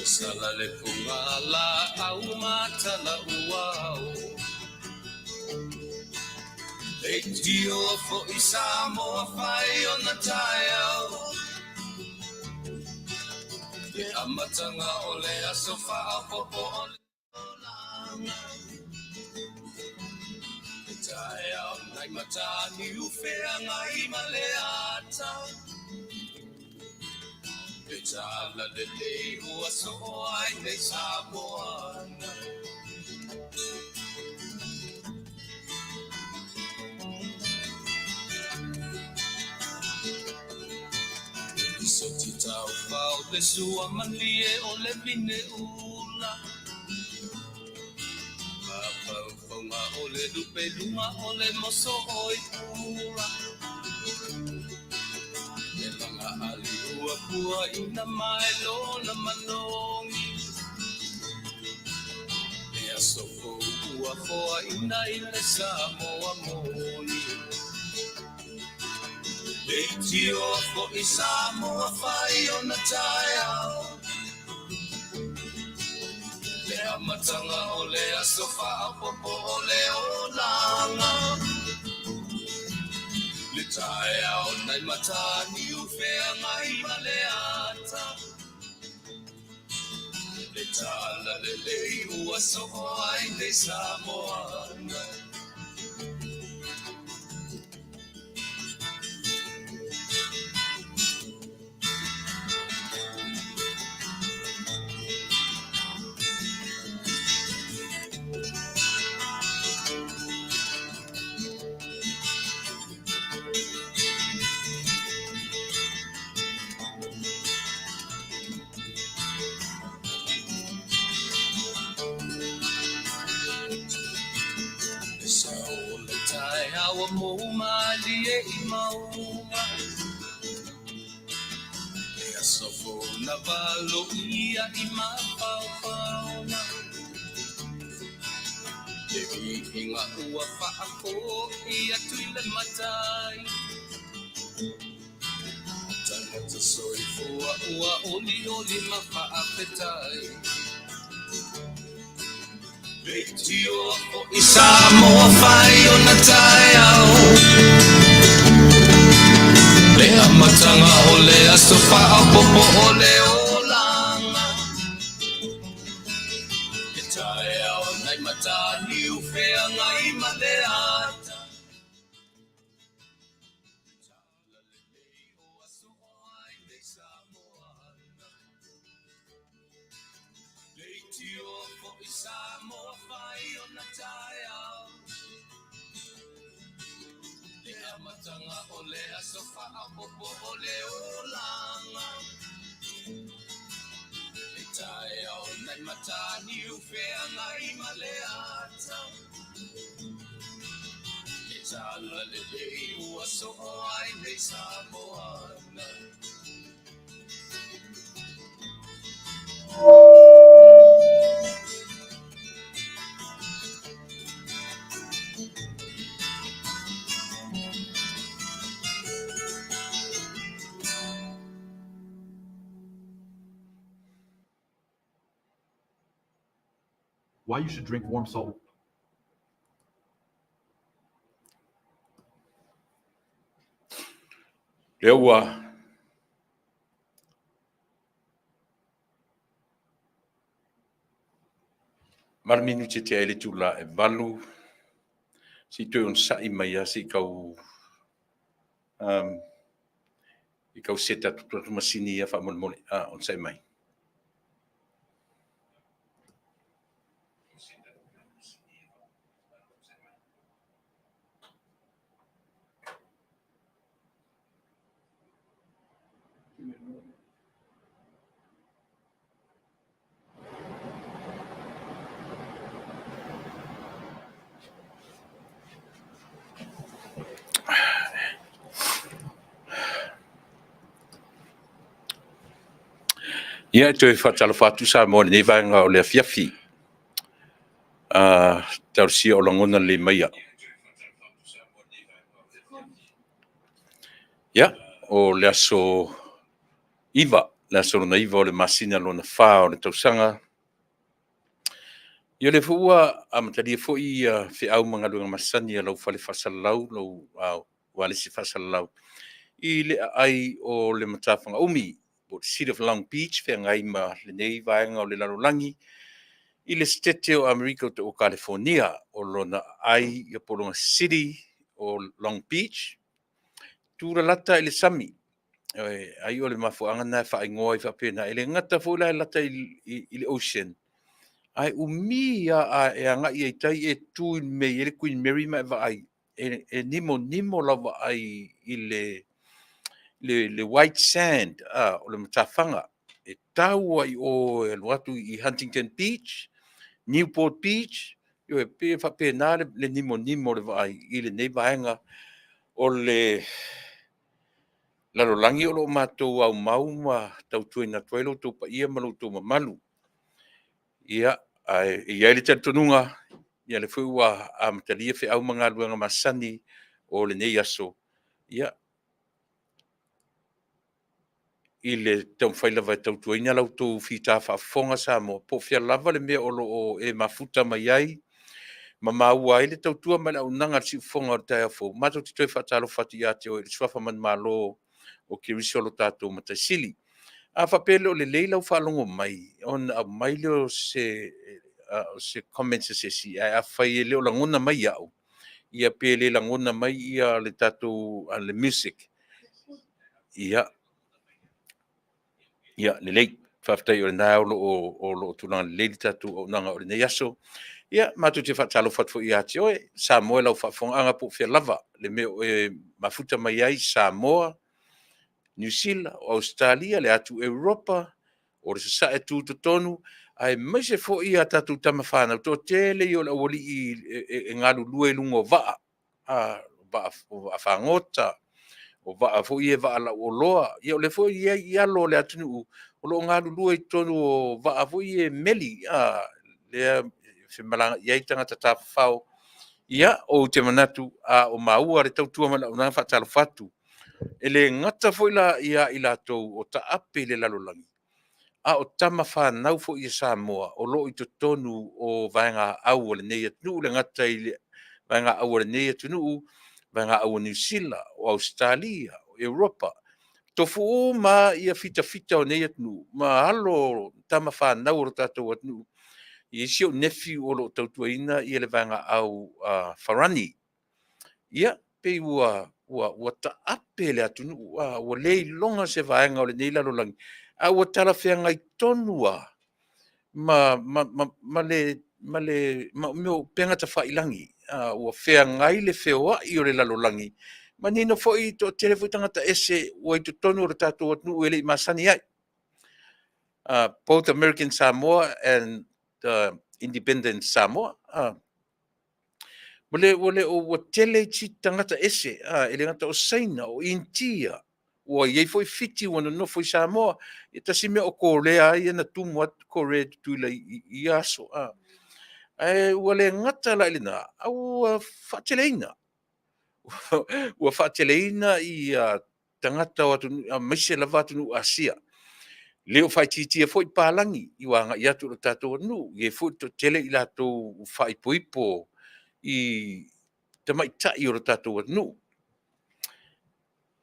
Sala le puga laau ma talauao. Leitio fo'i Samoa fai ona taeao. Le amataga o le aso faaopoopo o le olaga. Le taeao nai Mataniu Feagai ma le ata. Le tala lelei ua soo ai nei Samoana. Soti tau fao le sua malie o le vine ula. Mafaufauga o le lupe luga o le moso o i pula. Le laga ali ua pua ina mai lona manogi. Le aso fou ua foaina i le Samoa moni. Leitio fo'i Samoa fai ona taeao. Le amataga o le aso faaopoopo o le olaga. Le taeao nai Mataniu Feagai ma le ata. Le tala lelei ua soo ai nei Samoana. Le sao o le taeao ua mou malie i mauga. Le aso fou na valoia i mafaufauga. Le viiga ua faafoi atu i le Matai. Tagata soifua ua olioli ma faafetai. Leitio fo'i Samoa fai ona taeao. Le amataga o le aso faaopoopo o le olaga. Le taeao nai Mataniu Feagai ma le ata. Le tala lelei ua soo ai nei Samoana. Leitio fo'i Samoa fai ona taeao. Le amataga o le aso faaopoopo o le olaga. Le taeao nai Mataniu Feagai ma le ata. Le tala lelei ua soo ai nei Samoana. Why you should drink warm salt. Lea ua 8 minute tea ai le itula e 8. Se i toe onosai mai lava se i tau i tau set atu tatou masini ia faamolemole. Onosai mai. Ia, e toe faatalofa atu Samoa i lenei vaega o le afiafi. Talosia o lagona lelei maia. Ia, o le aso 9 Le aso lona 9 o le masina lona 4 o le tausaga. Ia o lea foi ua amatalia foi ia feau ma galuega masani a lau fale faasalalau, lau ualesi faasalalau, i le aai o le Matafagaumi, po o le City of Long Beach, feagai ma lenei vaega o le lalolagi, i le Setete o Amerika o Kalifonia, o lona aai po o lona city o Long Beach, tulalata i le sami. Ai o le mafuaaga lena e faaigoa ai faapena, e le gata foi la e lata i le ocean, ae umi lava a e agai ai i tai e tu i le mea e i ai le Queen Mary ma e vaai, e nimonimo lau vaai i le white sand, o le matafaga, e tau lava i o e alu atu i Huntington Beach, Newport Beach, ioe, pei e faapena le nimonimo o le vaai i lenei vaega o le lalolagi o lo o matou aumau ma tautuaina atu ai lo outou paia ma lo outou mamalu. Ia, ae i ai le talitonuga, ia lea foi ua amatalia feau ma galuega masani o lenei aso, ia, i le taumafai lava e tautuaina la outou fita faafofoga Samoa, po o fea lava le mea o lo o e mafuta mai ai ma maua ai le tautua ma le auaunaga a le siufofoga o le taeao fou. Matou te toe faatalofa atu ia te oe i le suafa manumalo o Keriso lo tatou Matai Sili. A faapea e le o lelei lau faalogo mai, ona aumai lea o se comments a se isi, ae afai e le o lagona mai au, ia pe le lagona mai ia le tatou le music, ia, ia lelei. Faafetai o lena o lo o tulaga lelei le tatou auaunaga o lenei aso. Ia, matou te faatalofa atu foi ia te oe, Samoa i lau faafofogaaga po o fea lava le mea o e mafuta mai ai, Samoa, Niu Sila, o Ausetalia, le atu Europa, o le Sasae Tutotonu, aemaise foi a tatou tama fanau, toatele ia o le aualii e galulue i luga o vaa, o vaa fagota, o vaa foi ia vaa lauoloa. Ia o lea foi e i ai alo o le atunuu o lo o galulue i totonu o vaa foi ia meli, lea e femalagaai ai tagata tafafao. Ia, ou te manatu a o maua le tautua ma le auaunaga, e faatalofa atu. E le gata foi la ia i latou o taape i le lalolagi, a o tama fanau foi a Samoa o lo o i totonu o vaegaau a lenei atunuu, e le gata i le vaegaau a lenei atunuu, vaegaau a Niu Sila, o Ausetalia, o Europa, tofu uma lava fitafita o nei atunuu ma alo o tama fanau a lo tatou atunuu. E i ai si ou nephew o lo o tautuaina le vaegaau a Farani. Ia, pei ua taape le atunuu, ua le iloga se vaega o lenei lalolagi, a ua talafeagai tonu lava ma le mea o upega tafailagi, ua feagai le feoai o le lalolagi, manino foi e toatele foi tagata ese ua i totonu o le tatou atunuu e le i masani ai. Both American Samoa and Independent Samoa. Ua tele isi tagata ese, e le gata o Saina, o Initia, ua i ai foi Fiti ua nonofo i Samoa. E tasi mea o Korea ia na tumu atu Korea i Tutuila i ia aso. Ae ua le gata la i lena, a ua faateleina. Ua faateleina ia tagata o atunuu, aemaise lava atunuu Asia. E le o faaitiitia foi palagi ua agai atu i lo tatou atunuu. E i ai foi le toatele o i latou ua faaipoipo i tamaitai o lo tatou atunuu.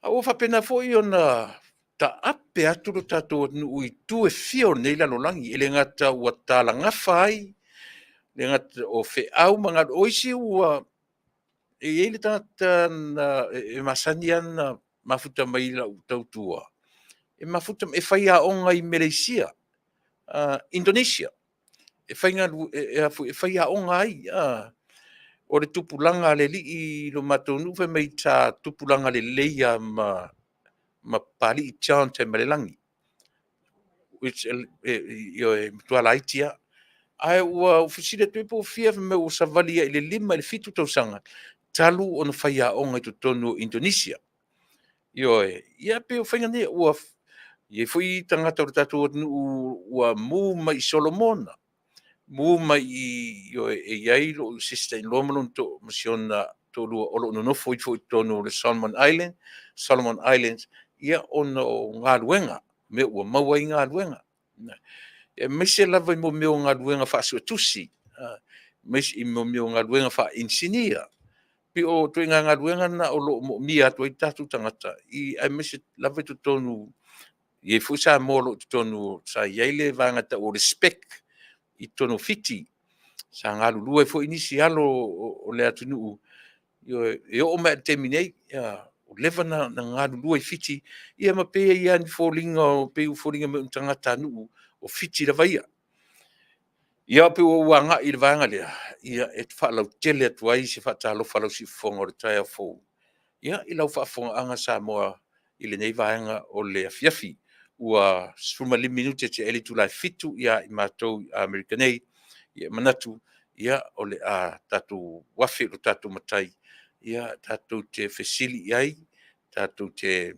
A ua faapena foi ona taape atu lo tatou atunuu i itu e fia o lenei lalolagi. E le gata ua talagafa ai, le gata o feau ma galuega. O isi ua... e i ai le tagata e masani lava ona mafuta mai i lau tautua, e mafuta, e faiaoga i Meleisia, Indonesia, e faiaoga ai. O le tupulaga a le alii i lo matou nuu fai mai sa tupulaga lelei lava ma Papalii John Taimalelagi, which ioe, matua laiti lava. Ae ua ou fesili atu ai po o fia, fai mai ua savali lava i le 5 i le 7 tausaga talu ona faiaoga i totonu o Indonesia. Ioe, ia pei o faiga nei, ua i ai foi tagata o le tatou atunuu ua mu mai i Solomona, mu mai i, ioe, e i ai lou sister in law ma si ona toalua o lo o nonofo ifo i totonu o le Solomon Islands, ia ona o galuega. mea ua maua ai galuega. Aemaise lava i mea o galuega faasuetusi, aemaise i mea o galuega faainisinia. Pei o ituaiga galuega na o lo o moomia atu ai tatou tagata, aemaise lava i totonu, e i ai foi Samoa o lo o i totonu, sa i ai le vaega e tau o le SPEC i totonu o Fiti, sa galulue ai foi nisi alo o le atunuu, ioe, e oo mai lava i le taimi nei, ua leva ona galulue i Fiti, ia ma pei e i ai lava ni foliga e pei e foliga mai o ni tagatanuu o Fiti lava ia. Ia pei ua ou agai i le vaega lea, ia e faalautele atu ai se faatalofa a lau siufofoga i le taeao fou i lau faafofogaaga Samoa i lenei vaega o le afiafi. Ua 15 minute tea ai le itula e 7:00 ia i matou i Amerika nei. E manatu o le a tatou afe i lo tatou Matai tatou te fesili i ai, tatou te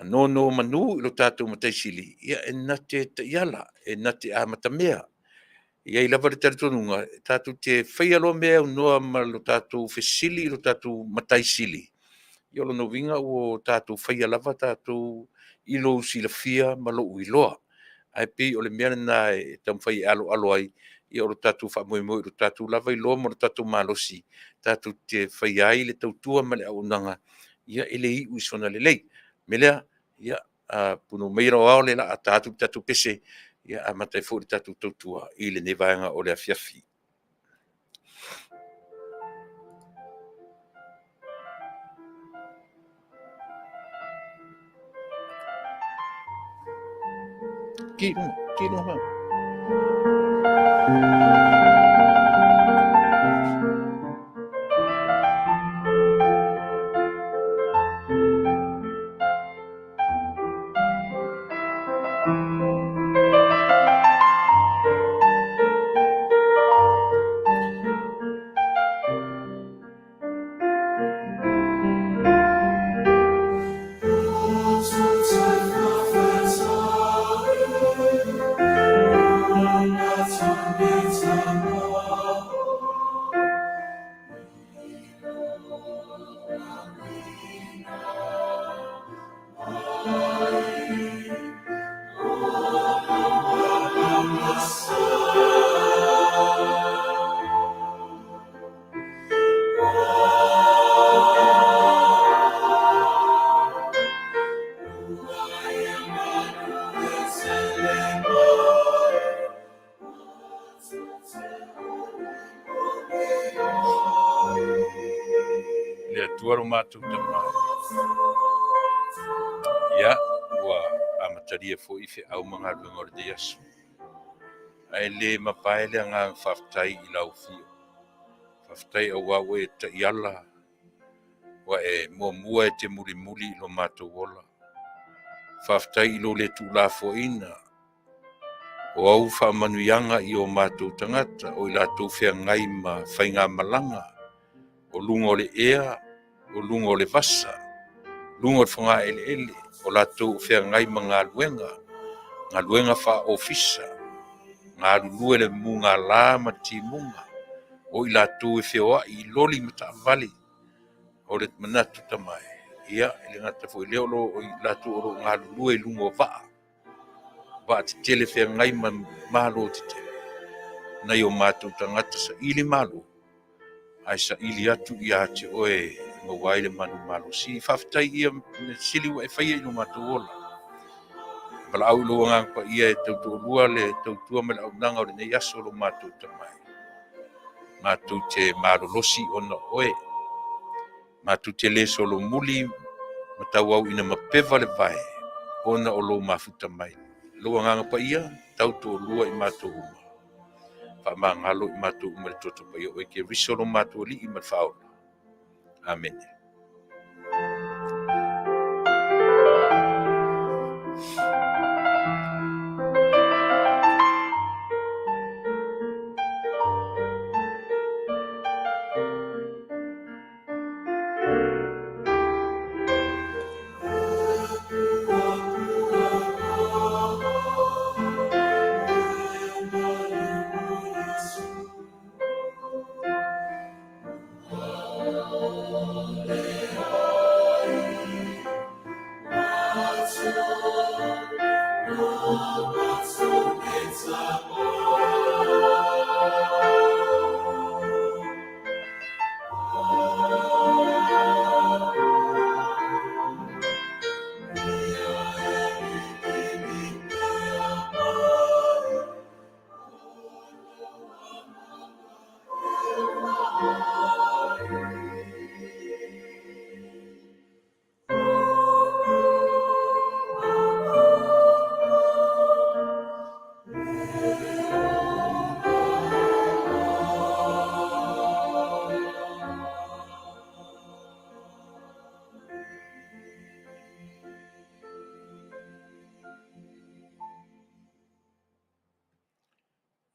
nonomanu i lo tatou Matai Sili e na te taiala, e na te amatamea. E i ai lava le talitonuga, tatou te faia loa mea e aunoa ma lo tatou fesili i lo tatou Matai Sili, ia o lona uiga ua tatou faia lava tatou i lou silafia ma lou iloa. Ae pei o le mea lena e taumafai e aloalo ai, ia o le tatou faamoemoe i lo tatou lava iloa ma lo tatou malosi tatou te faia ai le tautua ma le auaunaga, ia e le iu i sona lelei. O le mea lea, ia punou maia lau ao o le a ta atu le tatou pese e amata ai foi le tatou tautua i lenei vaega o le afiafi. Le Atua lo matou Tama. Ia, ua amatalia foi feau ma galuega o lenei aso. Ae le mavae le agaga faafetai i lau Afio. Faafetai aua ua e taiala, ua e muamua e te mulimuli i lo matou ola. Faafetai i lou le tuulafoaiina o au faamanuiaga i o matou tagata o i latou feagai ma faigamalaga o luga o le ea, o luga o le vasa, luga o le fogaeleele, o latou o feagai ma galuega, galuega faa-ofisa, galulue i le mugala ma le timuga, o i latou e feoai i loli ma taavale. O le manatu tamae, ia, e le gata foi i lea o i latou o lo o galulue i luga o vaa, vaa tetele feagai ma malo tetele, nai o matou tagata saili malo, ae saili atu ia te oe e maua ai le manumalosi. Faafetai ia mea sili ua e faia i lo matou ola. Valaau i lou Agaga Paia e tautoalua le tautua ma le auaunaga o lenei aso lo matou tamae. Matou te malolosi ona o oe. Matou te le solomuli ma tauau ina mapeva le vae ona o lou mafuta mai. Lou Agaga Paia, tautoalua i matou uma. Faamagalo i matou uma i le toto paia o oe Keriso lo matou Alii ma le Faaola. Amene.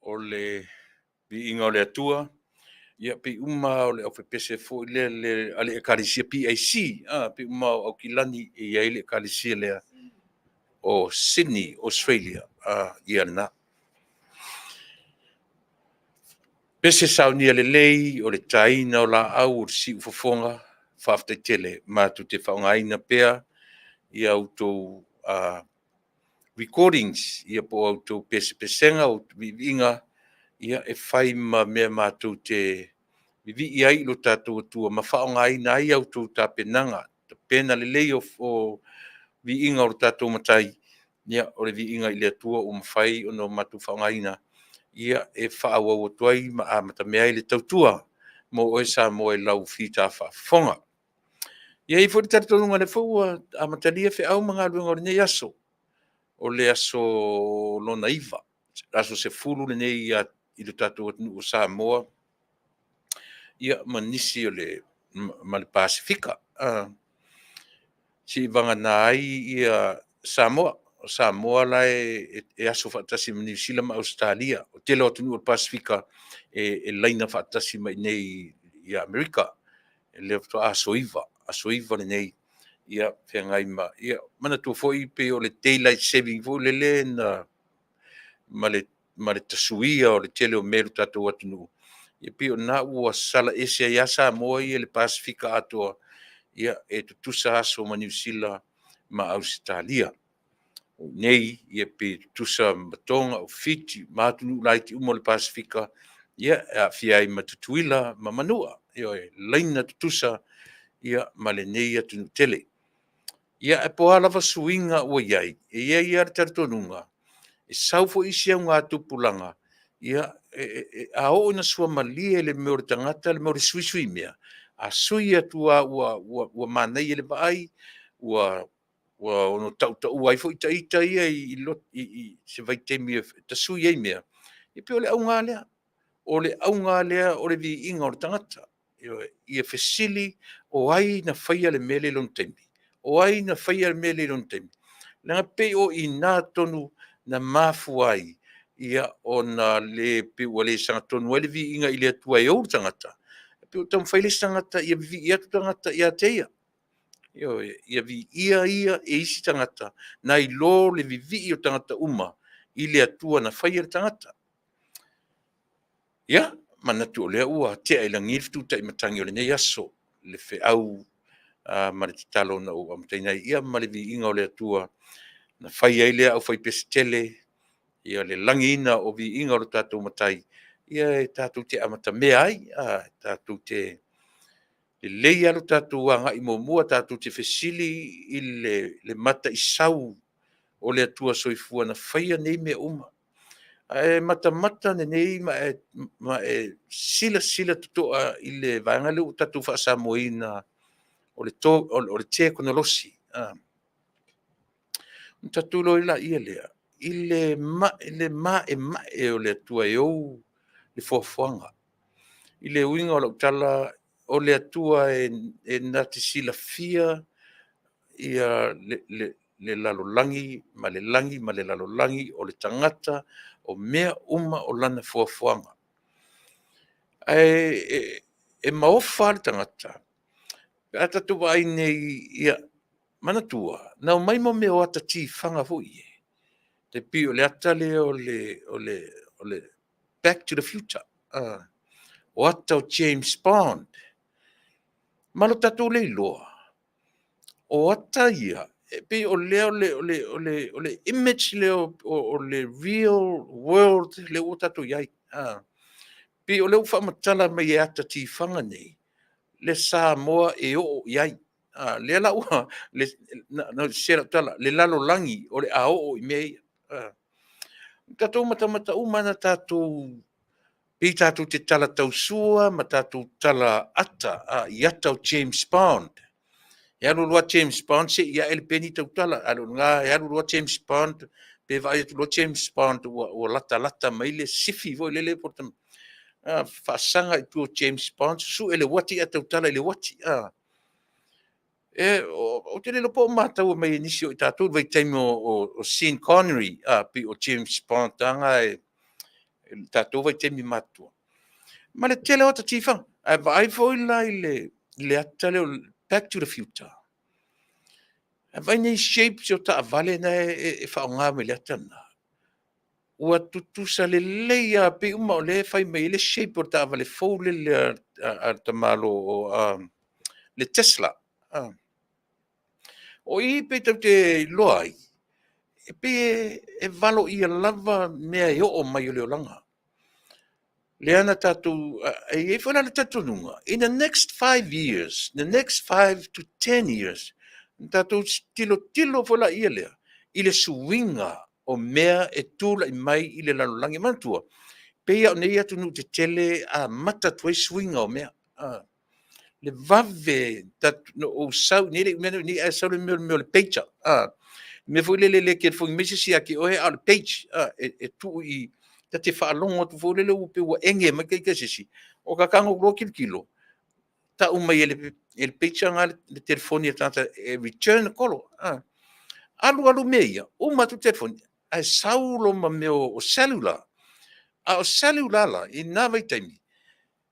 O le viiga o le Atua, ia pei uma o le aufepese foi lea le, a le Ekalesia PAC, pei uma o Aukilani e i ai le Ekalesia lea o Sydney, Australia, ia lena. Pese saunia lelei o le taina o laau o le siufofoga, faafetai tele. Matou te faaaogaina pea ia outou recordings ia po o a outou pesepesega o viiviiga ia e fai ma mea matou te vivii ai i lo tatou Atua ma faaaogaina ai a outou tapenaga, tapena lelei o viiga o lo tatou Matai, ia o le viiga i le Atua ua mafai ona matou faaaogaina ia e faaauau atu ai ma amatamea ai le tautua mo oe Samoa i lau fita faafofoga. E i ai foi le talitonuga o lea foi ua amatalia feau ma galuega o lenei aso, o le aso lona 9, aso 10 lenei i le tatou atunuu o Samoa, ia ma nisi o le ma le Pasefika. Seivagana ai Samoa. O Samoa la e aso faatasi ma Niu Sila ma Ausetalia. O le tele o atunuu o le Pasefika e laina faatasi mai i inei i Amerika. O lea faatoa aso 9, aso 9 lenei, ia feagai ma... Ia manatua foi pei o le Daylight Saving foi lele na ma le tasuia o le tele o mea i lo tatou atunuu, e pei o lena ua sala ese ai lava Samoa ia i le Pasefika atoa, ia e tutusa aso ma Niu Sila ma Ausetalia. O i inei e pei e tutusa ma Toga, o Fiti ma atunuu laiti uma o le Pasefika, ia e aafia ai ma Tutuila ma Manua. Ioe, laina tutusa ma lenei atunuu tele. Ia ae po o a lava suiga ua i ai, e i ai lava le talitonuga, e sau foi isi augatupulaga, ia a oo ina suamalie le mea o le tagata le mea o le suisui mea, a sui atu lava ua manaia i le vaai, ua ono tautaua ai foi ita ia i se vaitaimi e tasui ai mea, e pei o le auga lava lea. O le auga lava lea o le viiga o le tagata. Ioe. Ia fesili, o ai na faia le mea lea i lona taimi? O ai na faia le mea lea i lona taimi? Leaga e pei o i ina tonu na mafua ai ia ona le pei ua le sagatonu ai le viiga i le Atua e ou le tagata, e pei ua taumafai le isi tagata ia vivii atu tagata ia te ia. Ioe, ia viia ia e isi tagata nai lo le vivii o tagata uma i le Atua na faia le tagata. Ia, manatu o lea ua tea i lagi le fetutai matagi o lenei aso, le feau ma le tatalo na ou amataina ai, ia ma le viiga o le Atua na fai ai lea aufaipesetele, ia le lagiina o viiga o lo tatou Matai, ia e tatou te amatamea ai, tatou te lelei lava lo tatou agai muamua, tatou te fesili i le mataisau o le Atua Soifua na faia nei mea uma. Ae matamata lelei ma e silasila totoa i le vaega lea ua tatou faasamoaina o le tekonolosi. Ona tatou iloa ai laia lea i le maemae o le Atua e ou le foafoaga. I le uiga o lau tala, o le Atua e na te silafia le lalolagi ma le lagi ma le lalolagi, o le tagata, o mea uma o lana foafoaga. Ae e maofa lava le tagata pe a tatou vaai nei, ia manatua, na omai mea o ata tifaga foi ie, e pei o le ata lea o le Back to the Future, o ata o James Bond. Ma lo tatou le iloa, o ata ia E pei o lea o le, o le, o le, o le image lea o le real world lea ua tatou i ai. A. Pei o lea ua faamatala mai e ata tifaga nei, le Samoa e oo i ai. A, lea la ua, le, na, na se lau tala, le lalolagi o le a oo i mea ia. A. Tatou matamata uma na tatou pei tatou te tala tausua ma tatou tala ata a, i ata o James Bond. E alu loa James Bond se i ae le peni tautala, a le o lena e alu loa James Bond, pe vaai atu loa James Bond ua latalata mai le sifi foi lele po o le faasaga i tua o James Bond, susue le uati ae tautala i le uati. A. E, ou te le iloa po o matau mai e nisi o i tatou i le vaitaimi o Sean Connery, a, pei o James Bond lava e le tatou vaitaimi matutua. Ma le tele o ata tifaga. Ae vaai foi la i le ata lea o Back to the Future. Ae vaai nei shapes o taavale na e faaaoga mai le ata lena. Ua tutusa lelei lava, pei uma o lea e fai mai ai le shape o le taavale fou lele a le tamalo o le Tesla. O i pei tatou te iloa ai, e pei e valoia lava mea e oo mai o le olaga. Lea na tatou, e i ai foi la le talitonuga, in the next 5 years, the next 5 to 10 years, na tatou tilotilo foi la ia lea i le suiga o mea e tulai mai i le lalolagi. Manatua, pei o nei atunuu tetele amata atu ai suiga o mea. Le vave no ou sau nei le mea nei ae sau le mea o le pager. Mea foi lele le telefoni mai se isi ia te oe a o le page e tuu i ta te faalogo atu foi lele ua pei ua ege mai ita se isi. O ta tago loa tilotilo, tau mai e le pager na le telefoni a le tagata e return le call. Alu alu mea ia, uma atu le telefoni, ae sau loa ma mea o cellular. A o cellular la, i na vaitaimi,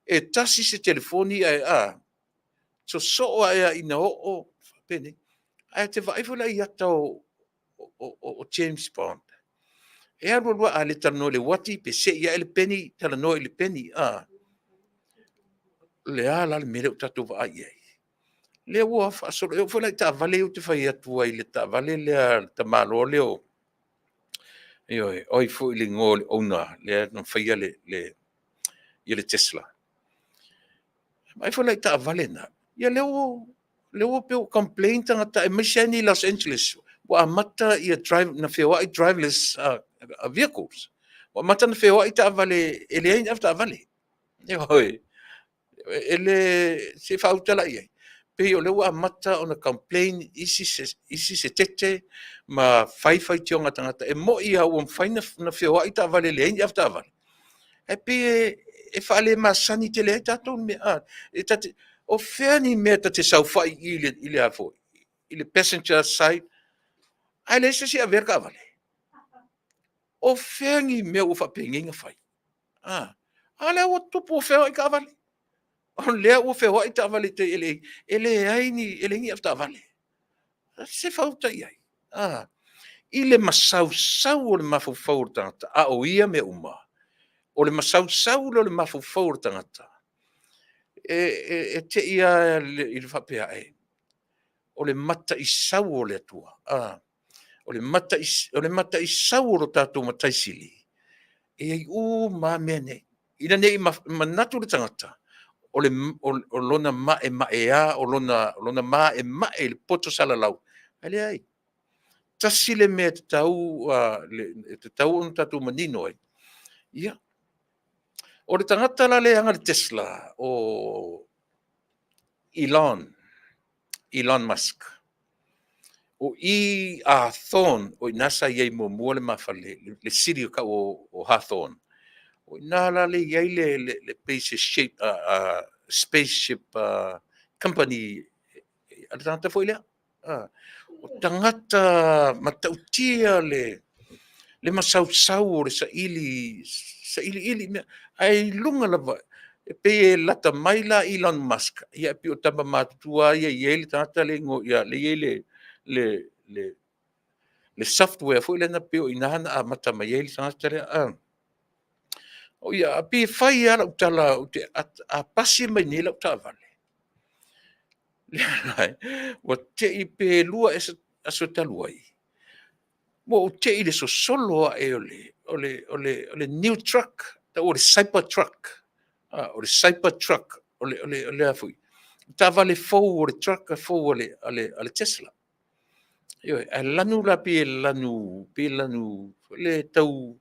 e tasi se telefoni ae a, sosoo ae ina oo penei. Ae te vaai foi la i ata o James Bond. E alu alu a le talanoa i le uati, pe sei ae le peni, talanoa i le peni. A. Le a la le mea lea ua tatou vaai i ai. Lea ua faasolo, e oo foi la i taavale ia ou te fai atu ai i le taavale lea le tamaloa lea o, ioe, oi foi le igoa o le owner lea na faia le Tesla. Vaai foi la i taavale na, ia lea ua pei ua complain tagata aemaise ai ni Los Angeles, ua amata ia drive, na feoai driverless vehicles. Ua amata na feoai taavale e leai ni avetaavale. Ioe, e le se faautala i ai. Pei o lea ua amata ona complain isi se tete ma fai faitioga a tagata. E moi lava ua mafai na feoai taavale e leai ni avetaavale. Ae pei e faalemasani tele ai tatou mea. A, e tate, o fea ni mea ta te saofai i le a foi, i le passenger side, ae leai se isi e avea le taavale. O fea ni mea ua faapenei na fai? A, a lea ua tupu ua feoai taavale. O lea ua feoai taavale i tai e leai ni avetaavale. Se fauta i ai. A, i le masausau o le mafaufau o le tagata, a o ia mea uma, o le masausau lea o le mafaufau o le tagata, e te i lava i le faapea, e, o le mataisau o le Atua. A, o le mataisau o lo tatou Matai Sili, e ai uma lava mea nei. Ina ne i manatu le tagata, o lona maemaea, o lona maemae i le poto salalau, ae leai. Tasi le mea e tatau ona tatou manino ai. Ia, o le tagata la lea e ana le Tesla, o Elon Musk. O i Hawthorne, o ina sa i ai muamua le mafale, le city o tau o Hawthorne. O ina la le i ai le pei se shape, spaceship company a le tagata foi lea. O tagata matautia le masausau o le saili, sailiili mea. Ae i luga lava, e pei e lata mai la Elon Musk, ia e pei o tama matutua ia e i ai le tagata le ia le i ai le software foi lea na pei o ina na amata mai ai le tagata lea. O ia, pei e fai lava lau tala, ou te, a pasi mai nei lau taavale, ua te i pe lua ea aso talu ai, ua ou te i le sosolo ae o le, o le, o le, o le new truck, tau o le cyber truck. Ah, o le cyber truck, o le, o le, o le a foi, taavale fou o le truck fou a le, a le, a le Tesla. Ioe, ae lanu la pei e lanu, pei e lanu le tau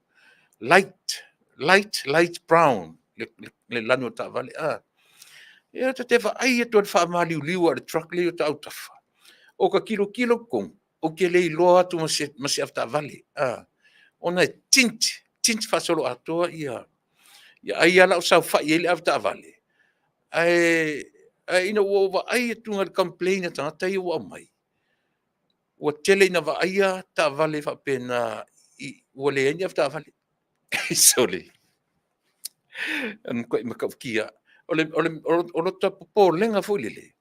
light, light, light brown, le, le, le lanu o taavale. Ah. Ia ta te vaai atu le faamaliuliu a le truck le o ta autafa. O ka kilokilo totonu, ou te le iloa atu ma se, ma se avetaavale. Ah. Ona e tint, tint faasoloatoa ia, ia ai lava la o saofai ai le avetaavale. Ae, ae ina ua ou vaai atu i le complain a tagata ia ua aumai, ua tele ina vaaia taavale faapena i, ua leai ni avetaavale. Sole. Matuai matautia. O le, o le, o lota popolega foi lele,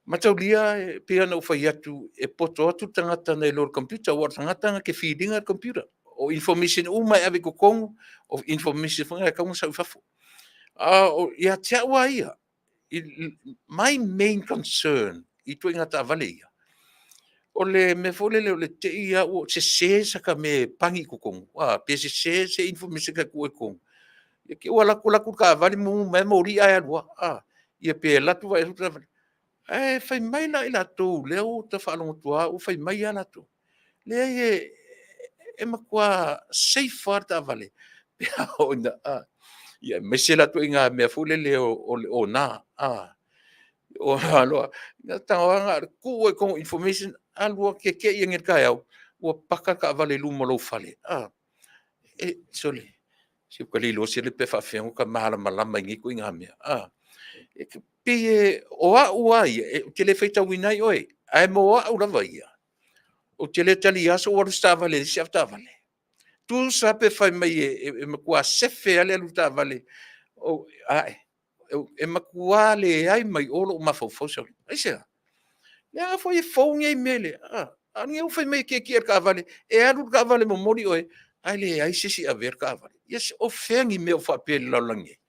mataulia e pei ona ou fai atu, e poto atu le tagata nai lo le computer, aua o le tagata na te feed ina le computer. O information uma e ave i totonu, o information foi na e tatau ona sau i fafo. A o, ia te au lava ia, my main concern i ituaiga taavale ia, o le mea foi lele o le te i lava ua sese saka mea e pani i totonu, a, pe sese se information e tuu i totonu, ia te i ua alu atu alu atu le taavale mumu mai lava moli ae alu lava, a. Ia pe alu atu vaai atu le taavale. Ae fai mai la i latou lea ua ta faalogo atu lava ua fai mai lava latou, leai e matua safe lava le taavale pe a oo ina, a. Ia aemaise la ituaiga mea foi lele o le ona, a. Ua tago lava na o le tuu lava i totonu o information, alu lava keke'i ane i le taeao ua paka le taavale i luma o lou fale, a. E, sole, se ua ta le iloa sele pe faapefea ona ota malamalama i nei ituaiga mea, a. E pei e, o au lava ia, ou te le faitauina ai oe, ae mo au lava ia, ou te le talia sou alu i se taavale e leai se avetaavale. Tusa lava pe fai mai e matua sefe lava le alu o le taavale, ae, e matua leai mai o lou mafaufau sau. Aisea? Leaga foi e fou nei mea i le… a o lenei ua fai mai e tietie i le taavale, e alu le taavale e momoli oe, ae leai se isi e avea le taavale. Ia o fea ni mea o faapea i le lalolagi nei?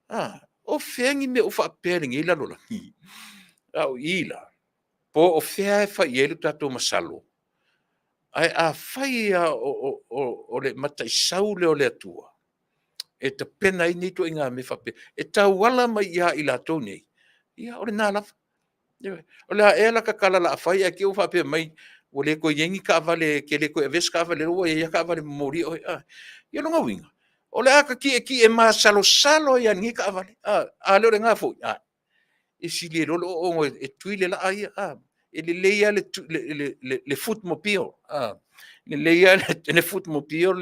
A, o fea ni mea o faapea i lenei lalolagi? A o i la, po o fea e fai i ai lo tatou masalo, ae afai lava o le mataisau lea o le Atua e tapena ai nei ituaiga mea faapea, e tauala mai ia i latou nei, ia o lena lava. O le a ea lata tala o le a fai ae te i ua faapea mai ua le toe i ai ni taavale, e te le toe avea se taavale o lea ua i ai lava taavale momoli oe. Ia o lona uiga, o le a ta tietie masalosalo ai lava i lenei taavale. A le o lena foi, a, e sili ai loa le oooo e tui le laa ia. E lelei lava le footmobile, e lelei lava le footmobile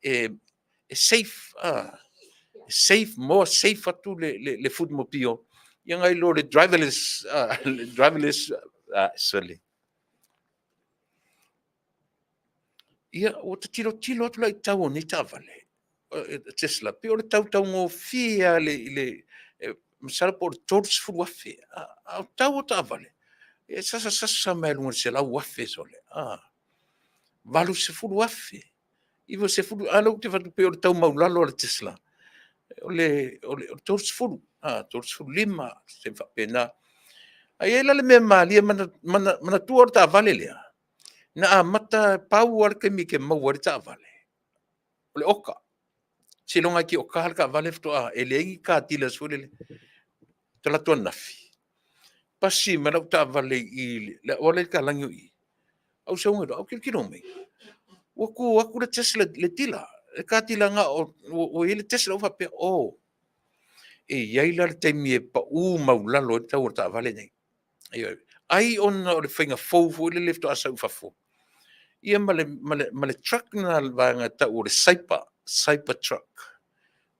e safe, safe, more safe atu le footmobile ia nai lo le driverless, le driverless, sole. Ia, ua ta tilotilo atu la i tau o nei taavale, Tesla, pei o le tau taugofie lava le, i le, masalo po o le $30,000, a o tau o taavale, e sasasasa mai lava i luga o le $100,000 sole, $80,000, 90,000, a lea ou te vaai atu pei o le tau maualalo o le Tesla, o le 30, 35, se mea faapena. Ae i ai la le mea malie, manatua o le taavale lea, na amata, pau lava le taimi e te maua ai le taavale, o le oka. Seiloga e te okaina le taavale faatoa, e leai ni car dealers foi lele. Talaatu ananafi, pasi mai lau taavale i le auala lea i le talagi o i, ou sau nei loa, ae ou tilotilo mai, ua tu atu le Tesla i le dealer, le car dealer na o, ua i ai le Tesla. Ou faapea, oh, e i ai la le taimi e pau maualalo ai le tau o le taavale nei. Ioe. Ai ona o le faiga fou foi lele faatoa sau i fafo, ia ma le, ma le, ma le truck lena le vaega e tau o le Cyber, Cyber truck.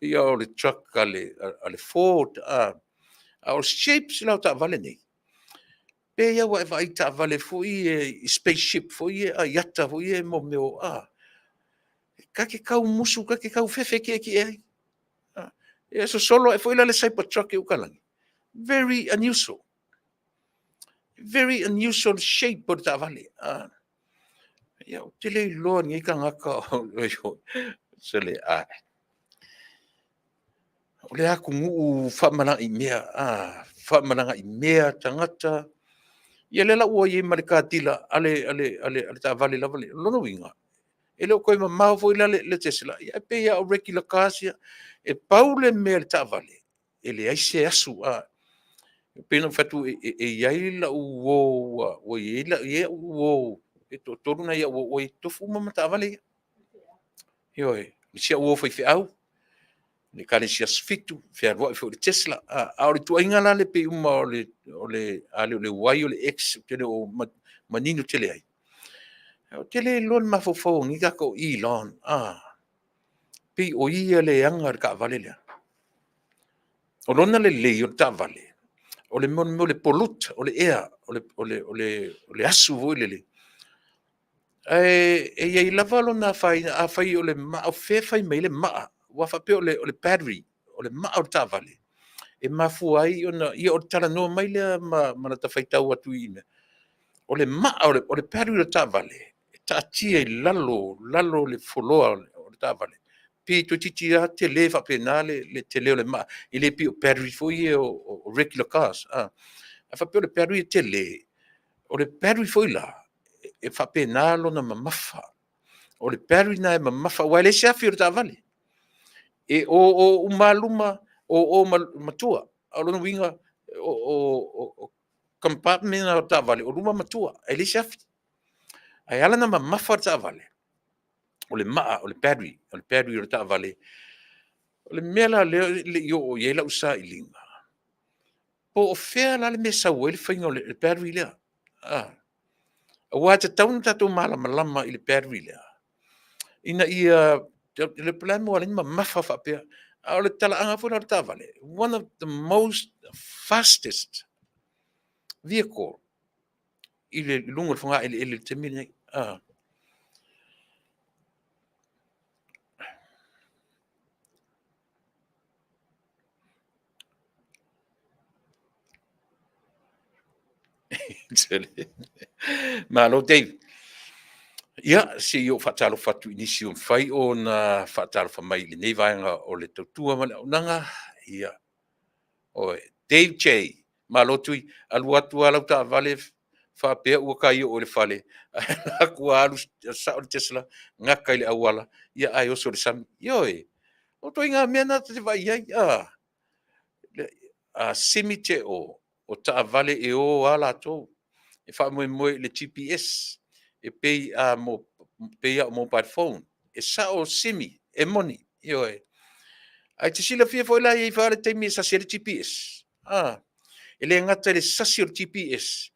Ia o le truck a le, a le Ford, a, a o shapes la o taavale nei. Pe ia ua e vaai i taavale foi e, i spaceship foi e, a iata foi e mo mea o, a, ta te tau musu, ta te tau fefe tietie ai. A, e sosolo ae foi la le Cyber truck i uta lagi. Very unusual. Very unusual shape o le taavale. A, ia, ou te le iloa nei tagata o, sole, a, o le atunuu faamalagaimea, a, faamalagaimea tagata. Ia lea la ua i ai ma le car dealer a le, a le, a le, a le taavale lava le. Lona uiga, e le o toe mamao foi la le Tesla, ia e pei lava o regular cars ia. E pau le mea i le taavale, e leai se asu. A, e pei ona ou fai atu e i ai lau uo ua i ai au uo e toatolu nai au uo ua tofu uma ma taavale ia. Ioe, si au uo faifeau, le Ekalesia Aso Fitu, fealuai foi i le Tesla. A o le ituaiga la le pei uma o le, a le o le Y o le X, ou te le o manino tele ai. Ou te le iloa le mafaufau o nei tagata o Elon, a, pei o ia le ana le taavale lea. O lona lelei o le taavale, o le mea o le pollute, o le ea, o le asu foi lele. Ae e i ai lava lona afaina, afai o le maa, o fea e fai mai ai le maa, aua faapea o le battery, o le maa o le taavale, e mafua ai ona, ia o le talanoa mai lea ma lata faitau atu i mea, o le maa o le battery o le taavale, e taatia i lalo, lalo o le floor o le taavale, pe toeitiiti lava tele faapena le tele o le maa, e le pei o battery foi ia o regular cars. A faapea o le battery e tele, o le battery foi la, e faapena lona mamafa. O le battery lena e mamafa, aua e leai se afi o le taavale. E o o uma lava luma, o o ma tua. O lona uiga, o compartment na o taavale, o luma ma tua, e leai se afi. Ae ala ona mamafa le taavale, o le maa, o le battery, o le battery o le taavale. O le mea la lea e le i oo i ai lau sailiga, po o fea la le mea e sau ai le faiga o le battery lea. Aua e tatau ona tatou malamalama i le battery lea, ina ia, le plan mo ala mamafa faapea. A o le talaaga foi la o le taavale, one of the most fastest vehicle i le luga o le fogaeleele i le taimi lenei. Malo Dave. Ia, se i ou faatalofa atu i nisi ua mafai ona faatalofa mai i lenei vaega o le tautua ma le auaunaga. Ia, oe, Dave J, malo Tui, alu atu lava lau taavale faapea ua tai oo i le fale, ae alu atu lava alu sao le Tesla, gata i le auala, ia ae oso i le sami. Ioe, o ituaiga mea na ta te vaai i ai, a simi te o, o taavale e o lava latou, e faamoemoe i le GPS, e pei a o mobile phone. E sao Simi, e moni, ioe. Ae te silafia foi la e i ai foi lava le taimi e sasi ai le GPS. A, e le gata i le sasi o le GPS,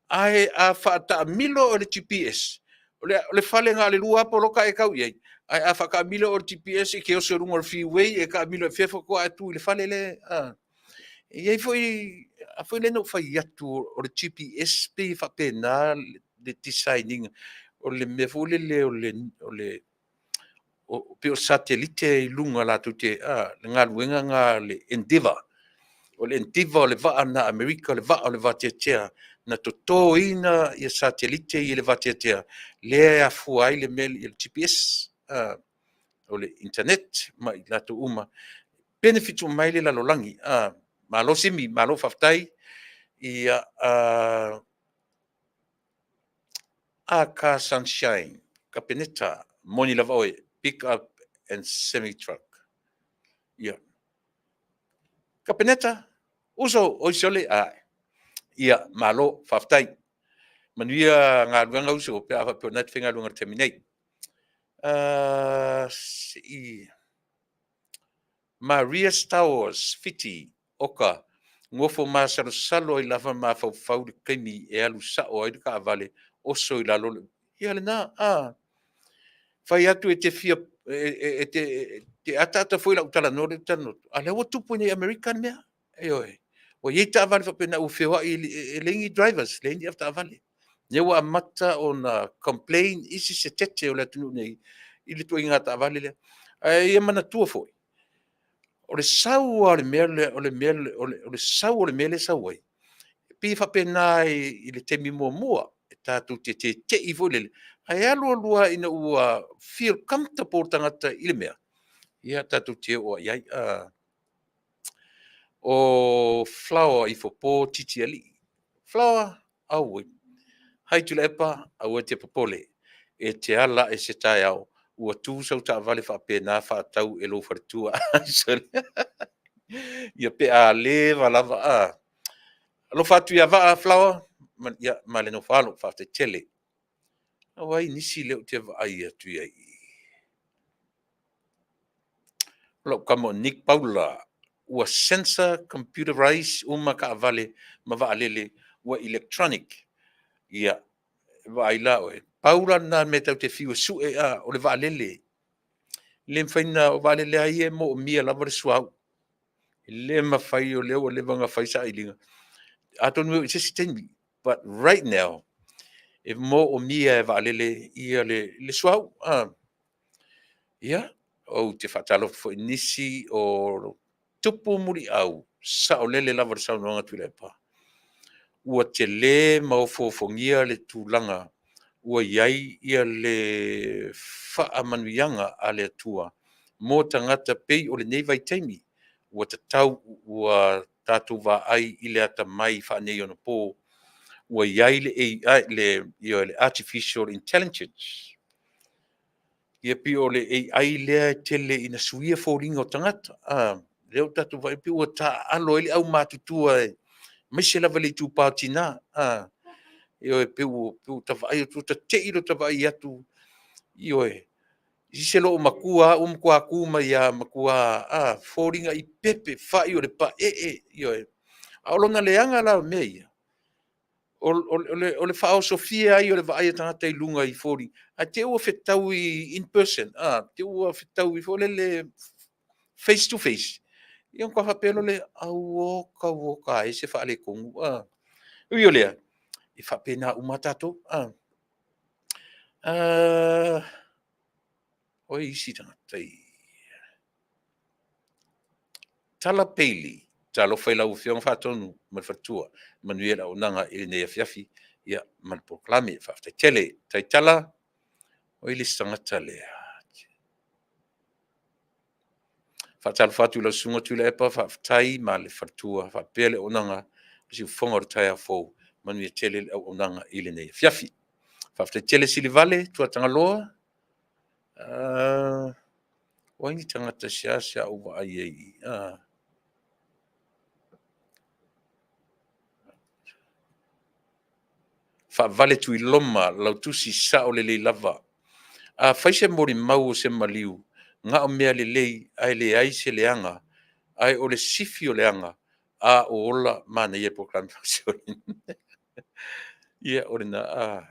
ae a faataamilo oe i le GPS, o le fale na o le 2 lava poloka e tau i ai, ae a faataamilo oe i le GPS e te oso i luga o le freeway e taamilo ai faapea faatoa e tu i le fale lea. A, e i ai foi, a foi lea na ou fai atu o le GPS pei e faapena le design ina, o le mea foi lele o le pei o satelite i luga latou te, le galuega lena a le Endeavour. O le Endeavour o le vaa lena a Amerika, o le vaa o le vateatea na totoina satelite i le vateatea, lea e afua ai le mea le GPS, o le internet ma i latou uma, benefit uma ai le lalolagi. Malo Simi, malo faafetai. Ia, AK Sunshine, Kapeneta, moni lava oe, pick up and semi truck. Ia. Kapeneta, uso, oi sole, a. Ia, malo, faafetai. Manuia galuega uso, pe a faapea o lena e te faigaluega i le taimi nei. Se i Maria Stowers, Fiti, oka, nofo masalosalo ai lava mafaufau i le taimi e alu sao ai le taavale oso i lalo le... Ia lena, a. Fai atu e te fia, e te ataata foi i lau talanoa lea ou te talanoa atu, a o lea ua tupu nei i Amerika le mea. Ioe. Ua i ai taavale faapena ua feoai e leai ni drivers, leai ni avetaavale. Lea ua amata ona complain isi setete o le atunuu nei i le ituaiga taavale lea. Ae ia manatua foi, o le sau lava o le mea lea, o le mea o le sau o le mea lea e sau ai, e pei e faapena i le taimi muamua, e tatou te tete'i foi lele, ae alu alu lava ina ua feel comfortable le tagata i le mea, ia tatou te oo lava i ai. O Flower Ifopo Titialii. Flower, Auoi. Hai Tuilaepa, aua e te popole, e te ala ae se taeao, ua tu sau taavale faapena faatau e lou faletua. Ia pe a leva lava a. Alofa atu ia Vaa Flower, ia, ma le nofo alo, faafetai tele. O ai nisi lea ou te vaai atu i ai i? O lau tama o Nick Paula, ua sensor computerise uma taavale ma vaalele ua electronic. Ia, vaai la oe, pau la lena mea tatou te fiu e sue, a, o le vaalele. E le mafai ona, o vaalele lava ia e moomia lava le suauu. E le mafai, o lea ua leva ona fai sailiga. Atonu e oo i se isi taimi, but right now, e moomia e vaalele ia le suauu. Ia, ou te faatalofa foi i nisi o Tupu Muliau, saolele lava le saunoaga Tuilaepa. Ua tele ma ofoofogia le tulaga ua i ai ia le faamanuiaga a le Atua mo tagata pei o lenei vaitaimi ua tatau ua tatou vaai i le atamai faaneionapo ua i ai le AI, le Artificial Intelligence. Ia pei o le AI lea e tele ina suia foliga o tagata. Lea ua tatou vaai pei ua taaalo ai le aumatutua aemaise lava le itupa o tina. Ioe, pei ua ta vaai atu ua ta te i lo ta vaai atu, ioe, i se loomatua lava ua matua tu mai lava matua foliga ipepe, fai o le paee, ioe. A o lona leaga la o mea ia, o le faaosofia ai o le vaai a tagata i luga i foliga, ae te i ua fetaui in person, te i ua fetaui foi lele face to face, ia ona faatoa faapea loa lea, auo tauotae se faaletonu. E ui o lea, e faapena uma lava tatou. O ai isi tagata i? Tala Bailey, talofa i lau Afioga Faatonu ma le faletua, manuia le auaunaga i lenei afiafi, ia, ma le polokalame. Faafetai tele. Taitala, o ai le isi tagata lea? Faatalofa atu i lau Susuga Tuilaepa, faafetai ma le faletua faapea le auaunaga o siufofoga o le taeao fou, manuia tele le auaunaga i lenei afiafi. Faafetai tele Silivale Tuatagaloa. O ai ni tagata e seasea ou vaai ai i i? Faavale Tuiloma, lau tusi sao lelei lava. A fai se molimau o se maliu, na o mea lelei ae leai se leaga, ae o le sifi o leaga, a o ola manaia polokalame. Ia, o lena.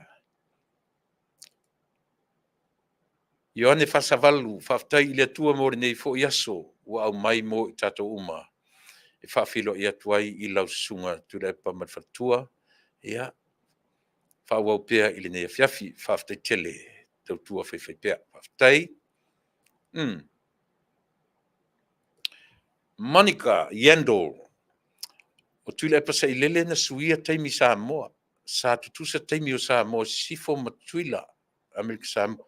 Ioane Fasavalu, faafetai i le Atua mo lenei foi aso ua aumai mo i tatou uma. E faafeiloai atu ai i lau Susuga Tuilaepa ma le faletua. Ia, faaauau pea i lenei afiafi. Faafetai tele, tautua faifaipea. Faafetai. Monica Yandall, o Tuilaepa Sailele na suia taimi Samoa. Sa tutusa taimi o Samoa Sisifo ma Tutuila, Amerika Samoa.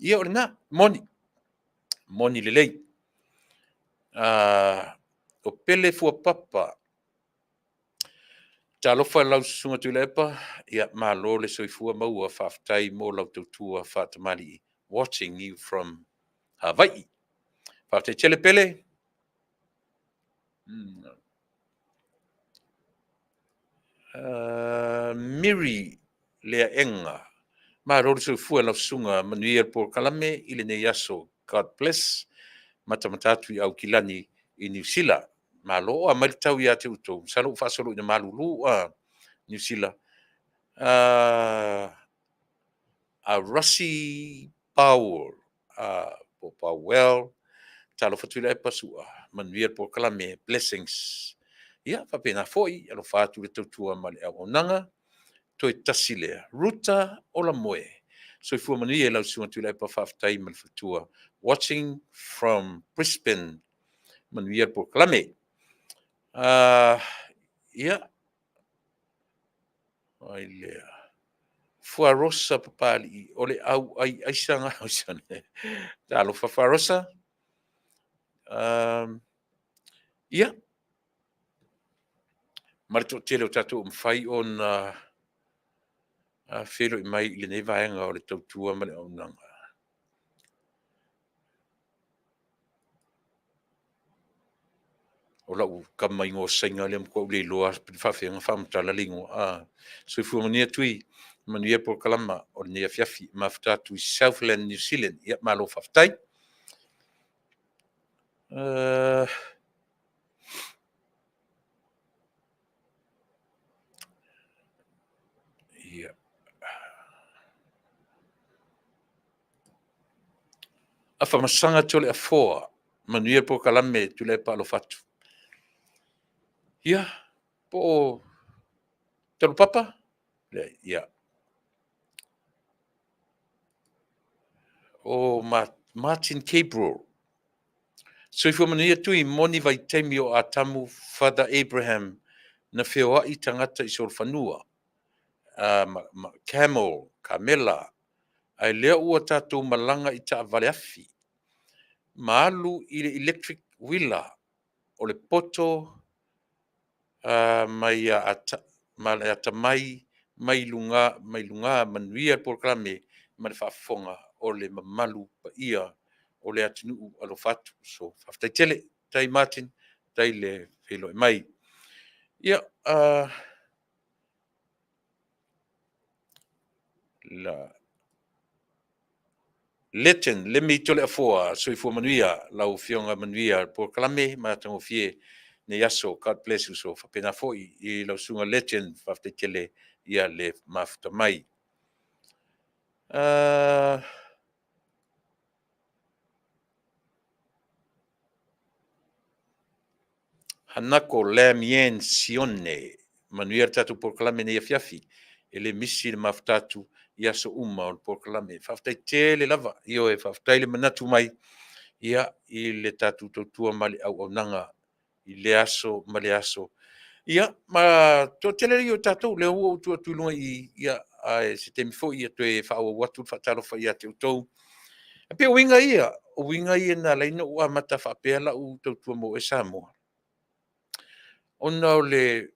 Ia o lena, moni, moni lelei. O Pele Fuapapa, talofa i lau Susuga Tuilaepa, ia malo le soifua maua, faafetai mo lau tautua faatamalii, watching you from Hawaii. Faafetai tele Pele. Miri Leaega, malo le soifua i lau susuga, manuia le polokalame i lenei aso. God bless. Matamata atu i Aukilani i Niu Sila. Malo, o a mai le tau ia te outou, masalo ua faasolo ina malulu Niu Sila. A Russie Powell, po Powell, talofa Tuilaepa Su'a, manuia le polokalame, blessings. Ia, faapena foi, alofa atu le tautua ma le auaunaga. Toe tasi lea, Ruta Olamoe, soifua manuia i lau Susuga Tuilaepa, faafetai ma le faletua, watching from Brisbane, manuia le polokalame. Ia, ai lea. Fuarosa Papalii, o le au ai aisa na. Talofa Fuarosa. Ia, ma le toatele o tatou ua mafai ona Feiloai mai i lenei vaega o le tautua ma le auaunaga. O lau tama igoa Saina lea matua ou le iloa pe faapefea ona faamatala le igoa. Soifua manuia Tui, manuia polokalama o lenei afiafi. Mafuta atu i Southland New Zealand. Ia malo faafetai. Ia. Afamasaga Toleafoa, manuia le polokalame Tuilaepa alofa atu. Ia, po o Taulupapa? Leai, ia. O Martin Gabriel, Soifua manuia Tui, moni vaitaimi o Atamu Father Abraham na feoai tagata i solofanua, ma camel, kamela, ae lea ua tatou malaga i taavale afi, ma alu i le electric uila, o le poto mai ma le atamai mai luga, manuia le polokalame ma le faafofoga o le mamalu paia o le atunuu. Alofa atu. So faafetai tele, faafetai Martin, faafetai le feiloai mai. Ia, Legend Lemi Toleafoa, soifua manuia lau Afioga, manuia le polokalame matagofie lenei aso. God bless you. So faapena foi i lau Susuga Legend, faafetai tele le mafuta mai. Hanako Lam Yen Sione, manuia le tatou polokalame nei afiafi, e le misi le mafuta atu i aso uma o le polokalame. Faafetai tele lava, ioe, faafetai le manatu mai ia i le tatou tautua ma le auaunaga i lea aso ma lea aso. Ia, ma toatele ia o tatou, lea ua ou tuu atu i luga i i, ia, ae se taimi foi toe faaauau atu le faatalofa ia te outou. E pei o uiga ia, o uiga ia na ala ai ona ou amata faapea lau tautua mo oe Samoa, ona o le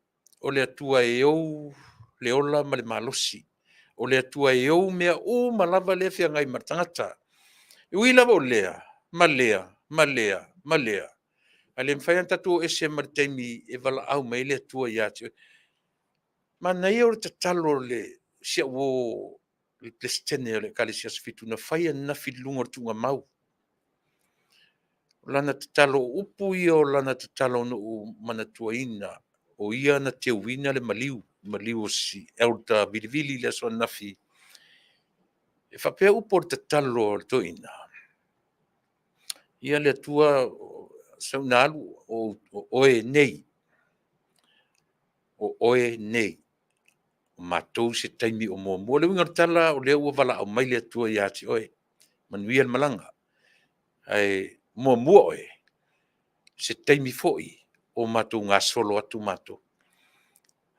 Atua e ou le ola ma le malosi. O le Atua e ou mea uma lava lea e feagai ma le tagata. E ui lava o lea, ma lea, ma lea, ma lea, ae le mafai lava ona tatou o ese ma le taimi e valaau mai ai le Atua ia te oe. Manaia o le tatalo a si au uo le Peresetene o le Ekalesia Aso Fitu na fai ananafi i luga o le tuugamau. O lana tatalo, o upu ia o lana tatalo na ou manatuaina, o ia na teuina le maliu, maliu o si Elder Vilivili i le aso ananafi. E faapea upu o le tatalo a le toeaina, “Ia le Atua, sau ina alu, o oe nei, o oe nei, o matou se taimi o muamua.” O le uiga o le tala, o lea ua valaau mai le Atua ia te oe, manuia le malaga. Ae muamua oe, se taimi foi o matou gasolo atu matou.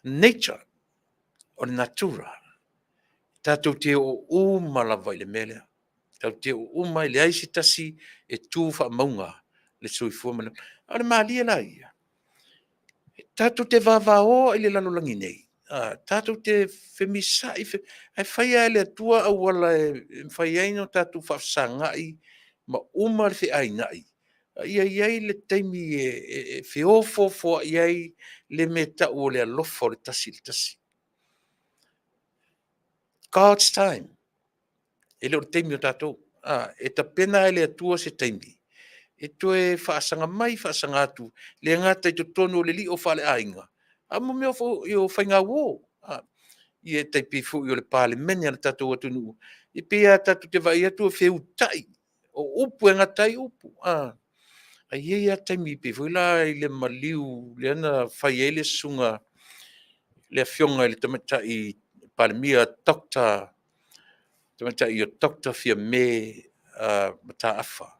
Nature, o le natura, tatou te oo uma lava i le mea lea. Tatou te oo uma, e leai se tasi e tu faamauga le soifua ma le ola. A o le malie la ia, tatou te vavao i le lalolagi nei, tatou te femisaai, ae fai lava e le Atua auala e mafai ai ona tatou faafesagai ma uma le feainai, a ia i ai le taimi e feofoofoai ai le mea e tau o le alofa o le tasi i le tasi. God's time, e le o le taimi o tatou. E tapena lava e le Atua se taimi e toe faasaga mai faasaga atu, e le gata i totonu o le lio faaleaiga, a o mea foi o faigauo. Ia e tai pei foi o le Palemene a le tatou atunuu, e pei lava tatou te vaai atu e feutai, o upu e gata ai upu. Ae i ai lava taimi e pei foi la i le maliu lea na fai ai le susuga le Afioga i le Tamaitai Palemia Dr. Tamaitai ia Dr. Fiame Mataafa,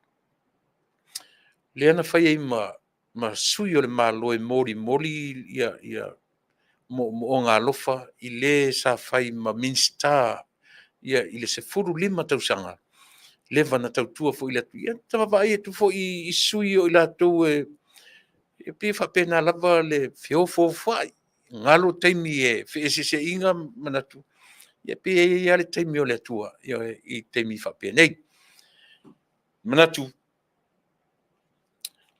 lea na fai ai ma sui o le Malo e molimoli moomooga alofa i le sa fai ma Minisita i le 15 tausaga, leva na tautua foi i le atunuu. Ia ta vaavaai atu foi i sui usufono o i latou e pei e faapena lava le feofoofoai, galo taimi e feeseeseaiga manatu. Ia pei e i ai lava le taimi o le Atua, ioe, i taimi faapenei. Manatu,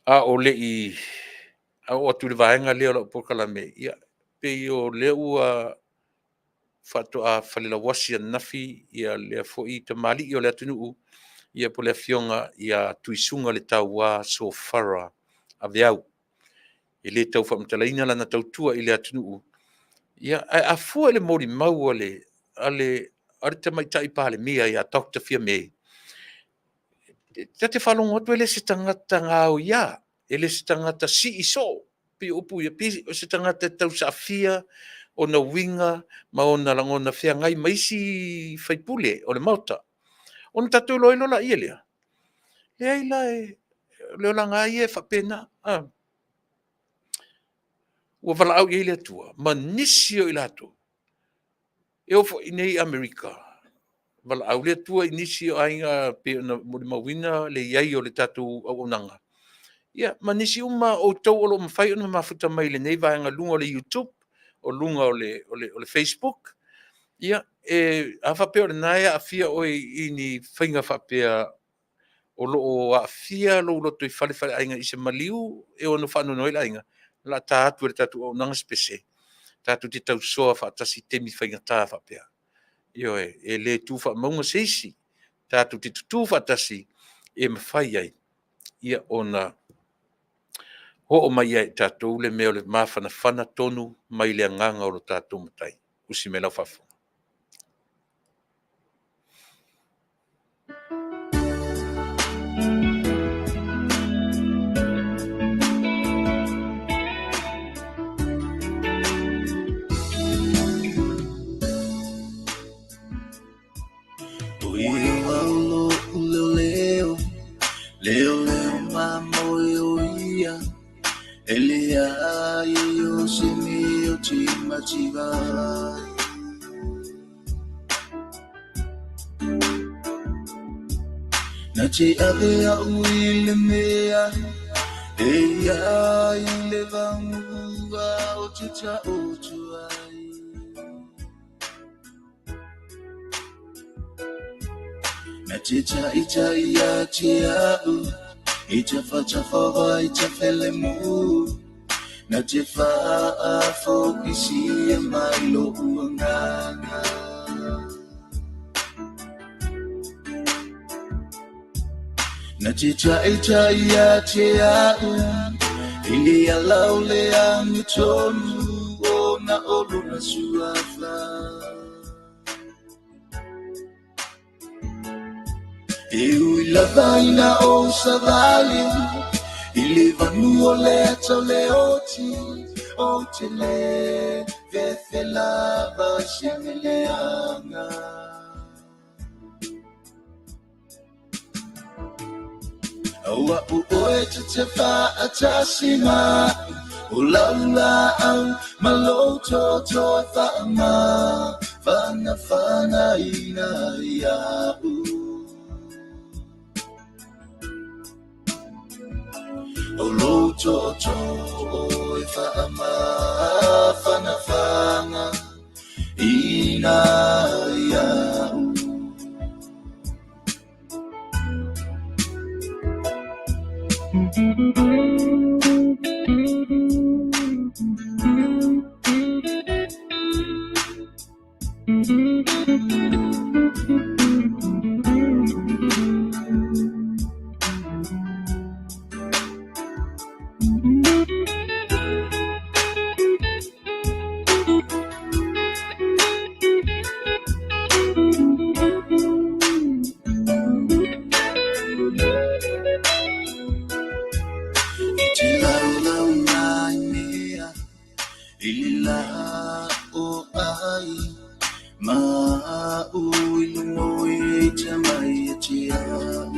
a o le i oo atu i le vaega lea o lau polokalame, ia, pei o lea ua faatoa falelauasi ananafi lea foi tamalii o le atunuu, ia po o le Afioga ia Tuisugaletaua Sofara Aveau. E le tau faamatalaina lana tautua i le atunuu, ia, ae a fua i le molimau a le Tamaitai Palemia ia Dr Fiame, ta te faalogo atu e le o se tagata gaoia, e le o se tagata sii soo, pei o upu ia, pei o se tagata e tausaafia ona uiga ma ona lagona feagai ma isi sui usufono o le Maota. Ona tatou iloa ai loa lea, leai la, o le olaga lava ia e faapena. Ua valaau i ai le Atua ma nisi o i latou, e oo foi i inei i Amerika, valaau le Atua i nisi o aiga pei ona molimauina le i ai o le tatou auaunaga, ia ma nisi uma o outou o lo o mafai ona mafuta mai i lenei vaega i luga o le YouTube, o luga o le Facebook. Ia, a faapea o lena e aafia oe i ni faiga faapea o lo o aafia lou lotoifale faaleaiga i se maliu e ono faanoanoa ai le aiga, o le a ta atu e le tatou auaunaga se pese, tatou te tausoa faatasi i taimi faigata faapea. Ioe, e le tu faamauga se isi, tatou te tutu faatasi e mafai ai ona oo mai ia i tatou le mea o le mafanafana tonu mai le agaga o lo tatou Matai. Usi mai lau faafofoga. Na te ave au i le mea e ia i le vamuga o te taoto ai. Na te taitai ia te au i te whatawhawa i te whelemu. Na te whaafokisia mai lo uanganga. Na te taitai ia te au i le alau le angi tonu o na oluna suafa. E ui lava ina o savali i le vanu o le ata o le oti o te le vefe lava se meleanga. Aua o oe te te whaatasi ma o laula au ma lo toto e whaama whana whana ina ia u. O lo toto e whaama whana whana ina ia u. I te laulau nai mea i le la o ai ma au i lungo i te mai e te au.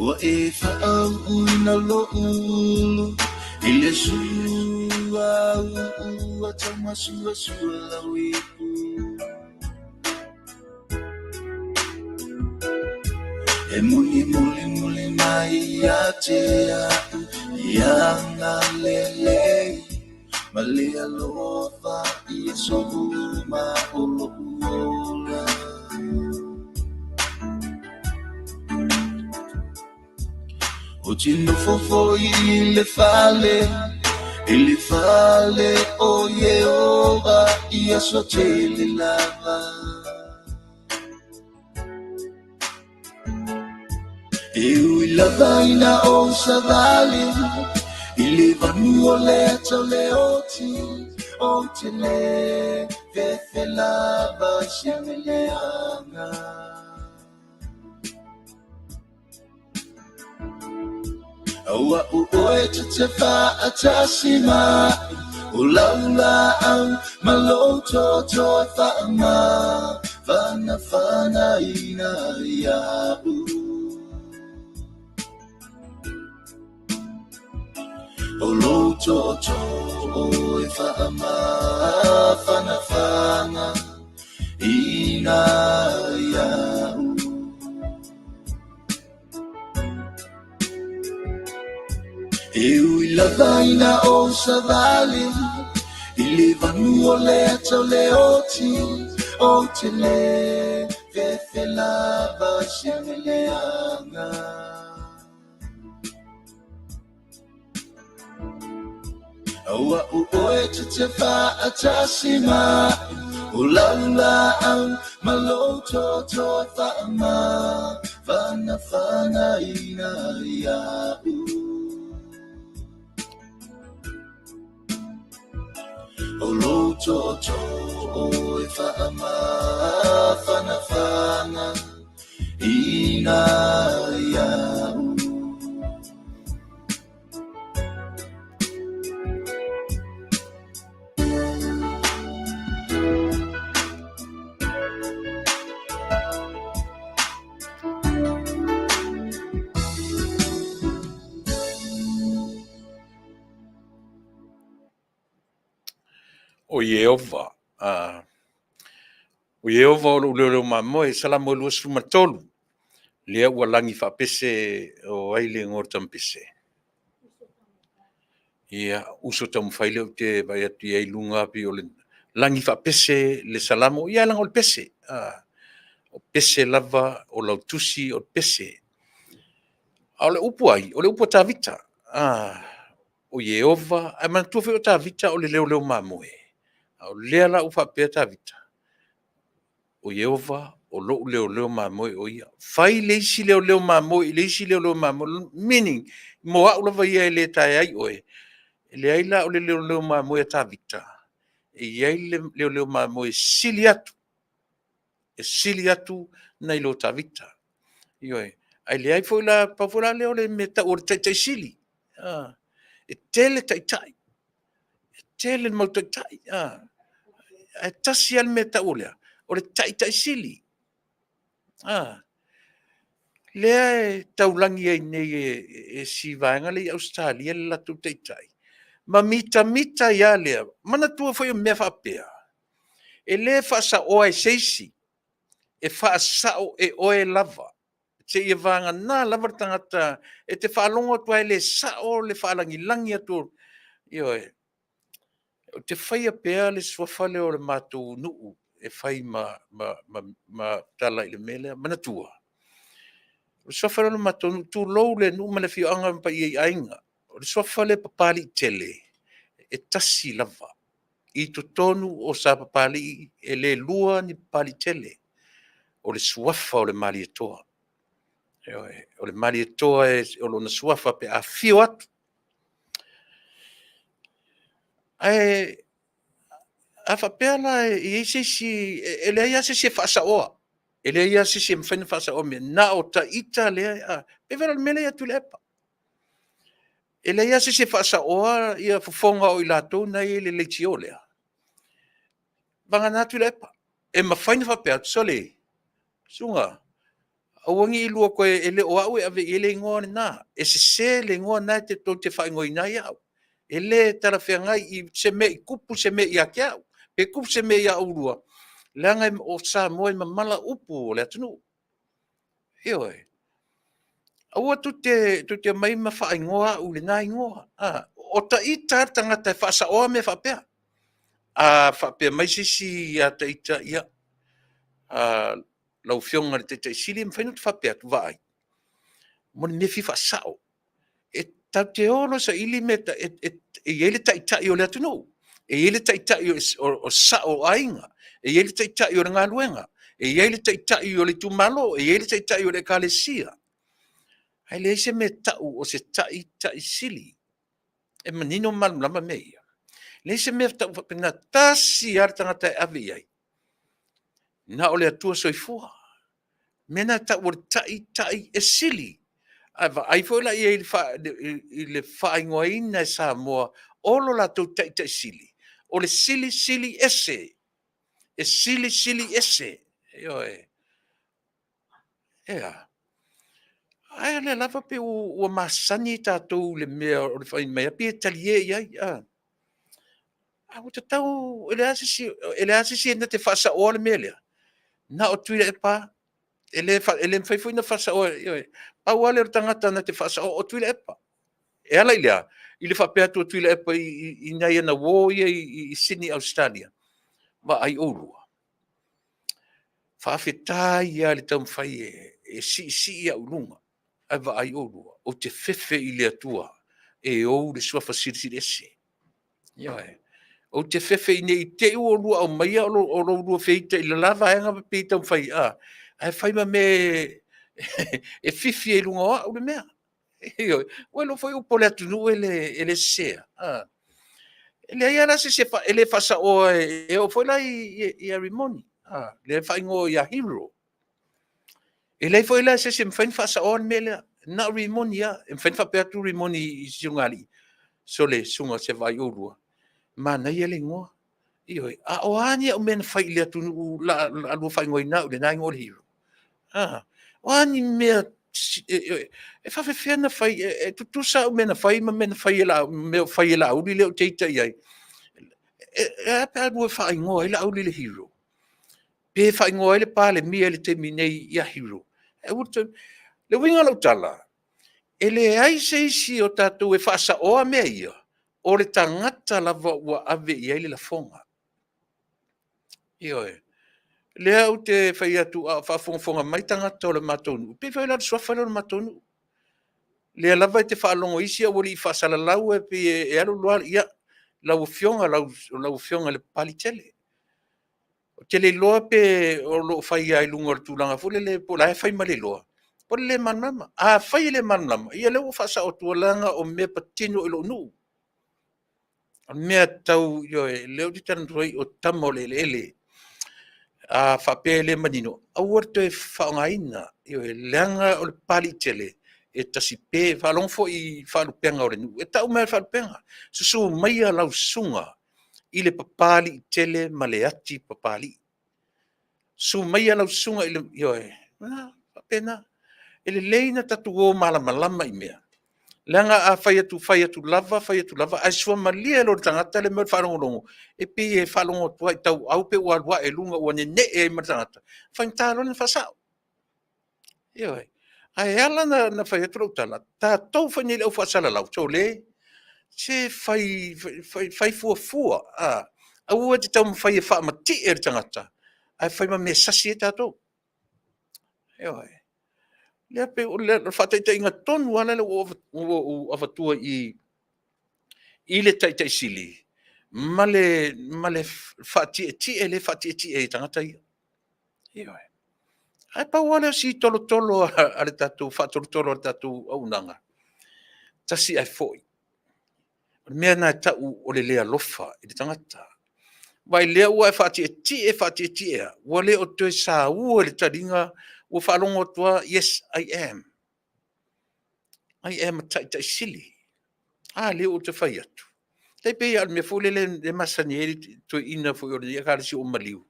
Ua e whaau ina lo ulu i le sua ua tauma sua sua lau ipu. E muni muli muli mai ia te au ia ngā lele Ma le alofa i aso uma o loʻu ola. Ou te nofo foi i le fale, i le fale o Iehova i aso tele lava. E ui lava ina ou savali i le vanu o le ata o le oti, ou te le fefe lava i se mea leaga. O a'u oe ta te fa'atasi mai, o lau la'au ma lou toto e fa'amafanafanaina ia'u. O lou toto e fa'amafanafanaina ia'u. E ui lava ina ou savali i le vanu o le ata o le oti, ou te le fefe lava i se mea leaga. O a'u oe ta te fa'atasi mai, o lau la'au ma lou toto e fa'amafanafanaina ia'u. O lou toto e fa'amafanafanaina ia'u. O Ieova, a o Ieova o lou leoleo mamoe, Salamo e 23, lea ua lagi faapese o ai le igoa o le tamapese. Ia, uso taumafai lea ou te vaai atu i ai i luga pei o le lagi faapese le Salamo, ia leaga o le pese. A, o pese lava, o lau tusi o le pese. A o le upu ai, o le upu a Tavita. A, o Ieova, ae manatua foi o Tavita o le leoleo mamoe. A o lea la ua faapea Tavita, o Ieova o lou leoleo mamoe o ia. Fai le isi leoleo mamoe i le isi leoleo mamoe, meaning, mo au lava ia e le taea ai oe, e leai la o le leoleo mamoe a Tavita, e i ai le leoleo mamoe e sili atu, e sili atu nai lo Tavita. Ioe. Ae leai foi la, pau foi la lea o le mea e tau o le taitai sili. E tele taitai, e tele le mau taitai. Ae tasi lava le mea e tau o lea, o le taitai sili. Lea e taulagi ai nei e si vaega lea i Ausetalia le latou taitai, ma mitamita ai lava lea. Manatua foi o mea faapea, e le faasaoa e se isi, e faasao e oe lava, seia vagana lava le tagata e te faalogo atu ai e le sao le faalagilagi atu. Ioe. Ou te faia pea le suafa lea o le matou nuu e fai ma, ma, ma, ma tala i le mea lea. Manatua, o le suafa lea o le matou nuu, tulou le nuu ma le afioaga ma paia i aiga. O le suafa lea Papaliitele, e tasi lava. I totonu o Sapapalii e le lua ni Papaliitele. O le suafa o le Malietoa. Ioe, o le Malietoa o lona suafa pe a afio atu. Ae a faapea la e i ai se isi, e leai lava se isi e faasaoa, e leai lava se isi e mafai ona faasaoa mea, na o ita lea, e pei foi la o le mea lea ia Tuilaepa. E leai lava se isi e faasaoa ia fofoga o i latou na e i ai i le leitio lea, vagana Tuilaepa. E mafai ona faapea atu, sole, susuga, aua ne i lua toe, e le o au e ave i ai le igoa lena, e sese le igoa lena tou te faaigoaina ai au. E le talafeagai i se mea i tupu se mea ia te au, pe tupu se mea ia oulua, leaga o Samoa e mamala upu o le atunuu. Ioe. Aua tou te omai ma faaigoa au i lena igoa. O taita le tagata e faasaoa mea faapea. A faapea mai se isi ia taita, ia, lau Afioga i le Taitai Sili, e mafai ona ou faapea atu, vaai, mo le mea e fia faasao. E tatou te o loa e saili mea e i ai le taitai o le atunuu, e i ai le taitai o sao o aiga, e i ai le taitai o le galuega, e i ai le taitai o le itumalo, e i ai le taitai o le ekalesia. Ae leai se mea e tau o se taitai sili. E manino ma malamalama mea ia. E leai se mea e tau faapena, tasi lava le tagata e ave i ai, na o le Atua Soifua. O le mea lena e tau o le taitai e sili. A e vaai foi la i ai i le faaigoaina e Samoa o lo latou taitai sili, o le silisili ese, e silisili ese. Ioe. E a? Ae o lea lava pei ua masani tatou i le mea o le fai mai lava pei e talie i ai. A ua tatau, e leai lava se isi e na te faasaoa le mea lea, na o Tuilaepa lava. E le mafai foi ona faasaoa, ioe. Pau lava lea o le tagata na te faasaoa o Tuilaepa. E ala i le a? I le faapea atu o Tuilaepa i nai ana uo ia i Sydney Ausetalia, vaai oulua, faafetai lava i le taumafai e siisii au i luga, ae vaai oulua, ou te fefe i le Atua e ou le Suafa Silisili Ese. Ioe. Ou te fefe ina ne i te i ua oulua aumaia o lo oulua feita i le la vaega ma pei e taumafai, ae fai ma mea e fifi ai i luga o au le mea. Ioe. Ua iloa foi upu a le atunuu e le sese lava. E leai lava la se isi e le faasaoa, e oo foi la ia Rimoni, lea e faaigoa ia Hero. E leai foi la se isi e mafai ona faasaoa le mea lea, na o Rimoni lava. E mafai ona faapea atu Rimoni i si ulugalii, sole susuga se vaai oulua, manaia le igoa. Ioe, a o a ni au mea na fai i le atunuu o le a lua faaigoaina au i lena igoa o le Hero? O a ni mea, e faapefea ona fai, e tutusa au mea na fai ma mea o fai e Laauli lea ou te ita i ai. E a pe a lua faaigoa ai Laauli i le Hero? Pe faaigoa ai le Palemia i le taimi nei ia Hero? Le uiga o lau tala, e leai se isi o tatou e faasaoa mea ia, o le tagata lava ua ave i ai le lafoga. Ioe. O lea ou te fai atu a o faafogafoga mai tagata o le matou nuu, e pei foi la o le suafa lea o le matou nuu. O lea lava e te faalogo i isi aualii faasalalau e pei e alu alu lava, ia, lau Afioga lau Afioga i le Papaliitele. Ou te le iloa pe o lo o fai lava i luga o le tulaga foi lele po o la e fai ma le iloa, po o le le malamalama. Afai e le malamalama, ia o lea ua ou faasao atu leaga o mea e patino i lou nuu. O mea tau, ioe, o lea ou te talanoa o tama o le eleele. A faapea e le manino, aua le toe faaaogaina, ioe, leaga o le Papaliitele, e tasi pe, faalogo foi i faalupega o le nuu, e tau mai lava i faalupega, susu maia lau susuga i le Papaliitele ma le atipapalii. Susu maia lau susuga i le, ioe, e faapena. E lelei ona tatou o malamalama i mea, leaga a fai atu fai atu lava fai atu lava, ae suamalie loa i le tagata le mea o le faalogologo, e pei e faalogo atu lava i tauau pei ua alu ae i luga ua nenee ai ma le tagata, e faigata loa ona faasao. Ioe. Ae ala ona fai atu lau tala, tatou foi nei le au faasalalau, sole, se fai, fai fuafua, aua e te taumafai e faamatie le tagata, ae fai ma mea sasi ai tatou. Ioe. Lea pei o le faataitaiga tonu lava lea ua ou avatua i i i le Taitai Sili ma le faatietie lea e faatietie ai e tagata ia. Ioe. Ae pau lava lea o si tolotolo a le tatou faatolotolo a le tatou auaunaga, tasi ae foi. O le mea lena e tau o le le alofa i le tagata. Vaai o lea ua e faatietie faatietie lava, ua le o toe saua i le taliga, ua faalogo atu lava, yes I am. I am a Taitai Sili. A lea ou te fai atu. Tai pei lava o le mea foi lele e masani ai le toeaina foi o le ekalesia ua maliu,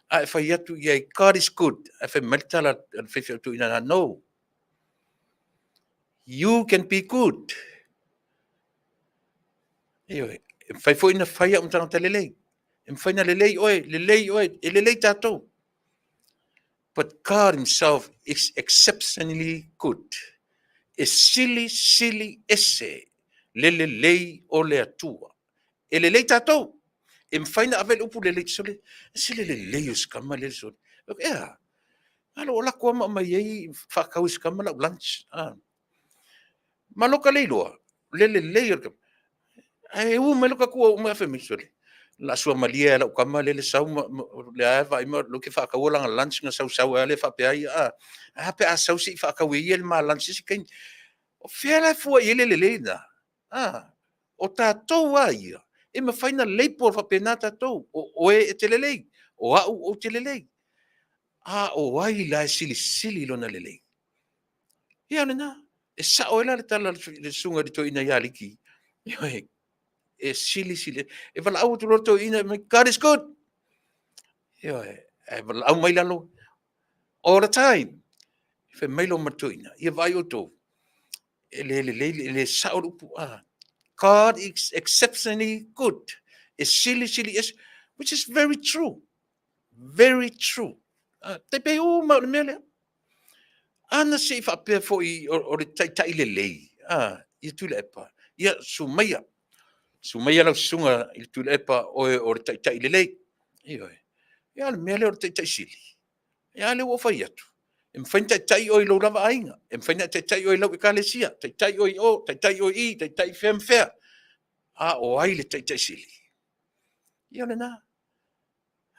a e fai atu i ai, God is good, ae fai mai le tala a le faifeau toeaina lena, no, you can be good. Ioe, e mafai foi ona fai au ma tagata lelei. E mafai ona lelei oe, lelei oe, e lelei tatou. But God himself is exceptionally good. E sili sili ese. Le lelei o le Atua. E lelei tatou. E mafai ona ave le upu lelei, sole, e ese le lelei o si tama lea, sole. E a? Alo o lako lava ma aumai ai faatau e si tama lau lunch. Ma lota le iloa, le lelei o le tama. Ae ui mai lota tuuaua mai fai mai, sole, o le a suamalie lava e lau tama lea le sau ma o lea lava e vaai ma o lea ou te faataua lana lunch ona sau sau ai lava lea faapea ai, a. Ae a pe a sau se i faatau e ia le ma lunch i se isi taimi. O fea la e fua i ai le lelei lena? A, o tatou lava ia, e mafai ona label faapena tatou, o oe e te lelei, o au ou te lelei. A o ai la e silisili lona lelei? Ia o lena. E sao ai la le tala a le susuga i le toeaina ia Aliki, ioe, e silisili, e valaau atu loa le toeaina, God is good. Ioe, ae valaau mai lalo, all the time. Fai mai loa ma le toeaina, ia vaai outou, e le lelei, e le sao le upu a. God is exceptionally good. E silisili ese, which is very true. Very true. Tai pei uma o le mea lea. Ana se i faapea foi o le taitai lelei, ia Tuilaepa, ia susu maia, susu maia lau susuga i le Tuilaepa oe o le taitai lelei. Ioe. Ia a o le mea lea o le taitai sili, ia a lea ua ou fai atu, e mafai ona taitai oe i lou lava aiga, e mafai ona taitai oe i lau ekalesia, taitai oe i o, taitai oe i i, taitai i fea ma fea. A o ai le taitai sili? Ia o lena.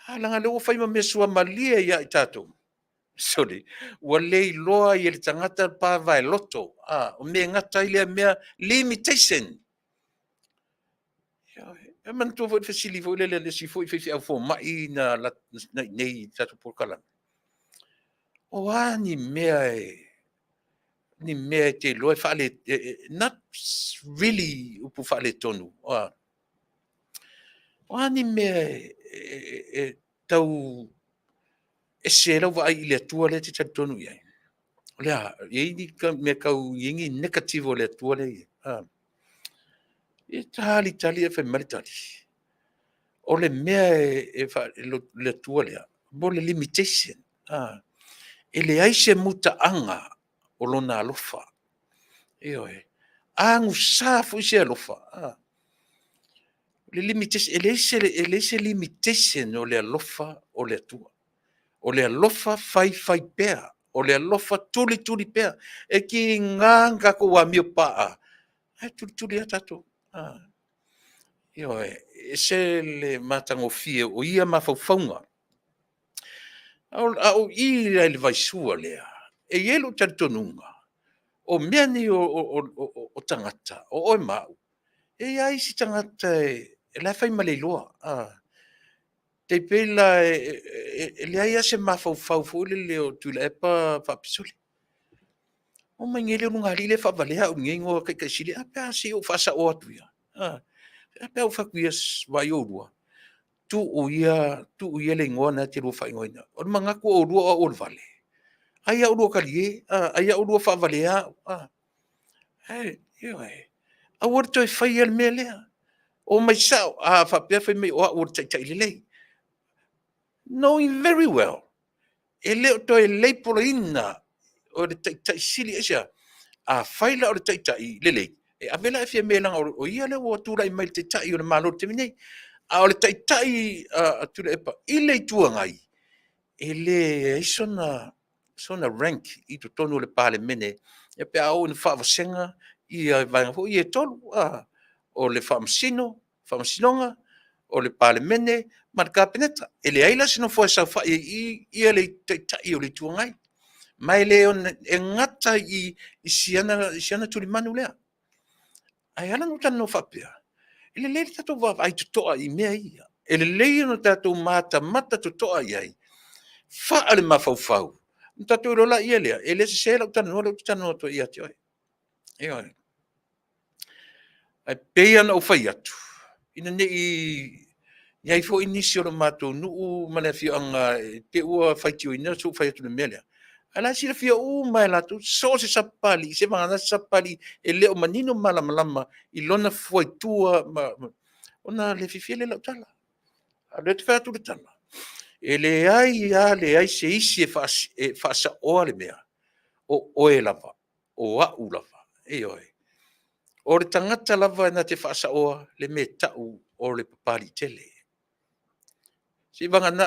A leaga o lea ua fai ma mea suamalie ia i tatou. Sole, ua le iloa ai e le tagata le pa vaeloto, a, o mea e gata ai lea mea, limitation. E manatua foi le fesili foi lele a le isi foi faifeau fomai na i inei i le tatou polokalame, o a ni mea e te iloa e faale, not really upu faaletonu, o a ni mea e tau ese ai lau vaai i le Atua lea e te talitonu i ai? O le a? E i ai ni mea tau, e i ai ni negative o le Atua lea e i ai? E talitali ae fai mai le tali, o le mea e le Atua lea, mo le limitation. E leai se mutaaga o lona alofa. Ioe. A agusa foi se alofa, le limitation, e leai se limitation o le alofa o le Atua. O le alofa faifai pea, o le alofa tulituli pea. E tiga ona tatou amio paa, ae tulituli lava tatou. Ioe, e ese le matagofie o ia mafaufauga. A o i la i le vaisua lea, e i ai lou talitonuga, o mea nei o tagata, o oe ma au, e i ai lava isi tagata o la e fai ma le iloa. E tai pei la e leai lava se mafaufau foi lele o Tuilaepa faapea, sole, omai nei le ulugalii lea e faavalea au i lenei igoa Taitaisili, ae a pe a se i ou faasaoa atu ia. Ae a pe a ou fai atu ia, vaai oulua, tuu ia le igoa lena e te lua faaigoaina au. O le manatu o oulua o au o le vale. Ai lava oulua talie, ai lava oulua faavalea au. Ioe, aua le toe faia le mea lea. Omai sao, a faapea fai mai o au o le taitai lelei. Knowing very well, e le o toe label ina o le taitai sili. Aisea? Afai la o le taitai lelei, e ave la e Fiame leaga o ia lea ua tulai mai le taitai o le Malo i le taimi nei. A o le taitai a Tuilaepa i le Itu Agai, e leai sona rank i totonu o le Palemene pe a oo ina faavasega ia vaega foi ia e tolu, o le Faamasinoga, o le Palemene ma le Kapeneta. E leai la se nofoa e saofai ai i i le Taitai o le Itu Agai. Ma e le e gata i si ana tulimanu lea. Ae ala ona ou talanoa faapea, e lelei le tatou vaavaai totoa i mea ia. E lelei ona tatou matamata totoa i ai, faalemafaufau, ona tatou iloa laia lea, e le sese lau talanoa lea ou te talanoa atu ai ia te oe. Ioe. Ae pei lava ona ou fai atu, ina ne i i ai foi nisi o le matou nuu ma le afioaga i te i ua faitioina sou fai atu i le mea lea, ae o la e silafia uma lava e latou, so o se Sapapalii, seiavagana se Sapapalii e le o manino ma malamalama i lona fuaitua ona le fiafia lea i lau tala. A o lea ou te fai atu le tala, e leai lava leai se isi e faasaoa le mea, o oe lava, o au lava, ioe. O le tagata lava na te faasaoa le mea tau o le papalii tele. Seivagana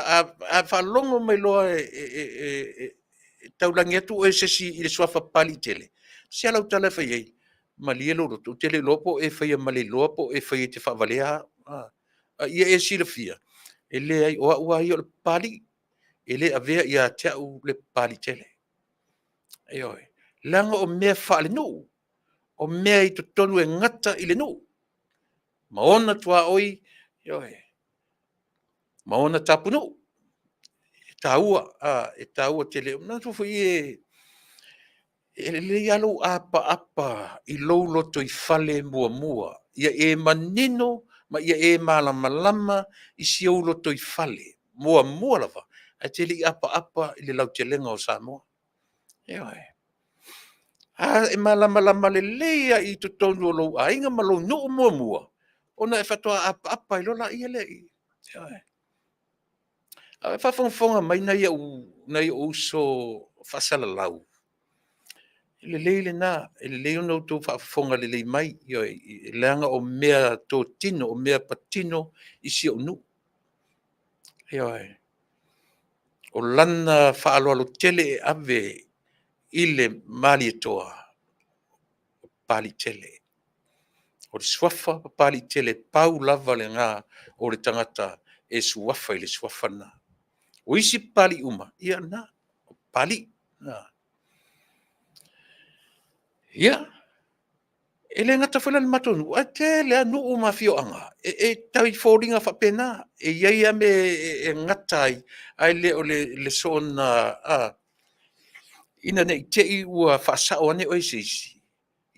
a faalogo mai loa e taulagi atu oe e se isi i le suafa Papalii tele, se lau tala e fai ai, malie lou loto, ou te le iloa po o e faia ma le iloa po o e faia e te faavalea au. A ia e silafia, e leai o au lava ia o le Papalii, e le avea ia te au le Papalii tele. Ioe, leaga o mea faalenuu, o mea i totonu e gata i le nuu ma ona tuaoi, ioe, ma ona tapunuu. E taua, e taua tele. E manatua foi e lelei lava lou apaapa i lou lotoifale muamua, ia e manino ma ia e malamalama i si ou lotoifale muamua lava, ae te le i apaapa i le lautelega o Samoa. Ioe. A e malamalama lelei lava i totonu o lou aiga ma lou nuu muamua, ona e faatoa apaapa ai loa lea i. Ioe. A o faafogafoga mai nai ou uso faasalalau, e lelei lena, e lelei ona outou faafofoga lelei mai, ioe, leaga o mea totino, o mea patino i si ou nuu. Ioe. O lana faaaloalo tele e ave i le Malietoa, o Papaliitele. O le suafa Papaliitele, pau lava lena o le tagata e suafa i le suafa lena. O isi Papalii uma, ia na, o Papalii. Ia, e le gata foi la i le matou nuu, ae tele lava nuu ma afioaga e tau foliga faapena. E i ai lava mea e gata ai, ae le o le soona... ina ne i te i ua faasao ane oe e se isi,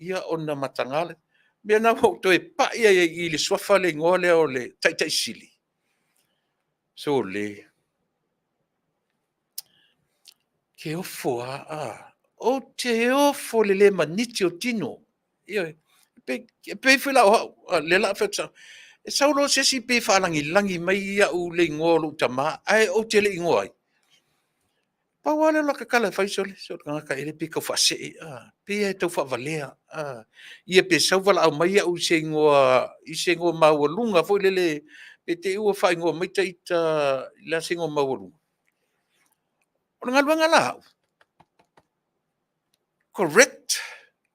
ia ona mataga lea. O le mea lena ua ou toe pai ai i i le suafa le igoa lea o le Taitaisili, sole, ou te ofo lava, ou te ofo i le le maniti o tino. Ioe. E pei foi la o au, o lea o le a ou fai atu sao, e sau loa se isi pei e faalagilagi mai au i le igoa o lou tama ae ou te le i igoa ai, pau lava lea o lata tala e fai, sole, se o le tagata ea lea pei e tau faasee, pei lava e tau faavalea. Ia pe sau valaau mai au i se igoa maualuga foi lele, pe te i ua faaigoa mai ita, o le a se igoa maualuga? O le galuega la a au, correct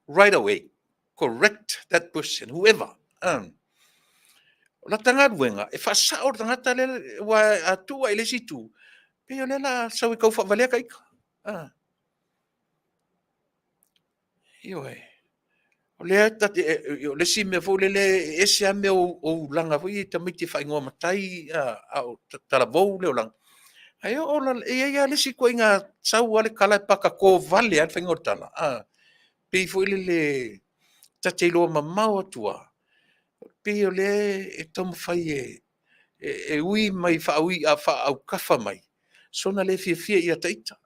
right away, correct that person, whoever. O lata galuega, e faasao le tagata lea, aua a tuu lava i le isi itu, pei o lea o le a sau e tau faavalea ta ita. Ioe. O le isi mea foi lele, e ese lava mea o olaga foi ia i tamaiti e faaigoa matai a o talavou le olaga. Ae oo la, e i ai lava le isi ituaiga sau lava le tala e patato vale lava le faiga o le tala, pei foi lele ta te iloa mamao atu lava, pei o lea e taumafai e ui mai faaautafa mai sona le fiafia ia ita.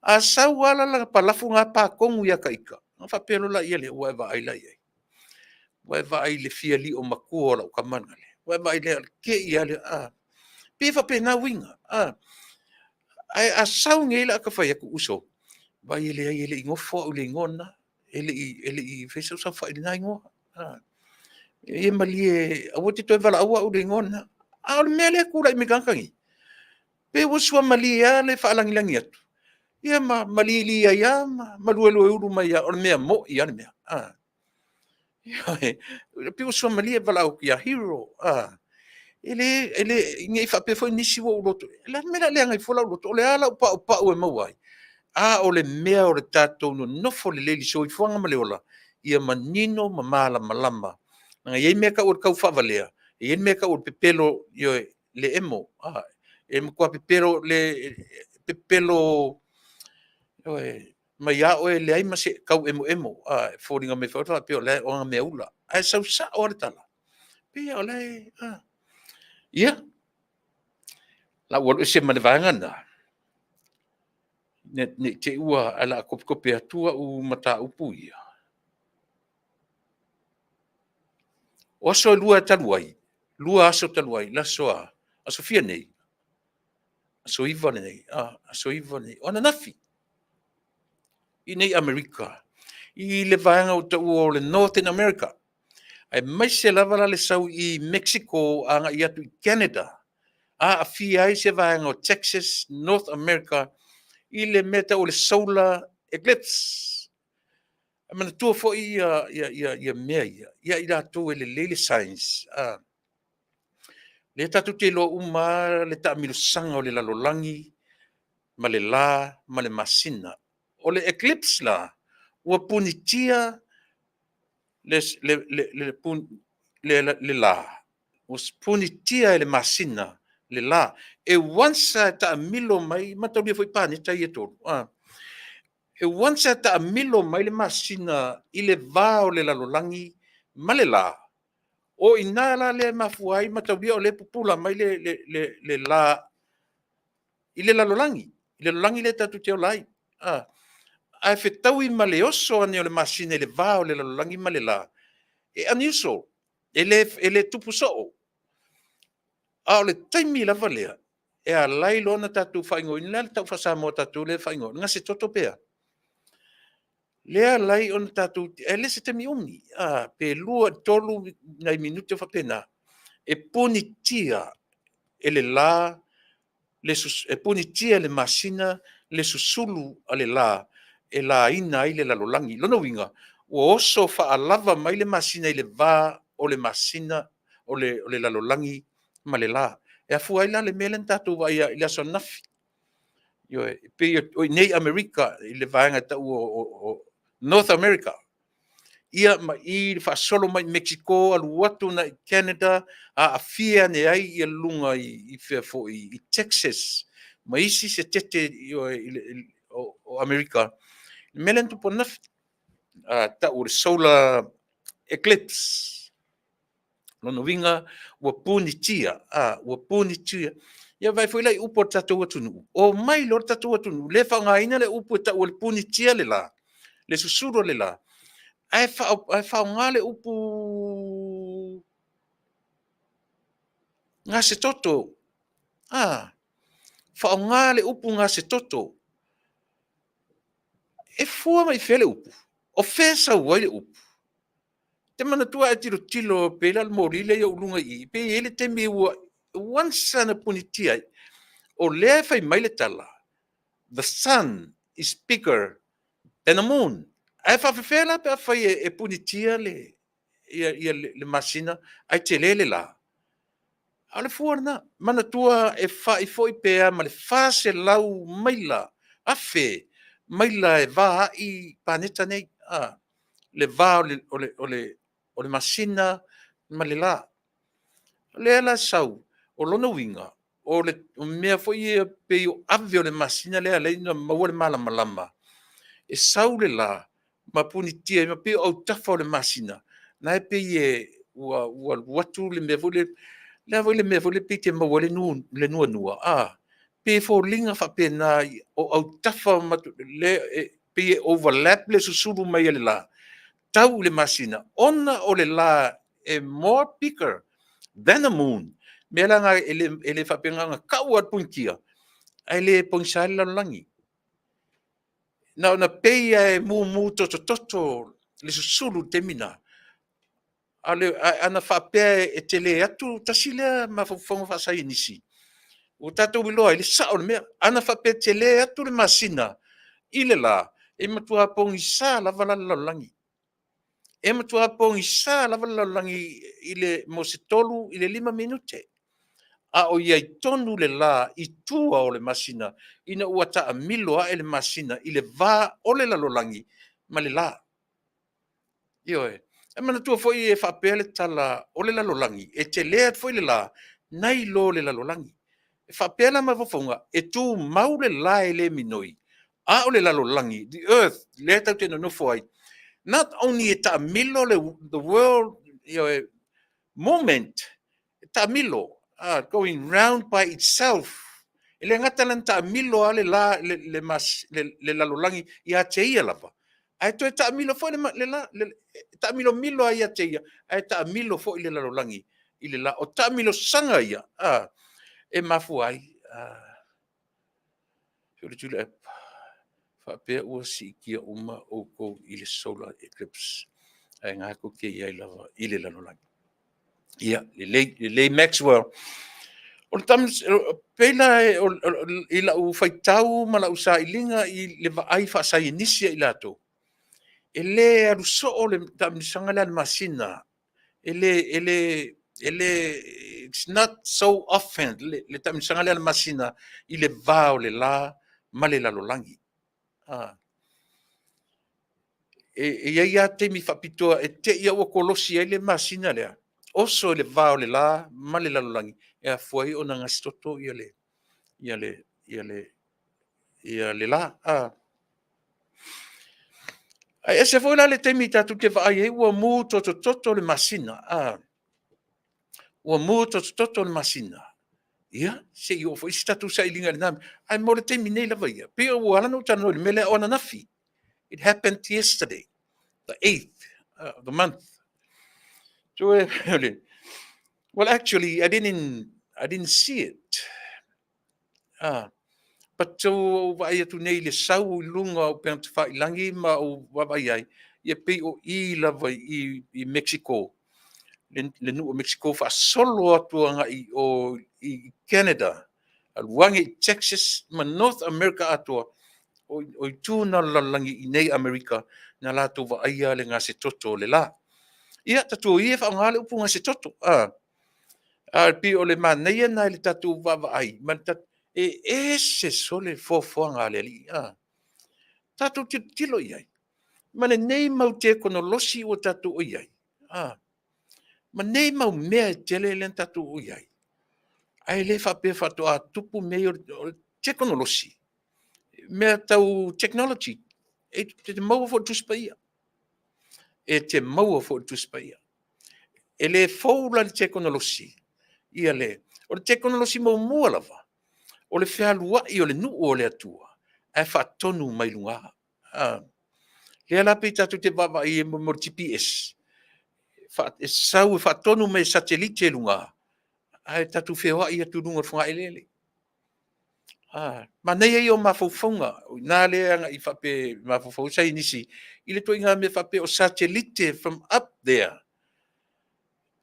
A sau lava la lana palafu lena pa tonu ia te ita, ona faapea loa lea, ua e vaai la i ai, ua e vaai i le fia lio matua o lau tama lea, ua e vaai o le te i lava lea. E pei e faapena uiga, ae a sau nei la ota fai atu, uso, vaai e leai e le i nofo au i le igoa lena, e le i faia sou saofai i lena igoa. Ia malie aua e te toe valaauina au i le igoa lena. A o le mea lea e tulai mai i tagata nei, pei ua suamalie lava le faalagilagi atu, ia ma lili ai lava ma luelueulu mai lava, o le mea moni lava le mea. Ioe, pei ua suamalie, valaau atu ia Hero, e le, ne i faapea foi nisi ua ou loto, o le a le mea o le a leaga ai fua lou loto? O le a lau paupau e maua ai? A o le mea o le tatou nonofo lelei i le soifuaga ma le ola, ia manino ma malamalama. Leaga e i ai mea e tau o le taufaavalea, e i ai le mea e tau o le pepelo, ioe, le emo, e matua pepelo, pepelo mai lava oe e leai ma se tau emoemo, e foliga mai foi faapea o ana meaula, ae sau sao lava le tala, pei o la e... Ia, o le a ou alu ese ma le vaega lena, ne i te i ua... ae o le a topetope atu au mataupu ia. O aso e 2 talu ai, 2 aso talu ai, le aso a, aso fia nei? Aso 9 lenei, aso 9 lenei, o ananafi i inei i Amerika. i le vaega ua taua o le Northern America, aemaise lava la le sau i Mexico agai atu i Canada, aafia ai se vaega o Texas, North America i le mea e tau o le solar eclipse. E manatua foi ia mea ia, ia i latou e lelei le science, lea tatou te iloa uma lava le taamilosaga o le lalolagi ma le la ma le masina. O le eclipse la, ua punitia le la, ua punitia e le masina le la. E once lava e taamilo mai, mataulia foi paneta ia e tolu, e once lava e taamilo mai le masina i le va o le lalolagi ma le la, o i ina la lea e mafua ai, mataulia o lea e pupula mai le la i le lalolagi, i le lalolagi lea tatou te ola ai. Ae fetaui ma le oso ane o le masina i le va o le lalolagi ma le la, e unusual, e le tupu soo. A o le taimi lava lea e ala ai loa ona tatou faaigoaina, o le a le tau faa-Samoa o tatou lea e faaigoa, o le gasetoto pe a? Lea e ala ai ona tatou, e le o se taimi umi, pe 2 i le 3 nai minute faapena, e punitia e le la, e punitia e le masina le susulu a le la e laina ai le lalolagi. Lona uiga, ua oso faalava mai le masina i le va o le masina o le lalolagi ma le la. E afua ai la le mea lea na tatou vaaia i le aso ananafi. Ioe, e pei o i inei i Amerika i le vaega e tau o North America, ia ma i le faasolo mai i Mexico alu atu agai i Canada, aafia ane ai ia luga i fea foi i Texas ma isi setete o Amerika. Le mea lea na tupu ananafi, tau o le solar eclipse. Lona uiga ua punitia, ua punitia. Ia vaai foi la i upu a le tatou atunuu, omai loa le tatou atunuu lea e faaaogaina le upu e tau o le punitia le la, le susulu o le la, ae faaaoga le upu gasetoto. Faaaoga le upu gasetoto. E fua mai fea le upu? O fea e sau ai le upu? Ou te manatua a e tilotilo pe i ai la le moli lea i ou luga i i, pe i ai le taimi ua once lava na punitia ai. O lea e fai mai le tala, the sun is bigger than the moon. Ae faapefea la pe afai e punitia le masina ae tele le la? A o le fua lena. Manatua e fai foi pe a ma le 400 maila, afe maila e va ai paneta nei, le va o le masina ma le la. O lea la e sau, o lona uiga, o le mea foi ia pei o ave o le masina lea e ala ai ona maua le malamalama, e sau le la ma punitia ai, ma pei o autafa o le masina, na e pei e ua alu atu le mea foi lea, le a foi le mea foi lea pei te maua ai le nuanua, pei e foliga faapena o autafa lea pei e overlap le susulu mai a le la tau i le masina, ona o le la e more bigger than the moon. Mea la na e le faapena ona tau lava le punitia, ae le pogisa ai le lalolagi. Na ona pei lava e mumu totototo le susulu i le taimi lena. Ae ana faapea e tele atu, tasi lea mafaufauga faasaienisi ua tatou iloa ai le sao o le mea. Ana faapea e tele atu le masina i le la, e matua pogisa lava la le lalolagi. E matua pogisa lava le lalolagi i le mo se 3 i le 5 minute, a o i ai tonu le la i tua o le masina ina ua taamilo ae le masina i le va o le lalolagi ma le la. Ioe. E manatua foi e faapea le tala o le lalolagi, e tele atu foi le la nai lo le lalolagi. E faapea la mafaufauga, e tumau le la e le minoi, a o le lalolagi, the earth, lea tatou te nonofo ai, not only e taamilo le the world, ioe, movement, e taamilo, going round by itself. E le gata la na taamilo lava le la, le lalolagi ia te ia lava, ae toe taamilo foi le la, taamilomilo lava ia te ia, ae taamilo foi le lalolagi i le la. O taamilosaga ia e mafua ai. Faapea ua siitia uma outou i le solar eclipse, ae na tou te i ai lava i le lalolagi. Ia, lelei, lelei Maxwell. O le pei la i lau faitau ma lau sailiga i le vaai faasaienisi a i latou, e le alu soo le taamilosaga lea a le masina, e le, e le, e le, it's not so often le taamilosaga lea a le masina i le va o le la ma le lalolagi. E i ai lava taimi faapitoa e te i a ua kolosi ai le masina lea, oso i le va o le la ma le lalolagi, e afua ai ona gasetoto ia le, ia le, ia le, ia le la. Ae ese foi la le taimi tatou te vaai ai ua mu totototo le masina, ua mu totototo le masina. Ia, se i oo foi se tatou sailiga i lena mea. Ae mo le taimi nei lava ia, pei ua ala ona ou talanoa i le mea lea o ananafi. It happened yesterday, the 8th of the month. So, well, actually, I didn't see it. But ua ou vaai atu nei i le sau i luga o upega tafailagi ma ou vaavaai ai, ia pei o i lava i Mexico, le nuu o Mexico faasolo atu agai o i Canada, alu ane i Texas ma North America atoa, o itu na o le lalolagi i nei Amerika na latou vaaia le gasetoto o le la. Ia, tatou ia e faaaoga le upu gasetoto. A pei o le manaia na i le tatou vaavaai, ma le e ese sole foafoaga a le Alii. Tatou tilotilo i ai, ma lenei mau tekonolosi ua tatou i ai, ma nei mau mea e tele lea na tatou i ai, ae le faapea faatoa tupu mea ia o le tekonolosi, mea tau technology, e te maua foi i le Tusi Paia. E te maua foi i le Tusi Paia. E le fou la le tekonolosi, ia le, o le tekonolosi muamua lava, o le fealuai o le nuu o le Atua, ae faatonu mai luga. Lea la pei tatou te vaavaai mo le GPS, e sau e faatonu mai e satelite i luga, ae tatou feoai atu i luga o le fogaeleele. Manaia ia o mafaufauga, o i ina lea e agai faapea mafaufau ai saienisi i le ituaiga mea faapea o satelite from up there,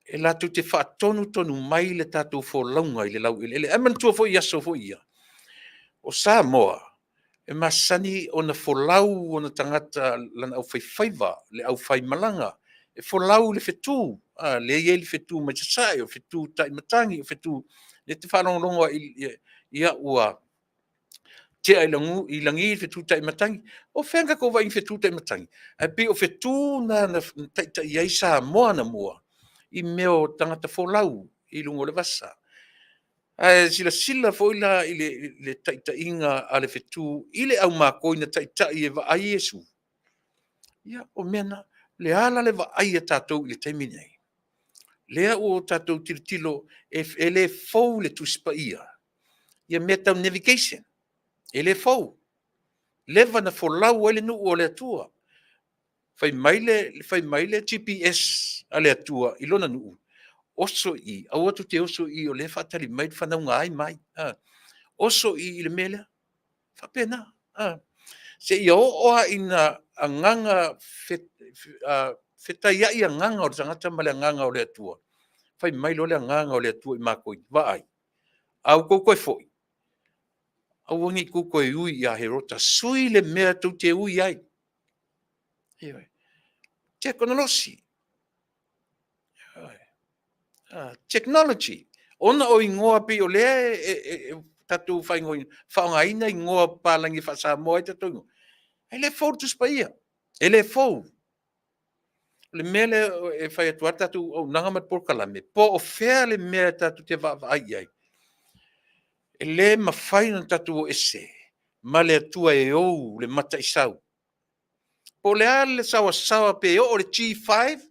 e latou te faatonutonu mai le tatou folauga i le laueleele. Ae manatua foi i aso foi ia, o Samoa, e masani ona folau ona tagata, lana aufaifaiva, le aufaimalaga, e folau i le fetu, lea e i ai le fetu mai sasae, o fetu taimatagi, o fetu, lea e te faalogologo ia ua tea i lagi le fetu taimatagi. O fea na tatou vaai i fetu taimatagi? Ae pei o fetu na na taitai ai Samoa anamua i mea o tagata folau i luga o le vasa. Ae silasila foi la i le taitaiga a le fetu i le aumakoi na taitai e vaai Iesu. Ia, o mea na, le ala le vaai a tatou i le taimi lenei. Lea ua tatou tilotilo e le fou le Tusi Paia, ia mea tau navigation, e le fou. Leva na folau ai le nuu o le Atua. Fai mai le GPS a le Atua i lona nuu, oso i i, aua tou te oso i i o lea e faatali mai le fanauga ai mai. Oso i i le mea lea. Faapena. Seia oo lava ina agaga fetaiai agaga o le tagata ma le agaga o le Atua, fai mai loa le agaga o le Atua i matou, vaai, a outou toe foi, aua ne i outou toe ui ia Herota, sui le mea tou te ui ai. Ioe. Tekonolosi. Technology. Ona o igoa pei o lea e tatou faaaogaina igoa papalagi faa-Samoa ai tatou igoa. E le fou le Tusi Paia. E le fou. O le mea lea e fai atu ai le tatou auaunaga ma le polokalame, po o fea le mea tatou te vaavaai i ai, e le mafai ona tatou o ese ma le Atua e ou le mataisau. Po o le a le saoasaoa pe oo i le G5,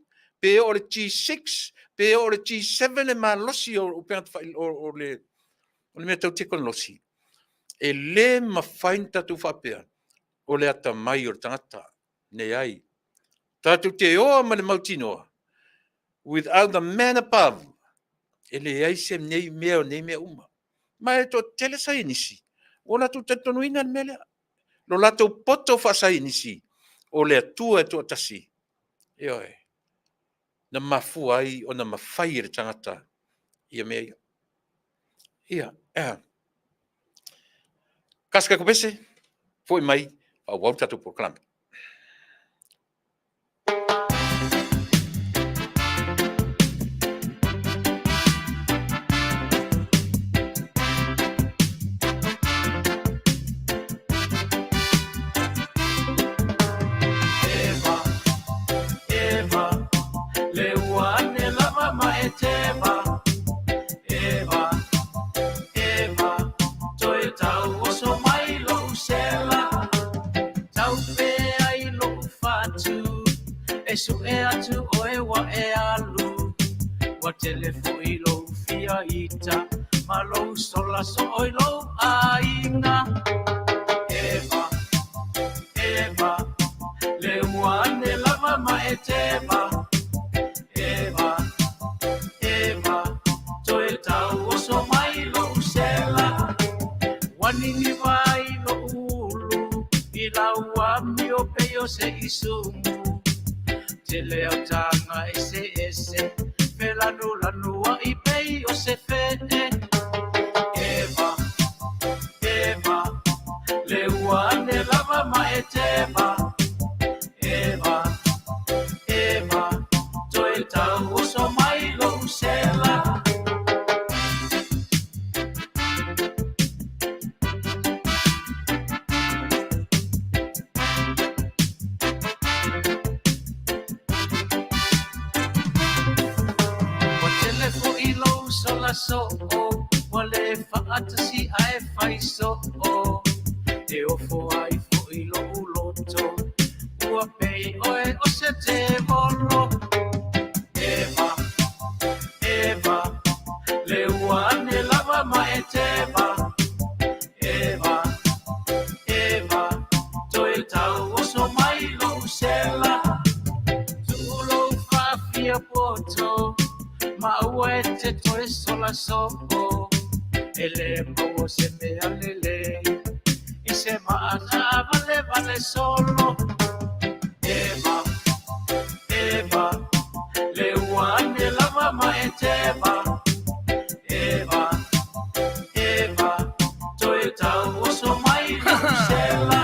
pe oo i le G6, pe oo i le G7 le malosi o le mea tau tekonolosi, e le mafai ona tatou faapea, o le atamai o le tagata. Leai. Tatou te oa ma le mautinoa, without the man above, e leai se nei mea o nei mea uma. Ma e toatele saienisi ua latou talitonuina le mea lea. Lo latou poto faasaienisi, o le Atua e toatasi, ioe, na mafua ai ona mafai e le tagata ia mea ia. Ia, ea. Kasi ka kopese, foi mai, faaauau le tatou polokalame. Eva, le ua ane lava ma e teva. Eva, Eva, toe tau oso mai lou sela. Tau pe ai lou fatu, e su'e atu oe ua e alu. Ua tele foi lou fia ita, ma lou sola soo i lou aiga. Eva, Eva, le ua ane lava ma e teva. Eva, Eva, toe tau oso mai lou sela. Ua niniva ai lou ulu, i lau amio pei o se isumu. Tele au taga eseese, felanulanua'i pei o se fe'e. Eva, Eva, le ua ane lava ma e teva. Eva, Eva, toe tau oso mai lou sela. Ua tele foi lou sola soo, ua le faatasi ae fai soo. E ofo ai foi lou loto, ua pei oe o se tevolo. Eva, Eva, le ua ane lava ma e teva. Eva, Eva, toe tau oso mai lou sela. Tuu lou faafia poto, ma aua e te toe sola soo. E le maua se mea lelei, i se maa taavalevale solo. Eva, Eva, le ua ane lava ma e teva. Eva, Eva, toe tau oso mai lou sela.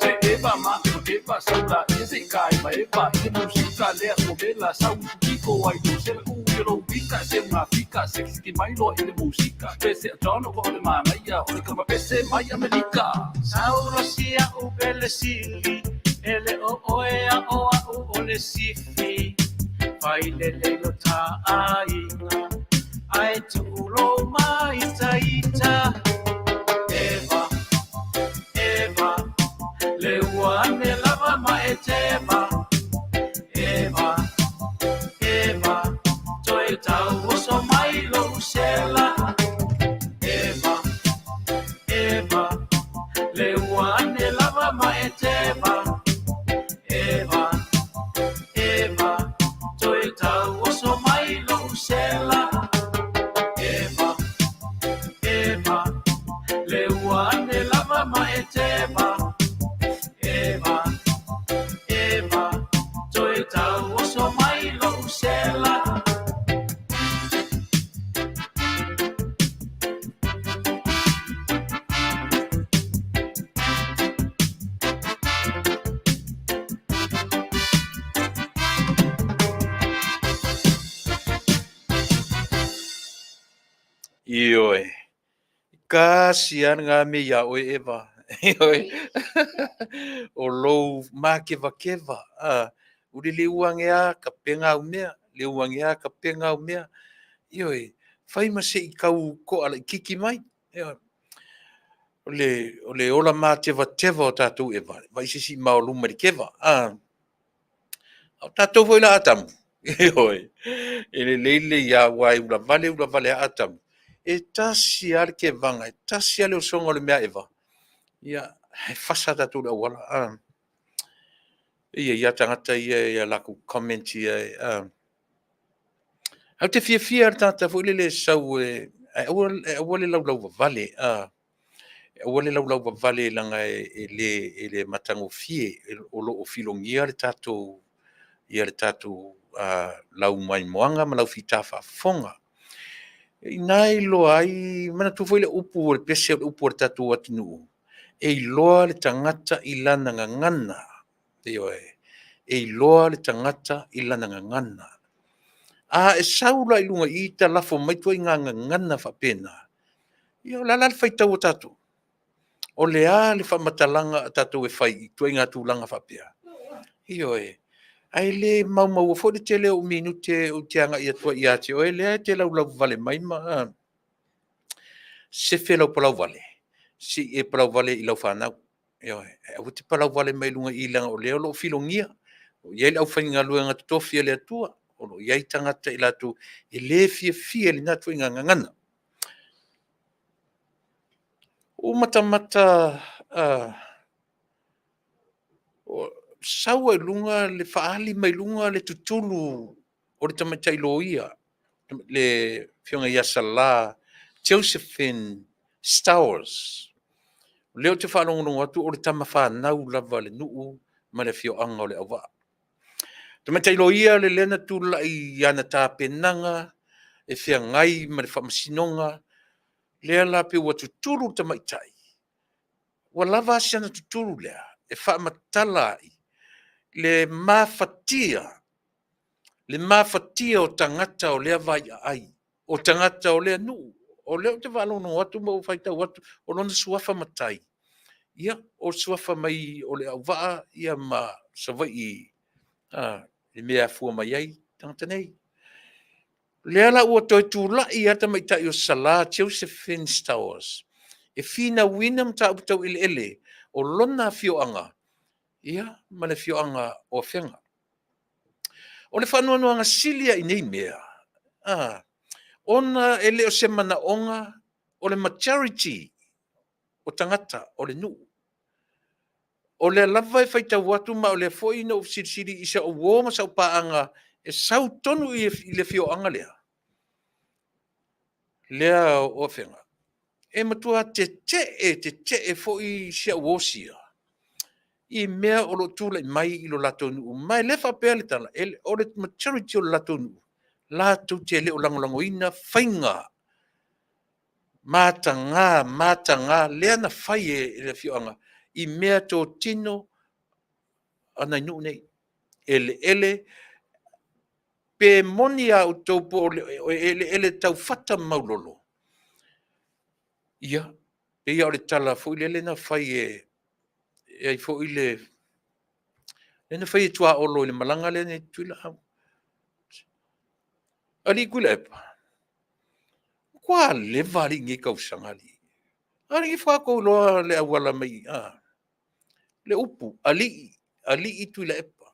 Se eva ma o eva saula ia se kai ma eva i le musika lea sovela sau kiko ai to sela u i lo wika se nga fika se ki mai lo i le musika pese a tono ko le manaia o le kama pese mai Amerika. Saulo sia u pele sili, e le o oe a o a u o le sifi. Fai le leilo ta aiga, ae tu'u mai itaita. Eva, Eva, le ua ane lava ma e teva. Eva, Eva, toe tau oso mai lou sela. Eva, Eva, le ua ane lava ma e teva. Eva, Eva, toe tau oso mai lou sela. Eva, Eva, le ua ane lava ma e teva. Eva, Eva, toe tau oso mai lou sela. Ioe. Kasi a ngā me ia oe Eva. Ioe. O lou makevakeva. Uri le uange a ka penga au mea. Le uange a ka penga au mea. Ioe. Fai ma se i kau ko ala i kiki mai. Ioe. O le ola matevateva o tātou Eva. Vai se si mao luma i keva. O tātou foi la Atamu. Ioe. E le leile ia wai ula vale ula vale a Atamu. E tasi a le kevaga, e tasi a le osoga o le mea Eva. Ia, e fasa tātou le auala. Ia, ia tagata ia, ia lakou comment ia. Au te fiafia le tagata foi lele e sau e, e aua, e aua le laulau vavale. Aua le laulau vavale leaga e le matagofie, o lo o filogia le tatou ia le tatou laumaimoaga ma lau fita faafofoga. I ina e iloa ai, manatua foi le upu o le pese o le upu a le tatou atunuu, e iloa le tagata i lana gagana. Ioe, e iloa le tagata i lana gagana. A e sau la i luga i i ta lafo mai ituaiga gagana faapena, ia o le a la le faitau a tatou? O le a le faamatalaga a tatou e fai i ituaiga tulaga faapea? Ioe, ae le maumauina foi le tele o ou minute ou te agai atu ai ia te oe lea e te laulauvale mai ma sefe lau palauvale, se i e palauvale i lau fanau. Ioe, ae aua te palauvale mai luga i i leaga o lea o lo o filogia. O i ai le aufaigaluega totofi a le Atua, o lo o i ai tagata i latou e le fiafia i lena ituaiga gagana. Ua ou matamata sau lava i luga le faaali mai luga le tutulu o le tamaitai loia, le afioga ia Sala Josephine Stowers. O lea ou te faalogologo atu o le tama fanau lava a le nuu ma le afioaga o Leauvaa. Tamaitai loia le lea na tulai i ana tapenaga e feagai ma le faamasinoga, lea la pei ua tutulu le tamaitai, ua lava a si ana tutulu lea e faamatala ai le mafatia, le mafatia o tagata o lea vaiaai, o tagata o lea nuu. O lea ou te faalogologo atu ma ou faitau atu, o lona suafa matai, ia o le suafa mai o Leauvaa ia ma Savaii i mea e afua mai ai tagata nei. O lea la ua toe tulai lava le tamaitai o Sala Josephine Stowers e finauina mataupu tau eleele o lona afioaga ia ma le afioaga o Afega. O le faanoanoaga sili lava i nei mea, ona e le o se manaoga o le majority o tagata o le nuu. O lea lava e faitau atu ma o lea foi na ou fesilisili i si au uo ma sau paaga e sau tonu i le afioaga lea, lea o Afega, e matua tetee, tetee foi si au uo sia i mea o lo o tulai mai i lo latou nuu. Ma e le faapea le tala, o le majority o le latou nuu, latou te le o lagolagoina faiga mataga, mataga lea na fai e le afioaga i meatotino a nai nuu nei. Eleele, pe moni a outou po o eleele taufata ma maulolo, ia, pei lava o le tala foi lele na fai e ai foi le lea na fai e Tuaolo i le malaga lea na i ai Tutuila. Alii Tuilaepa, matua leva alii i nei tausaga alii. Alii faatoa tou iloa le auala mai i, le upu, alii, alii Tuilaepa.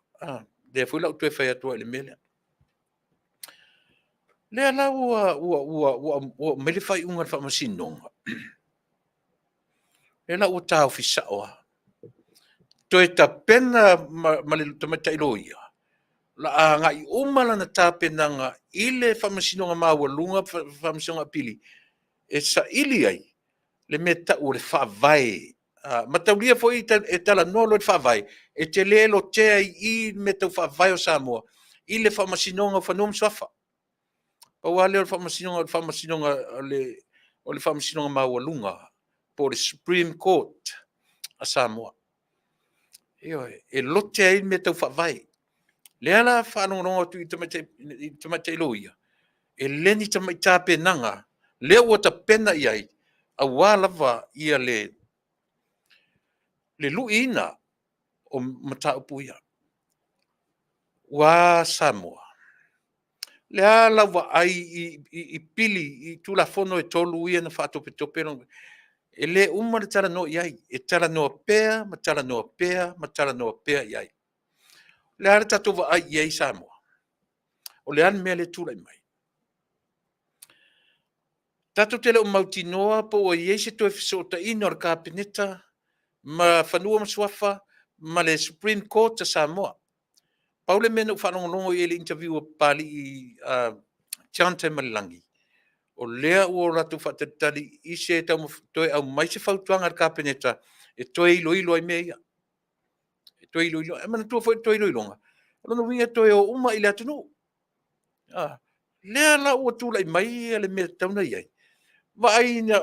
Lea foi la ua toe fai atu ai i le mea lea. Lea la ua aumai le faaiuga a le Faamasinoga, lea la ua taofi sao lava. Toe tapena ma le tamaitai loia, o le a agai uma lana tapenaga i le Faamasinoga Maualuga, Faamasinoga Apili, e saili ai le mea e tau o le Faavae. Mataulia foi e talanoa loa i le Faavae, e te le lotea i i le mea tau Faavae o Samoa i le Faamasinoga o Fanua ma Suafa. Pau lava lea o le Faamasinoga, o le Faamasinoga o le Faamasinoga Maualuga po o le Supreme Court a Samoa. Ioe, e lote ai mea tau faavae. O lea la e faalogologo atu i le tamaitai loia, e le ni tamai tapenaga, lea ua tapena i ai, aua lava le luiina o mataupu ia. Ua a Samoa? O le a lau vaai i pili i Tulafono e 3 ia na faatopetope? E le uma le talanoa i ai, e talanoa pea ma talanoa pea ma talanoa pea i ai. O le a le tatou vaai i ai Samoa? O le a le mea lea e tulai mai? Tatou te le o mautinoa po ua i ai se toe fesootaiga o le Kapeneta ma Fanua ma Suafa ma le Supreme Court a Samoa. Pau le mea na ou faalogologo i ai i le interview a Papalii John Taemalelagi, O lea ua o latou faatalitali i se toe aumai se fautuaga a le Kapeneta e toe iloilo ai mea ia. E toe iloilo. E manatua foi le toe iloiloga, o lona uiga e toe o uma i le atunuu. A, lea la ua tulai mai le mea e tatau ona i ai, vaai ina,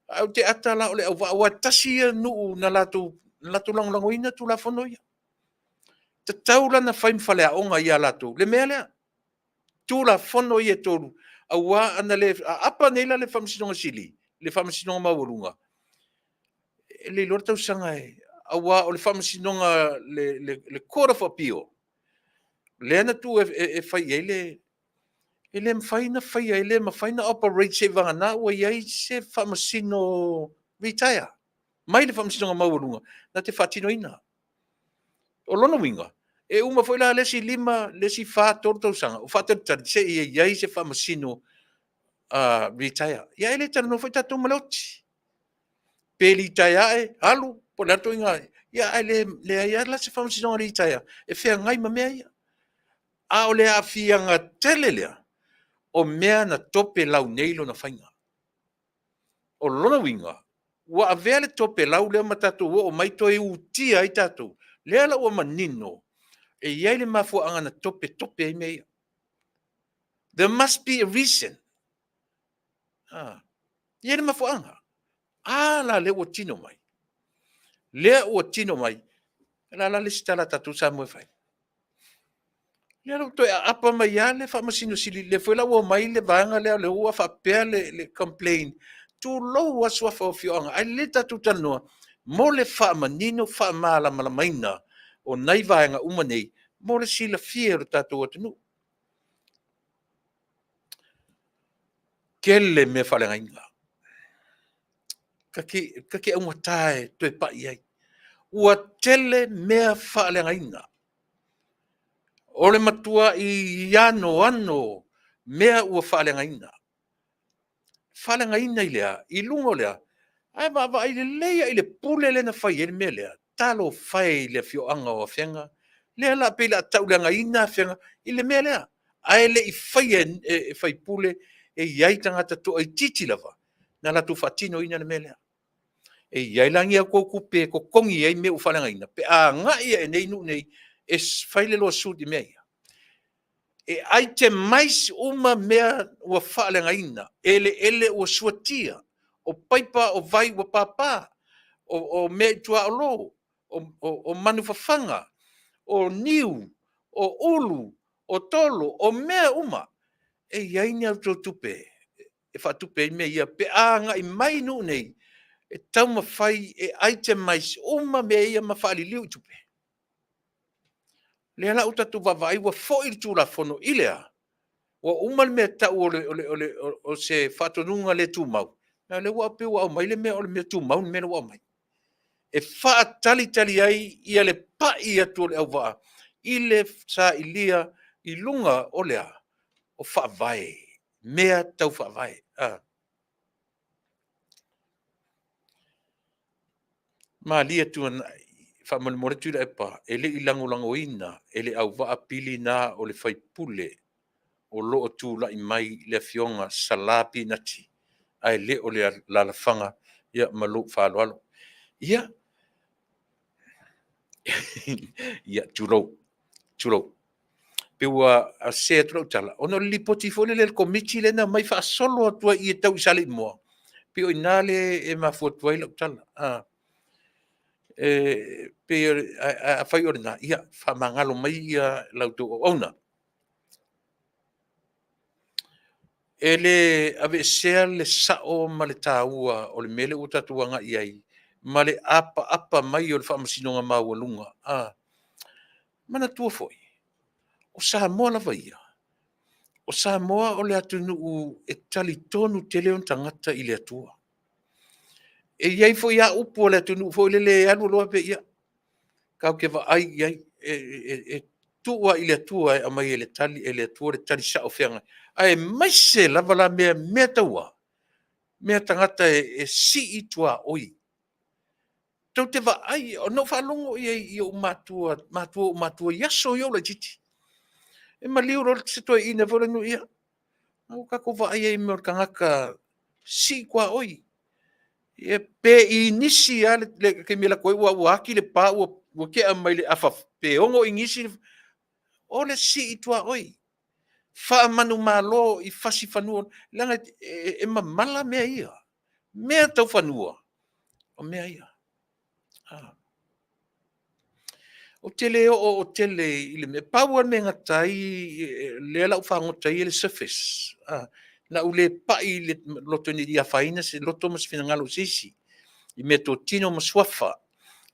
ae ou te ata la o le auvaa, aua e tasi ia nuu na latou lagolagoina Tulafono ia. E tatau la ona fai ma faleaoga ia latou le mea lea, Tulafono ia e 3, aua ana le aapa nei la le Faamasinoga Sili, le Faamasinoga Maualuga, e le iloa le tausaga e... aua o le Faamasinoga le Court of Appeal, lea na tuu e fai i ai le... E le mafai ona faia, e le mafai ona operate seiavagana ua i ai se Faamasino retire mai le Faamasinoga Maualuga na te faatinoina. O lona uiga, e uma foi la le isi 5, le isi 4, 3 tausaga o faatalitali seia i ai se Faamasino retire. Ia e le talanoa foi tatou ma le oti, pe litaea ae, alu, po o le a le ituaiga... ia ae leai lava la se Faamasinoga litaea e feagai ma mea ia. A o le aafiaga tele lea, o mea na topelau nei lona faiga. O lona uiga, ua avea le topelau lea ma tatou oo mai toe utia ai tatou. Lea la ua manino, e i ai le mafuaaga na topetope ai mea ia. There must be a reason. E i ai le mafuaaga. A la lea ua tino mai? Lea ua tino mai. O le a la le isi tala a tatou Samoa e fai? Lea la ua toe aapa mai lava le Faamasino Sili, lea foi la ua omai le vaega lea, lea ua faapea le complain, tulou lava suafa o afioaga, ae lelei le tatou talanoa mo le faamanino faamalamalamaina o nai vaega uma nei mo le silafia e le tatou atunuu. Tele mea faaleagaina. Ta te augata e toe pai i ai. Ua tele mea faaleagaina. O le matuai anoano mea ua faaleagaina. Faaleagaina i le a? I luga o le a? Ae vaavaai lelei lava i le pule lea na fai ai le mea lea. Talofa e i le afioaga o Afega, lea la pei o le a tauleagaina Afega i le mea lea, ae le i faia e faipule, e i ai tagata toaitiiti lava na latou faatinoina le mea lea. E i ai la ni a outou tupe e totogi ai mea ua faaleagaina pe a agai ae nei nuu nei e fai le lawsuit i mea ia? E itemize uma mea ua faaleagaina, eleele ua suatia, o paipa o vai ua papa, o mea i tuaolo, o manu fafaga, o niu, o ulu, o tolo, o mea uma. E i ai ni a outou tupe e faatupe ai mea ia pe a agai mai nuu nei e taumafai e itemize uma mea ia ma faaliliu i tupe? Lea la ua tatou vaavaai ua foi le Tulafono i le a? Ua uma le mea e tau o se faatonuga le tumau, a o lea ua pei ua aumai le mea o le mea tumau le mea lea ua aumai, e faatalitali ai ia le pai atu o le auvaa i le sailia i luga o le a? O faavae, mea tau faavae. Malie Tuanai, faamolemole Tuilaepa, e le i lagolagoina e le auvaa pili na o le faipule o lo o tulai mai le Afioga Sala Pinati, ae le o le alaalafaga. Ia ma lou faaaloalo. Ia, ia tulou, tulou. Pei ua sese atu lau tala, ona o le lipoti foi lele a le Komiti lea na aumai faasolo atu ai i i e tau i Saleimoa, pei o i ina lea e mafua atu ai lau tala. E pei afai o lena, ia faamagalo mai la outou auauna. E le aveesea le sao ma le taua o le mea lea ua tatou agai i ai ma le apaapa mai o le Faamasinoga Maualuga. Manatua foi, o Samoa lava ia, o Samoa o le atunuu e talitonu tele ona tagata i le Atua. E i ai foi lava upu a le atunuu foi lele e alu alu lava pei, ia, tatou te vaai i ai, e tuu lava i le Atua e aumai e le Atua le tali sao feagai, aemaise lava la mea tau a? Mea tagata e sii tuaoi. Tou te vaai, na ou faalogo i ai i ou matua, matua o ou matua i aso ia a o ou laitiiti. E maliu loa se toeaina foi lea, ia, A ua tatou vaai ai i mea o le tagata sii tuaoi. Ia pe inisi lava le taimi e alu atu ai ua ati le pa ua tea mai le afa pe 6 inisi, o le sii tuaoi. Faamanumalo i fasi fanua, leaga e mamala mea ia. Mea tau fanua, o mea ia. Ou te le oo tele i le mea, pau lava le mea e gata ai lea o le a ou fagota ia i le surface, o le a ou le pai i le loto ina ne i afaina se loto ma se finagalo o se isi i meatotino ma suafa.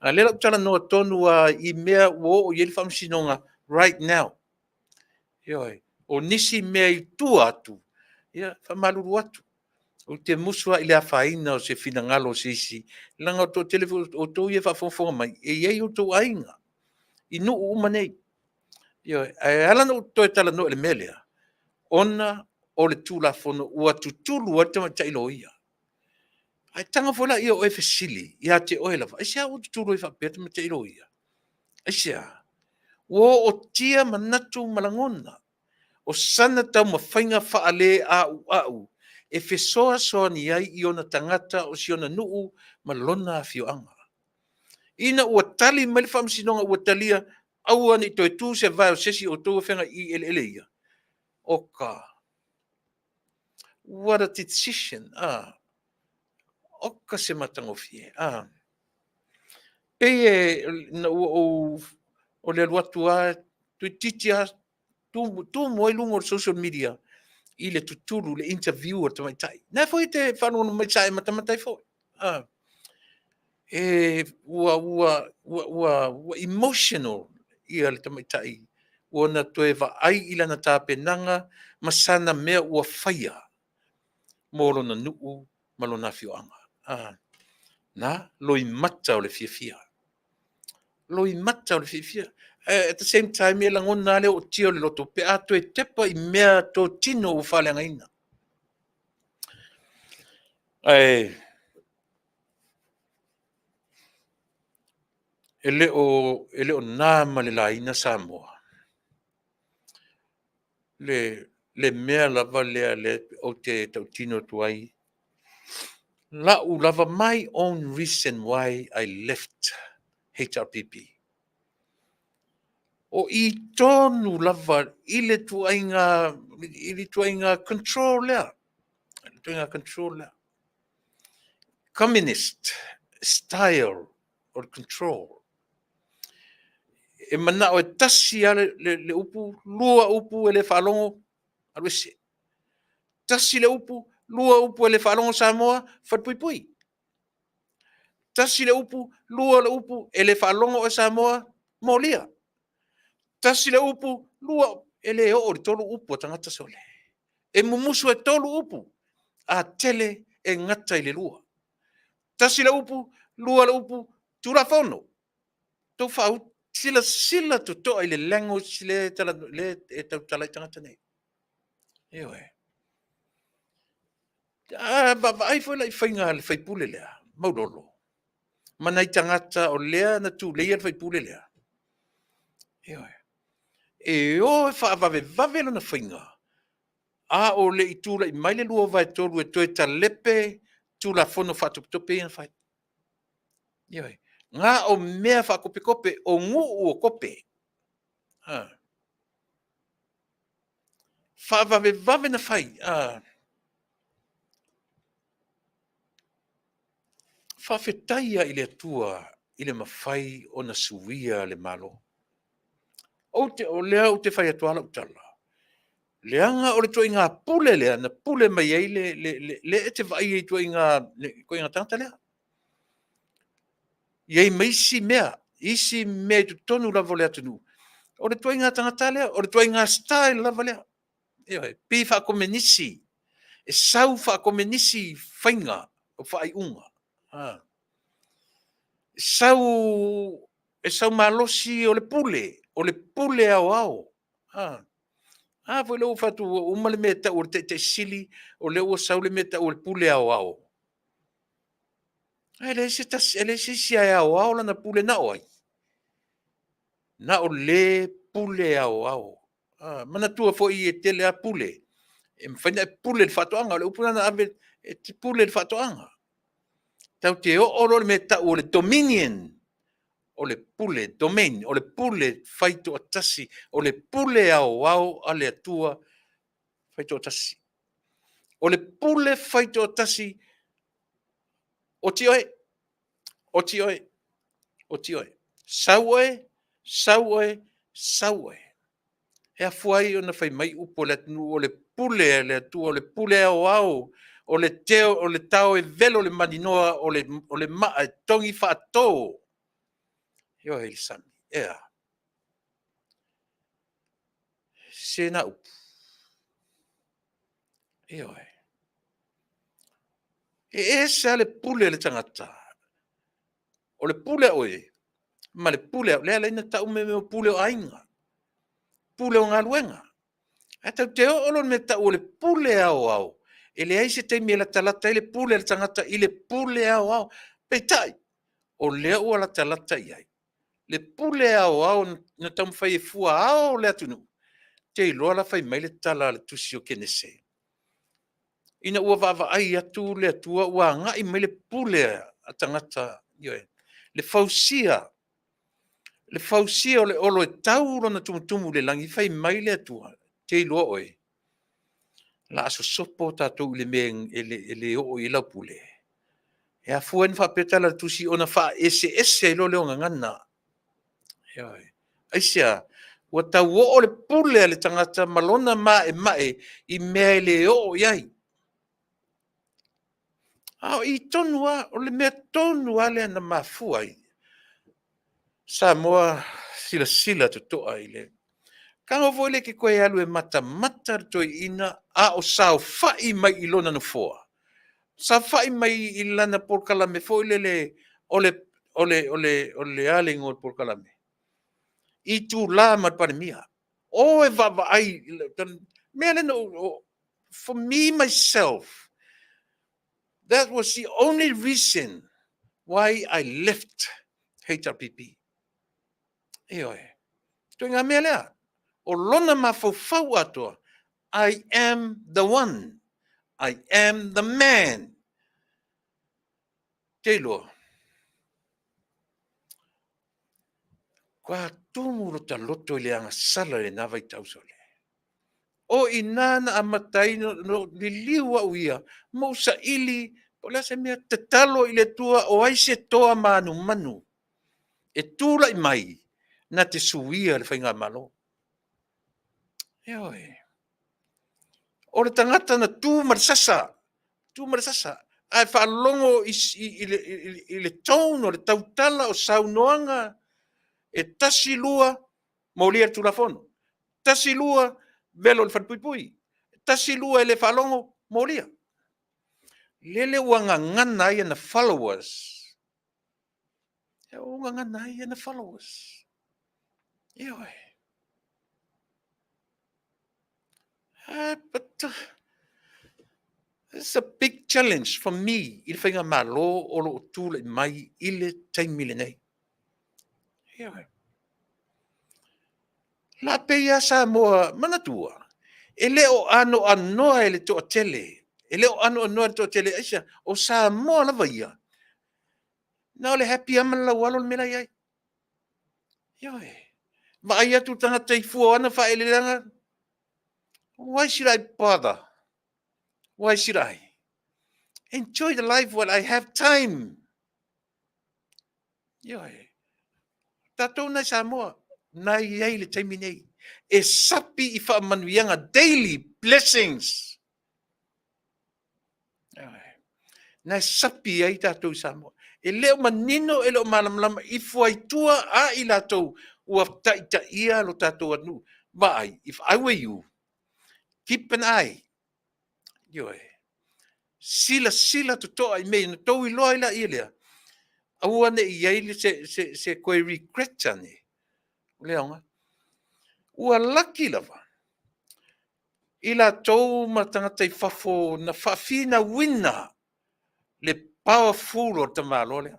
A o lea o le a ou talanoa tonu lava i mea ua oo i ai le Faamasinoga right now. Ioe. O nisi mea i tua atu, ia, e faamalulu atu, ou te musu lava i le afaina o se finagalo o se isi, leaga o le toatele foi o outou ia e faafogafoga mai, e i ai outou aiga i nuu uma nei. Ioe. Ae ala ona ou toe talanoa i le mea lea, ona o le Tulafono ua tutulu ai le tamaitai loia. Ae tago foi lea o oe fesili ia te oe lava, aisea ua tutulu ai faapea le tamaitai loia? Aisea? Ua ootia manatu ma lagona o sana taumafaiga faaleauau e fesoasoani ai i ona tagata o si ona nuu ma lona afioaga. Ina ua tali mai le Faamasinoga ua talia, aua ne i toe tu se vae o se isi o outou afioga i eleele ia, oka, what a decision, a, oka se matagofie, a. Pei e, ina ua ou, o le alu atu lava, toeitiiti lava tumu ai luga o le social media i le tutulu, le interview a le tamaitai. Na foi e te faalogologo mai sa e matamata ai foi. A, e, ua, ua, ua, ua, ua emotional ia le tamaitai ua na toe vaai i lana tapenaga ma sana mea ua faia mo lona nuu ma lona afioaga. A, na loimata o le fiafia. Loimata o le fiafia. At the same time, e lagona lava le ootia o le loto pe a toe tepa i mea totino ua faaleagaina. Ae e le o na ma le laina Samoa. Le mea lava lea ou te tautino atu ai, lau lava, my own reason why I left HRPP. O i tonu lava i le ituaiga control lea, le ituaiga control lea. Communist style o le control. E manao e tasi lava le upu, lua upu e le faalogo, alu ese. Tasi le upu, lua upu e le faalogo Samoa, falepuipui. Tasi le upu, lua le upu e le faalogo oe Samoa, molia. Tasi le upu, lua, e le oo i le tolu upu a tagata sole. E mumusu e tolu upu, a tele e gata i le lua. Tasi le upu, lua le upu, Tulafono. Tou silasila totoa i le language lea e tautala ai tagata nei. Ioe. A vaavaai foi la i faiga a le sui usufono lea, Maulolo, ma nai tagata o lea na tuleia le sui usufono lea. Ioe. E o e faavavevave lona faiga, a o le i tulai mai le 2/3 e toe talepe Tulafono faatopetope ia na fai. Ioe. Na o mea faatopetope, o nuu o tope. Ha. Faavavevave na fai. Ha. Faafetai lava i le Atua i le mafai ona suia le Malo. Ou te, o lea ou te fai atu lava lau tala, leaga o le ituaiga pule lea na pule mai ai le, le, le, le e te vaai ai ituaiga, le ituaiga tagata lea. I ai ma isi mea, isi mea i totonu lava o le atunuu. O le ituaiga tagata lea, o le ituaiga style lava lea. Ioe, pei faakomenisi, e sau faakomenisi faiga o faaiuga. Ah. Sau, e sau malosi o le pule, o le pule aoao. Ah. A foi lea ua fai atu ua uma le mea e tau o le taitai sili, o lea ua sau le mea e tau o le pule aoao. Ae leai se tasi, e leai se isi e aoao lana pule na o ai? Na o le pule aoao. Ah, manatua foi e tele lava pule. E mafai ona e pule i le faatoaga. O le upu lena na ave e te pule i le faatoaga. Tatou te oo loa i le mea e tau o le dominion, o le pule, domain, o le pule faitoatasi, o le pule aoao a le Atua faitoatasi. O le pule faitoatasi, oti oe, oti oe, oti oe. Sau oe, sau oe, sau oe. E afua ai ona fai mai upu o le atunuu, o le pule a le Atua, o le pule aoao, o le tao e velo i le maninoa, o le maa e togi faato. Ioe, i le sami. E a? E sese na upu? Ioe. E ese lava le pule a le tagata, o le pule a oe ma le pule a au. Lea e ala ai ona tau mea o pule o aiga, pule o galuega. Ae tatou te oo loa i le mea e tau o le pule aoao, e leai se taimi e latalata ai le pule a le tagata i le pule aoao. Peitai, o lea ua latalata i ai le pule aoao na taumafai e fuaao le atunuu. Ou te iloa la e fai mai le tala a le tusi o Kenese, ina ua vaavaai atu le Atua ua agai mai le pule a tagata, ioe, le fausia, le fausia o le olo e tau lona tumutumu i le lagi, fai mai le Atua, ou te iloa oe, o le a sosopo tatou i le mea e le oo i ai lau pule. E afua ai ona faapea le tala a le tusi, ona faaeseese ai loa lea o gagana. Ioe. Aisea? Ua tau oo le pule a le tagata ma lona maemae i mea e le oo i ai. A o i tonu lava, o le mea tonu lava lea na mafua ai Samoa silasila totoa i le tago foi lea e te toe alu e matamata le toeaina a o saofai mai i lona nofoa, saofai mai i lana polokalame foi lele o le a le igoa o le polokalame? Itula ma le Palemia. O e vaavaai, mea lea na ou, for me myself, that was the only reason why I left HRPP. Ioe. Ituaiga mea lea. O lona mafaufau atoa, I am the one. I am the man. Te iloa. Kua tumu lo ta loto i le agasala i lena vaitau sole. O i ina na amata ai no liliu au ia ma ou saili po o le a se mea, tatalo i le Atua o ai se toa manumanu e tulai mai na te suia le faigamalo. Ioe. O le tagata na tu ma le sasa, tu ma le sasa, ae faalogo i, i, i, le, i, le tone o le tautala o saunoaga e tasi lua molia le Tulafono, tasi lua velo i le falepuipui, tasi lua e le faalogo molia. Lele ua gagana ai ana followers. E ua gagana ai ana followers. Ioe. But it's a big challenge for me i le faigamalo o lo o tulai mai i le taimi lenei. Ioe. La pei lava Samoa, manatua, e le o anoanoa e le toatele, e le o anoanoa e le toatele, aisea? O Samoa lava ia, na o le happy lava ma le laualo le mea la e i ai. Ioe. Vaai atu le tagata i fua o ana faaeleeleaga, why should I bother? Why should I? Enjoy the life while I have time. Ioe. Tatou nai Samoa, na i ai le taimi nei. E sapi i faamanuiaga, daily blessings. Ioe. Na e sapi ai tatou i Samoa. E le o manino, e le o malamalama i fuaitua a i latou ua taitaia lo tatou atunuu. Vaai, if I were you, keep an eye. Ioe. Silasila totoa i mea ia, ona tou iloa ai laia lea, aua ne i i ai se, se, se koe regret ane. O le aoga. Ua laki lava i latou ma tagata i fafo na faafinauina le powerful o le tamaloa lea.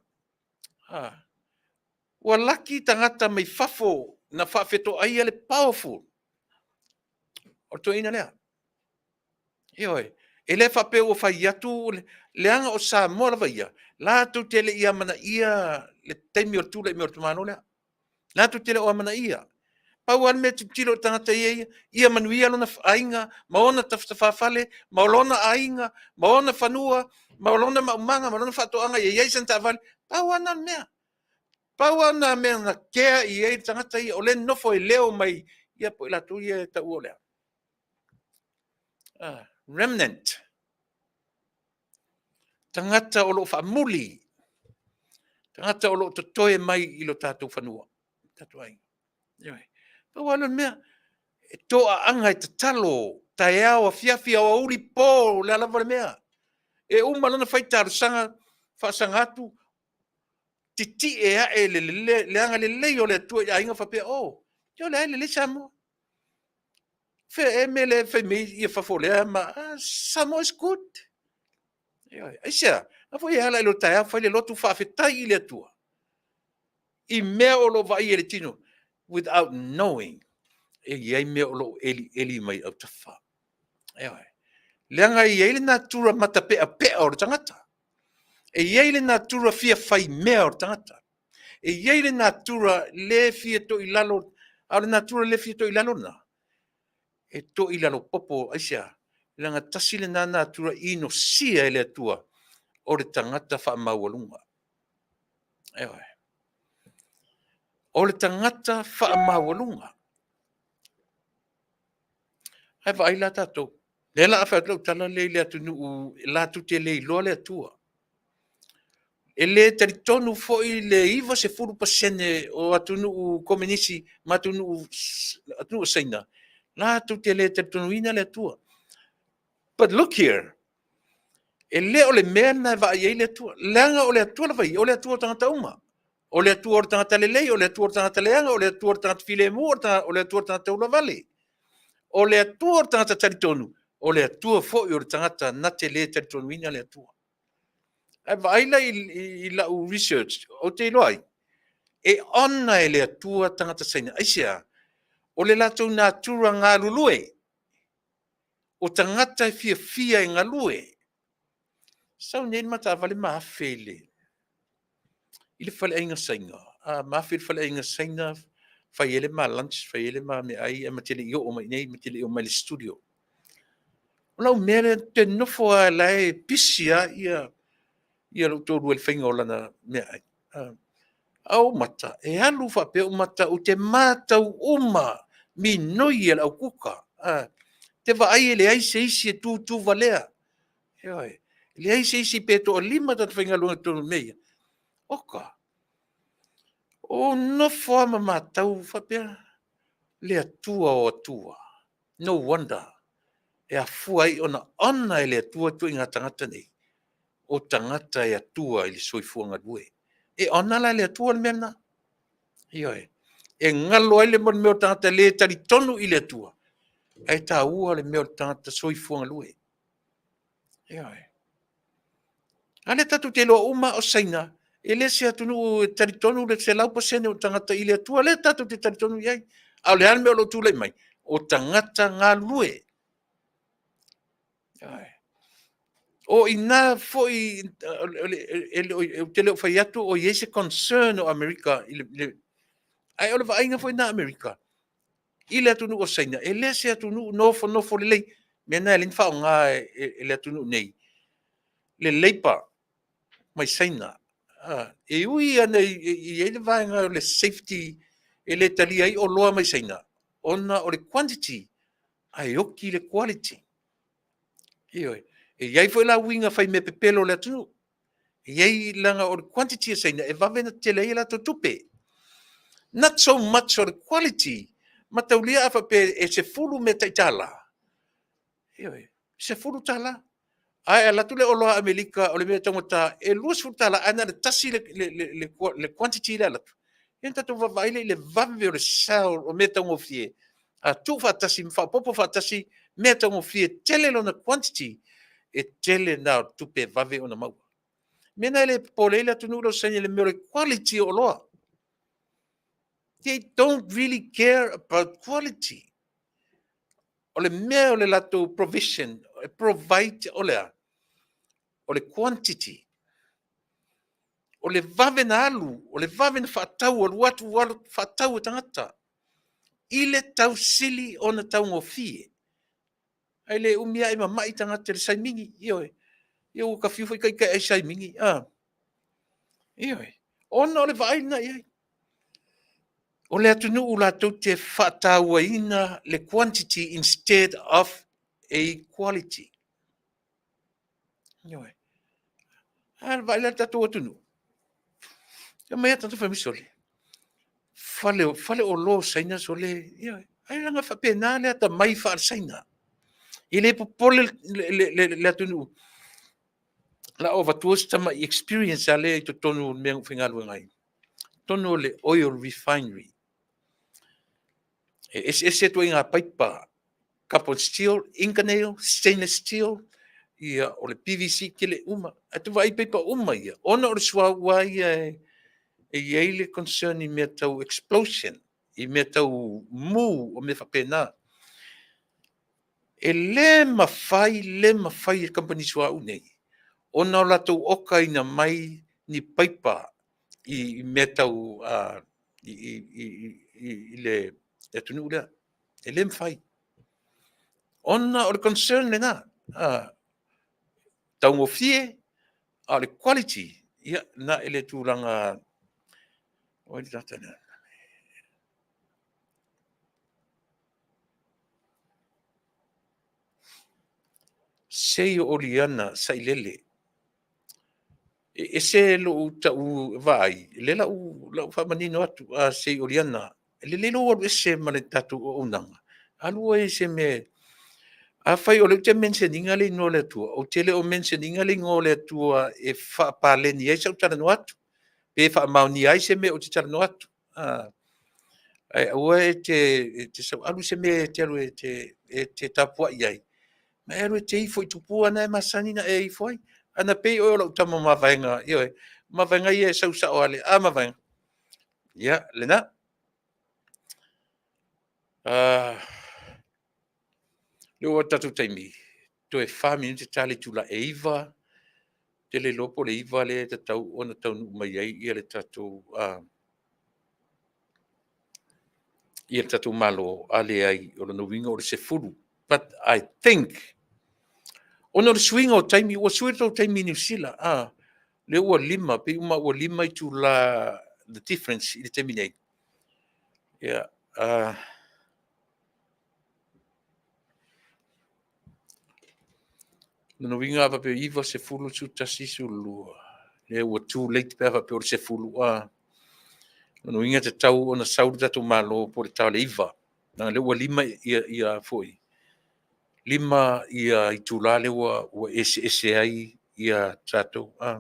Ah. Ua laki tagata mai fafo na faafetoaia le powerful o le toeaina lea. Ioe, e le faapea ua fai atu leaga o Samoa lava ia, latou te le i amanaia le taimi o le tulai mai o le tamaloa lea. Latou te le o amanaia. Pau lava le mea e tilotilo le tagata ia ia, ia manuia lona aiga ma ona tafatafa fale ma lona aiga ma ona fanua ma lona maumaga ma lona faatoaga, ia i ai sana taavale. Pau lava lena o le mea. Pau lava lena mea na kea i ai le tagata ia, o lea e nofo e leo mai ia po o i latou ia e taua o le a? Remnant. Tagata o lo o faamuli, tagata o lo o totoe mai i lo tatou fanua, tatou aiga. Ioe. Pau lava lea o le mea, e toaaga e tatalo, taeao, afiafi, aoauli, po, o le a lava le mea. E uma loa ona fai talosaga, faasaga atu, titie ae le agalelei o le Atua i aiga faapea, oh, o lea e lelei Samoa. Fea ea mea lea e fai mai ai fafo lea ma Samoa is good. Ioe. Aisea? A foi e ala i le taeao fai le lotu faafetai i le Atua i mea o lo o vaaia i le tino without knowing e i ai mea o lo o elieli mai autafa. Ioe. Leaga e i ai le natura matapeapea o le tagata. E i ai le natura fia fai mea o le tagata. E i ai le natura le fia toilalo, a o le natura le fia toilalo lena, e toilalo popo, aisea? Leaga tasi lena natura inosia e le Atua o le tagata faamaualuga. Ioe. O le tagata faamaualuga. Ae vaai la tatou, lea la a fai atu lau tala lea i le atunuu latou te le iloa le Atua. E le talitonu foi le 90% o atunuu komenisi ma atunuu o Saina, latou te le talitonuina le Atua. But look here, e le o le mea lena e vaai ai le Atua, leaga o le Atua lava ia, o le Atua o tagata uma. O le Atua o le tagata lelei, o le Atua o le tagata leaga, o le Atua o le tagata filemu, o le Atua o le tagata ulavale. O le Atua o le tagata talitonu, o le Atua foi o le tagata na te le talitonuina le Atua. Ae vaai la i lau research, ou te iloa ai, e ona e le Atua tagata Saina. Aisea? O le latou natura galulue, o tagata e fiafia e galue. Sau nei le ma taavale ma afe i le faleaiga Saina, ma afe i le faleaiga Saina, fai ai le ma lunch, fai ai le ma meaai, ae ma te le i oo mai i inei, ma te le i oo mai i le studio. O lau mea lea, ou te nofo lava la e pisi lava ia lou toalua i le faiga o lana meaai. A ou mata, e alu faapea ou mata, ou te matau uma, minoi e le aukuka. Te vaai e leai se isi e tutu valea. Ioe. E leai se isi pe toalima tagata faigaluega i totonu o mea ia. Oka, o nofo lava ma matau faapea, le Atua o Atua. No wonder e afua ai ona honor e le Atua ituaiga tagata nei, o tagata e Atua i le soifua galue. E honor la e le Atua le mea lena. Ioe. E galo ai le mea o le tagata le talitonu i le Atua, ae taua le mea o le tagata soifua galue. Ioe. A lea tatou te iloa uma o Saina, e le se atunuu e talitonu le 100% o tagata i le Atua, lea tatou te talitonu i ai. A o le a le mea o lo o tulai mai? O tagata galulue. Ioe. O i ina foi, ou te le o fai atu o i ai se concern o Amerika, ae o le vaaiga foi lena a Amerika i le atunuu o Saina, e le se atunuu nofonofo lelei. Mea na e ala ai ona faaaoga e le atunuu nei le labour mai Saina. E ui lava e i ai le vaega o le safety e le talia ai oloa mai Saina, ona o le quantity ae oki le quality. Ioe. E i ai foi la uiga fai mea pepelo o le atunuu. E i ai leaga o le quantity a Saina e vave ona tetele ai a latou tupe. Not so much o le quality, mataulia a faapea e 10 mea tai $1, ioe, $10. Ae alu atu le oloa a Amerika o le mea taugata e $20 ae na o le tasi le quantity lea e alu atu. Ia ona tatou vaavaai lea i le vave o le sell o mea taugofie, a tuufaatasi ma faaopoopo faatasi mea taugofie, tele lona quantity, e tele lena o tupe e vave ona maua. Mea na e le popole ai le atunuu lea o Saina i le mea o le quality o oloa. They don't really care about quality. O le mea o le latou provision, E provide o le a? O le quantity. O le vave na alu, o le vave na faatau, alu atu alu faatau e tagata i le tau sili ona taugofie. Ae le umi lava e mamai tagata i le saimini, ioe. Ia ua ta fiu foi ita e ai saimini, a. Ioe. Ona o le vaai lena i ai. O le atunuu latou te faatauaina le quantity instead of a quality. Ioe. A vaai la le tatou atunuu. E omai lava tagata fai mai, sole, fale, fale oloa o Saina sole, ioe. Ai leaga e faapena le atamai faale-Saina. E le popole le atunuu. O le a ou avatua si tamai experience lava lea i totonu o le mea na ou faigaluega ai, totonu o le oil refinery. E eseese ituaiga paipa, carbon steel, inconel, stainless steel, ia o le PVC tele uma. Ae tu vaai i paipa uma ia, ona o le suauu lava ia e i ai le concern i mea tau explosion, i mea tau mu, o mea faapena. E le mafai, le mafai e kamupani suauu nei ona o latou okaina mai ni paipa i mea tau i le atunuu lea. E le mafai, ona o le concern lena, taugofie, a o le quality, ia, na i le tulaga. O ai le tagata lea? Sei o Oliana Sailele. E ese lou tau vaai, lea la u faamanino atu, a sei Oliana, e lelei lou alu ese ma le tatou auaunaga, alu oe i se mea. Afai o lea ou te mention ina le igoa o le Atua, ou te le o mention ina le igoa o le Atua e faapaleni ai sau talanoa atu, pe faamaonia ai se mea ou te talanoa atu. Ae aua e te sau, alu i se mea e te alu e te tapuai ai, ma e alu e te ifo i tupua na e masani ona e ifo ai. Ana pei oe o lau tama mavaega, ioe, mavaega ia e sau sao lava i le a mavaega? Ia, lena. Lea ua oo i le tatou taimi, toe 4 minute ta le itula e 9, ou te le iloa po o le 9 lea e tatau ona taunuu mai ai le tatou Malo, a leai, o lona uiga o le 10. But I think, ona o le suiga o taimi, ua sui le tou taimi i Niu Sila, a, lea ua 5, pei uma ua 5 itula the difference i le taimi nei. Ia, lona uiga a faapea e 9, 10, 11, 12, lea ua too late pe a faapea o le 10. A, lona uiga e tatau ona sau le tatou Malo po o le ta o le 9, leaga o lea ua 5 ia foi, 5 ia itula lea ua eseese ai ia tatou. A.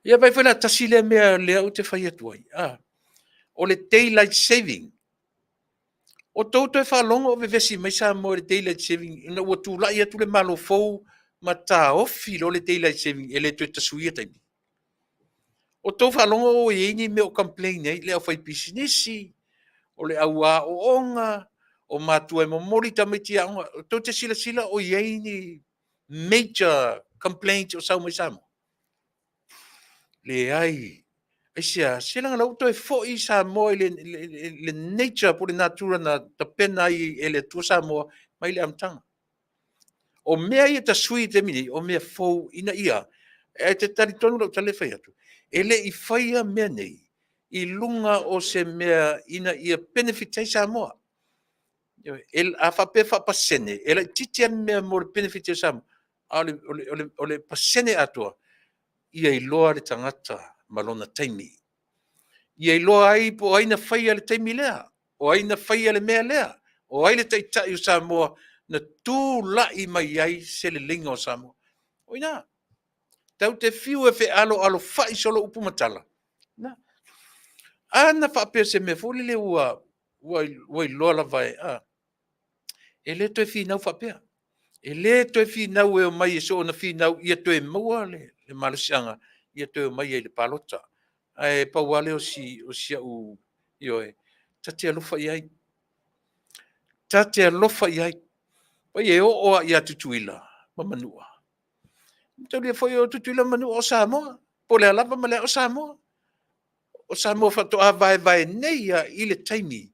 Ia vaai foi la, tasi lea mea lea ou te fai atu ai, a, o le daylight saving. O tou toe faalogo o vevesi mai Samoa i le daylight saving ina ua tulai atu le Malo fou ma taofi loa le daylight saving e le toe tasuia taimi. O tou faalogo o i ai ni mea o complain ai le aufaipisinisi, o le au aooga, o matua e momoli tamaiti i aoga. Tou te silasila o i ai ni major complaint o sau mai Samoa? Leai. Aisea? Se leaga o la ua toe foi Samoa i le nature po o le natura na tapena ai e le Atua Samoa mai le amataga. O mea ia ta sui i le taimi nei, o mea fou ina ia, e te talitonu lau tala lea e fai atu, e le i faia mea nei i luga o se mea ina ia benefit ai Samoa. A faapea e faapasene, e laitiiti lava le mea mo le benefit o Samoa, a o le pasene atoa, ia iloa le tagata ma lona taimi. Ia iloa ai po o ai na faia le taimi lea, o ai na faia le mea lea, o ai le taitai o Samoa na tulai mai ai se leleiga o Samoa. O i ina, tatou te fiu e fealoalofai solo upu ma tala, na. A na faapea o se mea foi lele ua iloa lava e, a, e le toe finau faapea. E le toe finau e omai e soona finau ia toe maua le malosiaga, ia toe omai ai i le palota. Ae pau lava lea o si au, ioe, ta te alofa i ai. Ta te alofa i ai. Pai e oo lava ia Tutuila ma Manua. Mataulia foi o Tutuila ma Manua o Samoa. Po o le a lava ma le a o Samoa. O Samoa faatoa vaevae nei lava i le taimi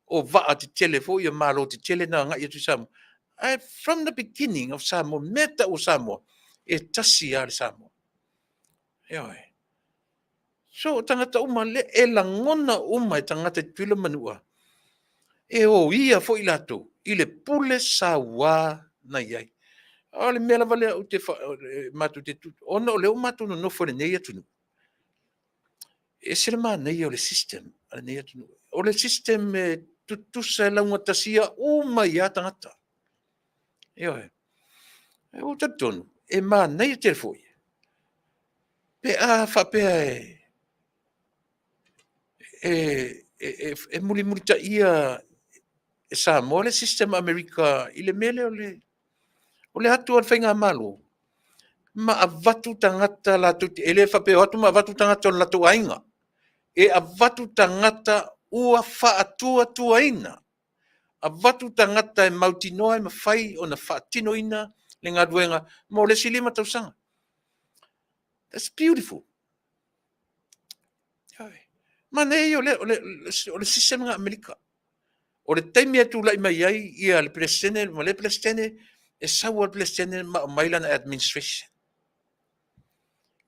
o vaa tetele foi ia Malo tetele na agai atu i Samoa. Ae from the beginning of Samoa, mea tau o Samoa, e tasi lava le Samoa. Ioe. So o tagata uma le e lagona uma e tagata i Tutuila ma Manua, e o ia foi latou i le pule sauā na i ai. O le mea lava lea ou te fa, matou te ona o lea ua matou nonofo i lenei atunuu, e ese le manaia o le system a lenei atunuu. O le system e tutusa e laugatasia uma ai lava tagata. Ioe. Ua ou talitonu, e manaia tele foi pe a faapea e mulimulitaia e Samoa le system a Amerika i le mea lea o le atu a le faigamalo ma avatu tagata latou te, e le faapea e o atu ma avatu tagata o le latou aiga, e avatu tagata ua faatuatuaina, avatu tagata e mautinoa e mafai ona faatinoina le galuega mo le isi 5 tausaga. That's beautiful. Manaia ia o le system a Amerika. O le taimi e tulai mai ai ia le Peresetene ma le Peresetene, e sau lava le Peresetene ma aumai lana administration.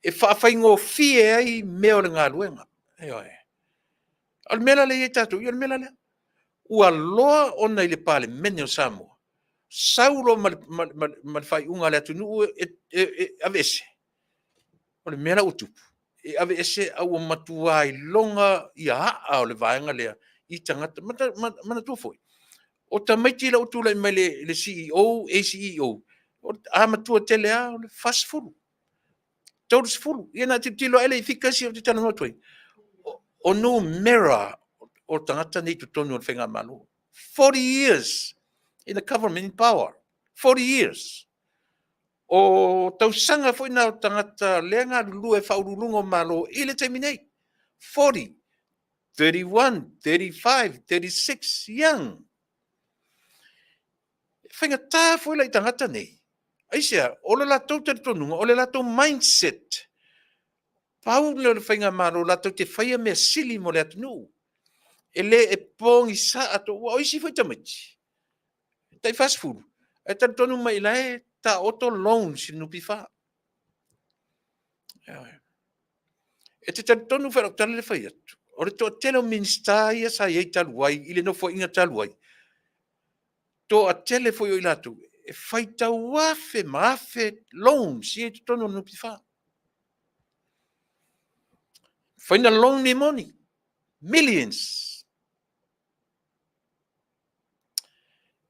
E faafaigofie ai mea o le galuega. Ioe. O le mea la lea e i ai tatou, ia o le mea la lea. Ua loa ona i le Palemene o Samoa, sau loa ma le faaiuga a le atunuu e aveese. O le mea la ua tupu, e aveese a ua matua iloga ia aa o le vaega lea i tagata. Manatua foi, o tamaiti la ua tulai mai le CEO, ACEO, a matua tele lava o le 40, 30. Ia na tilotilo ae le i fika isi ou te talanoa atu ai. O numera o tagata nei i totonu o le faigamalo. 40 years in the government in power. 40 years. O tausaga foi na o tagata lea galulue faauluuluga o Malo i le taimi nei. 40, 31, 35, 36, young. E faigata foi la i tagata nei. Aisea? O le latou talitonuga, o le latou mindset, pau lea o le faigamalo latou te faia mea sili mo le atunuu. E le e pogisa atoa, aua o isi foi tamaiti, tai 40, ae talitonu mai la e taoto loans i le NPF. E te talitonu foi i lau tala lea e fai atu, o le toatele o Minisita ia sa i ai talu ai i le Nofoaiga talu ai, toatele foi o i latou e faitau afe ma afe loans ia i totonu o le NPF. Fai na loan e moni, millions.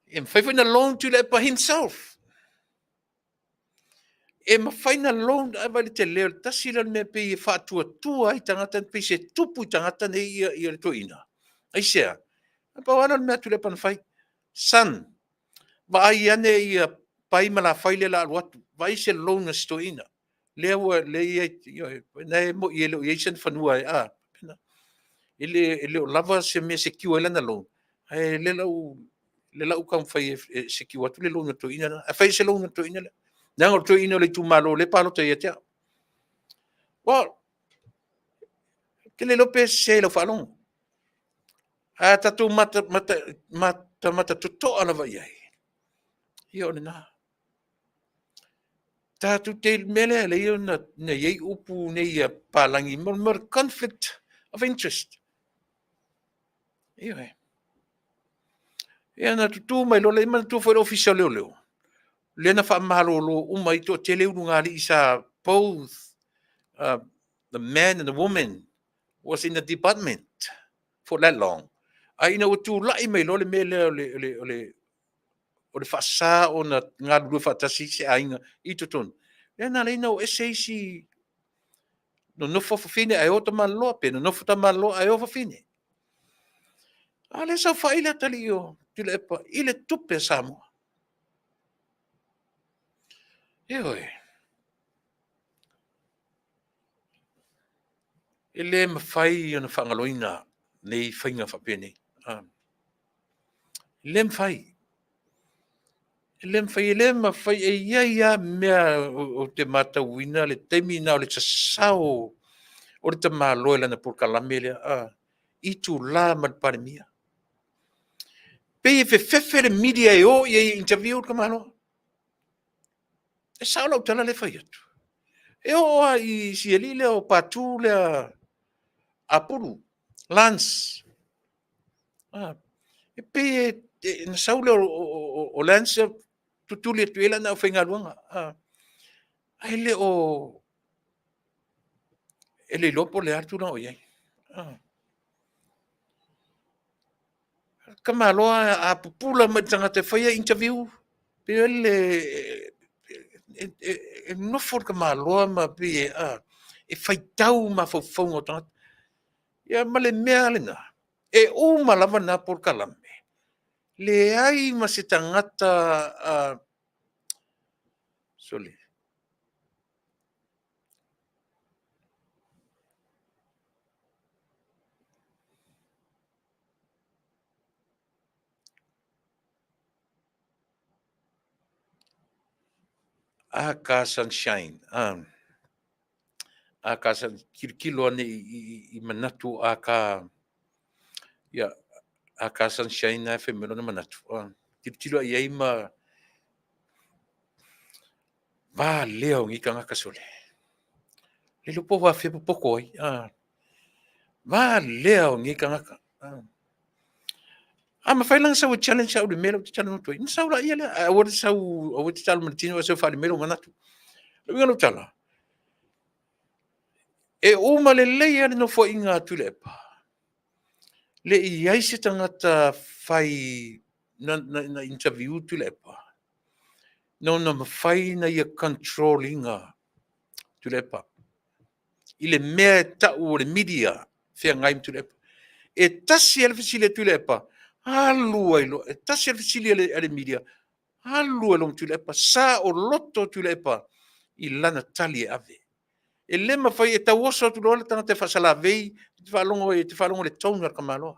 E mafai foi na loan Tuilaepa himself. E mafai na loan, ae vaai le tele o le tasi lea o le mea pei e faatuatua ai tagata, pei se tupu i tagata nei ia le toeaina. Aisea? Na pau lava lea o le mea a Tuilaepa na fai. Son, vaai ane ia Pai ma Lafai lea o le a alu atu, vaai se loan a si toeaina. Lea ua lea e i ai, ioe, na e moni e le o i ai sana fanua e, e le o lava se mea e secure ai lana loan, ae lea la ua lea la ua taumafai e secure atu le loan a le toeaina lena. Ae fai se loan a le toeaina lea. Leaga o le toeaina o le itumalo lea e palota ia te au. Well, ou te le iloa pe sese i lau faalogo. Ae a tatou matamata totoa lava i ai, ia o lena. Tatou te, mea lea e ala ai ona i ai upu nei a papalagi, mo le conflict of interest. Ioe. Ia na tutū mai loa lea, manatua foi le Ofisa o Leoleo, lea na faamalolo uma ai, toatele ulugalii sa both the man and the woman was in the department for that long. Ae ina ua tulai mai loa le mea lea o le faasa ona galulue faatasi se aiga i totonu, lea na ala ai ona o ese isi nonofo fafine ae o tamaloa, pe nonofo tamaloa ae o fafine. A o lea e saofai le atalii o Tuilaepa i le tupe a Samoa. Ioe. E le mafai ona faagaloina nei faiga faapenei. E le mafai. E le mafai, e le mafai, e i ai lava mea ou te matauina le taimi lena o le sasao o le tamaloa i lana polokalame lea, a, itula ma le Palemia. Pei e fefefe le media e o i ai e interview le tamaloa. E sao lau tala lea e fai atu. E oo lava i si alii lea o Patu lea Apulu, Lance. E pei e, na sau lea o Lance tutuli atu i ai lana aufaigaluega. Ae le o, e le iloa po o le a le tulaga o i ai. Tamaloa a pupula mai i le tagata e faia interview, pei o le e nofo le tamaloa ma pei e faitau mafaufauga o tagata. Ia ma le mea lava lena, e uma lava lena polokalame, leai ma se tagata, sole, a ka sunshine, a ka tilotilo ane i manatu a ka, ia, a ka sunshine ae fai mai lona manatu, tilotilo i ai ma va lea o nei tagata sole. Le iloa po o afea popoto ai, va lea o nei tagata. A mafai la ona sau e challenge au i le mea lea ou te talanoa atu ai, ona sau laia lea, ae aua le sau, aua e te talo ma le tino ae sau e faaali mai lou manatu. O le uiga o lau tala, e uma lelei lava le nofoaiga a Tuilaepa, le i i ai se tagata fai na interview Tuilaepa, na ona mafai ona ia control ina Tuilaepa i le mea e tau o le media feagai ma Tuilaepa. E tasi lava le fesili a Tuilaepa, alu ai loa, e tasi lava le fesili a le media, alu ai loa ma Tuilaepa, saoloto Tuilaepa i lana tali e ave. E le mafai, e tau oso atu loa le tagata e faasalavei, e te faalogo i le tone a le tamaloa.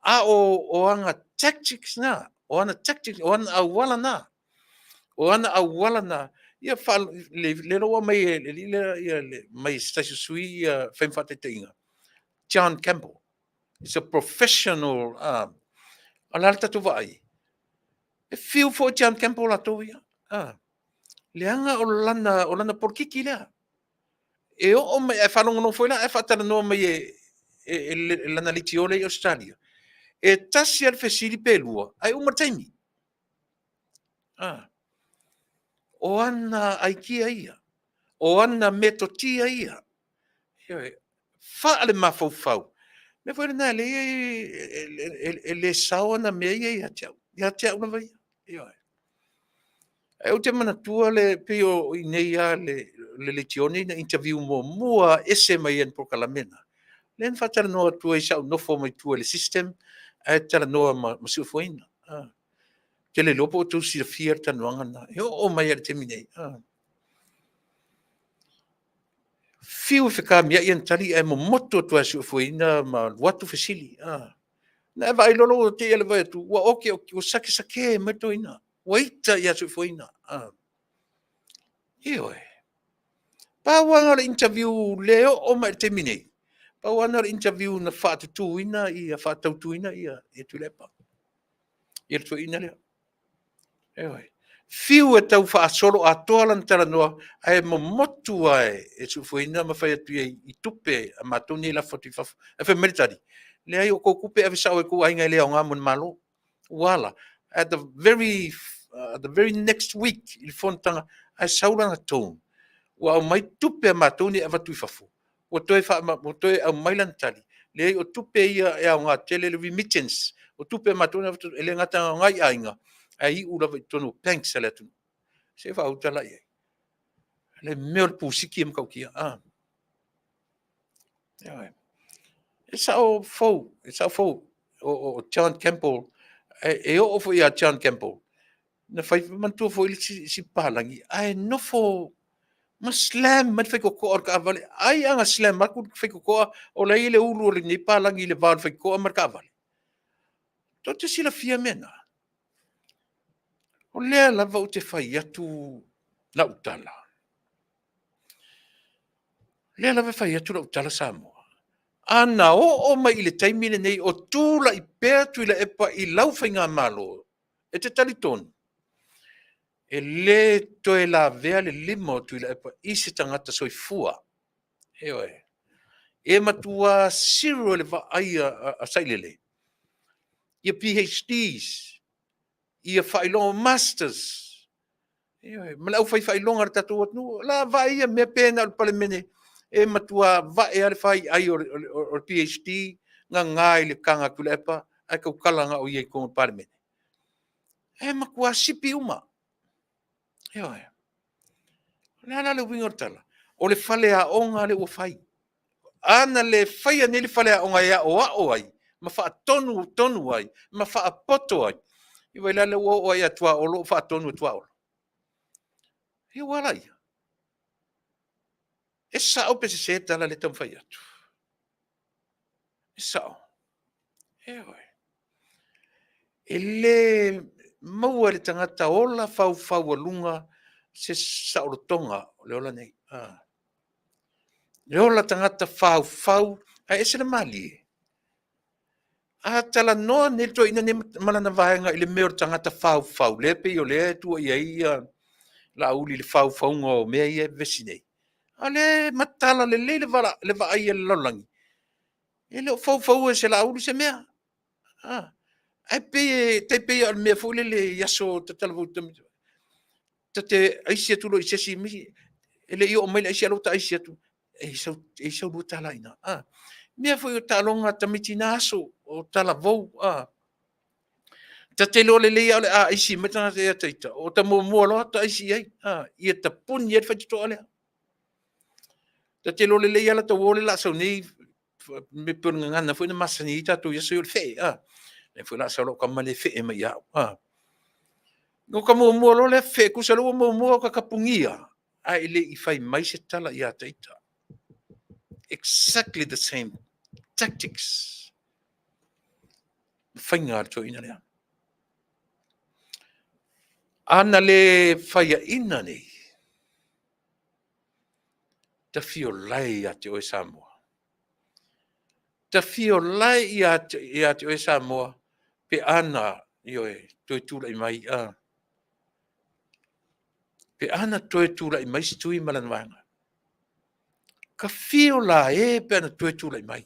A o ana tactics na, o ana tactics, o ana auala na. O ana auala na, ia lea ua aumai e le alii lea mai se tasi o sui usufono e fai ma faataitaiga, John Campbell, is a professional, o le a le tatou vaai? E fiu foi John Campbell latou ia, leaga o lana polokiki lea. E oo mai, ae faalogologo foi la, ae faatalanoa mai e lana leitio lea i Ausetalia, e tasi lava le fesili pe lua, ae uma le taimi. O ana aikia ia, o ana metotia ia, ioe, faalemafaufau. O le mea foi lena e ala ai e le sao ana mea ia ia te au, ia te au lava ia. Ioe. Ae ou te manatua le pei o i inei lava le leitio lenei na interview muamua ese mai ai i le polokalame lena, lea na faatalanoa atu ai sa ou nofo mai tua i le system ae talanoa ma Seufuaina. Ou te le iloa po o outou silafia le talanoaga lena, e oo mai lava i le taimi nei. Fiu e fetamiai ana tali ae momotu atu lava e Seufuaina ma alu atu fesili. Na e vaai loa ua te i lava le vaai atu ua oke oke, ua sakesake mai le toeaina, ua ita ia Seufuaina. Ioe. Pau lava lena o le interview lea e oo mai i le taimi nei, pau lava lena o le interview na faatutuina ia, faatautuina ia Tuilaepa, ia le toeaina lea. Ioe. Fiu e tau faasoloatoa lana talanoa, ae momotu lava e Seufuaina ma fai atu i ai i tupe a matou nei e lafo atu i fafo. Ae fai mai le tali, leai o tou tupe e ave sao lava i tou aiga e le aoga mo le Malo. Ua a la? At the very next week i le fonotaga, ae sau lana tone, ua aumai tupe a matou nei e avatu i fafo, ua toe aumai lana tali, leai o tupe ia e aoga tele le remittance, o tupe a matou nei e avatu, e le gata ina aoga i aiga, ae iu lava i totonu o banks a le atunuu. Se i faauta la i ai. Le mea o le pusiki e matautia. E sao fou, e sao fou. O John Campbell, e oo foi ia John Campbell, na fai, manatua foi le isi papalagi, ae nofo ma slam mai le faitotoa o le taavale. Ai a na slam atu le faitotoa, o la e i ai le ulu o lenei palagi i le va o le faitotoa ma le taavale. Tou te silafia mea na? O lea lava ou te fai atu lau tala. O lea lava e fai atu lau tala Samoa. A na oo mai i le taimi lenei o tulai pea Tuilaepa i lau faigamalo, e te talitonu, e le toe lavea le lima o Tuilaepa i se tagata soifua. Ioe. E matua zero le vaai a Sailele ia PhDs, ia faailoga masters, ioe, ma le aufai faailoga a le tatou atunuu. O le a vaai ia mea pe na o le Palemene e matua vae lava le faiai o le PhD gaga i le kaga a Tuilaepa ae tautala na o ia i totonu o le Palemene. E matua sipi uma. Ioe. O le a la le uiga o le tala? O le faleaoga lea ua fai. A na le faia nei le faleaoga e aoao ai ma faatonutonu ai ma faapoto ai, ia vaai la lea ua oo lava ia Tuaolo o faatonu e Tuaolo. Ia ua a laia? E sao pe sese le tala lea e taumafai atu? E sao. Ioe. E le maua e le tagata ola faufaualuga se saolotoga o le ola nei. Ah. Le ola tagata faufau ae ese le malie. A talanoa nei le toeaina nei ma lana vaega i le mea o le tagata faufau, lea pei o lea e tuuaia ai ia Laauli i le faufauga o mea ia e vevesi nei. A o lea e matala lelei le vaai a le lalolagi, e le o faufaua e se Laauli se mea. Ah, ae pei e tai pei o le mea foi lele i aso tatalafou ta te aisi atu loa i se isi, e le i oo mai le aisi a o la ua ta aisi atu, e i sau $2 i ina. Ah, mea foi o taaloga a tamaiti i na aso, o talavou, ah. Ta te iloa lelei lava o le a aisi mai le tagata ia te ita, o ta muamua loa ta aisi i ai, ah, ia tapuni ai le faitotoa lea. Ta te iloa lelei lava la ta uo lea o le a sau nei, me pei o le gagana foi na masani ai tatou i aso ia o le fee, ah. Lea foi o le a sau lau tama lea e fee mai ia au, ah. No ka muamua loa lea fee, tusa o lea ua muamua ta tapunia, ae le i fai mai se tala ia te ita. Exactly the same tactics. Faiga a le toeaina lea. A na le faiaina nei, tafiolae ia te oe Samoa. Tafiolae ia te oe Samoa pe a na, ioe, toe tulai mai, a. Pe a na toe tulai mai se tui ma lana vaega. Ka fio la e pe a na toe tulai mai.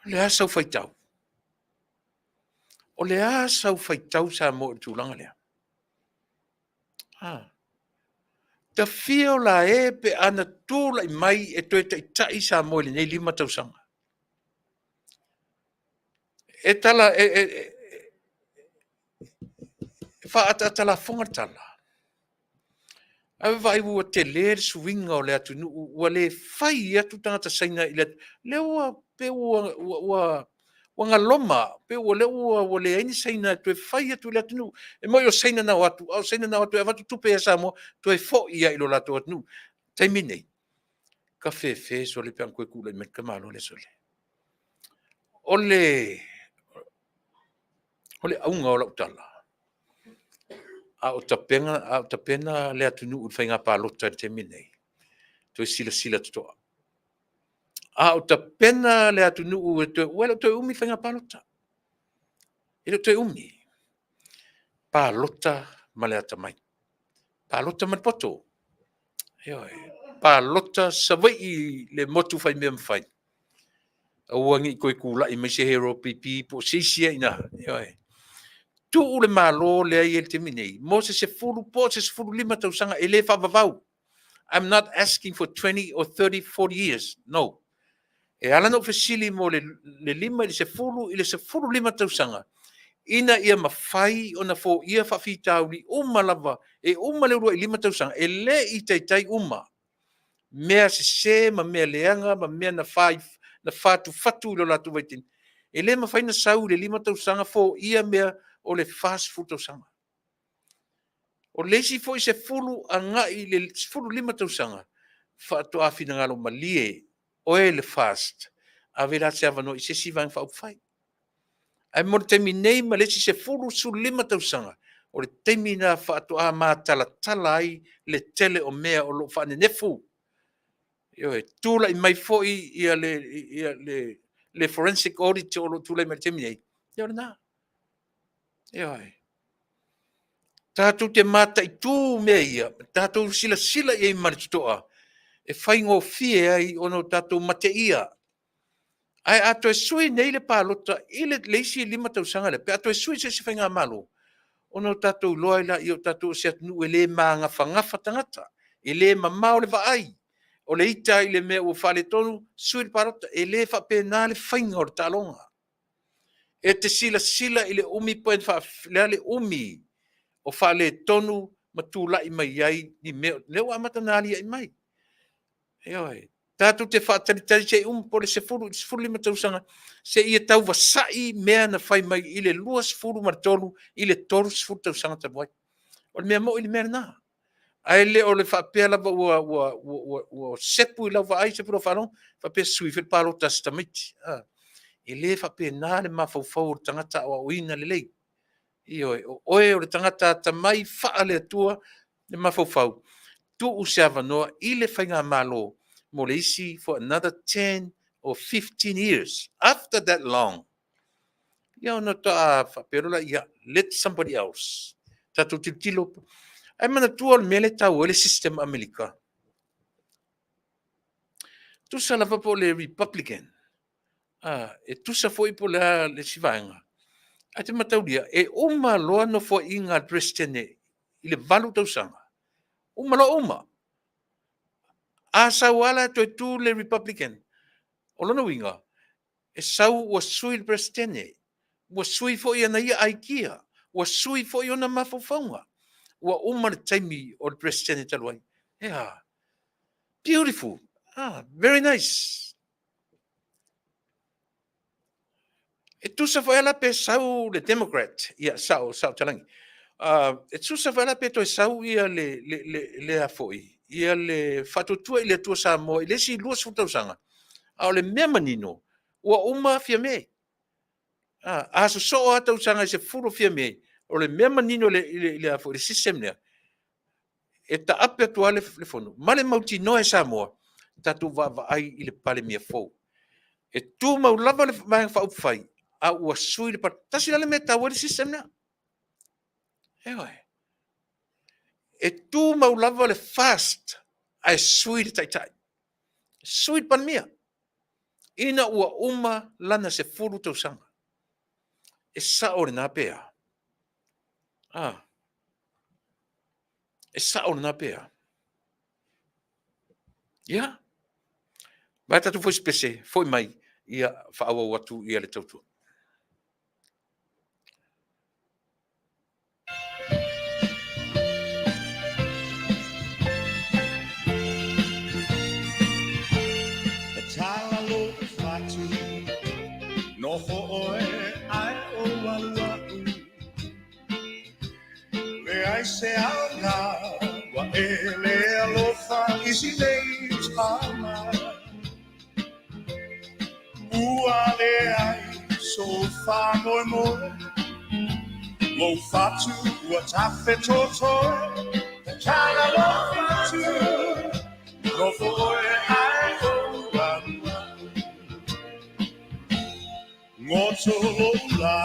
O le a sau faitau? O le a sau faitau Samoa i le tulaga lea? Ah. Tafio la e pe a na tulai mai e toe taitai Samoa i lenei 5 tausaga. E tala, e, e, e, e faaataata lafoga le tala. Ae vaai ua tele le suiga o le atunuu, ua le fai atu tagata Saina i le lea ua pe ua ua ua ua galoma, pe ua lea ua ua leai ni Saina e toe fai atu i le atunuu. E moni o Saina na o atu, a o Saina na o atu e avatu tupe ia Samoa, toe foi lava i lo latou atunuu. Taimi nei, ka fefe sole pe ana toe tulai mai le tamaloa lea sole. O le o le auga o lau tala, a o tapena, a o tapena le atunuu i le faiga palota i le taimi lenei, toe silasila totoa. A o tapena le atunuu e toe, ua le o toe umi le faiga palota. E le o toe umi. Palota ma le atamai. Palota ma le poto. Ioe. Palota Savaii le motu fai mea mafai. Aua ne i toe tulai mai se hero pipi po o se isi ai ina. Ioe. Tuu le Malo lea i ai le taimi nei, mo se 10 po o se 15 tausaga e le faavavau. I'm not asking for 20 or 30, 40 years. No. E ala ona ou fesili mo le, le 5 i le 10 i le 15 tausaga, ina ia mafai ona foia faafitauli uma lava, e uma le uluai 5 tausaga, e le i taitai uma mea sese ma mea leaga ma mea na fai, na fatufatu i lo latou vaitaimi. E le mafai ona sau i le 5 tausaga foia mea o le 40 tausaga. O le isi foi 10 agai i le 15 tausaga, faatoa finagalo malie oe le FAST, ave la se avanoa i se isi Vaega Faaupufai. Ae mo le taimi nei ma le isi 10, 15 tausaga, o le taimi lena faatoa matalatala ai le tele o mea o lo o faanenefu. Ioe, tulai mai foi ia le, ia le, le forensic audit o lo o tulai mai i le taimi nei, ia o lena. Ioe. Tatou te mataitū mea ia, tatou silasila i ai ma le totoa, e faigofie ai ona o tatou mateia. Ae a toe sui nei le palota i le, le isi 5 tausaga lea, pe a toe sui se isi faigamalo, ona o tatou iloa ai lea o tatou o se atunuu e le magafagafa tagata, e le mamao le vaai, o le ita i le mea ua faaletonu, sui le palota. E le faapena le faiga o le taaloga. E te silasila i le umi po le a le umi o faaletonu ma tulai mai ai ni mea, lea ua amata ona aliae mai. Ioe. Tatou te faatalitali se i uma po o le 10 i le 15 tausaga seia tau vasa'i mea na fai mai i le 23 i le 30 tausaga talu ai. O le mea moni le mea lena. Ae le o le faapea lava ua, ua, ua, ua, ua sepu i lau vaai, sepu i lau faalogo, faapea sui foi le palota a si tamaiti. E le faapena le mafaufau o le tagata aoaoina lelei. Ioe, o oe o le tagata atamai faale-Atua le mafaufau, tuu se avanoa i le faigamalo mo le isi for another 10 or 15 years. After that long, ia ona faatoa faapea loa lea, ia, let somebody else. Tatou tilotilo. Ae manatua o le mea lea e taua ai le system Amerika. Tusa lava po o le Republican, e tusa foi po o le a le isi vaega, ae te mataulia, e uma loa nofoaiga a le Peresetene i le 8 tausaga, uma loa uma. A sau lava la e toe tu le Republican, o lona uiga, e sau ua sui le Peresetene, ua sui foi ana ia aikia, ua sui foi ona mafaufauga, ua uma le taimi o le Peresetene talu ai. E a? Beautiful. Ah, very nice. E tusa foi la pe sau le Democrat, ia sao, sao talagi. E tusa foi la pe toe sau ia le, le, le, le a foi, ia le faatuatua i le Atua Samoa i le isi 20 tausaga. A o le mea manino, ua uma Fiame. A sosoo lava tausaga e 10 o Fiame, o le mea manino i le, i le, i le, a foi, le system lea, e taape atu lava le, le fono, ma le mautinoa e Samoa, tatou vaavaai i le Palemia fou. E tumau lava le Vaega Faaupufai, a ua sui le Palemia. Tasi la le mea e taua ai le system lea. Ioe. E tumau lava le FAST, ae sui le Taitai. Sui le Palemia. Ina ua uma lana 10 tausaga. E sao lena pe a? Ah. E sao lena pe a? Ia. Vai tatou foi se pese, foi mai, ia faaauau atu ia le tautua. E tala lou fatu, noho oe ae o aluaʻu. Leai se aoga ua e le alofa i si nei tama. Ua leai sou faamoemoe, lou fatu ua tafetotoe. Tatala lou fatu, nofo oe ae ou alualu. Goto lou lā,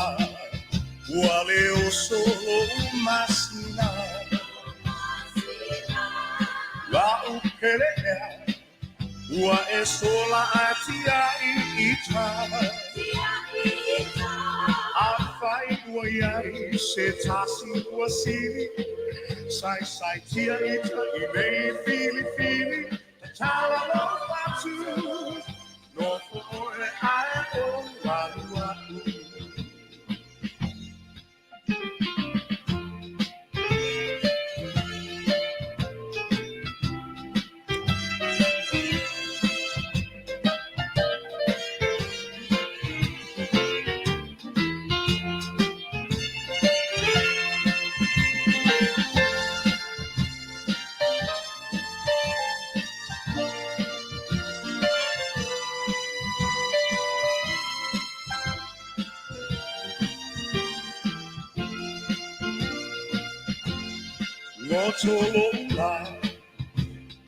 ua le oso lou masina. La'u pele ea, ua e sola ae tia'i ita. Afai ua iai se tasi ua sili, saisaitia ita i nei filifili, tatala lou fatu, nofo oe ae ou aluaʻu. Moto lou lā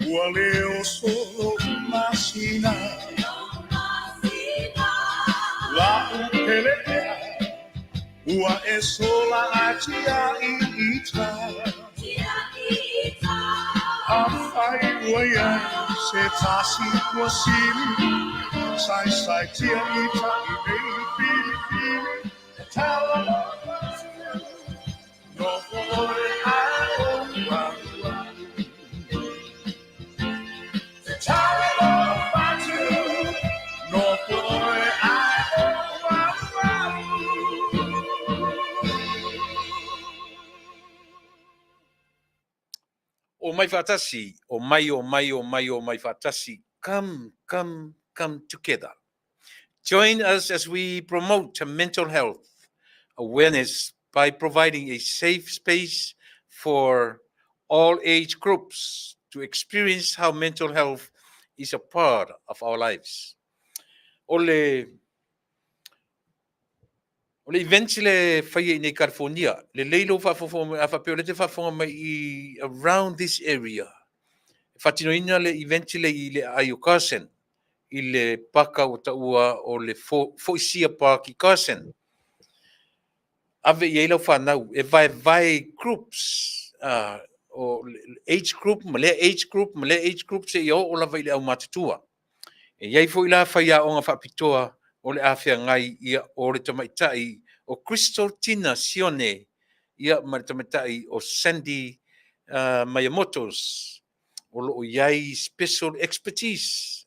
Ua le oso lou masina La'u pele ea Ua e sola ae tia'i ita Afai ua i ai se tasi ua sili Saisaitia ita i nei filifili Tatala loa atu Nofo oe ae ou alu alu Tatala loa fatu Nofo oe ae ou alu alu. Omai faatasi, omai, omai, omai, omai faatasi, come, come, come together. Join us as we promote mental health awareness by providing a safe space for all age groups to experience how mental health is a part of our lives. O le O le event le faia i nei California, lelei lou faafofoga mai, a faapea o lea e te faafofoga mai i around this area, e faatinoina le event le i le aai o Carson, i le paka ua taua o le Foisia Park i Carson. Ave i ai lau fanau, e vaevae i groups, o age group ma lea age group ma lea age group seia oo lava i le aumatutua. E i ai foi la faiaoga faapitoa o le a feagai ia o le tamaitai o Crystal Tina Sione ia ma le tamaitai o Sandy Miyamotos o lo o i ai special expertise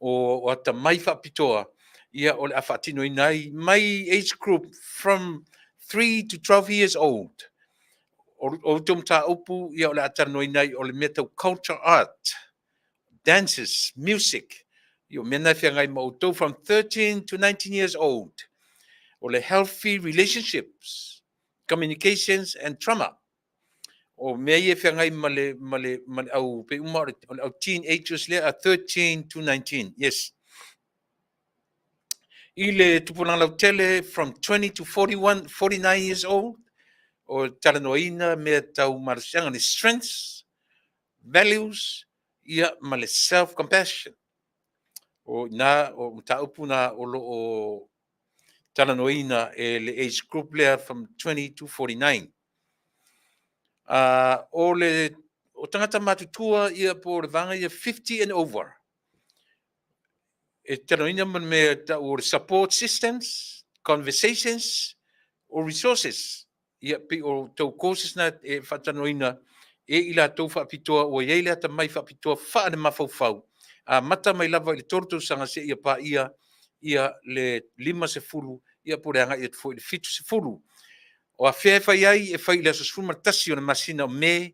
o atamai faapitoa ia o le a faatinoina ai mai age group from 3 to 12 years old. O outou mataupu ia o le a talanoaina ai o le mea tau culture art dances, music, ia o mea na e feagai ma outou from 13 to 19 years old. O le healthy relationships, communications and trauma. O mea ia e feagai ma le, ma le, ma le au, pei uma o le, o le au teenagers lea, a 13 to 19, yes. I le tupulaga lautele from 20 to 41, 49 years old, o talanoaina mea tau malosiaga, le strengths, values, ia ma le self compassion. O ina o mataupu na o lo o talanoaina e le age group lea from 20 to 49. O le o tagata matutua ia po o le vaega ia 50 and over. E talanoaina ma le mea tau o le support systems, conversations or resources. Ia, pei o tou courses na e faatalanoaina e i latou faapitoa ua i ai le atamai faapitoa faale-mafaufau, amata mai lava i le 3 tausaga seia paia ia le 50 ia po o le agai atu foi i le 70. O afea e fai ai? E fai i le aso 11 o le masina o Me i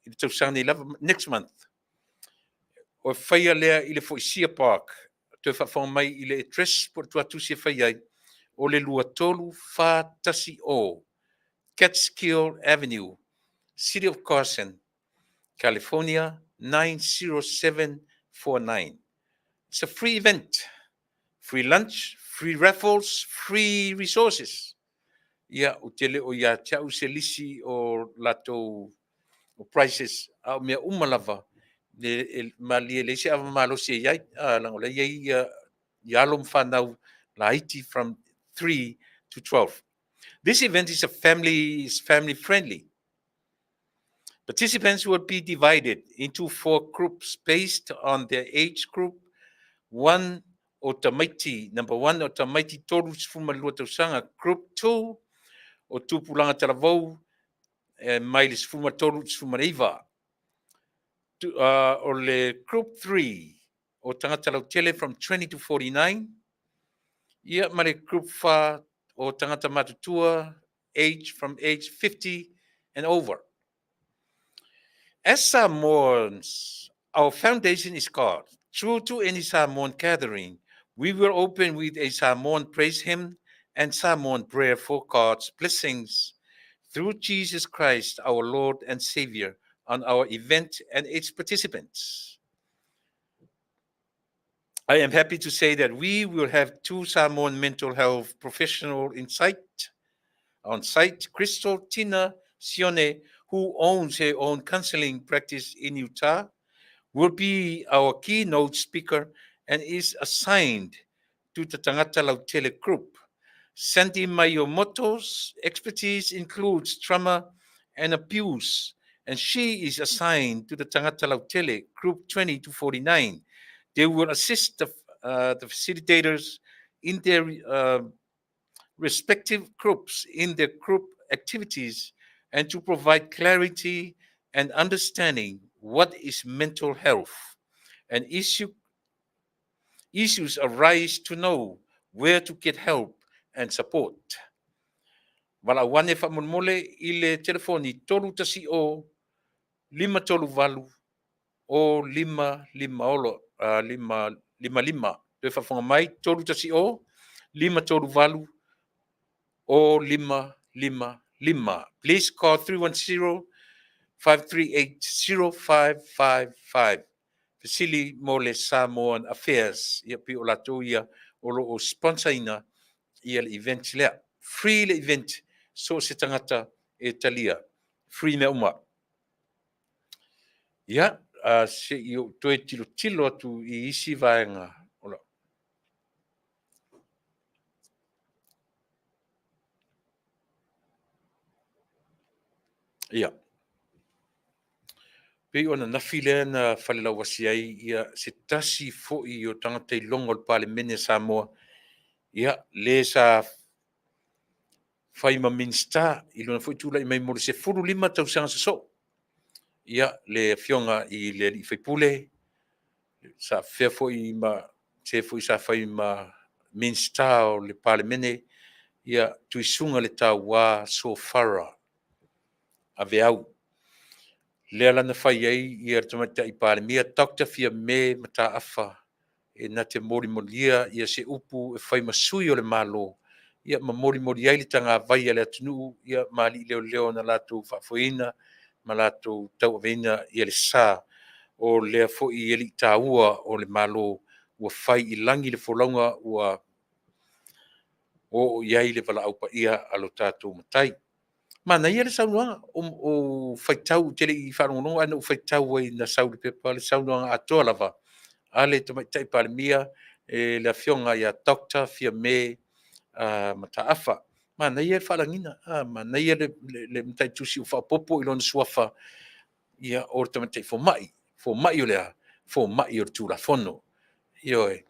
le tausaga nei lava, next month. O e faia lea i le Foisia Park. Toe faafofoga mai i le address po o le tuatusi e fai ai, o le 23410 Catskill Avenue, City of Carson, California 90749. It's a free event. Free lunch, free raffles, free resources. Ia, ou te le o ia te au se lisi o latou o prices, a o mea uma lava, e malie leai se ava malosi e i ai, a, leaga o la e i ai ia, ia alo ma fanau laiti from 3 to 12. This event is a family, is family friendly. Participants will be divided into four groups based on their age group. One o tamaiti, number one o tamaiti 32 tausaga, group 2 o tupulaga talavou eh, mai le 13 i le 19. O le group 3 o tagata lautele from 20 to 49, ia ma le group 4 o tagata matutua age from age 50 and over. As Samoans, our foundation is God. True to any Samoan gathering, we will open with a Samoan praise hymn and Samoan prayer for God's blessings through Jesus Christ, our Lord and Savior, on our event and its participants. I am happy to say that we will have two Samoan mental health professional in sight, on site, Crystal Tina Sione, who owns her own counseling practice in Utah, will be our keynote speaker and is assigned to the Tagata Lautele group. Sandy Mayomoto's expertise includes trauma and abuse, and she is assigned to the Tagata Lautele group 20 to 49. They will assist the facilitators in their respective groups in their group activities and to provide clarity and understanding what is mental health and issues arise to know where to get help and support. Valaau ane faamolemole i le telefoni 310 538 o 5 5 olo, 5 5 5. Toe faafofoga mai, 310 538 o 5 5 5. Please call 310 538 0555. Fesili mo le Samoan Affairs. Ia pei o latou ia o lo o sponsor ina ia le event lea. Free le event, so o se tagata e talia. Free mea uma. Ia, se i ou toe tilotilo atu i isi vaega. Ola. Ia. Pei o ananafi lea na falelauasi ai ia se tasi foi o tagata iloga o le Palemene a Samoa, ia, le sa fai ma Minisita i lona foi tulai mai mo le 15 tausaga sosoo. Ia, le afioga i le alii faipule, sa fea foi ma se foi sa fai ma Minisita o le Palemene, ia, Tuisuga Le Tauā Sofara Aveau. Lea la na fai ai ia le Tamaitai Palemia Dr. Fiame Mataafa e na te molimolia ia se upu e fai ma sui o le Malo, ia ma molimoli ai le tagavai a le atunuu ia ma alii leoleo na latou faafoeina ma latou tauaveina ia le sa o lea foi alii taua o le Malo ua fai i lagi le folauga ua oo i ai le valaau paia a lo tatou Matai. Manaia le saunoaga o faitau, ou te le i faalogologo ae na ou faitau ai na sau i le pepa le saunoaga atoa lava a le Tamaitai Palemia, e le afioga ia Dr. Fiame Mataafa. Manaia le faalagiga, manaia le mataitusi ua faaopoopo i lona suafa, ia, o le tamaitai fomai. Fomai o le a? Fomai o le Tulafono. Ioe,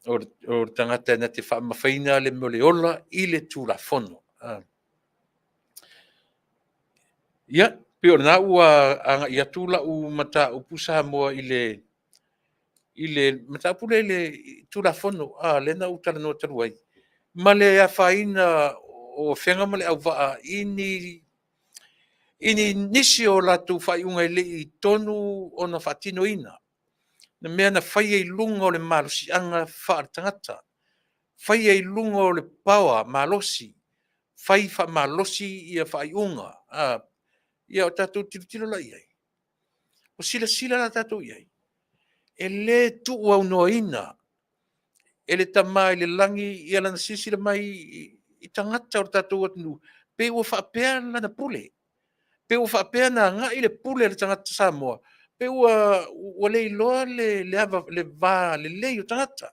o le tagata e na te faamamafaina le mea o le ola i le Tulafono. Ia, pei o lena ua agai atu lau mataupu Samoa i le mataupu lea i le Tulafono, lea na ou talanoa talu ai, ma le afaina o Afega ma Leauvaa i ni nisi o latou faaiuga e le i tonu ona faatinoina. Na mea na faia i luga o le malosiaga faale-tagata, faia i luga o le power malosi, fai faamalosi ia faaiuga. Ia o tatou tilotilo la i ai. O silasila la tatou i ai, e le tuuaunoaina e le Tama i le lagi ia lana silasila mai i tagata o le tatou atunuu, pe ua faapea lana pule, pe ua faapea na agai le pule a le tagata Samoa, pe ua le iloa le va lelei o tagata.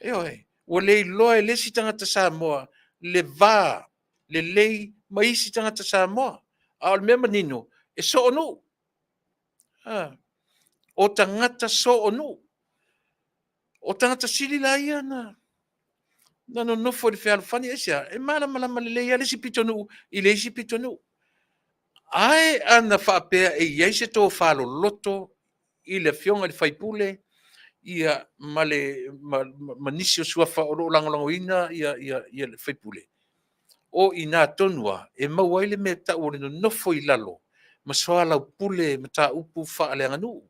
Ioe, ua le iloa e le isi tagata Samoa le va lelei ma isi tagata Samoa. A o le mea manino, e soonuu. O tagata soonuu. O tagata sili la ia na nonofo i le fealofani, aisea? E malamalama lelei lava le isi pitonuu i le isi pitonuu. Ae ana faapea e i ai se tofa loloto i le afioga i le faipule ia ma le ma nisi o suafa o lo o lagolagoina ia le faipule, o i ina tonu lava e maua ai le mea e tau o le nonofo i lalo ma soalaupule mataupu faaleaganuu.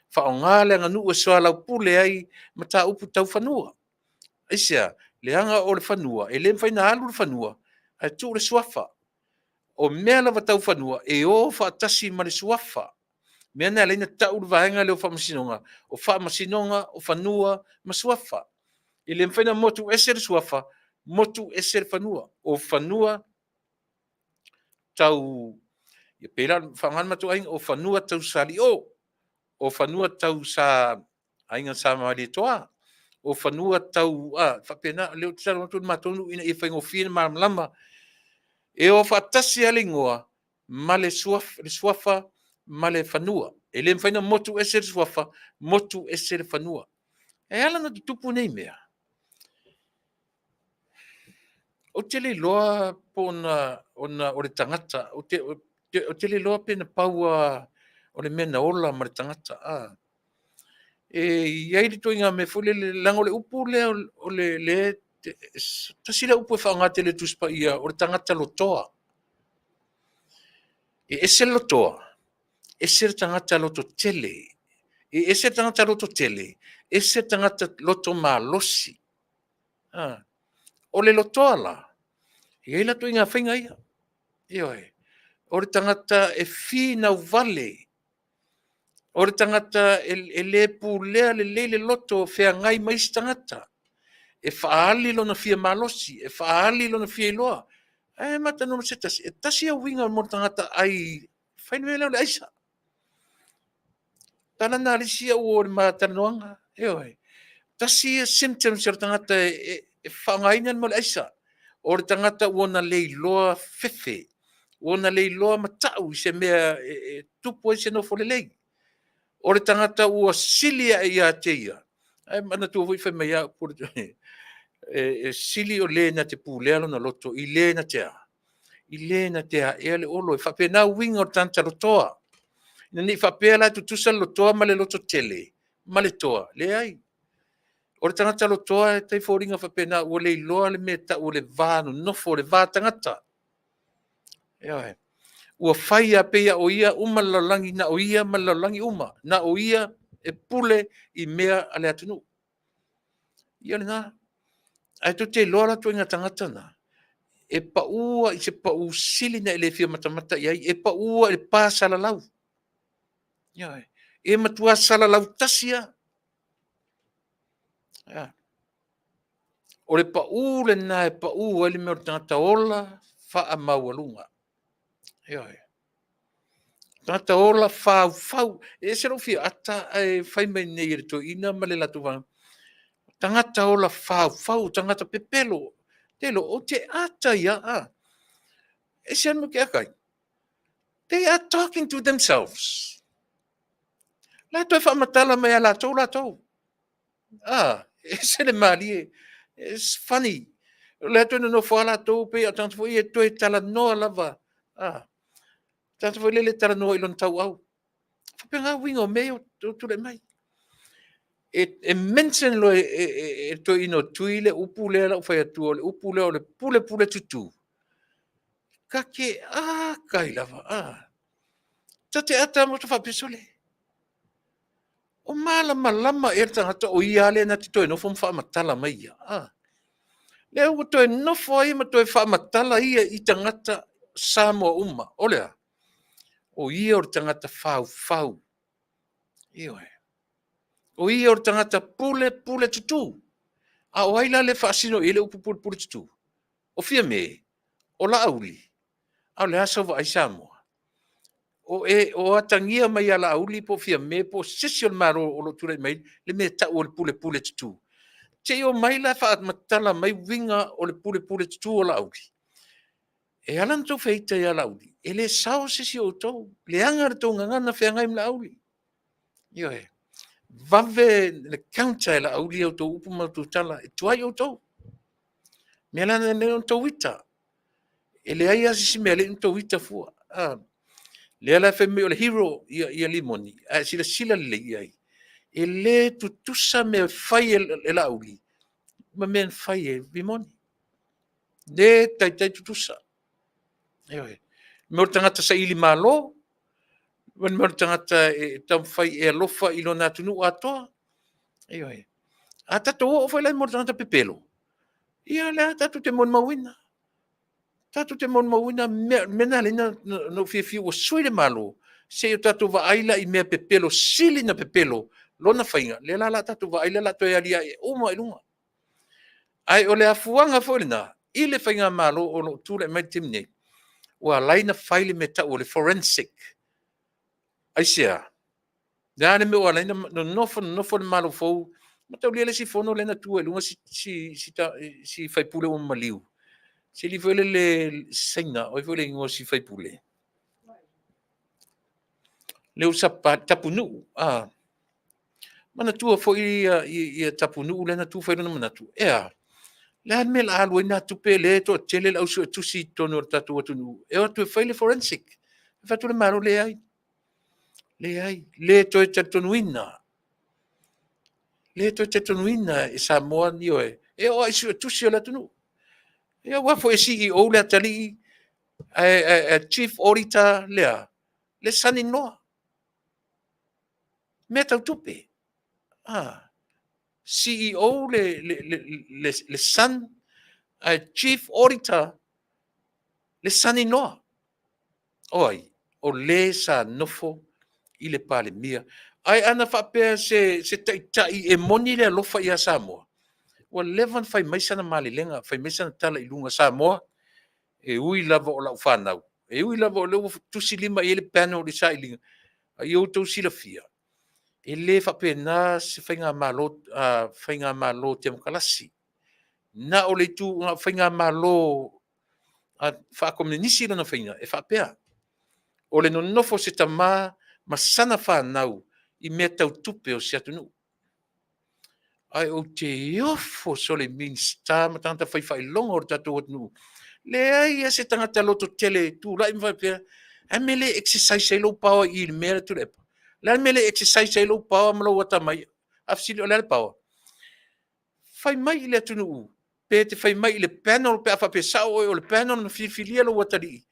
Faaaoga le aganuu e soalaupule ai mataupu tau fanua. Aisea? Leaga o le fanua, e le mafai ona alu le fanua ae tuu le suafa. O mea lava tau fanua e o faatasi ma le suafa. Mea na e ala ai ona tau le vaega lea o faamasinoga, o faamasinoga o fanua ma suafa. E le mafai ona motu ese le suafa, motu ese le fanua. O fanua tau, ia pei la faaaoga le matou aiga, o fanua tau Sali'o, o fanua tau sa aiga Sa Malietoa, o fanua tau, a, faapena, o lea ou te talanoa atu i le matou nuu ina ia faigofie ona malamalama. E o faatasi lava le igoa ma le suafa ma le fanua. E le mafai ona motu ese le suafa, motu ese le fanua. E ala ona tutupu nei mea, ou te le iloa po ona o le tagata, ou te le iloa pe na pau lava o le mea na ola ma le tagata. E i ai le ituaiga mea foi lele, leaga o le upu lea o le, tasi lea upu e faaaoga tele e le Tusi Paia, o le tagata lotoa. E ese le lotoa, ese le tagata loto tele. E ese le tagata loto tele, ese le tagata loto malosi. O le lotoa la, e i ai la ituaiga faiga ia. Ioe. O le tagata e finau vale, o le tagata e le pulea lelei le loto, feagai ma isi tagata, e faaali lona fia malosi, e faaali lona fia iloa. Ae ma talanoa ma se tasi, e tasi lava uiga mo le tagata ai, fai le mea lea o le aisa. Tala na a le isi au o le ma talanoaga, ioe. Tasi ia symptoms o le tagata e faaaogaina le mea o le aisa, o le tagata ua na le iloa fefe, ua na le iloa matau i se mea e tupu ai se nofo lelei. O le tagata ua sili ae ia te ia, ae manatua foi fai mai lava upu e sili o le na te pulea lona loto i le na te a, i le na te aea le olo. E faapena uiga o le tagata lotoa. Ina ne i faapea la e tutusa le lotoa ma le loto tele ma le toa, leai. O le tagata lotoa e tai foliga faapena ua le iloa le mea e tau o le va nonofo, le va tagata. Ioe. Ua fai lava pei o ia uma le lalolagi, na o ia ma le lalolagi uma, na o ia e pule i mea a le atunuu. Ia lena. Ae tou te iloa la ituaiga tagata na, e pau i se pau sili ona e le fia matamata i ai, e pau i le pa salalau. Ioe. E matua salalau tasi lava. O le pau lena e pau ai le mea o le tagata ola faamaualuga. Ioe. Tagata ola faufau. E ese lou fia ata ae fai mai nei e le toeaina ma le latou vaega. Tagata ola faufau, tagata pepelo. Telo, ou te ata ia a. E se anu ke akai. They are talking to themselves. La toe faamatala mai a latou latou. Ah, ese le malie. It's funny. O lea toe nonofo lava latou pei o tagata foi e toe talanoa lava. Ah, tagata foi lele e talanoa i lona tauau. Faapena uiga o mea ia o tulai mai. E mention loa e toeaina o Tui le upu lea la ua fai atu, o le upu lea o le pulepule tutū. Ta te akai lava. Ah. Ta te ata mo ta faapea sole. O malamalama ea le tagata o ia lea na te toe nofo ma faamatala mai ia. Ah. Lea ua toe nofo ai ma toe faamatala ia i tagata Samoa uma. O le a? O ia o le tagata faufau. Ioe. O ia o le tagata pule pule tutū. A o ai la le faasino i ai le upu pule pule tutū? O Fiame, o Laauli, a o le a sau vaai Samoa? O e o atagia mai ia Laauli po o Fiame po o se isi o le Malo o lo o tulai mai le mea e tau o le pulepule tutū. Se i omai la faamatala mai uiga o le pulepule tutū o Laauli. E ala ona outou feita ia Laauli, e le sao se isi o outou, leaga le tou gagana feagai ma Laauli. Ioe. Vave le counter e Laauli a outou upu ma outou tala, e tuai outou. Mea la na ona outou ita. E leai lava se isi mea e le i outou ita fua. Ah. Lea la fai mai o le hero ia Limoni, ae silasila lelei i ai. E le tutusa mea e fai e Laauli ma mea e fai e Limoni. Le taitai tutusa. Ioe. Mea o le tagata saili malo, ma le mea o le tagata e taumafai e alofa i lona atunuu atoa. Ioe. A tatou oo foi la i mea o le tagata pepelo, ia lea tatou te molimauina. Tatou te molimauina mea, mea na ala ai ona ou fiafia ua sui le Malo, se i o tatou vaai la i mea pepelo, sili na pepelo lona faiga, lea la o le a tatou vaai lea o le a toe aliae uma i luga. Ae o le afuaga foi lena i le faigamalo o lo o tulai mai i le taimi nei, Ua ala ai ona fai le mea e tau o le forensic. Aisea? O le a le mea ua ala ai ona nonofo nonofo le Malo fou, mataulia le isi fono lea na tu ai i luga si sui usufono ua maliu, si alii foi lele Saina, o ai foi le igoa o si sui usufono? Lea ua sapali, Tapunuu. Manatua foi Tapunuu lea na tu fai lona manatu, e a? O le a le mea o le a alu ai na tupe lea e toatele le au suetusi i totonu o le tatou atunuu e o atu e fai le forensic. Fai atu le Malo, leai, leai, le toe talitonuina, le toe talitonuina e Samoa, ioe, e oo lava i suetusi a le atunuu. Ia aua foi e CEO le atalii ae Chief Auditor le a? Le Salanoa. Mea tau tupe. CEO le son ae Chief Auditor le son-in-law. O ai? O le sa nofo i le Palemia. Ae ana faapea se taitai e moni le alofa ia Samoa, ua leva ona fai mai sana malelega, fai mai sana tala i luga, Samoa, e ui lava o lau fanau, e ui lava o lea ua tusilima i ai le panel i le sailiga, a ia outou silafia, e le faapena se faigamalo, faigamalo temokalasi. Na o le itu, na o faigamalo faakomunisi lona faiga e faapea. O le nonofo o se tama ma sana fanau i mea tau tupe o se atunuu. Ae ou te ofo sole i Minisita ma tagata fai faailoga o le tatou atunuu. Leai lava se tagata lototele e tulai ma faapea, a mea e le exercise ai lou power i i le mea lea Tuilaepa? O le a le mea e le exercise ai lou power ma lou atamai? A fesili o le a le power? Fai mai i le atunuu, pe te fai mai i le panel pe a faapea e sao oe o le panel na filifilia lou atalii.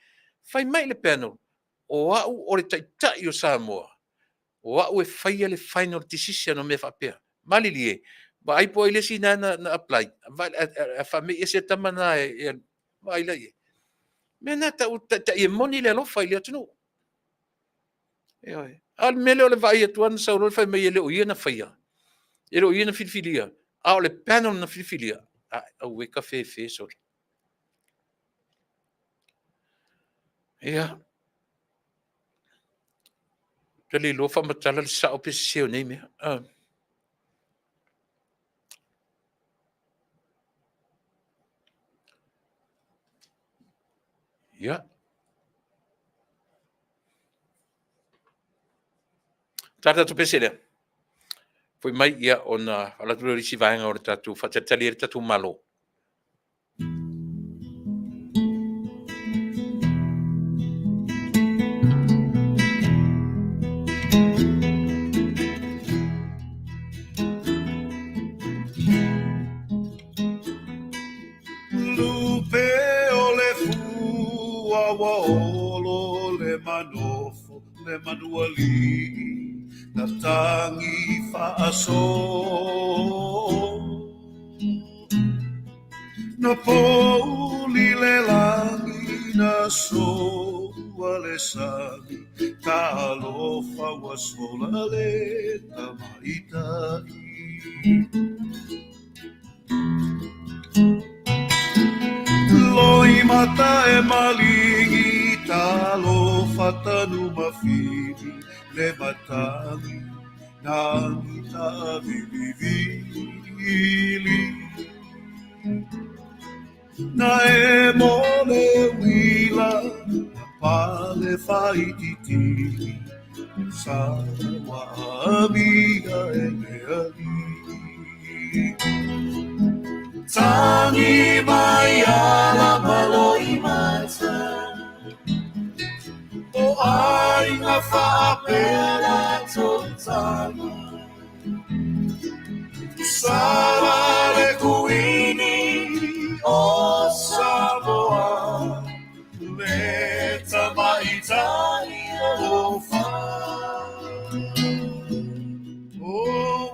Fai mai i le panel, o au o le taitai o Samoa, o au e faia le final decision o mea faapea. Malilie, vaai po o ai le isi lena na apply, a faamei ese le tama lena e vaai la i ai. O mea na e tau o taitai e moni le alofa i le atunuu. Ioe. A o le mea lea o le vaai atu lava sau loa fai mai e le o ia na faia, e le o ia na filifilia, a o le panel na filifilia, aue kafefe sole. Ia. Ou te le iloa faamatala le sao pe sese o nei mea. Ia. Ta tatou pese lea. Foi mai ia ona alu atu lea o le isi vaega o le tatou faatalitali ai le tatou Malo. Lupe o le fua ua olo le manofo le manualii na tagi faaso Na pouli le lagi na soua le sami Talofa ua sola le tamaitai Loimata e maligi Talofa Tanumafili le matagi Nagi taavilivili Na emo le uila na pale faaitiiti Sa ua amia e le alii Tagi mai ala ma Loimata O aiga faapea latou tama Sala le kuini o Samoa Le tamaitai alofa O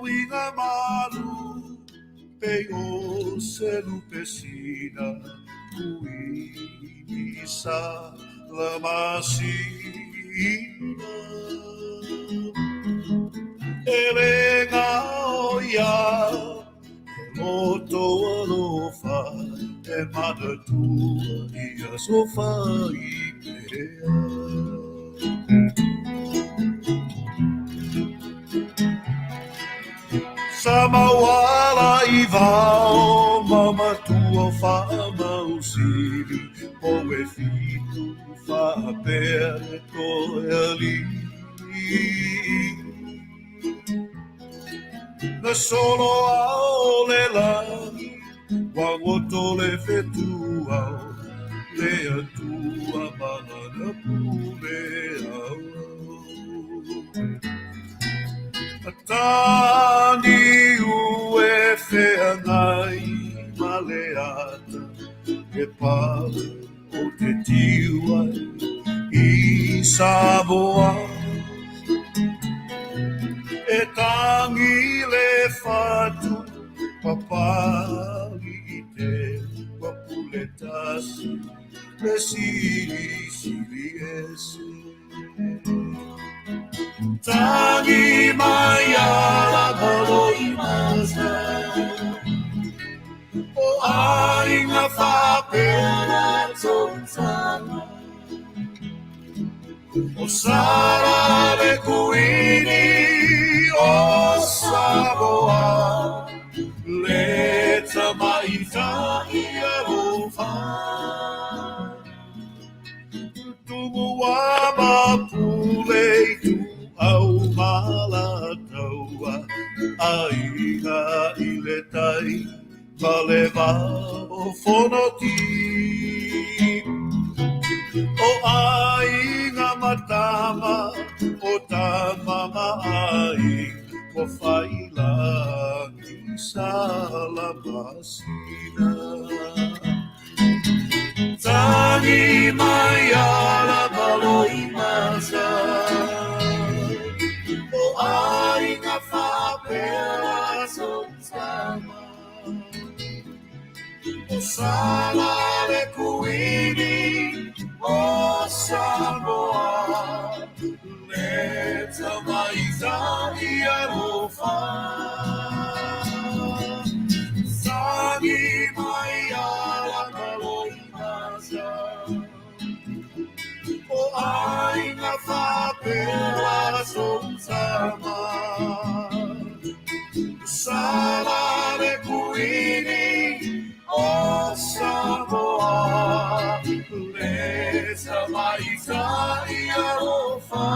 uiga malu pei o se lupe sina Kuini Salamasina E le gaoia he loto alofa E manatua i aso fai. ea. Sa mauala i vao ma matua faamausili o e fitu faapea le toe alii. Na solo ao le lagi, ua goto le fetuao, le Atua ma lana pule auau. Mataniu e feagai ma le ata e pale o te tiu ai i Samoa. E tangi le fatu papali i te ua pule tasi le silisili ese. Tangi mai ala malo i mata o aiga faapea latou tama. O Sara le kuini o Samoa, le tamaitai alofa. Tumu wa mapule i tuau malataua, aiga i le tai ma le va o Fonoti. O aiga ma tama, o tama ma aiga, ua failagi salamasina. Tangi mai ala malo i mata, o aiga faapea latou tama. O Sala le kuini o Samoa, le tamaitai alofa. Tangi mai ala malo i mata, o aiga faapea latou tama. Sala le kuini o Samoa, le tamaitai alofa.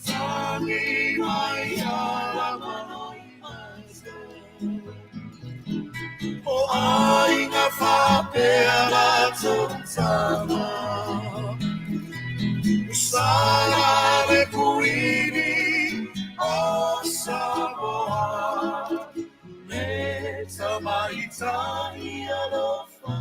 Tangi mai ala malo i mata, o aiga faapea latou tama. Sala le kuini o Samoa, le tamaitai alofa.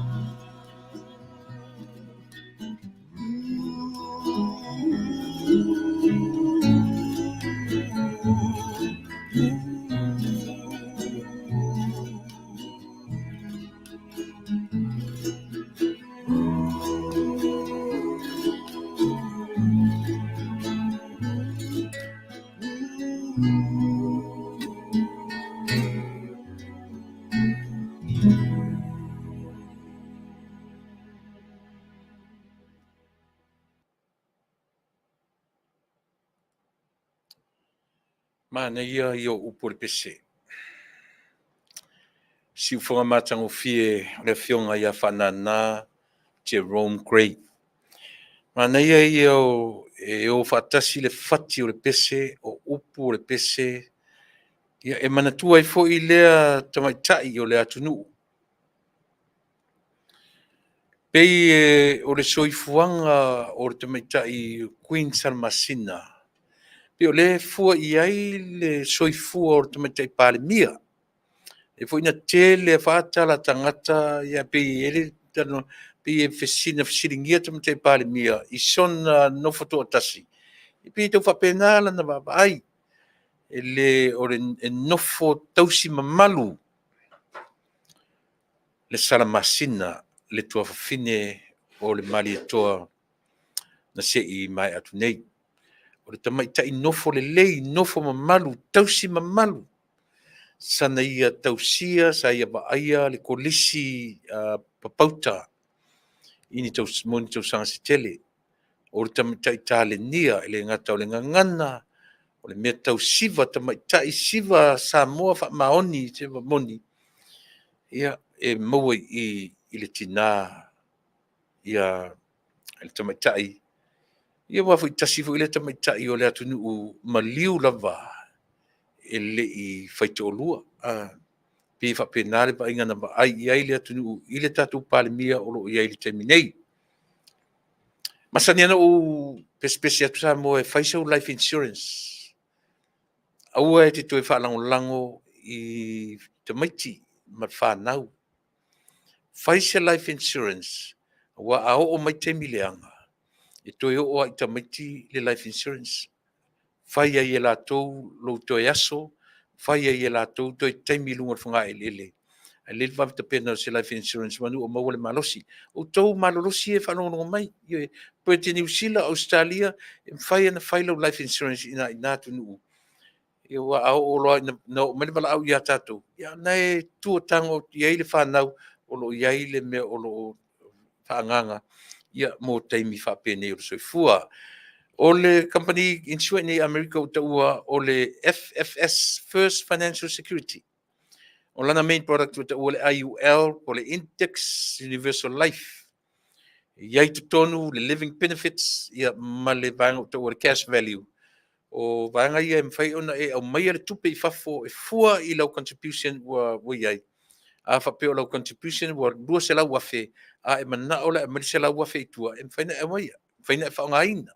Manaia ia o upu o le pese. Siufoga matagofie o le afioga ia Faanana Jerome Gray. Manaia ia o e o faatasi le fati o le pese, o upu o le pese, ia e manatua ai foi lea tamaitai o le atunuu. Pei e o le soifuaga o le tamaitai Queen Salamasina, pei o lea e fua i ai le soifua o le tamaitai Palemia. E foi na tele faata la tagata ia pei e le pei e fesina fesiligia tamaitai Palemia i sona nofo toatasi. E pei e tau faapena lana vaavaai. E le o le e nofo tausi mamalu le Salamasina le tuafafine o le Malietoa na sei mae atu nei. O le tamaitai nofo lelei, nofo mamalu, tausi mamalu. Sana ia tausia, sa ia vaaia le kolisi papauta. i ni taus, mo ni tausaga se tele. O le tamaitai talenia e le gata o le gagana, o le mea tau siva tamaitai, siva Samoa faamaoni, siva moni, ia, e maua i i le tinā, ia, le tamaitai. Ia aua foi tasi foi lea tamaitai o le atunuu maliu lava e le i faitoalua. Pei e faapena le vaaiga na vaai i ai le atunuu i le tatou Palemia o lo o i ai i le taimi nei. Masani ona ou pesepese atu Samoa e fai sau life insurance. Aua e te toe faalagolago i tamaiti ma fanau. Fai se life insurance, aua a oo mai taimi leaga, e toe oo lava i tamaiti le life insurance. Fai ai e latou lou toe aso, fai ai e latou toe taimi i luga o le fogaeleele. Ae lelei le vave tapena o se life insurance manu o maua le malosi. O outou malolosi ia e faalogologo mai, ioe, pe e te Niu Sila, Ausetalia, e mafai ona fai lau life insurance i ina atunuu. Ia aua a oo loa ina oo mai le valaau ia tatou, ia o lena e tua tago i ai le fanau o lo o i ai le mea o lo o faaagaaga ia mo taimi faapenei o le soifua. O le kamupani insure i Amerika ua taua o le FFS, First Financial Security. O lana main product ua taua le IUL po o le Index Universal Life. E i ai totonu le living benefits ia ma le vaega ua taua le cash value. O vaega ia e mafai ona e aumaia le tupe i fafo e fua i lau contribution ua i ai. A faapea o lau contribution ua 200,000, a e manao la e aumai le 100,000 i tua, e mafai ona e aumaia, e mafai ona e faaaogaina.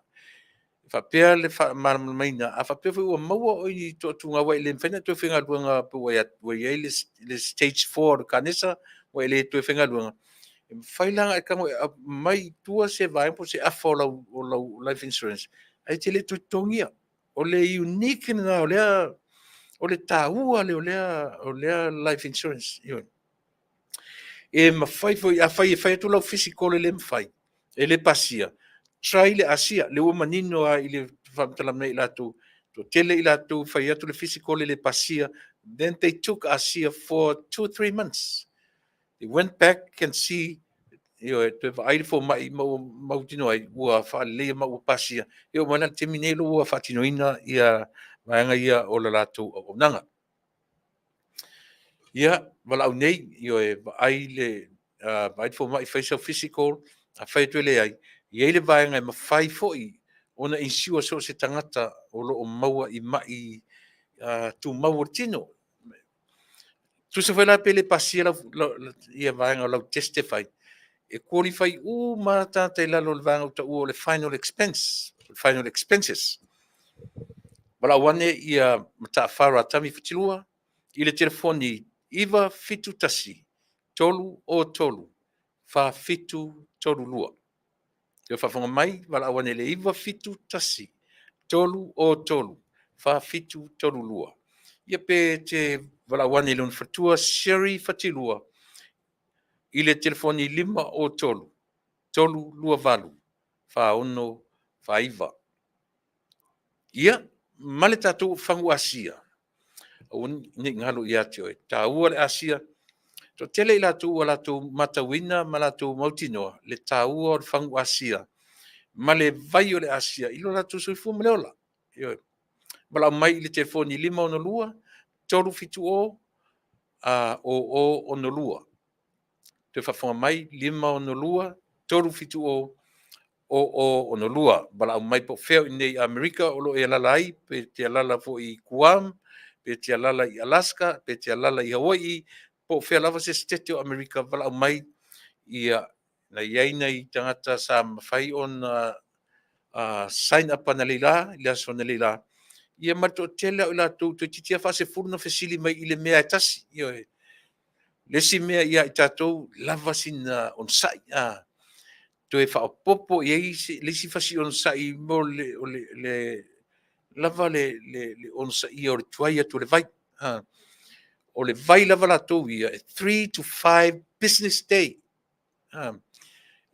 E faapea le faamalamalamaina, a faapea foi ua maua oe i ni toatuga ua e le mafai ona e toe faigaluega pe ua i ai le stage 4 o le kanesa ua e le toe faigaluega, e mafai la ona e tago e aumai i tua se vaega po o se afa o lau life insurance ae te le toe totogia. O le unique lena o lea, o le taua lea o lea life insurance. Ioe. E mafai foi, afai e fai atu lau physical e le mafai, e le pasia, try le Asia, lea ua manino lava i le faamatalaga mai i latou, toatele i latou fai atu le physical e le pasia, then they took Asia for 2-3 months. They went back and see, ioe, toe vaai le fomai ma ua mautinoa ai, ua faaleleia ma ua pasia. E oo mai la i le taimi nei ua faatinoina ia vaega ia o le latou auaunaga. Ia, valaau nei, ioe, vaai le fomai fai sau physical, a fai atu e leai, e i ai le vaega e mafai foi ona insure so o se tagata o lo o maua i mai tumau o le tino. Tusa foi la pe le pasia ia vaega o lau test e fai, e qualify uma tagata i lalo o le vaega ua taua o le final expense, final expenses. Valaau ane ia Mataafa Ratami Fatilua i le telefoni 971 303 4732. Toe faafofoga mai, valaau ane i le 971 303 4732. Ia pe te valaau ane i lona faletua Sherry Fatilua i le telefoni 503 328 4649. Ia, ma le tatou fagu Asia, aua ne i galo ia te oe, taua le Asia. Toatele i latou ua latou matauina ma latou mautinoa le taua o le fagu Asia ma le vai o le Asia i lo latou soifua ma le ola. Ioe. Valaau mai i le telefoni 562 370 0062. Toe faafofoga mai, 562 370 0062. Valaau mai po o fea i nei Amerika o lo o e alala ai, pe te alala foi i Guam, pe te alala i Alaska, pe te alala i Hawaii, po o fea lava se setete o Amerika, valaau mai ia na i ai nai tagata sa mafai ona sign up analeila, i le aso analeila, ia ma le toatele o i latou toeitiiti lava faasefulu na fesili mai i le mea e tasi. Ioe. Le isi mea ia i tatou lava sina onosai, toe faaopoopo i ai le isi fasi onosai mo le, o le, le lava le onosaia o le tuai atu o le vai. O le vai lava latou ia, e 3 to 5 business day.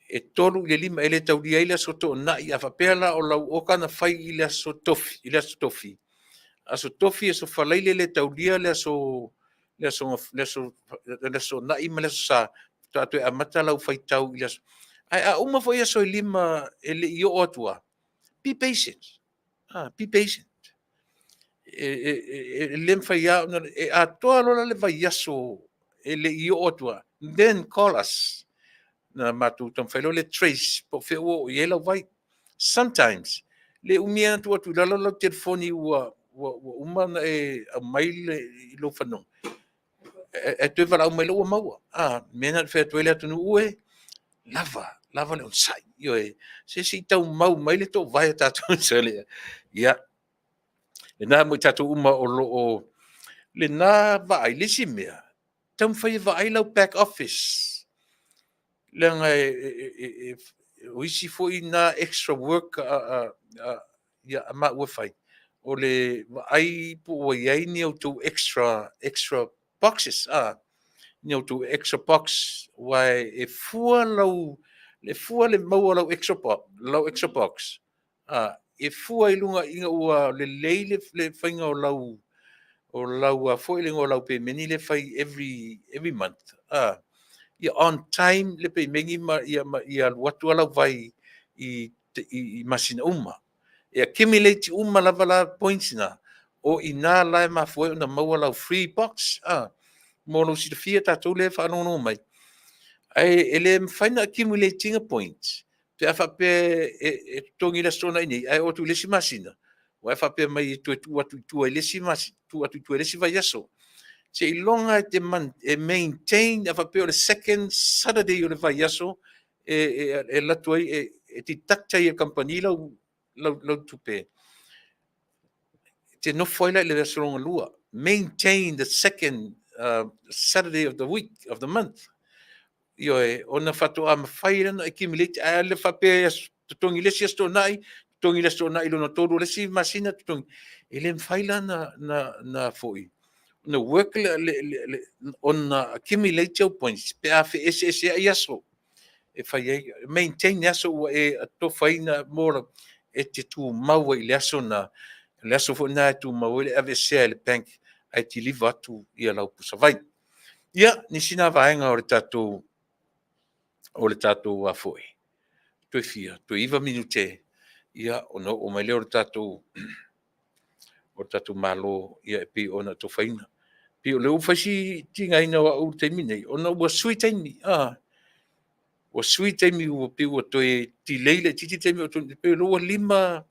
E 3 i le 5, e le taulia ai le aso toonai. A faapea la o lau oka na fai i le aso tofi, i le aso tofi, aso tofi, aso faraile le taulia le aso le aso le aso le aso na'i ma le aso sa, faatoa toe amata lau faitau i le aso. Ae a uma foi aso e 5 e le i oo atu lava, be patient, be patient. E le mafai lava ona, e atoa loa la le vaiaso e le i oo atu lava, then call us. Na matou taumafai loa lea e trace po o fea ua oo i ai lau vai. Sometimes, le umi lava ona tuu atu i lalo lau telefoni ua uma ona e aumai i lou fanoga, ae toe valaau mai loa ua maua. O le mea lena e fai atu ai le atunuu e, lava, lava le onosai. Ioe, se se i tau mau mai le toovae o tatou. Ia, lena mo i tatou uma o lo o lena vaai. Le isi mea, taumafai e vaai lau back office, leaga o isi foi na extra work a maua e fai, o le vaai po ua i ai ni outou extra boxes, ni outou extra box, aua e fua lau, e fua le maua o lau extra box, e fua i luga ina ua lelei le faiga o lau, foi le igoa o lau pemeni lea e fai every month, ia on time le pemeni ma ia alu atu lava lau vai i masina uma. E accumulate uma lava la points na, o i ina la e mafua ai ona maua lau free box, mo lou silafia tatou lea e faalogologo mai. Ae e le mafai ona accumulate ina points pe a faapea e totogi i le Aso Toonai nei, ae oo atu i le isi masina ua e faapea mai e toe tuu atu i tua i le isi masina, tuu atu i tua i le isi vaiaso. Seiloga e maintain, a faapea o le second Saturday o le vaiaso e alu atu ai, e deduct ai e le kamupani lau tupe, e te nofo ai la i le aso lona lua. Maintain the second Saturday of the week, of the month. Ioe, ona faatoa mafai lea ona accumulate, ae a le faapea e totogi i le isi Aso Toonai, totogi i le Aso Toonai lona tolu o le isi masina, totogi. E le mafai la na foi, ona work ona accumulate au points pe a feeseeseai aso e fai ai. Maintain le aso ua e atofaina mo lau, e te tumau ai i le aso na, le aso foi lena e tumau ai le aveesea e le bank ae deliver atu ia lau pusavai. Ia, nisi na vaega o le tatou foi, toe fia, toe 9 minute, ia, ona oo mai lea o le tatou Malo, ia, e pei ona atofaina. Pei o lea ua fai si tigaina o au i le taimi nei, ona ua sui taimi, ua sui taimi ua pei ua toe delay laitiiti taimi o pei o lea ua 5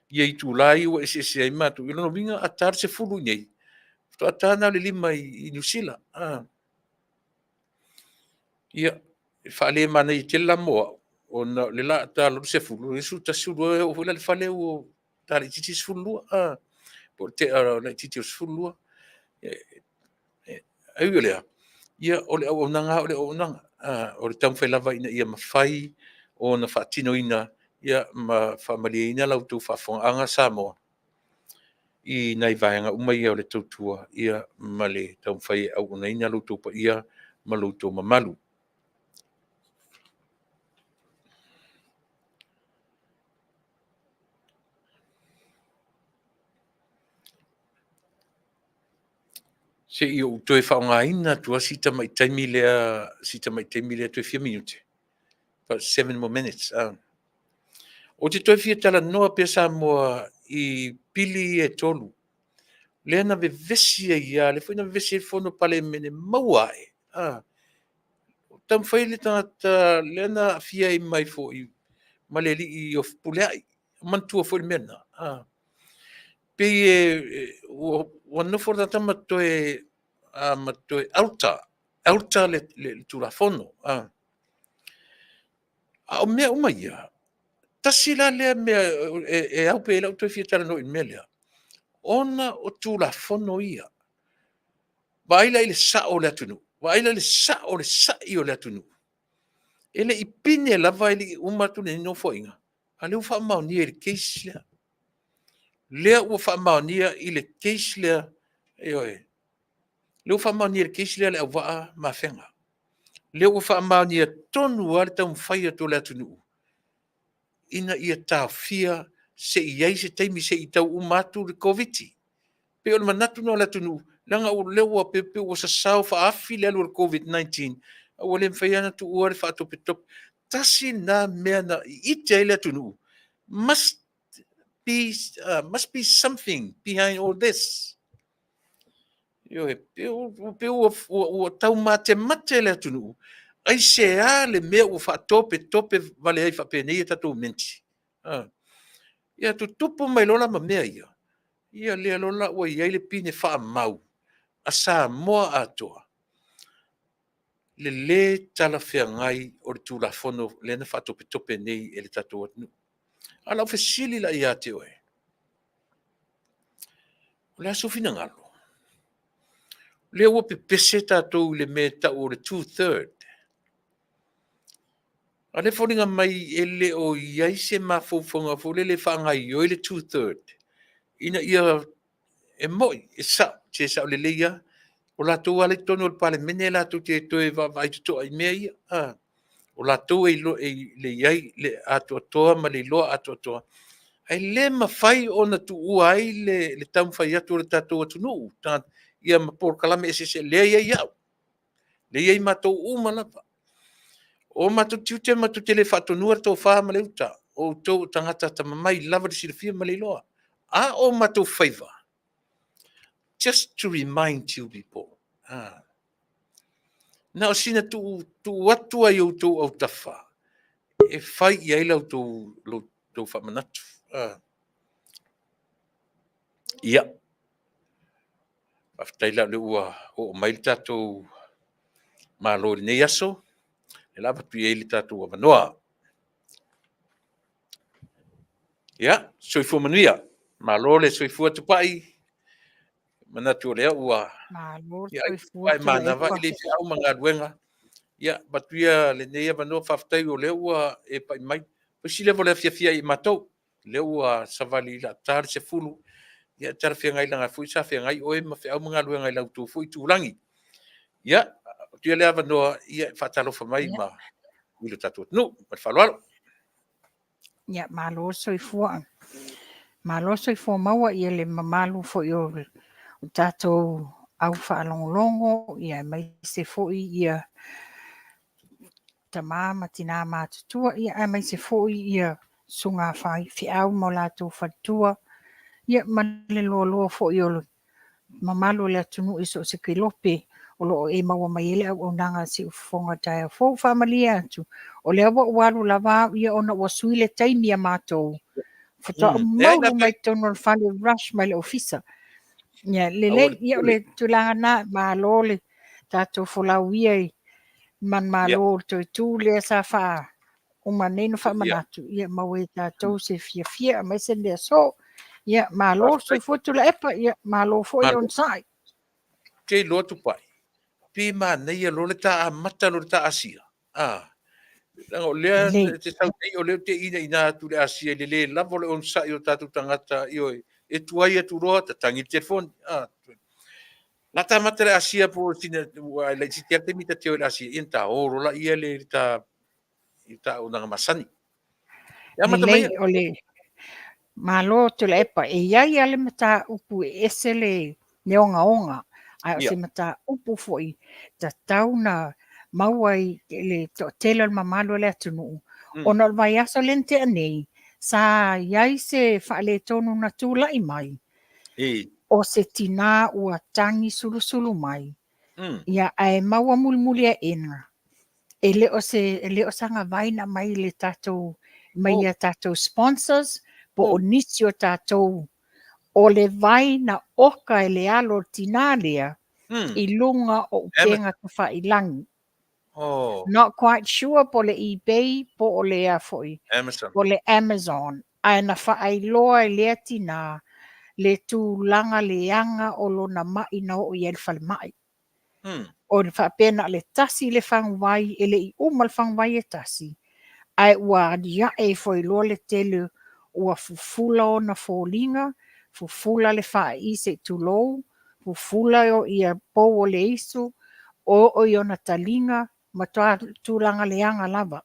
ia itula ia ua eseese ai matou. O lona uiga a ta le 10 i inei, faatoa ta na o le 5 i Niu Sila. Ia, e faale-manaia tele la mo au, ona o le la ta loa le 10, 11, 12, e oo foi la i le fale ua ta laitiiti le 12, po o le tea laitiiti o le 12. Ae ui o lea, ia o le auaunaga lava o le auaunaga, o le taumafai lava ina ia mafai ona faatinoina ma faamalieina la outou faafofogaaga Samoa i nai vaega uma ia o le tautua ma le taumafai e auaunaina lo outou paia ma lo outou mamalu. Se i ou toe faaaogaina atu lava si tamai taimi lea, toe fia minute, about 7 more minutes. Ou te toe fia talanoa pea Samoa i pili ia e tolu, lea na vevesi ai lava, lea foi na vevesi ai le Fono Palemene, maua ae. Taumafai le tagata lea na aafia ai mai foi ma le alii o Fepuleai, manatua foi le mea lena. Pei ua nofo le tagata ma toe alter, alter le Tulafono. A o mea uma ia, tasi la lea mea e au pea i ai lau toe fia talanoa i le mea lea, ona o Tulafono ia. Vaai la i le sao o le atunuu, vaai la i le sao o le sa'i o le atunuu. E le i pine lava e le i uma atu lenei Nofoaiga, a o lea ua faamaonia i le case lea. Lea ua faamaonia i le case lea, ioe, lea ua faamaonia i le case lea a Leauvaa ma Afega. Lea ua faamaonia tonu lava le taumafai atu o le atunuu ina ia taofia se i i ai se taimi se i tau uma atu le Koviti. Pei o le manatu lena o le atunuu, leaga o lea ua pei ua sasao faaafi le alu o le Koviti-19. A ua le mafai lava ona tuua le faatopetope. Tasi lena mea na iite ai le atunuu, must be something behind all this. Ioe, pei ua taumatemate le atunuu, aisea le mea ua faatopetope vale ai faapenei a tatou menti. Ia tutupu mai loa la ma mea ia, ia lea loa la ua i ai le pine faamau a Samoa atoa, le lē talafeagai o le Tulafono lea na faatopetope nei e le tatou atunuu. A o lau fesili la ia te oe, o le a sou finagalo? O lea ua pepese tatou i le mea e tau o le 2/3. A o lea e foliga mai e le o i ai se mafaufauga foi lele e faagaoioi le 2/3 ina ia, e moni, e sao, se e sao lelei lava, o latou lava la e i totonu o le Palemene latou te toe vaavaai totoa i mea ia. O latou e i ai le atoatoa ma le iloa atoatoa, ae le mafai ona tuua ai le taumafai atu o le tatou atunuu ia ma polokalame eseese lea e i ai au, lea e i ai matou uma lava. O matou tiute matou te le faatonua le tofa ma le uta, o outou o tagata atamamai lava le silafia ma le iloa. A o matou faiva, just to remind you people, na o sina tuu atu ai outou autafa e fai i ai la outou faamanatu. Ia, faafetai la o lea ua oo mai le tatou Malo i lenei aso, o le a avatu i ai le tatou avanoa. Ia, soifua manuia. Malo le soifua Tupai. Manatu o lea ua Malo le ia, soifua e manava Tuilaepa. I le feau ma galuega. Ia, avatu ia lenei avanoa, faafetai o lea ua e pai mai. O isi leva o le afiafia i matou, lea ua savali laata le 10, ia talafeagai leaga foi sa feagai oe ma feau ma galuega i la outou foi itulagi. Ia, avatu ia le avanoa, ia, faatalofa mai ma i lo tatou atunuu. Ma le faaaloalo. Ia, malo le soifua. Malo le soifua maua ia le mamalu foi o tatou au faalogologo, ia aemaise foi ia tama ma tina matutua, ia aemaise foi ia susuga faifeau ma o latou faletua, ia ma le loaloa foi o le mamalu o le atunuu i so o se kelope o lo o e maua mai ai le auaunaga a Siufofoga o le taeao fou. Faamalie atu, o lea ua ou alu lava au ia ona ua sui le taimi a matou, faatoa ou maulu mai totonu o le fale, rush mai le ofisa. Ia, lelei, ia o le tulaga na, malo le tatou folau ia i manumalo o le toe tu lea sa faa uma nei na faamanatu, ia maua e tatou se fiafia aemaise le aso. Ia, malo le soifua Tuilaepa, ia malo foi le onosai. Te iloa Tupai, pe manaia loa le ta amata loa le ta Asia. Leaga o lea te sau nei, o lea ou te inaina atu i le Asia i le lē lava o le onosai o tatou tagata, ioe, e tuai atu loa tatagi le telefoni. La ta amata le Asia po o sina, ua laitiiti lava le taimi ta te o i le Asia, ia ona ta o loa laia i le ta auaunaga masani. E amata mai Lelei, o le malo Tuilaepa, e i ai lava le mataupu e ese le ogaoga, ae o se mataupu foi tatau na maua i le toatele o le mamalu o le atunuu, ona o le vaiaso lea na tea nei, sa i ai se faaletonu na tulai mai, o se tina ua tagi sulusulu mai, ia ae maua mulimuli aena, e le o se e le o saga vai na mai le tatou mai ia tatou sponsors po o nisi o tatou o le vai na oka e le alo o le tina lea i luga o upega tafailagi. Not quite sure po o le eBay po o le a foi, Amazon. Po o le Amazon, ae na faailoa e lea tina le tulaga leaga o lona mai na oo i ai le falemai. O le faapea na o le tasi le faguvai, e le i uma le faguvai e tasi, ae ua aliae ifo ai loa le tele ua fufula ona foliga, fufula le faai se i tulou, fufula ia pou o le isu, oo i ona taliga, matua tulaga leaga lava.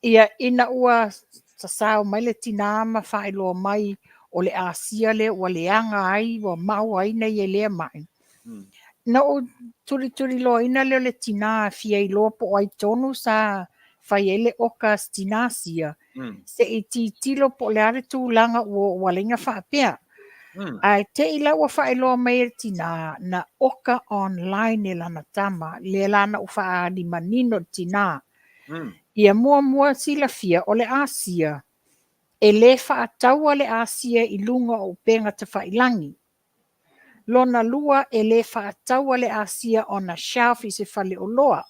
Ia, ina ua sasao mai le tina ma faailoa mai o le asia lea ua leaga ai, ua maua ai nei e lea mai. Na ou tulituliloaina lea o le tinā fia iloa po o ai tonu sa fai ai le oka a si tinā sia, se i tilotilo po o le a le tulaga ua ua ala ai ona faapea. Ae te i la ua faailoa mai e le tinā, na oka online e lana tama, lea la na ou faaali manino i le tinā. Ia muamua silafia, o le Asia, e le faataua le Asia i luga o upega tafailagi. Lona lua, e le faataua le Asia on a shelf i se faleoloa.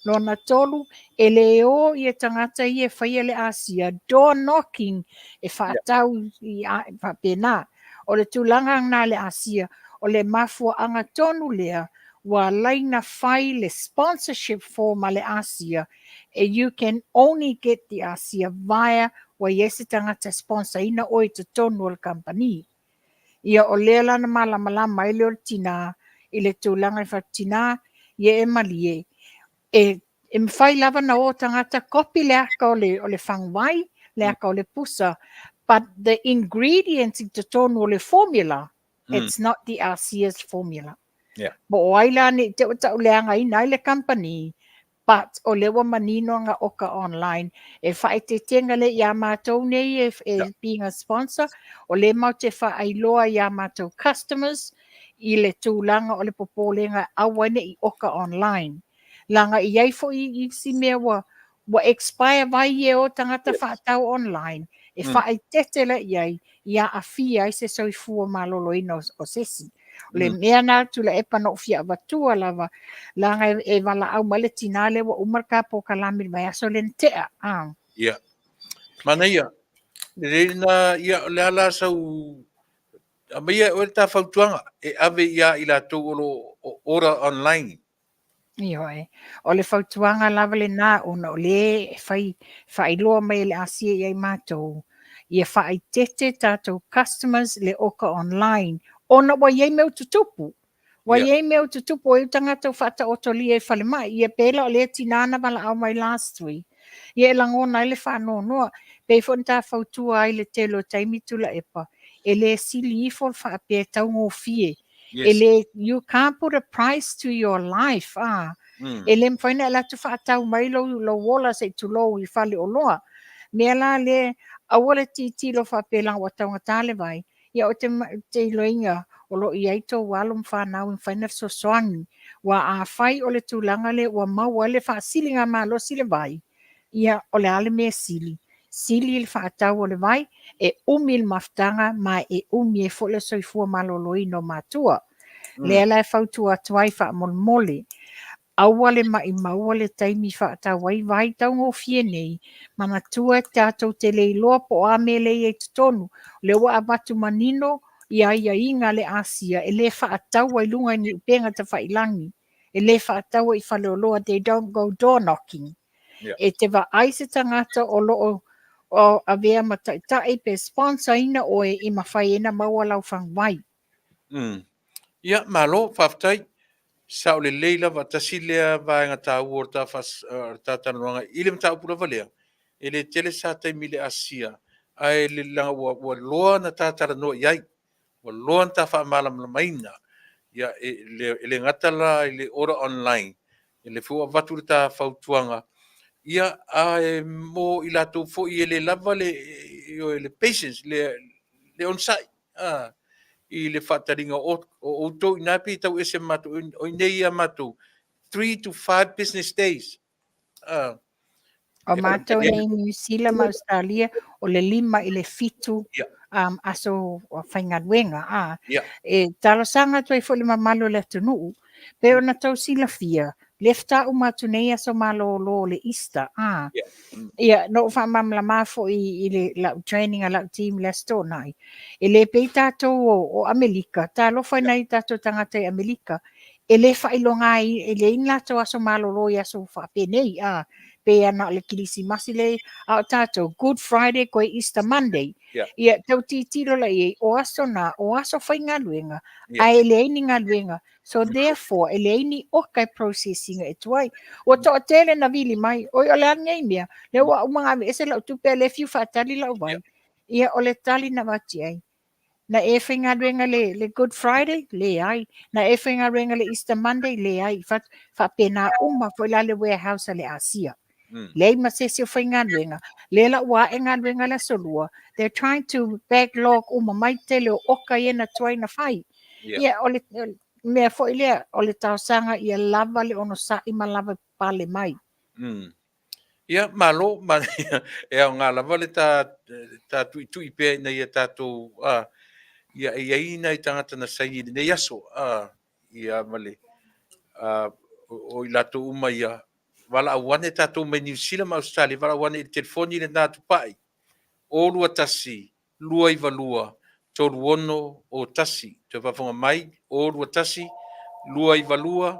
Lona tolu, e le o ia tagata ia e faia le Asia door knocking e faatau i faapena. O le tulaga lena i le Asia, o le mafuaaga tonu lea ua ala ai ona fai le sponsorship form a le Asia, you can only get the Asia via ua i ai se tagata e sponsor ina oe i totonu o le kamupani. Ia o lea la na malamalama ai lea o le tinā i le tulaga i le fatu-tinā, ia e malie, e e mafai lava ona o tagata kopi le aka o le, o le faguvai, le aka o le pusa, but the ingredients i totonu o le formula, it's not the Asia's formula. Po o ai la ne i te i ua tauleagaina ai le kamupani, but o lea ua manino na oka online. E faaeteetega lea iā matou nei e, e being a sponsor, o lea matou te faailoa iā matou customers i le tulaga o le popolega aua ne i oka online. Leaga e i ai foi isi mea ua ua expire vai e o tagata faatau online, e faaeteete la i ai, ia aafia ai se soifua maloloina o se isi. O le mea lena Tuilaepa na ou fia avatua lava, leaga e valaau mai le tinā lea ua uma le ta polokalame i le vaiaso lea na tea. Ia. Manaia. Lelei lena, ia, o le a la sau aumaia e oe le ta fautuaga e ave ia i latou o lo o order online. Ioe. O le fautuaga lava lena ona o lea e fai faailoa mai e le Asia ia i matou, ia faaeteete tatou customers le oka online ona ua i ai mea ua tutupu. Ua i ai mea ua tutupu, ua i ai tagata ua faataotolia i falemai, ia pei la o lea tinā na valaau mai last week, ia e lagona ai le faanoanoa. Pei foi ona ta fautua ai i le tele o taimi Tuilaepa, e le sili ifo le faapea e taugofie. E le, you can't put a price to your life, ah. E le mafai ona e alu atu faatau mai lou, lou ola se i tulou i faleoloa. Mea la lea, aua le tilotilo faapea leaga ua taugata le vai, ia ou te, te iloaina o lo o i ai tou alo ma fanau e mafai ona fesoasoani. Aua afai o le tulaga lea ua maua ai le faasiligamalosi le vai, ia o le a le mea sili? Sili le faatau o le vai, e umi le mafutaga ma e umi ai foi le soifua maloloina o matua. Lea la e fautua atu ai faamolemole, aua le maimaua le taimi faatau ai vai taugofie nei, manatua tatou te le iloa po o a mea lea e i ai i totonu. O lea ua avatu manino i aiaiga a le Asia e le faataua i luga i ni upega tafailagi, e le faataua i faleoloa, they don't go door knocking. E te vaai se tagata o lo o o avea ma taitai pe sponsor ina oe i mafai ai ona maua lau faguvai. Ia, malo, faafetai. Sao lelei lava, tasi lea vaega taua o le ta o le ta talanoaga i le mataupu lava lea, e le tele sa taimi i le Asia, ae leaga ua loa ona ta talanoa i ai, ua loa ona ta faamalamalamaina. Ia, e le gata la i le order online, e le foi ua avatu le ta fautuaga, ia, ae mo i latou foi e le lava le, ioe, le patience, le onosai, i le faataliga o outou i ina pei e tau ese ma matou, o i inei ia matou 3 to 5 business days. O matou nei i Niu Sila ma Ausetalia, o le 5 i le 7 aso faigaluega. E talosaga atu ai foi i le mamalu o le atunuu, pei ona tou silafia, lea faatoa uma atu nei aso malolo o le Easter. Ia, na ou faamalamalama foi i le lau training a lau team i le Aso Toonai, e le pei tatou o Amerika, talofa i nai o tatou tagata i Amerika, e le faailoga ai, e leai ni latou aso malolo i aso faapenei, a, pei lava na o le Kerisimasi le, a o tatou, Good Friday koe Easter Monday. Ia, tau tilotilo la i ai, o aso na, o aso faigaluega, ae leai ni galuega. So therefore, e leai ni oka e process ina e tuai. Ua toatele na vili mai, oi o le a lenei mea, lea ua uma ona aveese lau tupe a o lea e fiu faatali lau vai. Ia, o le tali na avatu i ai. Na e faigaluega le, le Good Friday? Leai. Na e faigaluega le Easter Monday? Leai. Fa, faapena uma foi la le warehouse a le Asia. Leai ma se isi o faigaluega. Lea la ua ae galuega le aso lua. They're trying to backlog uma mai tele o oka ia na tuai na fai. Yeah. Ia, o le, mea foi lea, o le talosaga ia lava le onosai ma lava pale mai. Ia, malo, ma, e aoga lava le ta, ta tuitui pea ina ia tātou, a, ia e i ai nai tagata na saini i lenei aso, a, ia ma le, a, o, o i latou uma ia, valaau ane tātou mai Niu Sila ma Ausetalia, valaau ane i le telefoni lena Tupai, 021 292 3601. Toe faafofoga mai, 021 292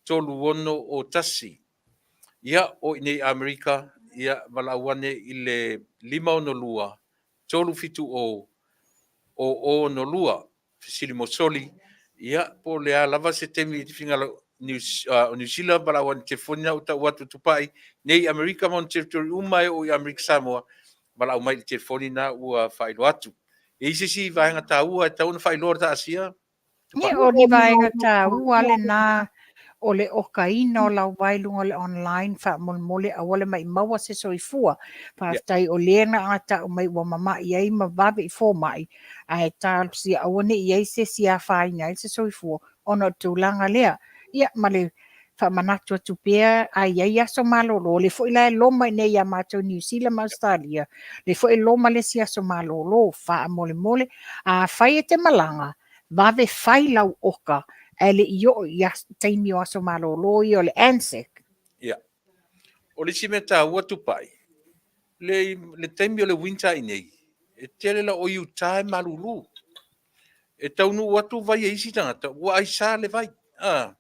3601. Ia, o i nei Amerika, ia, valaau ane i le 562 370 0062. Fesili mo soli, ia, po o le a lava se taimi i te finagalo o Niu Sila, valaau ane i le telefoni lena ua tau atu Tupai, nei Amerika ma ona territory uma e oo i Amerika Samoa, valaau mai i le telefoni lena ua faailoa atu. E i ai se isi vaega taua e tatau ona faailoa le taasia? Ia, o ni vaega taua lena o le okaina o lau vai i luga o le online faamolemole aua le maimau se soifua. Faafetai o lea na gata'u mai ua mama'i ai ma vave i fomai, ae talosia aua ne i i ai se isi e afaina ai se soifua ona o le tulaga lea. Ia, ma le faamanatu atu pea, a i ai aso malolo, o lea foi la e loma i inei ia matou i Niu Sila ma Ausetalia, lea foi e loma le isi aso malolo, faamolemole, afai e te malaga, vave fai lau oka ae le i oo i taimi o aso malolo ia o le ANZAC. Ia. O le isi mea taua Tupai, le, le taimi o le winter i nei, e tele la o Utah e malulu. E taunuu atu vai e isi tagata, ua aisa le vai. Ah.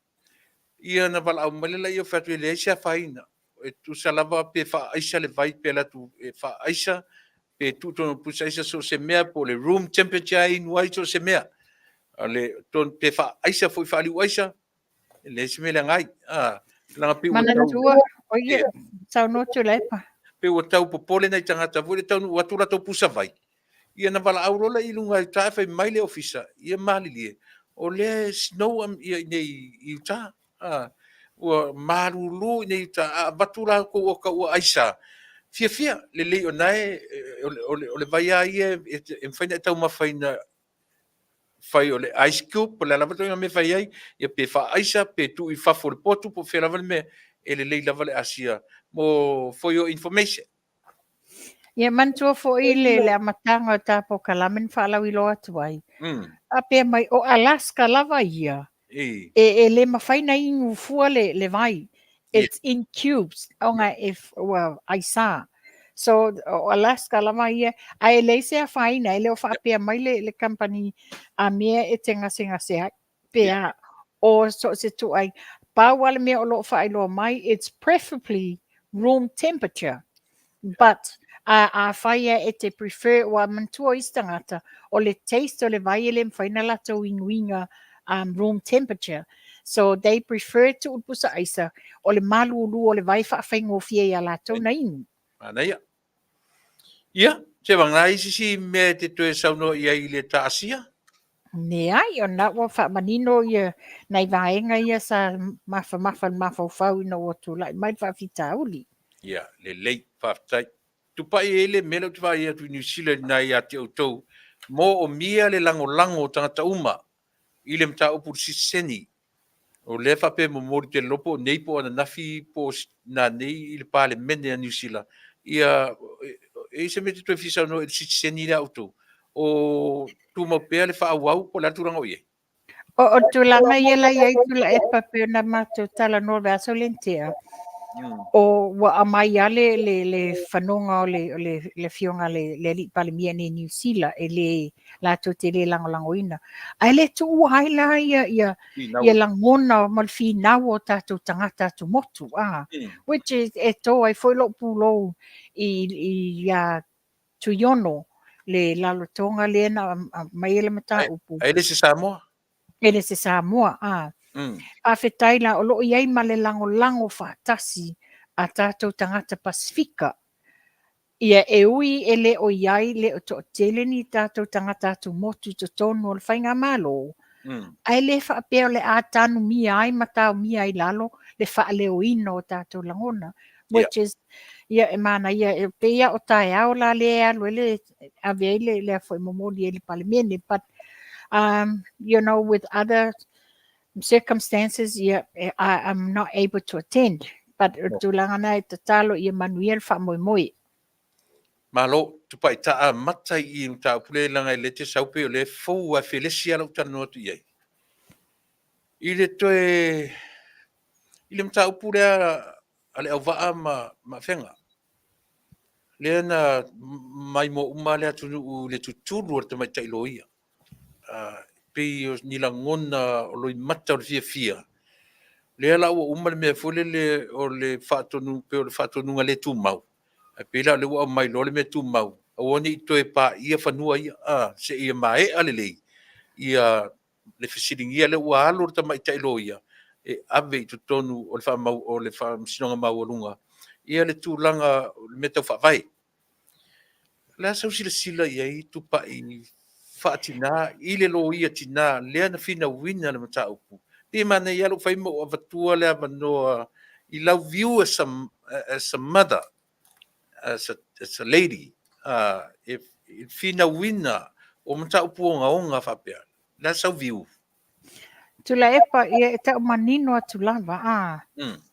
Ia na valaau mai le laia o fai atu e leai se afaina. E tusa lava pe faaaisa le vai pe alu atu e faaaisa pe tuu tonu pusa aisa so o se mea po o le room temperature e inu ai so o se mea. O le ton pe faaaisa foi faaliu aisa e leai se mea leaga ai. Ah, leaga pei ua tau Manatua, o ia, saunoa Tuilaepa. Pei ua tau popole nai tagata foi le taunuu atu latou pusa vai. Ia na valaau loa lea i luga i uta ae fai mai le ofisa, ia malilie, o lea e snow ia i nei i uta. A, ua malulu i nei uta, a avatu la kou oka ua aisa, fiafia, lelei o na e, o le, o le vai lava ia e, e mafai ona e taumafaina fai o le ice cube, po o le a lava le ituaiga mea e fai ai, ia pe faaaisa, pe tuu i fafo o le potu, po o fea lava le mea, e lelei lava le asia mo for your information. Ia manatua foi le, le amataga o ta polokalame na faalauiloa atu ai. Faapea mai, o Alaska lava ia, e, e le mafai na inu fua le, le vai. It's in cubes, ona e, ua aisa. So, o Alaska lava ia, ae e leai se afaina, e le o faapea mai le, le company a mea e te gasegase ai. Pe a, o so o se tuai. Pau lava le mea o lo o faailoa mai, it's preferably room temperature. But, a, afai e e te prefer, ua manatua isi tagata, o le taste o le vai e le mafai ona latou inuina um, room temperature. So, they prefer tuu le pusa aisa, o le malulu o le vai e faafaigofie ia latou na inu. Manaia. Ia, se vagana ai se isi mea e te toe saunoa i ai i le taasia? Leai, o lena ua faamanino ia nai vaega ia sa mafamafa i le mafaufau ina ua tulai mai le faafitauli. Ia, lelei, faafetai. Tupai e i ai le mea lea ou te vaai atu i Niu Sila i lena ia te outou, moomia le lagolago o tagata uma i le mataupu i le sitiseni. O lea faapea e momoli tele loa po o nei po o ananafi po o nanei i le Palemene a Niu Sila. Ia, e i ai se mea e te toe fia saunoa i le sitiseni lea a outou? O tumau pea le faaauau po o le a le tulaga o i ai? O, o le tulaga ia la i ai Tuilaepa pei ona matou talanoa i le vaiaso lea na tea, o ua aumai lava le, le, le fanoga o le, o le, le afioga le, le alii Palemia nei Niu Sila e le latou te le lagolagoina. Ae le tuua ai la ia, ia, ia lagona ma le finau o tatou tagata atumotu, ah, which is, e tō ai foi lou pulou i, i ia Tuiono, le Lalotoga lea na aumai ai le mataupu. Ae le se Samoa? E le se Samoa, a. Faafetai la, o lo o i ai ma le lagolago faatasi a tatou tagata Pasefika. Ia, e ui e le o i ai, le o toatele ni tatou tagata atumotu i totonu o le faigamalo, ae le faapea o le a tanumia ai ma taomia ai i lalo le faaleoina o tatou lagona, which is, ia, e manaia, e pei lava o taeao la lea e alu ai le, ave ai le, le foi momoli ai i le Palemene, but with other circumstances, yeah, I'm not able to attend. But o le tulaga na e tatalo ia manuia le faamoemoe. Malo, tupai taa mata i i mataupu lea leaga e le te sau pei o lea e fou ae felesi lava lau talanoa atu i ai. I le toe, i le mataupu lea a le auvaa ma Afega, lea na maimoa uma le atunuu i le tutulu o le tamaitai loia. Pei o ni lagona o loimata o le fiafia, lea la ua uma le mea foi lele o le faatonu, pei o le faatonuga le tumau, ae pei la o lea ua aumai loa le mea tumau, aua ne i toe paia fanua ia, seia maea lelei ia le fesiligia lea ua alu le tamaitai loia e ave i totonu o le faamau o le Faamasinoga Maualuga ia le tulaga o le mea tau faavae. O le a sau silasila i ai Tupai faatina i le loia tina lea na finauina le mataupu? Pei e manaia lava lou fai ma ou avatua le avanoa i lau view as a mother, as a lady, e finauina o mataupu ogaoga faapea. O le a sau view? Tuilaepa, ia e tau manino atu lava, a,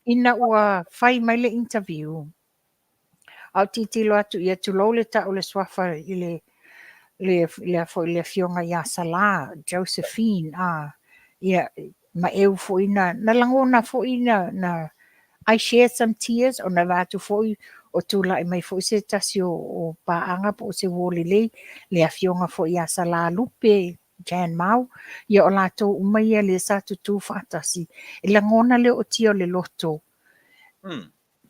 ina ua fai mai le interview, a o tilotilo atu ia tulou le tau o le suafa i le foi le afioga ia Sala, Josephine, a, ia ma eu foi na lagona foi na I shared some tears ona e vaai atu foi o tulai mai foi se tasi o paaga po o se uo lelei, le afioga foi ia Sala Lupe, Jan Mau, ia o latou uma ia lea sa tutū faatasi. E lagona le ootia o le loto.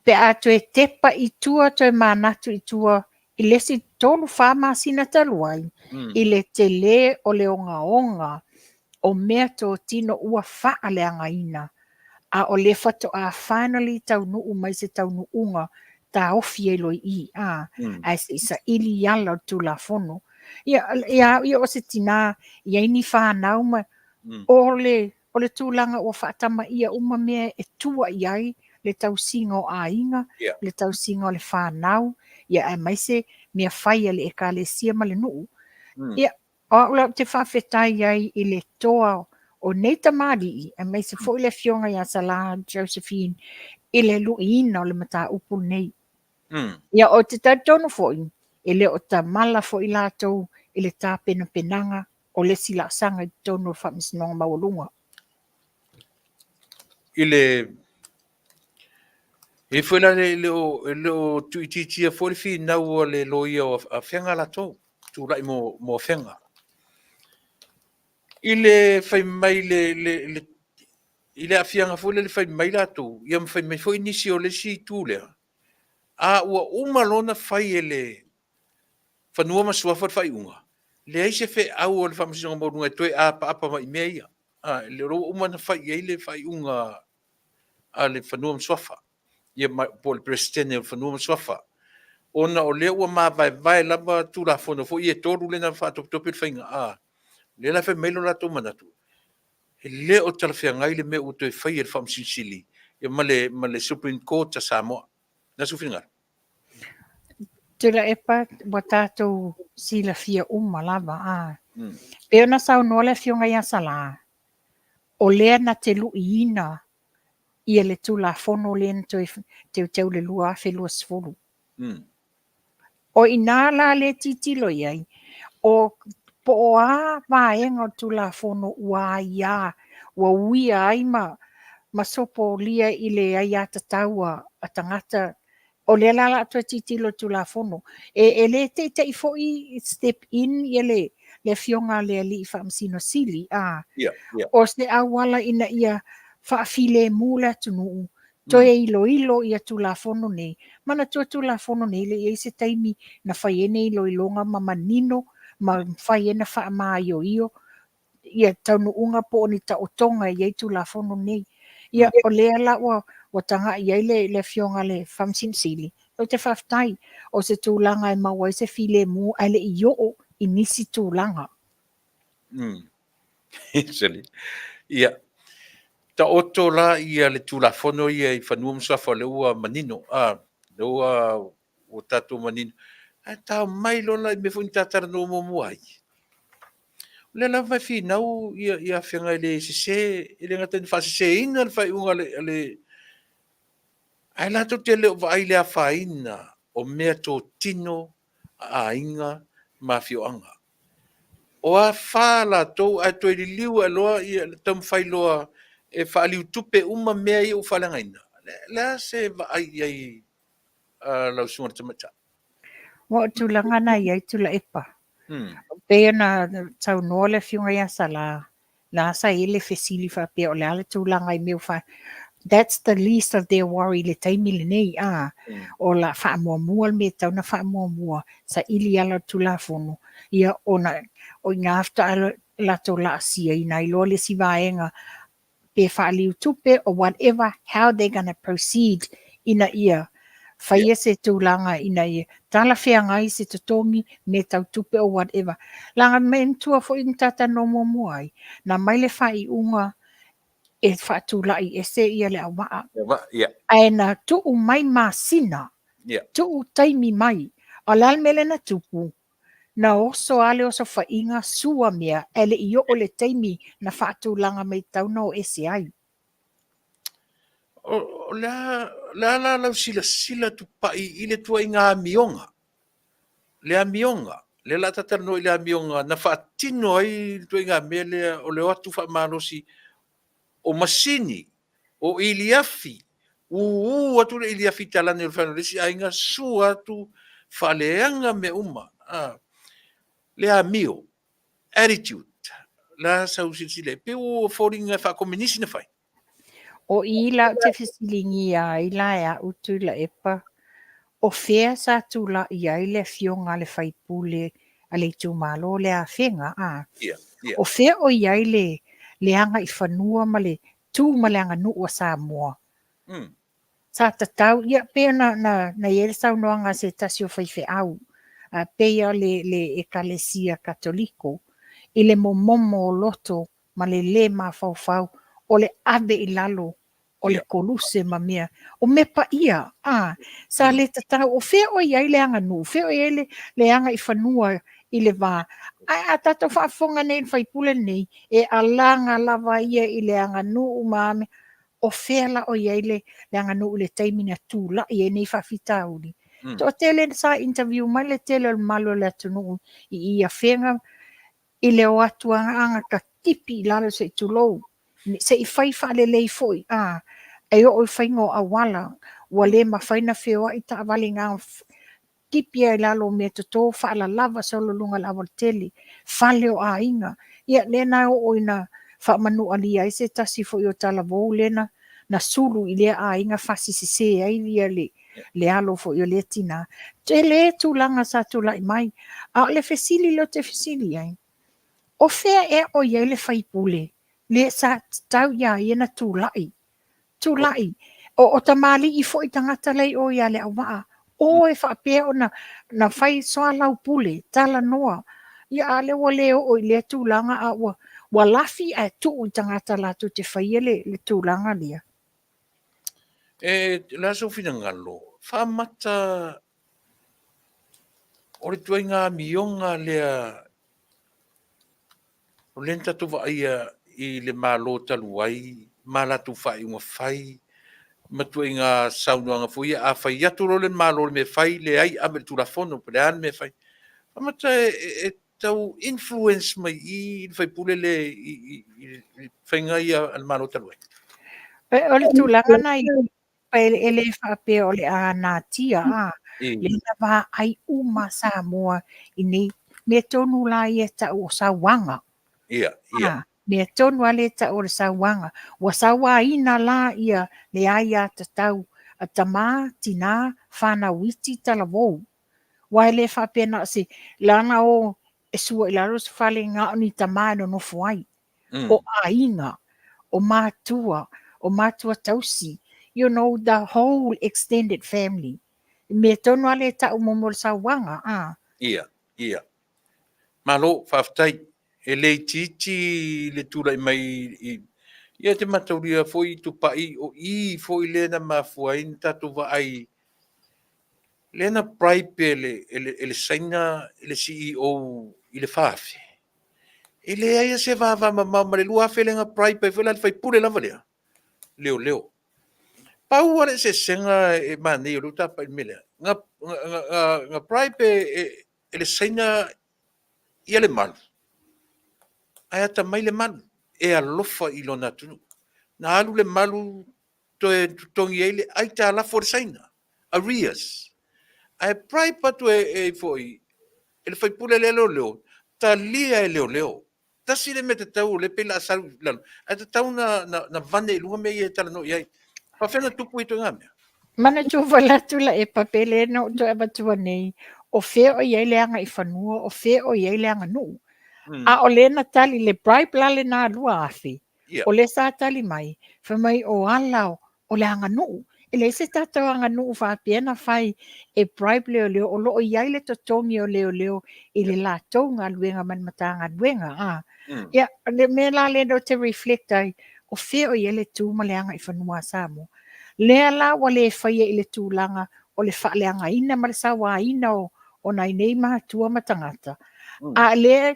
Pe a toe tepa i tua, toe manatu i tua, i le isi 3-4 masina talu ai, i le tele o le ogaoga o mea totino ua faaleagaina, a o lea faatoa finally taunuu mai se taunuuga taofi ai loa i i, a, ae se i saili i ala o le Tulafono. Ia, ia, ia o se tina, i ai ni whanau ma, o le tulaga ua faatamaia uma mea e tua i ai le tausiga o aiga, le tausiga o le whanau, ia aemaise mea fai a le ekalesia ma le nuu. Ia, o au la ou te faafetai ai i le toa o nei tamalii, aemaise foi le afioga ia Sala Josephine i le luiina o le mataupu lenei. Ia, o te talitonu foi, e le o tamala foi latou i le tapenapenaga o le isi laasaga i totonu o le Faamasinoga Maualuga. I le e foi la e le o tuuitiitia foi le finau a le loia o Afega latou, tulai mo Afega. I le fai mai i le aafiaga foi lea le fai mai latou, ia ma fai mai foi nisi o le isi itu lea, a ua uma loa ona fai e le Fanua ma Suafa le faaiuga, leai se feau o le Faamasinoga Maualuga e toe apaapa mai i mea ia. A, o lea ua uma ona fai i ai le faaiuga a le Fanua ma Suafa, ia po o le Peresetene o le Fanua ma Suafa, ona o lea ua mavaevae lava Tulafono foi ia e tolu lea na faatopetope le faiga. A, lea la e fai mai lo latou manatu, e le o talafeagai le mea ua toe faia e le Faamasino Sili ia ma le Supreme Court a Samoa. Na su finagalo. Tuilaepa, ua tatou silafia uma lava. A. Pei ona saunoa le afioga ia Sala, o lea na te luiina ia le Tulafono lea na toe teuteu le 2020. O ina la le tilotilo i ai, o po o a vaega o le Tulafono ua aiā, ua uia ai ma sopolia i le aiatatau a tagata, o lea la o le a toe tilotilo i le Tulafono. E le teitei foi step in ia le afioga a le alii Faamasino Sili, a. O se auala ina ia faafilemu le atunuu, toe iloilo ia Tulafono nei. Manatua Tulafono nei, le i i ai se taimi na fai ai ni iloiloga ma manino ma mafai ai ona faamaioio ia taunuuga po o ni taotoga e i ai Tulafono nei. Ia, o lea la ua tagai i ai le afioga i le Faamasino Sili. Ou te faafetai, o se tulaga e maua ai se filemu ae le i oo i nisi tulaga. Ia, taoto la ia le Tulafono ia i Fanua ma Suafa lea ua manino, a, lea ua tatou manino. Ae tao mai loa la i mea foi na ta talanoa muamua ai. O lea lava e finau ia Afega e le sese, e le gata ina faaseseina le faaiuga a le ae latou te le o vaai i le afaina o meatotino a aiga ma afioaga. O afa latou ae toe liliu ae loa ia taumafai loa e faaliutupe uma mea ia ua faaleagaina. O le a se vaai i ai a lau susuga i le Tamaitai? Ua o tulaga na i ai Tuilaepa. Pei ona saunoa le Afioga ia Sala, la sa i ai le fesili faapea o le a le tulaga i mea ua That's the least of their worry i le taimi lenei, a. O la faamuamua le mea e tatau ona faamuamua, saili ala o le Tulafono, ia ona o i ina faatoa latou laasiaina ai loa le isi vaega pe faaliutupe or whatever, how they gonna proceed ina ia faia se tulaga ina ia talafeagai se totogi, mea tau tupe or whatever. Leaga manatua foi na ta talanoa muamua ai, na aumai le faaiuga e faatulai ese ia le auvaa. Ae na tuu mai masina, tuu taimi mai. O le a le mea lea na tupu? Na oso lava le osofaiga sua mea ae le i oo le taimi na faatulaga mai tatau ona o ese ai. O le a la lau silasila tupai i le tuaiga amioga? Le amioga, lea o le a ta talanoa i le amioga na faatino ai le tuaiga mea lea o le o atu faamalosi o masini, o iliafi, uu atu le iliafi i talane o le fale o le isi aiga, sua atu, faaleaga mea uma. Le amio, attitude, o le a sau silasila i ai? Pei ua foliga e faakomenisi na fai. O i la ou te fesiligia ai la e au Tuilaepa, o fea sa tulai ai le afioga a le faipule a le itumalo lea Afega, a? O fea o i ai le le agaifanua ma le tu ma le aganuu a Samoa? Sa tatau, ia pei ona na i ai le saunoaga a se tasi o faifeau, a pei o le le Ekalesia Katoliko, i le momomo o loto ma le lē mafaufau o le ave i lalo o le koluse ma mea, o mea paia, a, sa le tatau, o fea o i ai le aganuu, fea o i ai le, le agaifanua i le va. Ae a tatou faafofoga nei i le faipule lenei, e alaga lava ia i le aganuu ma a mea. O fea la o i ai le, le aganuu i le taimi na tulai ai nei faafitauli? Toatele sa interview mai le tele o le mamalu o le atunuu i i Afega, i le o atu agakatipi i lalo se i tulou, se i fai faalelei foi, a, e oo i faiga o auala, ua le mafai ona feoai taavale i tipi ai i lalo o meatoto faalalava solo i luga o le aualatele, fale o aiga. Ia, lea na oo ina faamanualia ai se tasi foi o talavou lea na, na sulu i lea aiga fasisese ai ia le, le alo foi o lea tina. Tele tulaga sa tulai mai. A o le fesili lea ou te fesili ai, o fea ea o i ai le faipule lea sa tatau iā ia na tulai? Tulai. O, o tamalii foi tagata la i o ia Leauvaa. O e faapea ona na fai soalaupule, talanoa. Ia a lea ua le oo i lea tulaga a ua, ua lafi ae tuu i tagata latou te faia le, le tulaga lea. E, o le a sou finagalo, faamata o le tuaiga amioga lea o lea na tatou vaaia i le Malo talu ai ma latou faaiuga fai ma tuaiga saunoaga foi ia, a fai atu loa le Malo i le mea e fai, leai, ave i le Tulafono po o le a le mea e fai. Faamata e tau influence mai i i le sui usufono lea i faiga ia a le Malo talu ai? O le tulaga na e le faapea o le a natia, a, lea na vaai uma Samoa i nei mea tonu la ia e tau o sauaga. Ia, ia. Mea tonu lava lea e tau o le sauaga. Ua sauaina la ia le aiatatau a tama, tina, fanau iti, talavou. Aua e le faapea na o se, leaga o e sua i lalo se fale na o ni tama e nonofo ai. O aiga, o matua, o matua tausi, you know, the whole extended family. mea tonu lava lea e tau mo mo le sauaga, a. Ia, ia. Malo, faafetai. E le itiiti le tulai mai i, ia te mataulia foi i Tupai, o i foi lea na mafua ai na tatou vaai lea na bribe e le, e le, e le Saina le CEO i le 4,000. E leai se vavamamao ma le 2,000 lea na bribe ai foi la le faipule lava lea, leoleo. Pau lava le eseesega e manaia o lea ua tapai i le mea lea, na, na, na, na bribe e, e le Saina ia Lemalu, ae atamai Lemalu e alofa i lona atunuu. Na alu Lemalu toe totogi ai le aitalafu a le Saina, arrears. Ae bribe atu e, e foi e le faipule lea leoleo, talia e leoleo. Tasi le mea tatau o lea pei la salu i lalo, ae tatau na, na, na vane i luga mea ia e talanoa i ai. Faafefea na tupu ituaiga mea? Manatua foi la Tuilaepa pe le na ou toe avatua nei, o fea o i ai le agaifanua, o fea o i ai le aganuu. A o lea na tali le bribe la lena 2,000, o lea sa tali mai, fai mai o ala o le aganuu. E leai se tatou aganuu faapea na fai e bribe leoleo, o lo o i ai le totogi o leoleo i le latou galuega ma le Matagaluega. A. Ia, o le mea la lea ou te reflect ai, o fea o i ai le tu ma le agaifanua a Samoa. Lea la ua le faia i le tulaga o le faaleagaina ma le sauaina o nai nei matua ma tagata. A lea,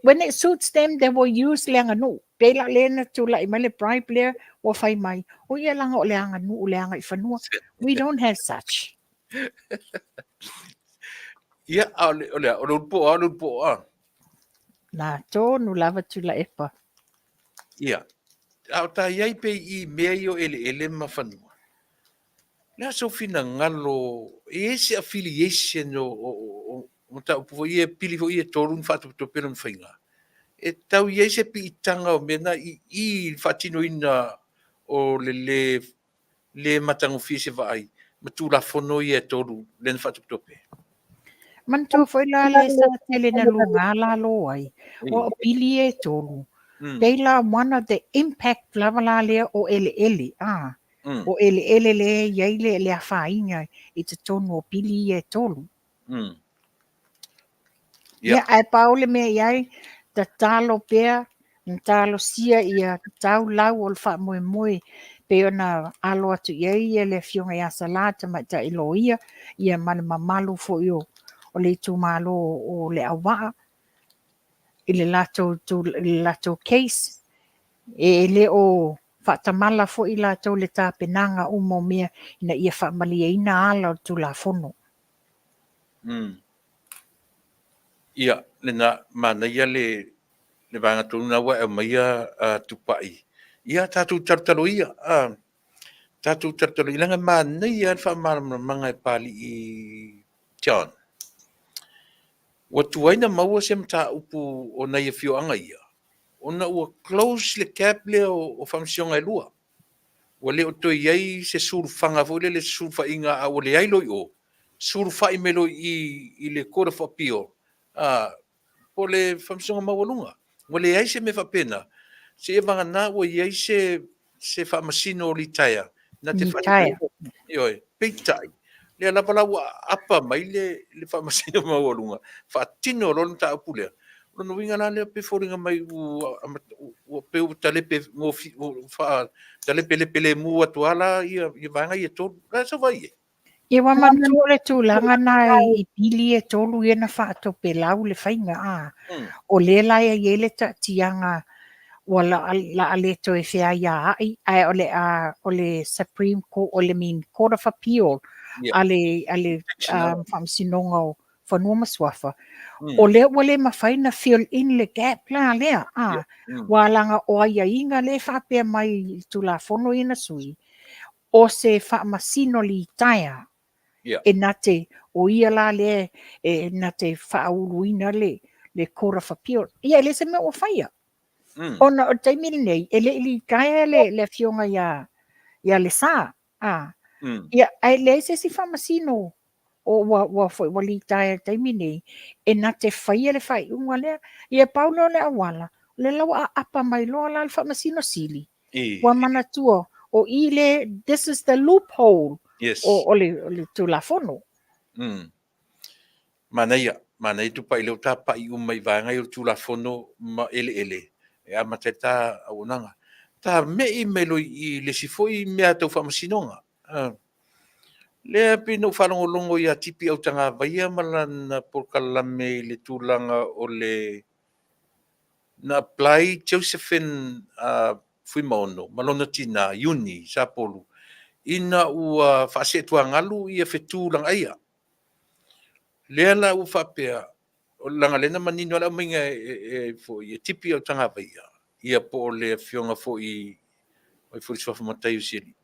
when it suits them, they will use le aganuu. Pei la lea na tulai mai le bribe lea ua fai mai, o ia laga o le aganuu, le agaifanua. We don't have such. Ia, a o le, o le, o le ulupoa, o le ulupoa. Na tonu lava Tuilaepa. Ia, a o ta i ai pe i mea ia o eleele ma fanua. Le a sou finagalo, e i ai se affiliation o, o, o, o mataupu foi ia, pili foi ia e tolu na faatopetope lona faiga. E tau i ai se piitaga o mea na i i le faatinoina o le le le matagofie se vaai ma Tulafono ia e tolu lea na faatopetope. Manatua foi la le sa tele na luga lalo ai, o pili e tolu. Pei la one of the impact lava la lea o eleele, a. O eleele le i ai le afaina i totonu o pili ia e tolu. Ia, ae pau le mea i ai, tatalo pea, na talosia ia tau lau o le faamoemoe pei ona alo atu i ai ia le afioga ia Sala tamaitai loia, ia ma le mamalu foi o le itumalo o Leauvaa i le latou case. E le o faatamala foi latou le tapenaga uma o mea ina ia faamalieina ala o le Tulafono. Ia, lena, manaia le le vaega tonu na ua e aumaia a Tupai. Ia, tatou talotalo ia, a, tatou talotalo ia, leaga e manaia le faamalamalamaga e Papalii John. Ua tuai na maua se mataupu o nai afioaga ia, ona ua close le gap lea o faamasinoga e lua. Ua le o toe i ai se sulufaga foi lele, se sulufaiga a ua leai loa i o, sulufai mai loa i i i le Court of Appeal, a, po o le Faamasinoga Maualuga. Ua leai se mea faapena, seia vagana ua i ai se se faamasino litaea na te Litaea. Ioe, peitai, lea lava la ua aapa mai le le Faamasino Maualuga, faatino loa le mataupu lea. O lona uiga la lea pei e foliga mai ua ua pei ua talepe gofi ua talepelepe lemu atu lava la ia ia vaega ia e tolu. O le a sau vaai i ai? Ia ua manatua le tulaga na i pili e tolu ia na faatopelau le faiga a. O lea la e i ai le taatiaga ua la a le toe feaiaai ae o le a o le Supreme Court o le mean Court of Appeal a le a le Faamasinoga o Fanua ma Suafa. O lea ua le mafai na fill in le gap la lea a. Ua laga o aiaiga lea e faapea mai i le Tulafono ia na sui o se faamasino litaea e na te, o ia la lea e na te faauluina le Court of Appeal. Ia, e le se mea ua faia. Ona o le taimi lenei, e le i litaea le afioga ia Lesa. Ia, ae leai se isi faamasino o ua, ua foi ua litaea i le taimi nei, e na te faia le faaiuga lea. Ia, pau lea o le auala, o lea la ua aapa mai loa la le Faamasino Sili. Ua manatua, o i le, this is the loophole. Yes. O, o, le, o le Tulafono. Manaia, manaia Tupai lea ua ta pai uma i vaega ia o le Tulafono ma eleele e amata ai le ta auaunaga. Ta me'i mai loa i le isi foi mea tau faamasinoga. Lea pei na ou faalogologo ia Tipi Autagavaia ma lana polokalame i le tulaga o le na apply Josephine Fuimaono ma lona tina Iuni Sapolu ina ua faaseetuagalu ia fetu Lagaaia. Lea la ua faapea, leaga lea na manino lava le aumaiga e foi e Tipi Autagavaia, ia po o le afioga foi o ai foi le suafa matai o si alii.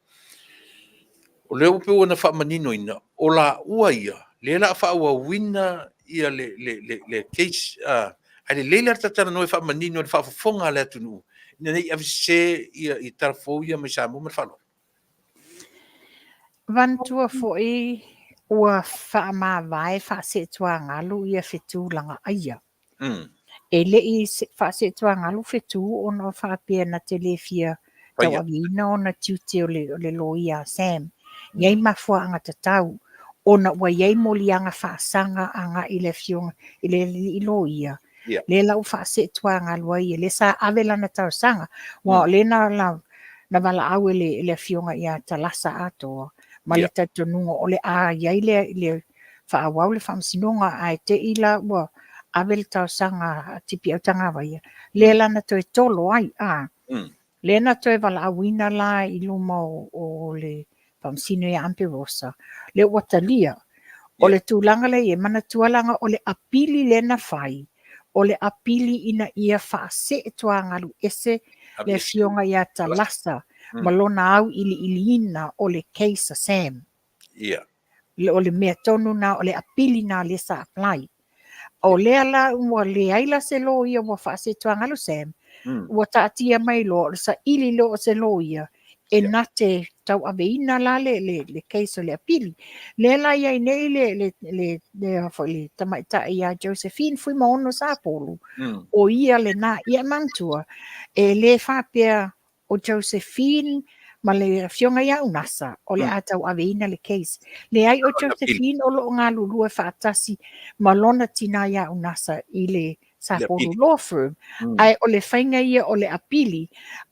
O lea ua pei ona faamaninoina, o laua ia, lea o le a faaauauina ia le, le, le, le case. Ae lelei la le talatalanoa e faamanino i le faafofoga a le atunuu, ina ne i avesese ia, ia tala fou ia mai Samoa ma le faaaloalo. Manatua foi ua faamavae faaseetuagalu ia fetu Lagaaia. E le i faaseetuagalu fetu ona o faapea na te le fia tauaveina ona tiute o le, o le loia a Sam. I ai mafuaaga tatau ona ua i ai moliaga faasaga agai i le afioga i le alii loia. Lea la ua faaseetuagalu ai, lea sa ave lana talosaga. Aua o lea na, na, na valaau e le, e le afioga ia Talasa atoa ma le talitonuga o le a i ai le, le faaauau le faamasinoga, ae te i la ua ave le talosaga a Tipi Autagavaia, lea la na toe tolo ai, a. Lea na toe valaauina la i luma o, o le Faamasino ia Ampe Rosa, lea ua talia. O le tulaga lea i ai, manatua leaga o le apili lea na fai, o le apili ina ia faaseetuagalu ese le afioga ia Talasa ma lona auiliiliina o le case a Sam. O le mea tonu na, o le apili na lea sa apply. O lea la ua leai la se loia ua faaseetuagalu Sam, ua taatia mai loa o le saili loa o se loia e na te tauaveina la le, le, le case o le apili. Lea la i ai nei le, le, le, le, foi, le tamaitai ia Josephine Fuimaono Sapolu, o ia lena. Ia manatua, e le faapea o Josephine ma le afioga ia Unasa o le a tauaveina le case. Leai, o Josephine o lo o galulue faatasi ma lona tina ia Unasa i le Sapolu Law Firm. Ae o le faiga ia o le apili,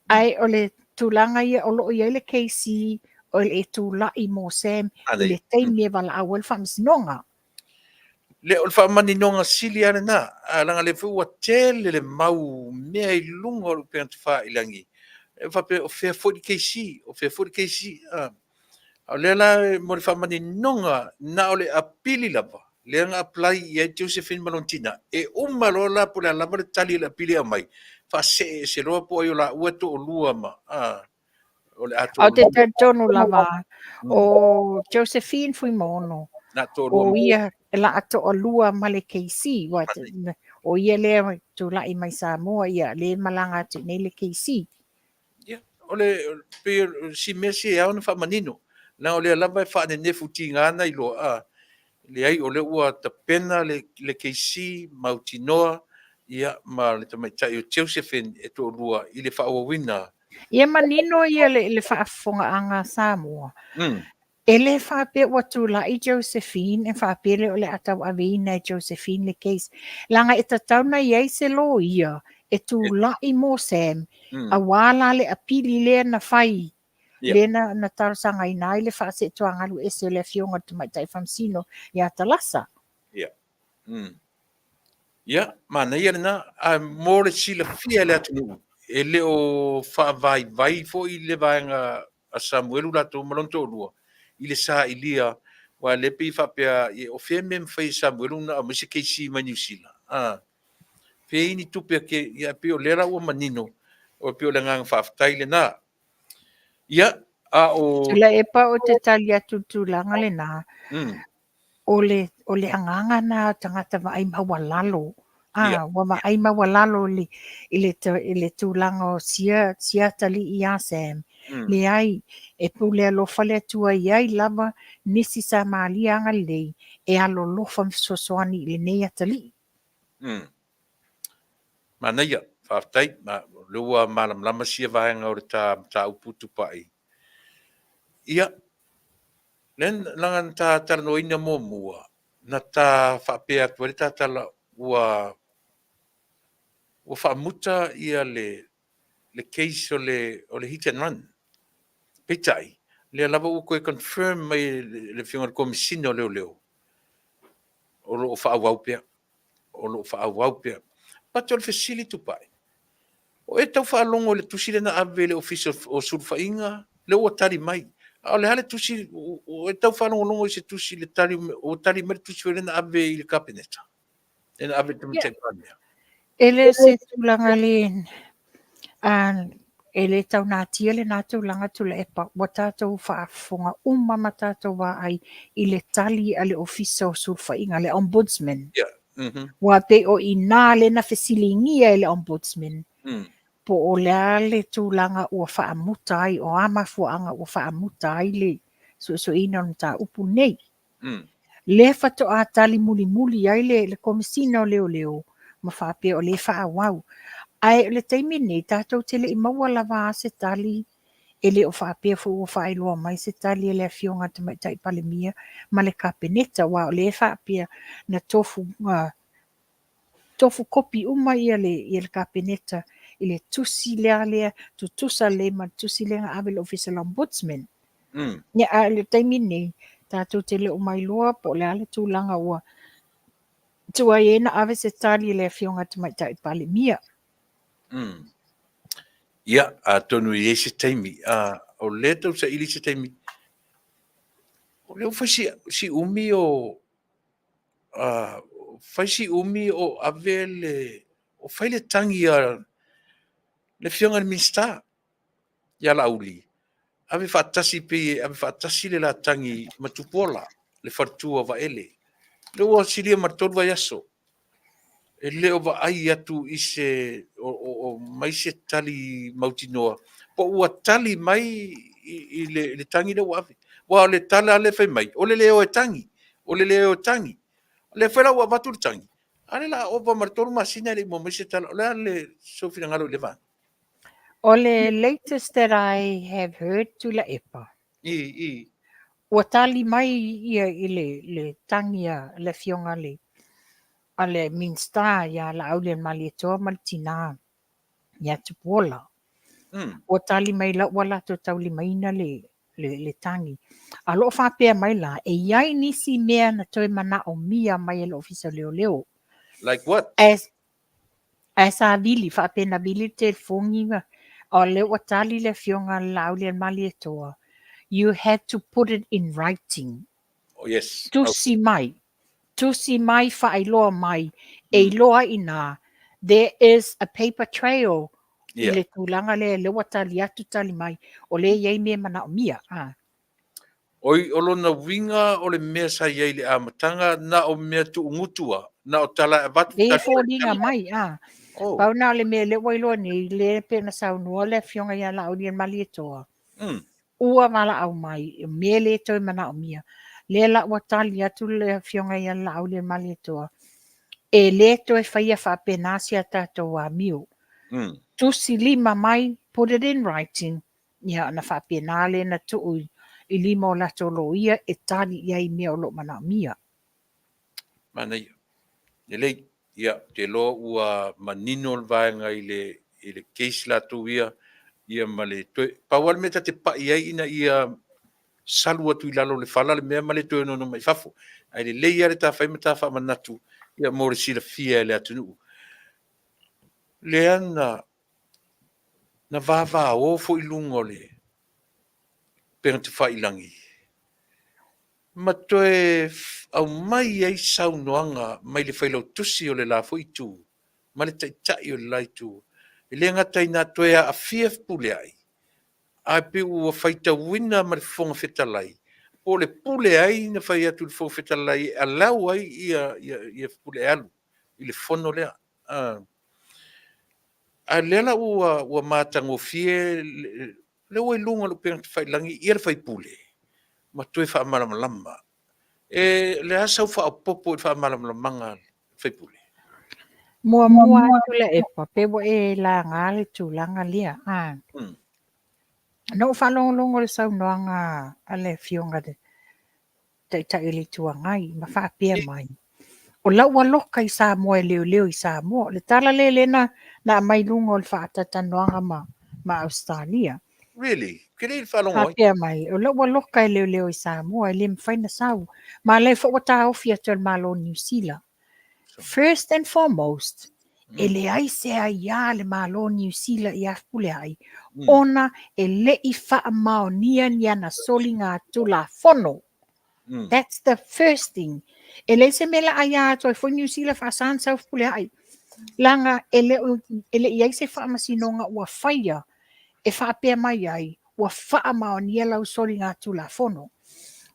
ae o le tulaga ia o lo o i ai le KC o le e tulai mo Sam i le taimi e valaau ai le faamasinoga. Le, o le faamaninoga sili lava lena, a leaga lea foi ua tele le mau mea i luga o le upega tafailagi, e faapea o fea foi le KC, o fea foi le KC. A o lea la mo le faamaninoga, na o le apili lava lea na apply i ai Josephine ma lona tina. E uma loa la po o le a lava le tali o le apili e aumai, faasee ese loa po o ai o laua e toalua ma, a, o le a Ou te talitonu lava, o Josephine Fuimaono, o ia e laa toalua ma le KC, o ia lea tulai mai Samoa, ia lea malaga atu nei le KC. Ia, o le, pei o si mea sia e ao ona faamanino, leaga o lea lava e faanenefu tiga na iloa, a, leai o lea ua tapena le, le KC mautinoa, ia, ma le tamaitai o Josephine e toalua i le faaauauina. Ia manino ia le, le faafofogaaga a Samoa. E le faapea ua tulai Josephine e faapea lea o le a tauaveina e Josephine le case. Leaga e tatau ona i ai se loia e tulai mo Sam, aua la le apili lea na fai, lea na, na talosagaina ai le faaseetuagalu ese o le afioga i le Tamaitai Faamasino ia Talasa. Ia. Ia, manaia lena. Ae mo le silafia e le atunuu, e le o faavaivai foi le vaega a Samuelu latou ma lona toalua i le sailia, aua lea pei e faapea, o fea mea e mafai e Samuelu ona aumai se KC mai Niu Sila? A, fea i ni tupe a ke, ia, pei o lea la ua manino, o pei o le agaga faafetai lena. Ia, a o... Tuilaepa, ou te tali atu i le tulaga lena. O le, o le agaga na o tagata vaai maualalo. A, ua vaai maualalo i le, i le, i le tulaga o sia, sia atalii ia Sam. Leai, e pule alofa le Atua e i ai lava nisi Samaria agalelei e alolofa ma fesoasoani i lenei atalii. Manaia, faafetai. Ma, o lea ua malamalama sia vaega o le ta mataupu Tupai. Ia, Lea leaga na ta talanoaina muamua, na ta faapea atu ai le ta tala ua ua faamuta ia le le case o le o le hit and run. Peitai, lea lava ua toe confirm mai e le Afioga i le Komesina o Leoleo, o lo o faaauau pea. O lo o faaauau pea. But o le fesili Tupai, o e tau faalogo i le tusi lea na ave i le Ofisa o Sulufaiga, lea ua tali mai. A o le a le tusi, o e tau faalogologo i se tusi le tali, ua tali mai le tusi foi lea na ave i le Kapeneta, lea na ave i le Tamaitai Palemia? E le o se tulaga le, e le tau natia lena tulaga Tuilaepa, ua tatou faafofoga uma ma tatou vaai i le tali a le Ofisa o Sulufaiga, le Ombudsman. Yeah. Mm -hmm. Ua pei o i ina lea na fesiligia e le Ombudsman, po o le a le tulaga ua faamuta ai, o a mafuaaga ua faamuta ai le suesueina o le mataupu lenei. Lea faatoa tali mulimuli ai le, le Komesina o Leoleo ma faapea o lea e faaauau. Ae o le taimi lenei, tatou te le i maua lava a se tali, e le o faapea foi ua faailoa mai se tali a le Afioga i le Tamaitai Palemia ma le Kapeneta, aua o lea e faapea na tofu, tofu kopi uma ia le, ia le Kapeneta i le tusi lea lea, tutusa lelei ma le tusi lea na ave i le Ofisa o le Ombudsman. Ia, a o le taimi lenei, tatou te le o mailoa po o le a le tulaga ua tuai ai na ave se tali i le Afioga i le Tamaitai Palemia. Ia, atonu e i ai se taimi, o lea e tau saili se taimi, o lea ua fai si, si umi o, fai si umi o ave le, o fai le tagi a le Afioga i le Minisita ia Laauli, ave faatasi pei e ave faatasi le la tagi ma Tupuola, le faletua o Vaele. Lea ua silia ma le 3 vaiaso e le o vaai atu i se o, o, o mai se tali mautinoa po ua tali mai i, i, le, i le tagi lea ua ave. Aua o le tala lea fai mai, o le le o e tagi, o le le o e tagi. O lea foi la ua avatu le tagi, a lea la a ova ma le 3 masina e le i maua mai se tala. O le a le sou finagalo i le vaega? O le latest that I have heard, Tuilaepa, I, i. ua tali mai ia i le, le tagi a le afioga a le, a le Minisita ia Laaulialemalietoa ma le tina ia Tupuola. Ua tali mai la ua latou taulimaina le, le, le tagi. A o lo o faapea mai la, e i ai nisi mea na toe manaomia mai e le Ofisa o Leoleo. Like what? As, Ae sa vili, faapea na vili le telefoni ma, o lea ua tali le afioga a le Laaulialemalietoa, you had to put it in writing. Oh, yes. Tusi mai, tusi mai, faailoa mai, e iloa ai inā, there is a paper trail i le tulaga lea, lea ua tali atu, tali mai, o lea e i ai mea manaomia. Ah. Oi, o lona uiga o le mea sa i ai i le amataga, na o mea tuugutu a, na o tala e avatu, E tali mai, foliga tali mai. mai, a. Oh. Pau na o le mea lea ua iloa nei, lea pei ona saunoa le Afioga ia Laaulialemalietoa, ua valaau mai, o mea le toe manaomia. Lea la ua tali atu le Afioga ia Laaulialemalietoa, e le toe faia faapena si a tatou amio. Tusi lima mai, put it in writing, Ia, ona faapena lea na tuu i lima o latou loia e tali i ai i mea o lo o manaomia. Manaia. Lelei. Ia, ou te iloa ua manino le vaega i le, i le case latou ia, ia ma le toe, pau lava le mea ta te pai ai ina ia salu atu i lalo o le fala le mea ma le toe onono mai i fafo. Ae lelei lava le ta fai ma ta faamanatu, ia, mo le silafia e le atunuu. Lea na Na vavao foi luga o le upegatafailagi ma toe aumai ai saunoaga mai le Failautusi o le la foi itu ma le Taitai o le la itu. E le gata ina toe aafia Fepuleai, ae pei ua faitauina ma le Fofoga Fetalai, po o le pule ai na fai atu i le Fofoga Fetalai e allow ai ia Fepuleai e alu i le fono lea. A o lea la ua, ua matagofie, lea ua i luga o le upega tafailagi ia le faipule ma toe faamalamalama. E, le a sau faaopoopo i le faamalamalamaga a le faipule? Muamua atu Tuilaepa, pe ua e laga le tulaga lea. A. Na ou faalogologo i le saunoaga a le Afioga i le Taitai o le Itu Agai ma faapea mai, O lau aloka i Samoa e leoleo i Samoa. O le tala lea lea na, na aumai i luga o le faatalatalanoaga ma, ma Ausetalia. Really? Ke le i faalogo ai? Faapea mai, o lau aloka e leoleo i Samoa, e le mafai na sau. Ma lea foi ua taofi atu e le Malo o Niu Sila. First and foremost, e leai se aiā a le Malo o Niu Sila ia Fepuleai, ona e le i faamaonia ni ana soligatulafono. That's the first thing. E leai se mea la aiā atu ai foi Niu Sila faasa ona sau Fepuleai. Leaga e le o, e le i ai se faamasinoga ua faia e faapea mai ai ua faamaonia lau soligatulafono.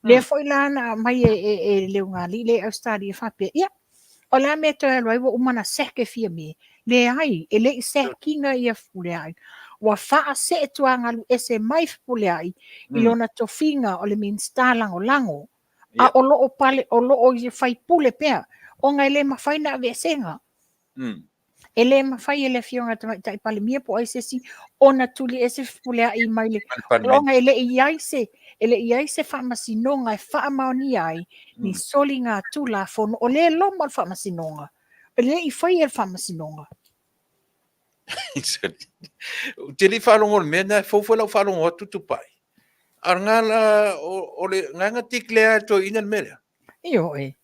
Lea foi la na aumai e, e, e le ulugalii lea i Ausetalia faapea, ia, o le a mea e toe alu ai ua uma ona sack e Fiame. Leai, e le i sack ina ia Fepuleai. Ua faasee tuagalu ese mai Fepuleai i lona tofiga o le Minisita Lagolago, a o lo o pale, o lo o ia faipule pea, ona e le mafai ona aveesega. E le mafai e le Afioga i le Tamaitai Palemia po o ai se isi ona tuli ese Fepuleai mai le ona e le i i ai se e le i i ai se faamasinoga e faamaonia ai ni soligatulafono o lea e loma o le faamasinoga. E le i faia e le faamasinoga. Ou te le i faalogo i le mea lena, e fou foi lau faalogo atu Tupai. A o lena la, o le na declare e le toeaina le mea lea. Ioe.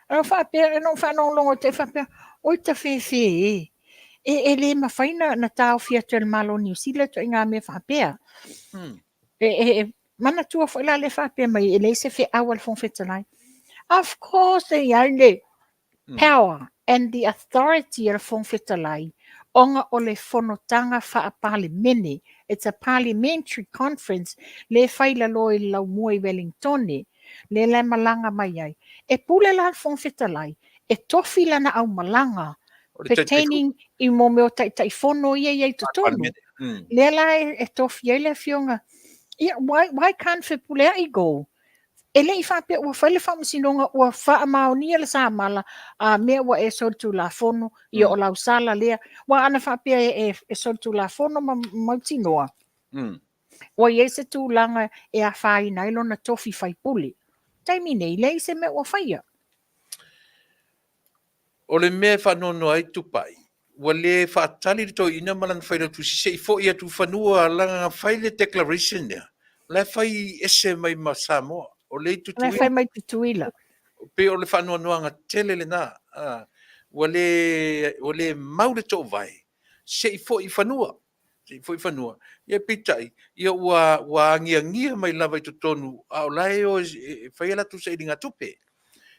A faapea, na ou faalogologo atu ai faapea, oi tafefe e, e, e le mafai na, na taofi atu e le Malo o Niu Sila ituaiga mea faapea. E, e, e manatua foi la le faapea mai, e leai se feau a le Fofoga Fetalai. Of course e i ai le power and the authority a le Fofoga Fetalai ona o le fonotaga faa-Palemene, it's a parliamentary conference lea e fai i lalo i le laumua i Wellingtone, lea la e malaga mai ai. E pule la le Fofoga Fetalai e tofi lana aumalaga pertaining i mō mea o Taitaifono ia e i ai i totonu. Lea la e tofi ai le Afioga, ia, why can't Fepuleai go? E le i faapea ua fai le faamasinoga ua faamaonia le samala a mea ua e solitulafono, ia o lau sala lea. Aua ana faapea e, e solitulafono ma mautinoa, ua i ai se tulaga e afaina ai lona tofi faipule. Taimi nei, leai se mea ua faia. O le mea e faanoanoa ai Tupai, ua le faatali le toeaina ma lana failautusi se i foi atu i fanua leaga na fai le declaration lea, o la e fai ese mai ma Samoa, o lea i Tutuila. O la e fai mai Tutuila. Pei o le faanoanoaga tele lena, ua le, ua le mau le toovae se i foi i fanua, se i foi i fanua. Ia peitai, ia ua, ua agiagia mai lava i totonu, a o la e o e fai a latou sailiga tupe.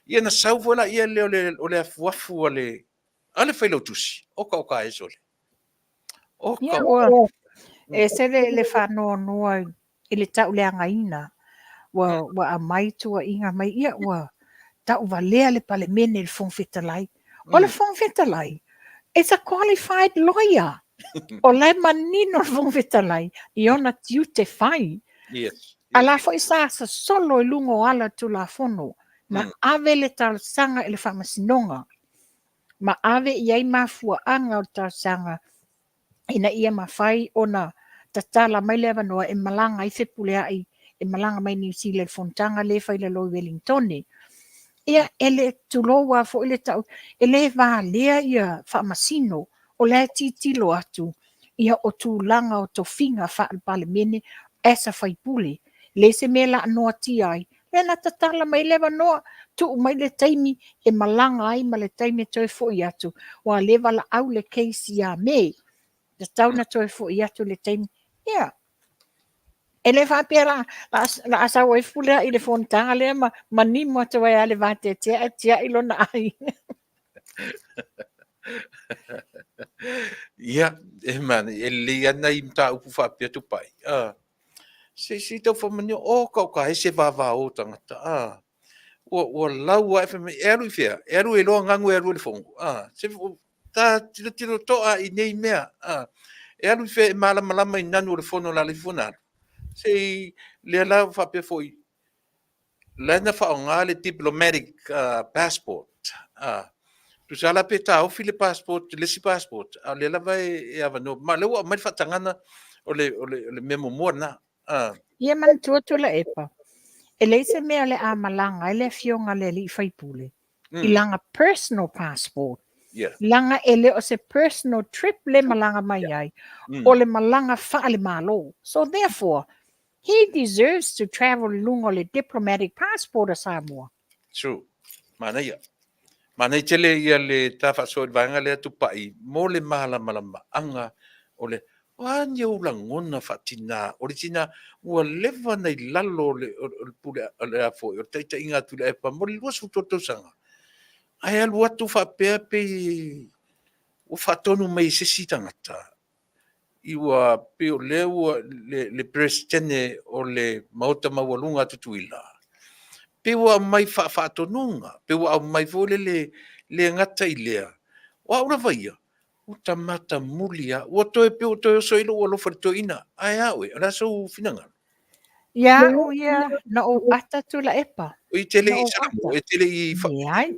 Ia na sau foi laia lea o le, o le afuafu a le, a le failautusi, oka oka e sole. Oka. Ia, ua, e se le, le faanoanoa i le tauleagaina, ua, ua aumai tuuaiga mai, ia ua tauvalea le Palemene i le Fofoga Fetalai. O le Fofoga Fetalai, it's a qualified lawyer. O la e manino le Fofoga Fetalai i ona tiute fai. Yes. A la foi sa sosolo i luga o ala o le Tulafono, na ave le talosaga i le Faamasinoga, ma ave i ai mafuaaga o le talosaga ina ia mafai ona tatala mai le avanoa e malaga ai Fepuleai, e malaga mai Niu Sila i le fonotaga lea e fai i lalo i Welingtone. Ia, e le, tulou lava foi le tau, e le valea ia faamasino, o la e tilotilo atu ia o tulaga o tofiga faale-Palemene as a faipule. E leai se mea o le a noatia ai, lea na tatala mai le avanoa, tuu mai le taimi e malaga ai ma le taimi e toe foi atu, ua le valaau le case ia Me, tatau na toe foi atu le taimi. Ia, e le faapea la, la, la a sau ai Fepuleai i le fonotaga lea ma manimo atu ai lava le vateatea ae tiai lona aiga. Ia, e manaia, e lelei lava nai mataupu faapea Tupai. Ah. Se se i tau faamanino, o ka o ka ese vavao o tagata. Ah. Ua, ua lau ae fai mai, e alu i fea? E alu e iloa gagu e alu e le fono. Ah. Se, ta tilotilo toa i nei mea. Ah. E alu i fea e malamalama i nanu o le fono o le a le ifo ona alu. Se i, lea la ua faapea foi, la na faaaoga le diplomatic passport. Tusa la pe taofi le passport, le isi passport, a o lea lava e avanoa. Ma o lea ua aumai le faatagaga o le, o le, o le mea muamua lena. Ia manatua Tuilaepa, E leai se mea o le a malaga ai le afioga i le alii faipule i lana personal passport. Yeah. Leaga e le o se personal trip le malaga mai ai, o le malaga faale-Malo. So therefore, he deserves to travel i luga o le diplomatic passport a Samoa. True. Manaia. Manaia tele ia le ta faasoa i le vaega lea Tupai mo le malamalamaaga o le O a ni ou lagona faatinā? O le tinā ua leva ona i lalo o le, o le pule, o le a foi, o le taitaiga a Tuilaepa mo le 23 tausaga. Ae alu atu faapea pei ua faatonu mai e se isi tagata i ua pei o lea ua le, le Peresetene o le Maota Maualuga a Tutuila, pei ua aumai faafaatonuga, pei ua aumai foi lele le gata i lea. O au lava ia, Ua ta matamuli lava. Ua toe pei ua toe oso ai lou alofa i le toeaina. Ae a oe, o le a sou finagalo? Ia au ia, na ou ata Tuilaepa. E te le i Samoa, e te le i... Leai.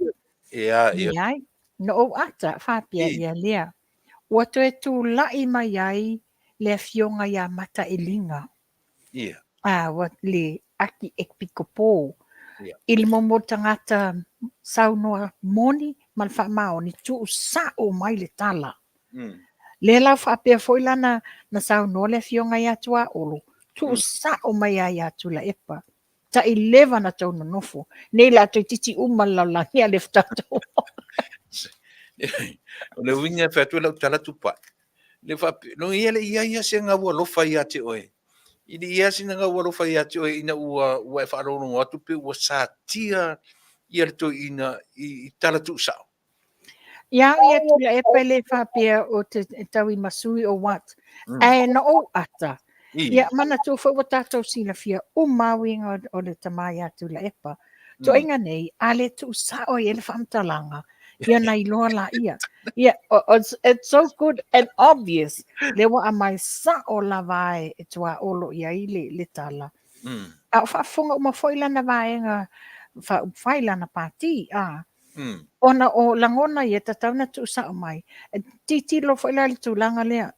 Ea, ia. Leai. Na ou ata, faapea ia lea. Ua toe tulai mai ai le afioga ia Matailiga. Ia. A, ua le Akiepikopo. Ia. I le momo tagata saunoa moni ma le faamaoni, tuusao mai le tala. Lea la faapea foi la na, na saunoa le afioga ia Tuaolo, tuusao mai lava ia Tuilaepa. Tai leva na tou nonofo. Nei la toeitiiti uma le lalolagi a le tatou. O le uiga e fai atu ai lau tala Tupai, le faapea, no ia le i ai lava se gau alofa ia te oe. I le i ai sina gau alofa ia te oe ina ua, ua e faalogologo atu pe ua satia ia le toeaina i, i tala tuusao. Ia au ia Tuilaepa e le faapea o te tauimasui or what. Ae na ou ata. Ia manatua foi ua tatou silafia uma lava uiga o le tama ia Tuilaepa. Toaiga nei, a le tuusao i ai le faamatalaga, ia ona iloa laia. Ia, it's so good and obvious, lea ua aumai sao lava e tuaolo i ai le tala. A o faafofoga uma foi lana vaega faaupufai, lana pati, a. Ona o lagona ia e tatau ona tuusao mai. E tilotilo foi la i le tulaga lea,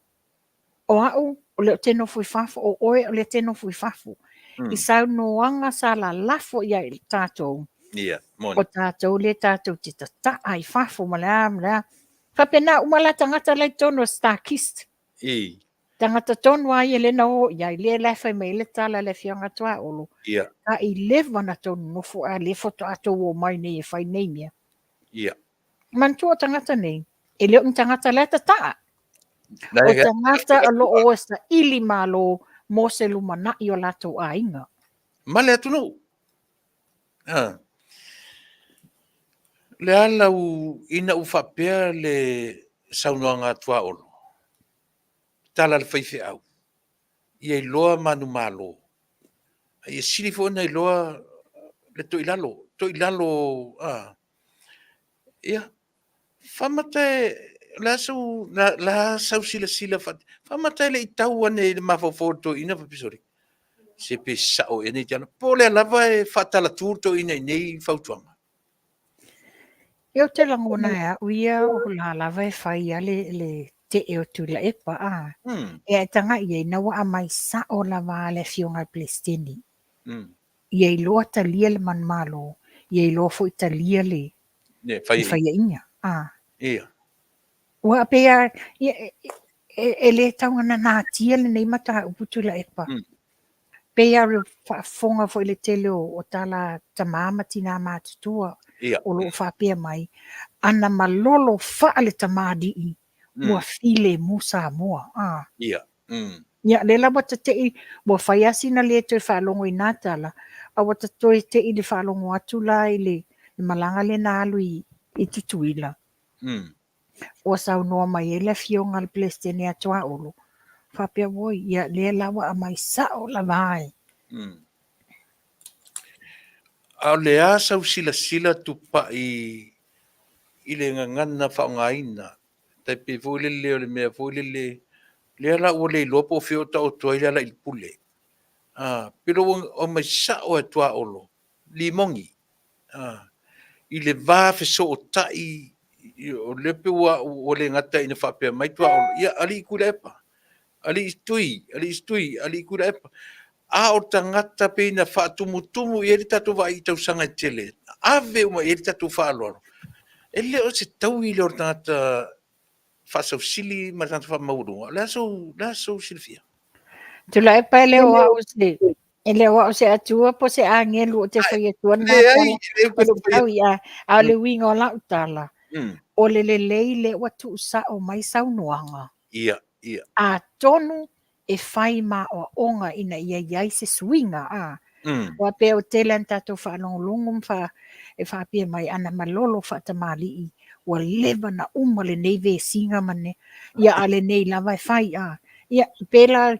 o au o lea ou te nofo i fafo, o oe o lea e te nofo i fafo. I saunoaga sa lalafo i ai i tatou, yeah, o tatou lea tatou te tataa i fafo ma le a ma le a. Faapena uma la tagata la i totonu o StarKist. I. Tagata tonu lava ia lea na o i ai, lea la e fai mai ai le tala a le Afioga Tuaolo, yeah. Ka i leva na tou nonofo a lea faatoa tou omai nei e fai nei mea. Yeah. Manatua o tagata nei, e le o ni tagata la e tataa. O tagata o lo o e saili malo mo se lumanai o latou aiga. Ma le atunuu. Ha. Le a lau ina ua faapea le saunoaga a Tuaolo, tala a le faifeau, ia iloa manumalo, a ia sili foi ona iloa le toilalo, toilalo, a. Ia, Faamata e, o le a sau, le a sau silasila fa, faamata e le i tau ane i le mafaufau o le toeaina faapea sole, se pe sao ea nei tala, po o lea lava e faatalatu le toeaina i nei fautuaga? Ia ou te lagona e au ia o la lava e fai a le, le tee o Tuilaepa, a. E ae tagai i ai, na ua aumai sao lava a le afioga i le Peresetene. Ia iloa talia le manumalo, ia iloa foi talia le, le faiaina. A. Ia. Ua pei a, ia, e le tau nanatia lenei mataupu Tuilaepa. Pei a o le faafofoga foi i le tele o tala tama ma tina matutua o lo o faapea mai, ana malolo faale-tamalii ua filemu Samoa. A. Ia. Ia, lea la ua ta te'i, ua fai lava sina le toe faalogo i nā tala, a ua ta toe te'i le faalogo atu la i le malaga lea na alu i Tutuila. Ua saunoa mai ai le afioga a le Peresetene ia Tuaolo, faapea, oi, ia lea la ua aumai sao lava e. A o le a sau silasila tupai i le gagana faaaogaina tai pei foi lele o le mea foi lele, lea la ua le iloa po o fea o taoto ai le ala i le pule. A, pe ua aumai sao e Tuaolo, limogi, a, i le va fesootai, o lea pei ua le gata ina faapea mai Tuaolo, ia, alii Tuilaepa, alii Tui, alii Tui, alii Tuilaepa. A o le tagata pei na faatumutumu i ai le tatou vaai i tausaga e tele, ave uma i ai le tatou faaaloalo, e le o se taui lea o le tagata faasausili ma le tagata faamaualuga. O le a sou, le a sou silafia? Tuilaepa e le o au se e le o au se Atua po o se agelu ou te fai atua lena Leai, tala. O se taui, a, a o le uiga o lau tala, o le lelei lea ua tuusao mai saunoaga. Ia, ia. Atonu e fai ma aoaoga ina ia i ai se suiga, a. Aua pei ua tele lava ina tatou faalogologo ma fa, e faapea mai ana malolo faatamalii ua leva ona uma lenei vesiga ma le, ia a o lenei lava e fai, a. Ia, pe la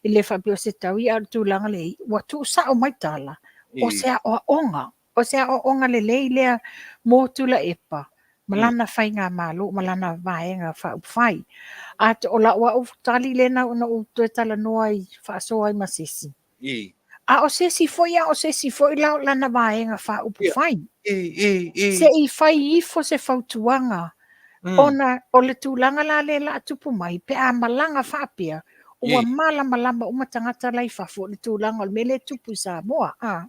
e le faapea o se taui, a o le tulaga lea ua tuusao mai tala, o se aoaoga, o se aoaoga lelei lea mo Tuilaepa ma lana faigamalo ma lana Vaega Faaupufai. Ato, o lau au tali lea na ou toe talanoa ai faasoa ai ma se isi. A o se isi foi, a o se isi foi la o lana Vaega Faaupufai. Se i fai ifo se fautuaga ona o le tulaga la lea o le a tupu mai pe a malaga faapea, ua malamalama uma tagata la i fafo i le tulaga o le mea lea e tupu i Samoa. A.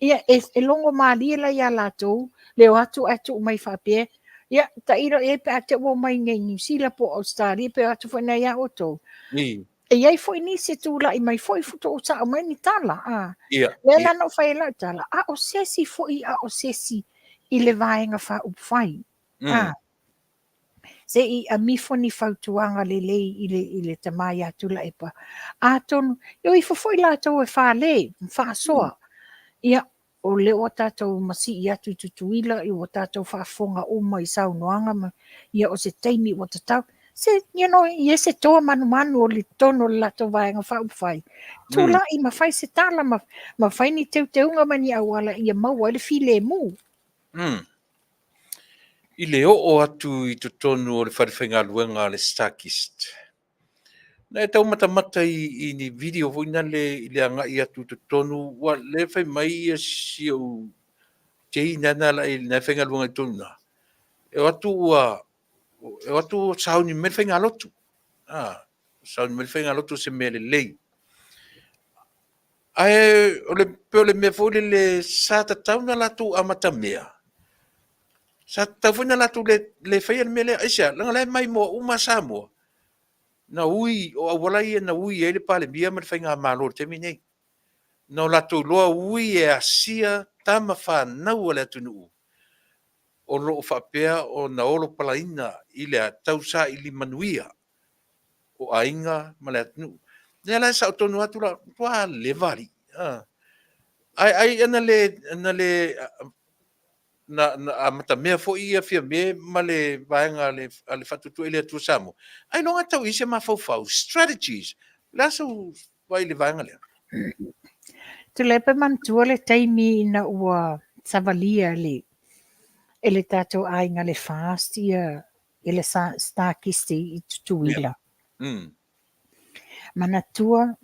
Ia, e, e logo malie la ia latou le o atu ae tuu mai faapea, ia, tailo i ai pe a te ua omai nei i Niu Sila po o Ausetalia pe o atu foi nei ia outou. E i ai foi nisi e tulai mai foi tuusao mai ni tala. A. Lea la na ou fai ai lau tala, a o se isi foi, a o se isi i le Vaega Faaupufai. A. Se i amifo ni fautuaga lelei i le, i le tama ia Tuilaepa. Atonu, e o ifo foi latou e fale, ma faasoa. Ia, o lea ua tatou masii atu i Tutuila, ua tatou faafofoga uma i saunoaga, ma, ia o se taimi ua tatau. Se, you know, i ai se toa manumanu o le totonu o le latou Vaega Faaupufai, tulai ma fai se tala ma, ma fai ni teuteuga ma ni auala ia maua ai le filemu. I le oo atu i totonu o le falefaigaluega a le StarKist, na e taumatamata i ni video foi na le i le agai atu i totonu, ua le fai mai ia si ou teina na la i na e faigaluega i totonu i ina, e o atu ua e o atu ua sauni mai le faigalotu. Sauni mai le faigalotu o se mea lelei. Ae o le, pei o le mea foi lele sa tatau ona latou amatamea, sa tatau foi ona latou le, le faia le mea lea. Aisea? Leaga o la e maimoa uma Samoa, na ui, o auala ia na ui ai le Palemia ma le Faigamalo i le taimi nei. Na o latou iloa ui e asia tama fanau a le atunuu o lo o faapea ona olopalaina i le tausaili manuia o aiga ma le atunuu. Lea la e sao tonu atu la, matua leva alii. Ai ai ana le na le na, na amatamea foi ia Fiame ma le vaega a le, a le Faatuatua i le Atua Samoa. Ailoga e tau i ai se mafaufau, strategies. O le a sou vaai i le vaega lea? Tuilaepa manatua le taimi ina ua savalia le e le tatou aiga le FAST ia i le StarKist i Tutuila. Manatua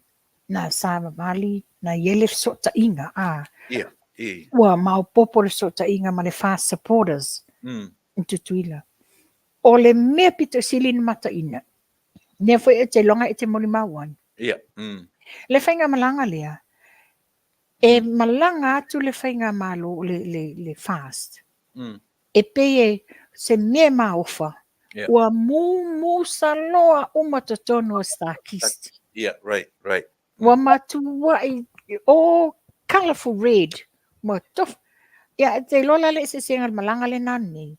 na savavali, na i ai le fesootaiga, a. Ia, i. Ua maopoopo le fesootaiga ma le FAST supporters i Tutuila. O le mea pito sili ona mataina, lea foi ou te iloa e te molimau ai. Ia. Le faigamalaga lea, e malaga atu le faigamalo, le FAST, e pei e se mea maofa, ua mumusaloa uma totonu o StarKist. Yeah, right, right. Ua matuai all colourful red. Ua tofu. Ia, te iloa la le eseesega o le malaga lena nei.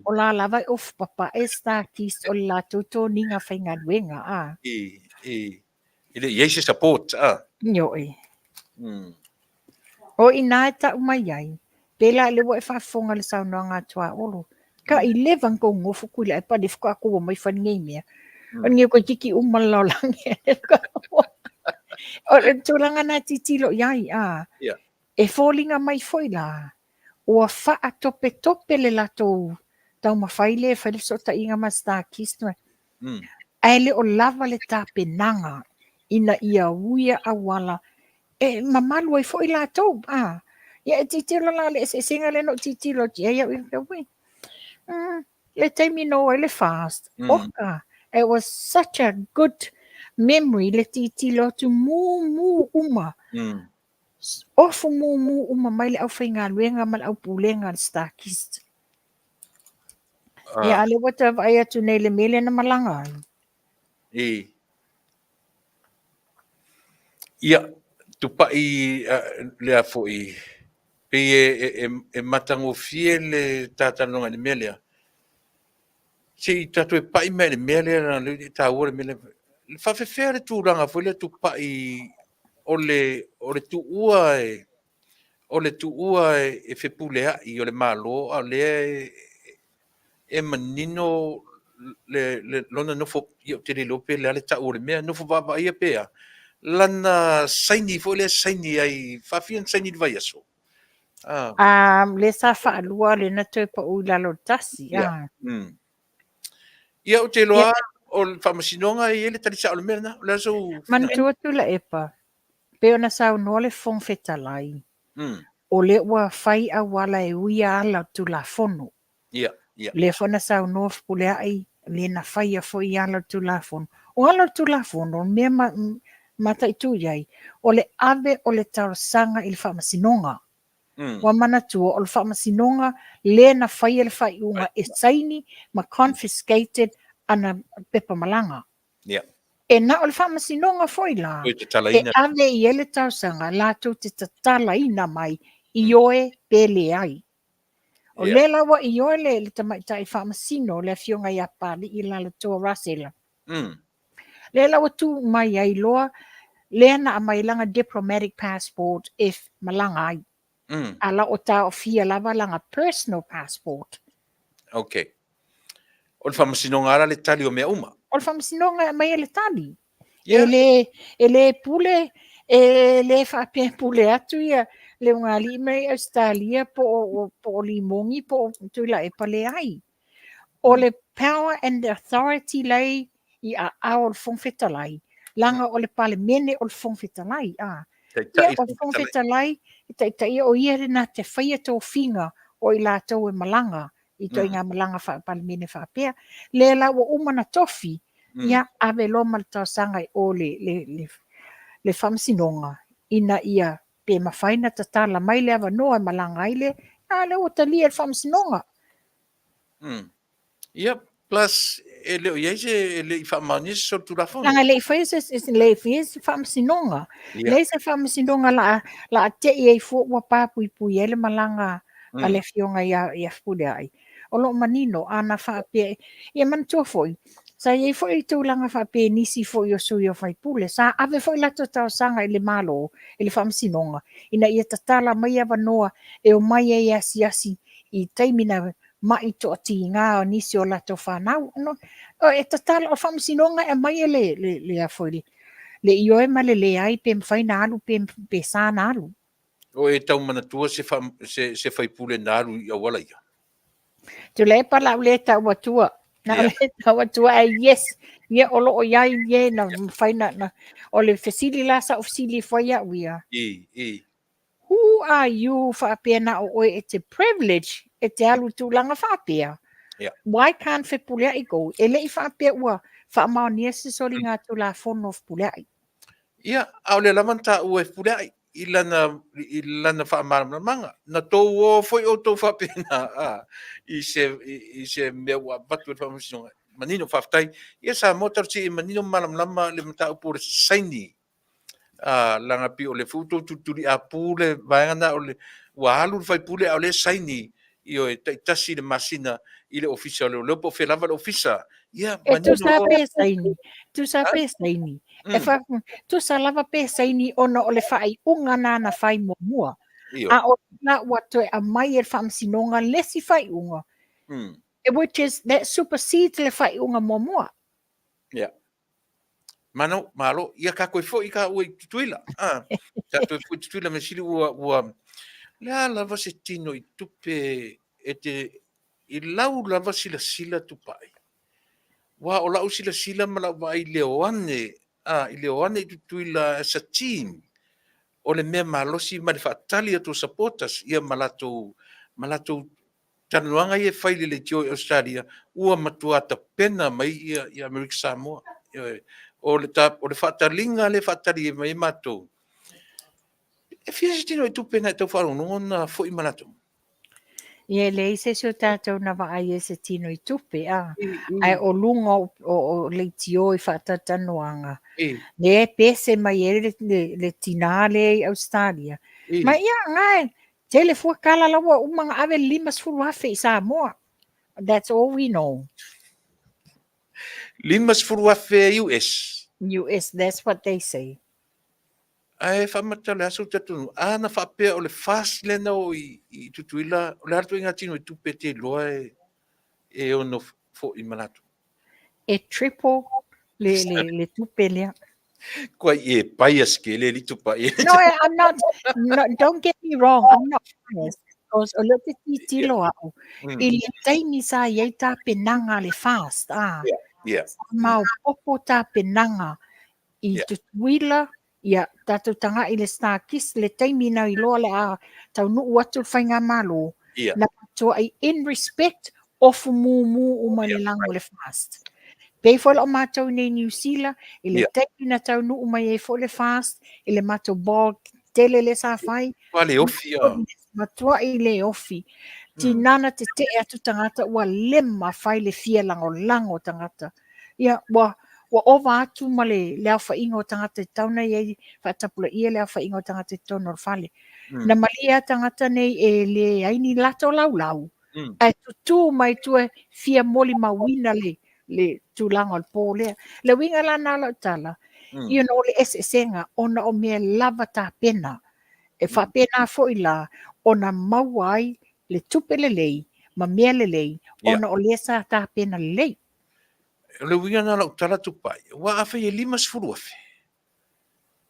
O la lava e ofu papae StarKist o le latou toniga faigaluega, a. I, i. E le i ai se support, a. Ioe. O i ina e tau mai ai, pēlā i le ua e faafofoga i le saunoaga a Tuaolo, ka i leva ni kou nofo Tuilaepa le faatoa kou omai fai lenei mea. O lenei toeitiiti uma le lalolagi. O le tulaga lena e tilotilo i ai, a. E foliga mai foi la, ua faatopetope le latou taumafai lea e fai le fesootaiga ma StarKist, ae le o lava le tapenaga ina ia uia auala e mamalu ai foi latou. A. Ia e tilotilo la i le eseesega lea na ou tilotilo atu i ai au ia, ui, le taimi na o ai le FAST, oka, it was such a good memory le tilotilo atu mumu uma. Ofu mumu uma mai le aufaigaluega ma le aupulega a le StarKist. Ia, a o lea ua toe vaai atu nei i le mea lea na malaga ai. E. Ia, tupai lea foi, pei e matagofie le ta talanoaga i le mea lea. Se i tatou e pai mai i le mea lea, leaga e taua le mea lea. E faapefea le tulaga foi lea tupai o le tuua e o le tuua e fepuleai o le Malo a o lea e manino le lona nofo, ia ou te le iloa pe o le a le tau o le mea, nofo vaavaaia pe a, lana saini foi lea e saini ai, faafia ona saini i le vaiaso? Ah. Lea sa faalua lea na toe pau i lalo o le tasi. Yeah. Ia, ou te iloa o le faamasinoga e i ai le tali sao o le mea lena. O le a sou Manatua Tuilaepa, pei ona saunoa le Fofoga Fetalai, o lea ua fai auala e uia ala o le Tulafono. Ia, ia. Lea foi na saunoa Fepuleai, lea na faia foi ala o le Tulafono. O ala o le Tulafono, o le mea ma, mataitu i ai, o le ave o le talosaga i le faamasinoga. Ua manatua, o le faamasinoga lea na faia le faaiuga e saini ma confiscated ana pepa malaga. Yeah. E na o le faamasinoga foi la, e ave i ai le talosaga latou te tatalaina mai, ioe pe leai. O lea la ua ioe le tamaitai faamasino, le afioga ia Papalii Lalotoa Rasela. Lea la ua tu mai ai loa, lea na aumai lana diplomatic passport e malaga ai. A la o taofia lava lana personal passport. Okay. O le faamasinoga lava le tali o mea uma. O le faamasinoga e aumaia le tali. Yeah. E le pule, e le faapea pule atu ia le ugali'i mai Ausetalia po o Limogi po o Tuilaepa, leai. O le power and the authority lei i aao o le Fofoga Fetalai, leaga o le Palemene o le Fofoga Fetalai. A. Ia, o le Fofoga Fetalai, e taitaia o ia lena te faia tofiga o i latou e malaga i ituaiga malaga faa-Palemene faapea. Lea la ua uma na tofi, ia ave loa ma le talosaga i o le faamasinoga ina ia pe mafai na tatala mai le avanoa e malaga ai le, a lea ua talia e le faamasinoga. Ia, plus e le o i ai se, e le i faamaonia se solitulafono. Leaga e le i faia se, se, le i faia se faamasinoga. Yeah. Leai se faamasinoga la a tei ai fua ua papuipui ai le malaga a le afioga ia Fepuleai. O lo o manino, ana faapea, ia manatua foi, sa i ai foi tulaga faapea i nisi foi o sui o faipule, sa ave foi latou talosaga i le Malo, i le faamasinoga, ina ia tatala mai avanoa e omai ai e asiasi i taimi na ma'i toatiga o nisi o latou fanau. No, e tatala, o faamasinoga e aumai e le, le, le, a foi, le, le ioe ma le leai pe mafai na alu pe, pe sa na alu. O e tau manatua se, fa, se, se faipule na alu i auala ia? Tuilaepa la u le tau atua. Na yeah. le tau atua ai yes. Ia o loo iai ie na yeah. mafai na, na o le fesili la sa o fesili foi au ia. I, i. Who are you faapea na o oe e te privilege e te alu i tulaga faapea? Yeah. Why can't Fepuleai go? E le i faapea ua faamaonia se soliga tulafono o Fepuleai. Ia, a o lea lava na taua e Fepuleai i lana, i lana faamalamalamaga. Na tou o foi outou faapena a, i se, i, i se mea ua avatu e le faamasinoga. Manino, faafetai. Ia Samoa talosia ia manino ma malamalama le mataupu o le saini a laga pei o le foi ua tou tulituliapu le vaega lena o le ua alu le faipule a o lea e saini ioe taitasi i le masina i le ofisa o leoleo po o fea lava le ofisa. Ia E manino tusa pe saini, tusa pe saini. E fa, tusa lava pe saini ona o le faaiuga na na fai muamua. Ioe. A o la ua toe aumai e le faamasinoga le isi faaiuga, which is that supersedes le faaiuga muamua. Yeah. Mano, malo, ia ka koe foi ka ua i Tutuila. Ah, ka toe foi i Tutuila, me sili ua, ua, le a lava se tino i tupe e te, i lau lava silasila tupai. Ua o lau silasila ma lau vaai i Leoane, ah, i Leoane i Tutuila as a team, o le mea malosi ma le faatali atu o supporters, ia ma latou, ma latou talanoaga ia e fai i le leitio i Ausetalia, ua matua tapena mai ia, ia Amerika Samoa. Ioe. O le, ta, o le faataliga lea e faatali mai ai matou, e fia se tino i tupe na e tau faalogologo na foi ma latou. Ia e leai se isi o tatou na vaai ai se tino i tupe, a. Ae o luga o, o, o leitio i faatalatalanoaga, lea e pese mai ai le, le, le tinā lea i Ausetalia. Ma ia, nga e, tele fua tala la ua uma na ave le 50,000 i Samoa. That's all we know. 50,000 US. US, that's what they say. Ae faamata o le aso talitonuga, a na faapea o le FAST lea na oo i, i Tutuila, o le a le ituaiga tino i tupe e te iloa e, e ono foi ma latou? E triple le, le, le tupe lea. Kua i e bias ke le litu pa i. No, I'm not, no, don't get me wrong, I'm not biased. Because o lea te titilo au, i le taimi sa i ai tapenaga a le FAST, a, Yeah. sa maopopo tapenaga i Tutuila, ia, tatou taga'i i le StarKist, le taimi na iloa le a taunuu atu le faigamalo, na matuai in respect, ofu mumu uma le lago o le FAST. Pei foi la'o matou i nei Niu Sila, i le taimi na taunuu mai ai foi le FAST, i le matou ball tele lea sa fai, Matua le ofi a. matuai le ofi. Tinā na tete'e atu tagata ua le mafai le fia lagolago o tagata. Ia, ua, ua ova atu ma le, le aofaiga o tagata e tatau ona i ai faatapula'ia le aofaiga o tagata i totonu o le fale. Na malie lava tagata nei e leai ni latou laulau, ae tutū mai tua fia molimauina le, le tulaga o le pō lea. Le uiga la na o lau tala, you know, le eseesega ona o mea lava tapena. E faapena foi la ona maua ai le tupe lelei ma mea lelei ona o lea sa tapena lelei. O le uiga na o lau tala Tupai, aua afai e 50,000,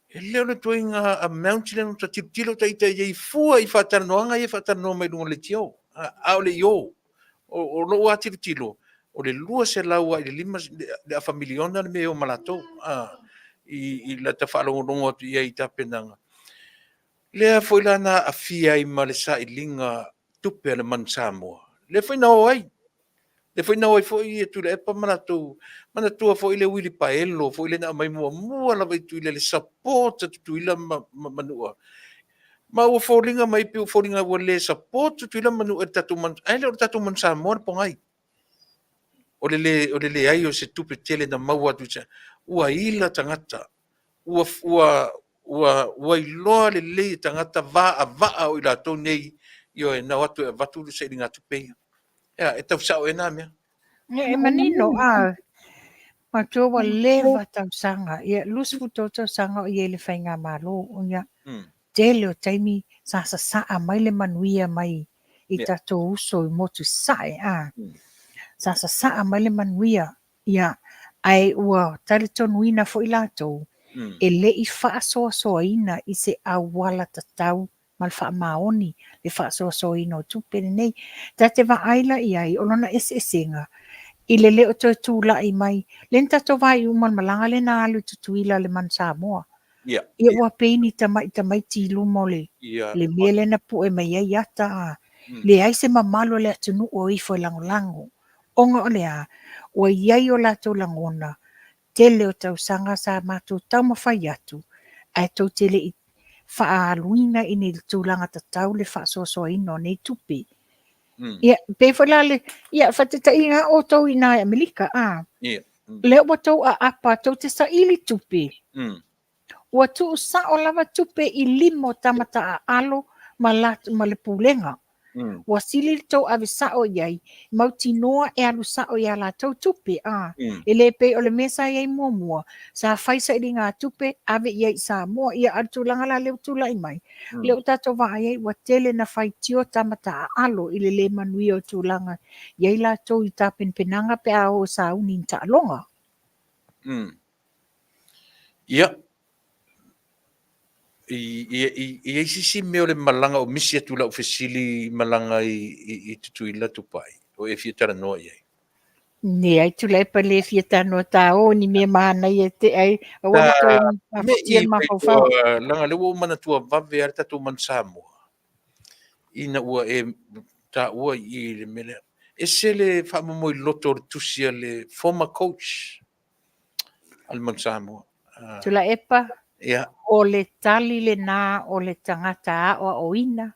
e le o le ituaiga amount lea na ta tilotilo ita i ai fua i faatalanoaga ia e faatalanoa mai luga o le leitio, a o le i o. O lou lava tilotilo, o le 200 lava i le lima, le afa miliona le mea e o ma latou, i lata faalogologo atu i ai i tapenaga. Lea foi la na aafia ai ma le sailiga tupe a le Manu Samoa, lea foi na o ai. Lea foi na o ai foi Tuilaepa ma latou, manatua foi le uilipaelo foi lea na aumai muamua lava i Tutuila i le support a Tutuila ma Manua. Ma ua foliga mai pei ua foliga ua le support Tutuila ma Manua e le tatou Manu, ae le o le tatou Manu Samoa le pogai. O le le, o le leai o se tupe tele na maua atu i ua ila tagata ua, ua, ua, ua iloa lelei e tagata vaavaa o i latou nei, ioe, na o atu e avatu le sailigatupe ia. Ea, e tau sao ea na mea? E manino, a, matua ua leva tausaga, ia, 23 tausaga o i ai i le faigamalo, ia, tele o taimi sa sasaa mai le manuia mai i tatou uso i motu i Sasae, a, sa sasaa mai le manuia Ia, ae ua talitonuina foi latou, e le i faasoasoaina i se auala tatau ma le faamaoni le faasoasoaina o tupe lenei. Ta te vaai la i ai, o lona eseesega i le le o toe tulai mai, lea na tatou vaai uma i le malaga lea na alu i Tutuila le Manu Samoa. Ia ua pei ni tamai tamaiti i luma o le, le mea lea na pue mai ai ata, a leai se mamalu o le atunuu o ifo e lagolago. Ona o le a? Ua i ai o latou lagona, tele o tausaga sa matou taumafai atu, ae tou te le i faaaluina i ni tulaga tatau le faasoasoaina o nei tupe. Ia, pei foi la le, ia, faataitaiga lava outou i ina i Amerika, a? Lea ua tou aapa, tou te saili tupe. Ua tuu sao lava tupe i lima o tama taaalo ma, la, ma le pulega. Ua sili le tou ave sao i ai, mautinoa e alu sao i a latou tupe. A, E le pei o le mea sa i ai muamua, sa fai sailigatupe, ave i ai i Samoa. Ia, a o le tulaga la lea ua tulai mai, lea ua tatou vaai ai ua tele na faitio tama taaalo i le le manuia o tulaga i ai latou i tapenapenaga pe a o e sauni i ni taaloga. Ia, i, i, i, i ai se isi mea o le malaga o misi atu i lau fesili i malaga i, i, i Tutuila Tupai, o e fia talanoa i ai? Leai Tuilaepa le fia talanoa ta o ni mea manaia e tea ai, aua le toe mafatia le mafaufau. Leaga lea ua ou manatua vave lava le tatou Manu Samoa, ina ua e taua i i le mea lea. Ese le faamomoiloto o le tusi a le former coach. a le Manu Samoa. Tuilaepa, Ia. O le tali lena o le tagata aoaoina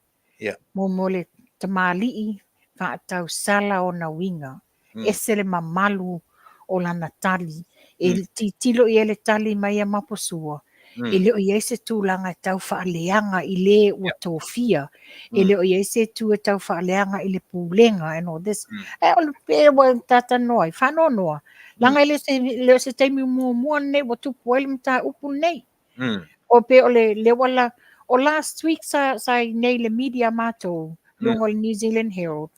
mo le tamalii faatausala ona uiga. Ese le mamalu o lana tali. E tilotilo i ai le tali mai a Maposua, e le o i ai se tulaga e tau faaleaga i le ua tofia. E le o i ai se itu e tau faaleaga i le pulega and all this. Ae o le pei ua talatalanoa ai, faanoanoa, leaga e le o se taimi muamua lenei ua tupu ai le mataupu lenei. O pei o le lea ua la, o last week sa i nei le media matou, luga o le New Zealand Herald,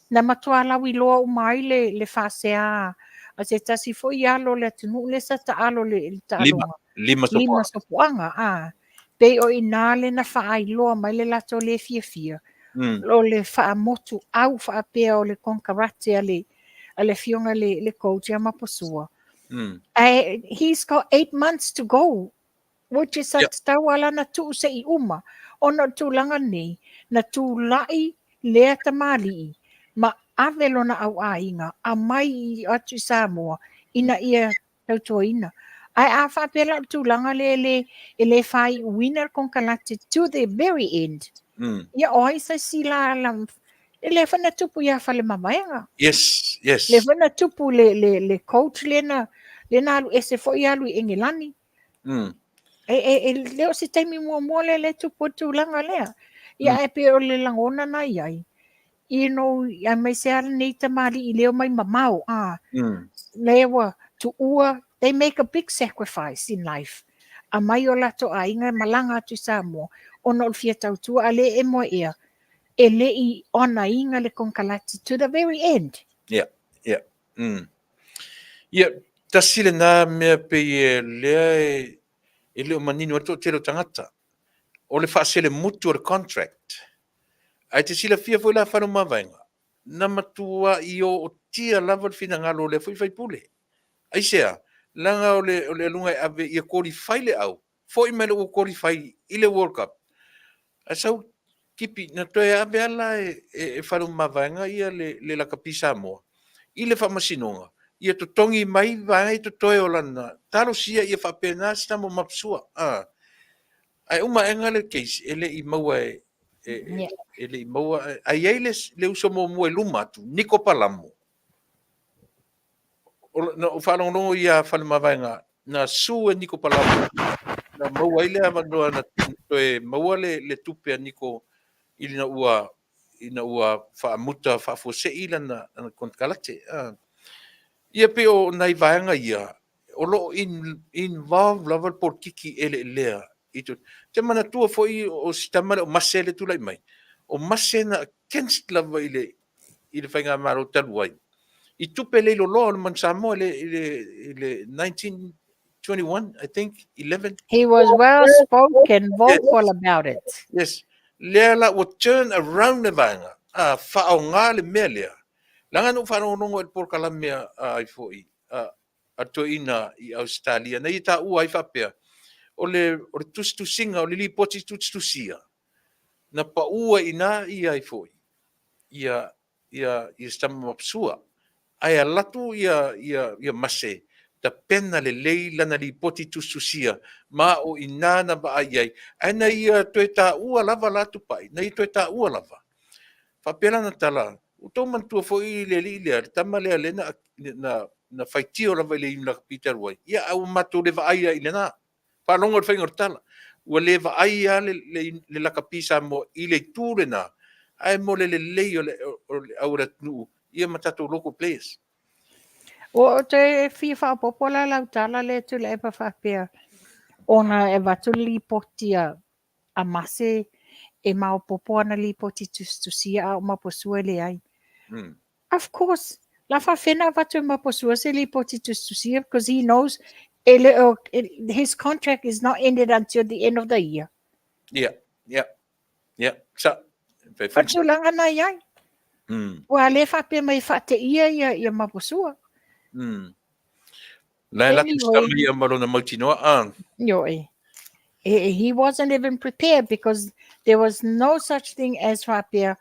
na matua lauiloa uma ai le faasea a se tasi foi alo o le atunuu lea sa taalo i le taaloga. Lima Sopoaga. Lima Sopoaga, a. Pei o i ina lea na faailoa mai le latou le fiafia, o le faamotu au faapea o le konekarate a le afioga i le coach ia Maposua. Ae he's got 8 months to go, which is sa tatau lava la ona tuu se i uma, ona o le tulaga lenei, na tulai lea tamalii ma ave lona auaiga aumai atu i Samoa ina ia tautuaina. Ae a faapea la o le tulaga lea e le faaiuina le konekarate to the very end, ia o ai se isi la, lea foi na tupu ia Faleomavaega. Yes, yes. Lea foi na tupu le coach lea na alu ese foi alu i Engelani. E le o se taimi muamua lea lea tupu ai le tulaga lea. Ia ae pei o le lagona na i ai, you know, aemaise lava lenei tamalii lea omai mamao, lea ua tuua, they make a big sacrifice in life. Aumai o latou aiga e malaga atu i Samoa, ona o le fia tautua, a le e moe ea, e le i honour ina le konekarate to the very end. Yeah, yeah. Ia, tasi lena mea pei e lea e le o manino ai le toatele o tagata, o le faaselemutu o le contract. Ae te silafia foi la Faleomavaega, na matuai ootia lava le finagalo o lea foi faipule. Aisea? Leaga o le aluga e ave ia qualify le au, foi mai le ua qualify i le World Cup. Ae sau tipi, na toe ave lava la e Faleomavaega ia le lakapi Samoa i le faamasinoga, ia totogi mai vaega ia totoe o lana talosia ia faapena se tama o Mapusua. Ae uma aega le case e le i maua e le i maua. Ae i ai le uso muamua i luma atu, Niko Palamo. Na ou faalogologo ia Faleomavaega, na sue e Niko Palamo, na maua ai le avanoa na toe maua le tupe a Niko ina ua faamuta faafuasei lana konekarate. Ia pei o nai vaega ia, o lo o involve lava le polokiki eleelea. Te manatua foi o si tama lea o Mase le tulai mai, o Mase na against lava i le faigamalo talu ai, i tupe le iloloa o le Manu Samoa i le 1921, I think, 11. He was well spoken, vocal about it. Yes. Lea la ua turn around le vaega, a faaaoga le mea lea. Leaga na ou faalogologo i le polokalame ai foi a toeaina i Ausetalia, na ia taua ai faapea, o le tusitusiga, o le lipoti tusitusia, na paua i ina ia ai foi, ia se tama mapusua. Ae alu atu ia Mase, tapena lelei lana lipoti tusitusia, ma o ina na vaai ai. Ae na ia toe taua lava la Tupai, na ia toe taua lava. Faapea lana tala, ua tou manatua foi le alii lea, le tama lea lea na faitio lava i le lakapi talu ai. Ia, ae ua matou le vaai ai i lena. Faalogo i le faiga o le tala. Ua le vaai lava le lakapi Samoa i le itu lena, ae mo le lelei o le au o le atunuu, ia ma tatou local players. Ua ou toe fia faaopoopo la lau tala lea Tuilaepa faapea, ona e avatu le lipoti a Mase e maopoopo ana lipoti tusitusia a o Maposua e leai. Of course, la faafena avatu e Maposua se lipoti tusitusia because he knows e le o, his contract is not ended until the end of the year. Yeah. Sa, fe O tulaga na i ai. Ua le faapea mai faateia ia Maposua. La e latu Anyway. sama ia ma lona mautinoa. Ah. Ioe. He wasn't even prepared because there was no such thing as faapea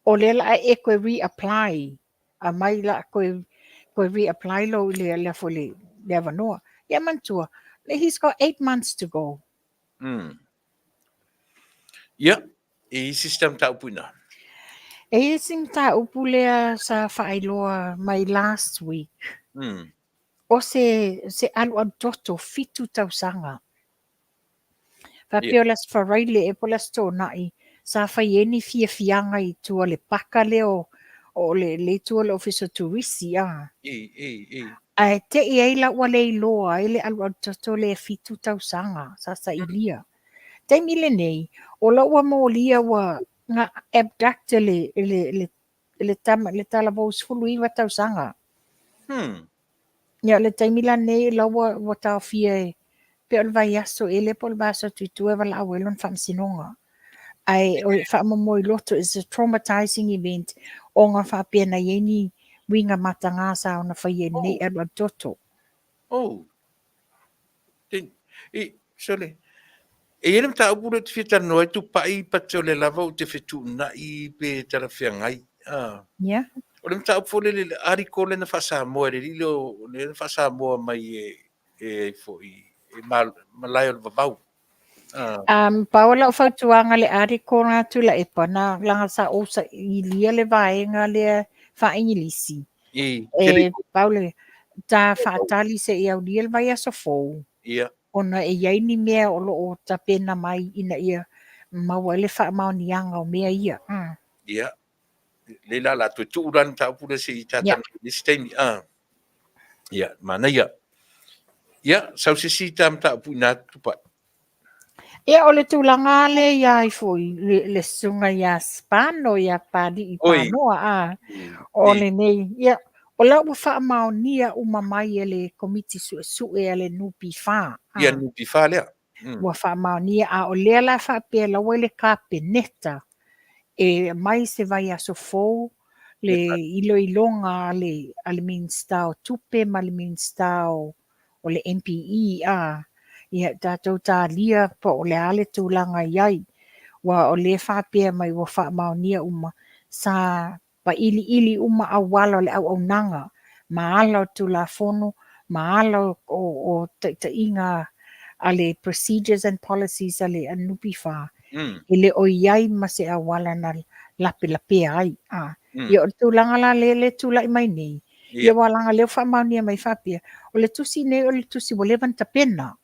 o lea la e koe reapply. A mai la koe reapply lo i le foi le avanoa. Ia manatua, he's got 8 months to go. Ia, e i isi ta mataupu ina. E i isi mataupu lea sa faailoa mai last week. O se, se alualu toto, 7 tausaga. Faapea o le Aso Faraile ea po o le Aso Toonai, sa fai ai ni fiafiaga i tua le paka lea o, o le, le i tua o le Ofisa o Turisi, a. Ae te i ai la ua le iloa ai le alualu toto lea 7 tausaga sa sailia. Taimi lenei, o la ua molia ua na abduct le, le, le, le, tama, le talavou 19 tausaga. Ia, o le taimi la lenei la ua, ua taofia e pei o le vaiaso ea lea po o le vaiaso atu i tua e valaau ai lona faamasinoga. Ae o le faamomoiloto, it's a traumatizing event ona faapea na i ai ni uiga mataga sa ona faia i lenei alualu toto. Oh. I, sorry. E i ai le mataupu lea ou te fia talanoa ai, tupai pate o lea lava ou te fetuunai pe talafeagai. Ah. Yeah. O le mataupu foi lele, le article lea na faa-Samoa, le alii lea o, lea na faa-Samoa mai e, e ai foi, e malae o le vavau. Ah. Pau o lau fautuaga le article na Tuilaepa, na laga sa ou sailia le vaega lea faa-Igilisi. I, E pau le, ta faatali se i aulia le vaiaso fou. Ia. Ona e i ai ni mea o lo o tapena mai ina ia maua ai le faamaoniaga o mea ia. Ia. Lei la la toe tuu la le mataupu lea se i tātana i le isi taimi. Ia, manaia. Ia, sau se isi tā mataupu inā tupai. Ia, o le tulaga lea ia ai foi, le, le susuga ia Spano, ia Pali'i Panoa, a, o lenei, ia, o la ua faamaonia uma mai e le Komiti Suesue a le NPF. Ia, NPF lea. Ua faamaonia, a o lea la faapea la ua i le Kapeneta e aumai se vaiaso fou le iloiloga a le, a le Minisita o Tupe ma le Minisita o o le MPE, a, ia tatou talia po o le a le tulaga i ai. Ua o lea faapea mai ua faamaonia uma, sa pailiili uma auala o le auaunaga ma ala o Tulafono ma ala o, o, o taitaiga a le procedures and policies a le NPF, e le o i ai ma se auala na lapelapea ai. A, ia o le tulaga la lea le tulai mai nei, Ia ua laga lea ua faamaonia mai faapea, o le tusi nei o le tusi ua leva ona tapena,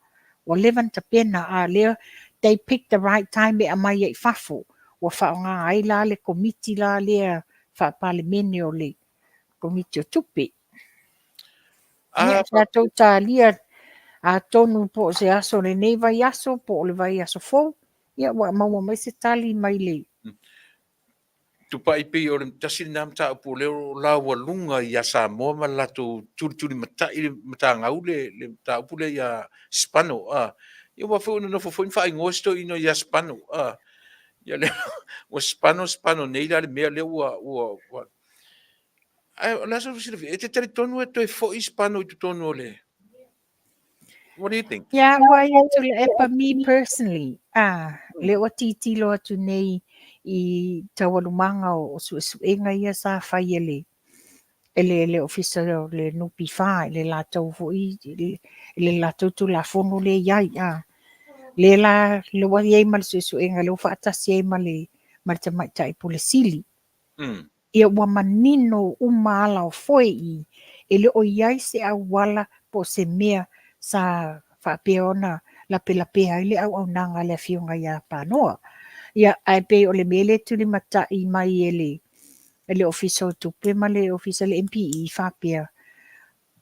ua leva ona tapena, a lea they pick the right time e aumai ai i fafo, ua faaaoga ai la le komiti la lea faa-Palemene o le Komiti o Tupe. Ia, tatou talia atonu po o se aso o lenei vaiaso po o le vaiaso fou, ia ua maua mai se tali mai le Tupai pei o le tasi lena mataupu o lea o laualuga ia Samoa ma le latou tulitulimatai le matagau le le mataupu lea ia Spano a. Ia aua foi ua nonofo foi ma faaigoa si toeaina ia Spano a. Ia lea ua Spano Spano nei la le mea lea ua ua ua Ae o le a sou silafia, e te talitonu e toe foi Spano i totonu o le What do you think? Ia, ua ia Tuilaepa, me personally, ah, lea ua titilo atu nei i taualumaga o suesuega ia sa fai e le e le, le ofisa o le NPF i le latou foi i le latou Tulafono lea i ai, ah. Lea la, lea ua i ai ma le suesuega lea ua faatasi ai ma le ma le Tamaitai Pule Sili. Ia ua manino uma ala o foe i, e le o i ai se auala po o se mea sa faapea ona lapelapea ai le auaunaga a le Afioga ia Panoa. Ia, ae pei o le mea lea e tulimatai mai e le, e le Ofisa o Tupe ma le Ofisa o le MPE faapea,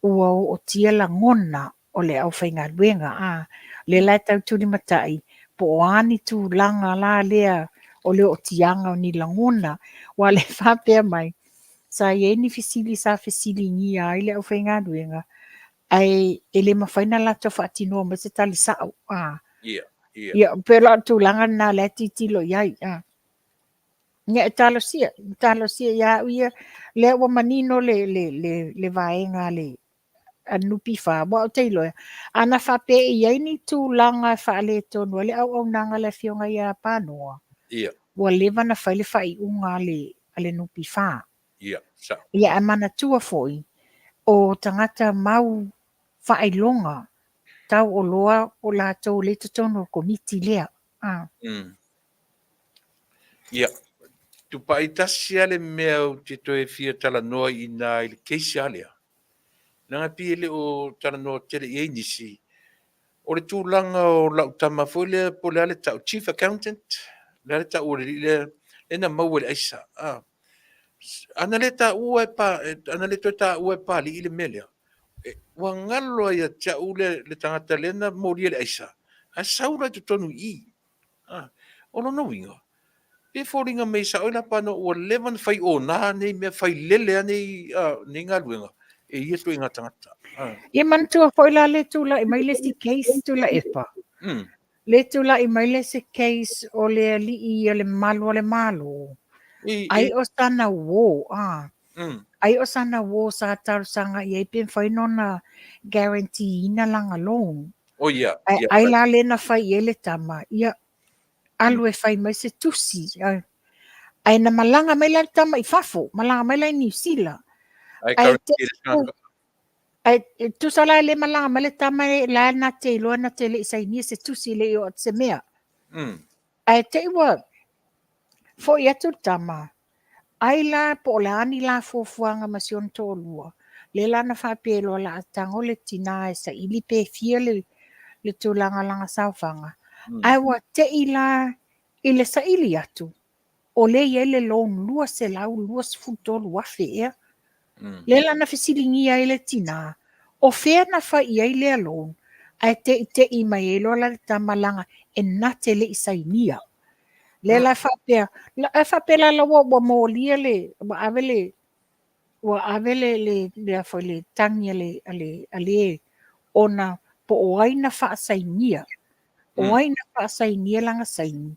ua ootia lagona o le aufaigaluega, a, lea la e tau tulimatai po o a ni tulaga la lea o le ootiaga o ni lagona, aua o lea e faapea mai, sa i ai ni fesili sa fesiligia ai le aufaigaluega, ae e le mafai ona latou faatinoa mai se tali sao, a. Ia, ia. Ia, pei o le tulaga lena o lea e tilotilo i ai, a. Ia e talosia, talosia ia au ia, lea ua manino le, le, le, le vaega a le a le NPF, aua ou te iloa, ana faapea e i ai ni tulaga e faaletonu ai le auaunaga a le Afioga ia Panoa, Ia. ua leva ona fai le faaiuga a le, a le NPF. Ia, sao. Ia, ae manatua foi, o tagata mau faailoga tau oloa o latou lea i totonu o le Komiti lea. A. Ia, tupai tasi lava le mea ou te toe fia talanoa i ina i le case lava lea, leaga e pei e le o talanoa tele i ai nisi, o le tulaga o lau tama foi lea po o le a le tau, chief accountant, o le a le tau o le alii lea, lea na maua i le aisa. Ana le taua e pa, ana le toe taua e Papalii le mea lea, ua galo lava ia te au le tagata lea na molia le aisa, ae sau la i totonu i i. O lona uiga, pe foliga mai e sao ai Lapano ua leva ona fai ona nei mea, fai lele lava nei, nei galuega e ia ituaiga tagata. Ia manatua foi la le tulai mai le isi case Tuilaepa. Le tulai mai le isi case o le alii o le malu o le Malo. Ai o sana uō, a. Ai o sana uō sa talosaga i ai pe mafai ona guarantee ina lana loan. Oh yeah. Ai, ai la le na fai i ai le tama, ia alu e fai mai se tusi. Ai, ai na malaga mai la le tama i fafo, malaga mai la i Niu Sila. Ai, Ai, te, ai, tusa la e le malaga mai le tama e la na te iloa na te le i sainia se tusi le i o atu se mea. Ae te i ua foi atu le tama, ai la po o le a ni la fuafuaga ma si ona toalua, lea la na faapea loa o le a tago le tina e saili pe fia le tulaga o lana saofaga. Ae ua te i la i le saili atu, o lea e i ai le loan $223,000 ea. Lea la na fesiligia ai le tina, o fea na fai i ai lea loan, ae teitei mai ai loa la le tama leaga e na te le i sainia. Lea la faapea, ae faapea la la ua molia le, ua ave le, ua ave le, le, le, a foi, le tagi a le, a le, a le ona po o ai na faasainia, o ai na faasainia lana saini,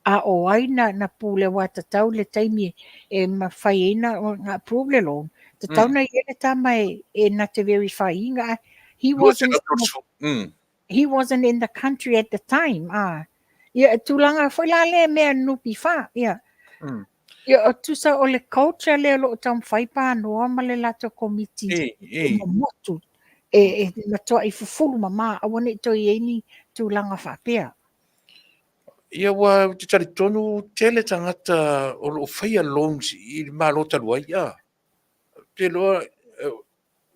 a o ai na pule aua e tatau i le taimi e mafai ai na approve le loan, tatau na i ai le tama e na te verify ina, he wasn't, he wasn't in the country at the time. Ah. Ia, e tulaga foi la lea mea NPF, ia. Ia, o tusa o le culture lea o lo o taumafai panoa ma le latou komiti e momotu, e matuai fufulu mama, aua ne i toe i ai ni tulaga faapea. Ia aua ou te talitonu tele tagata o lo o faia loans i le Malo talu ai, a. Ou te iloa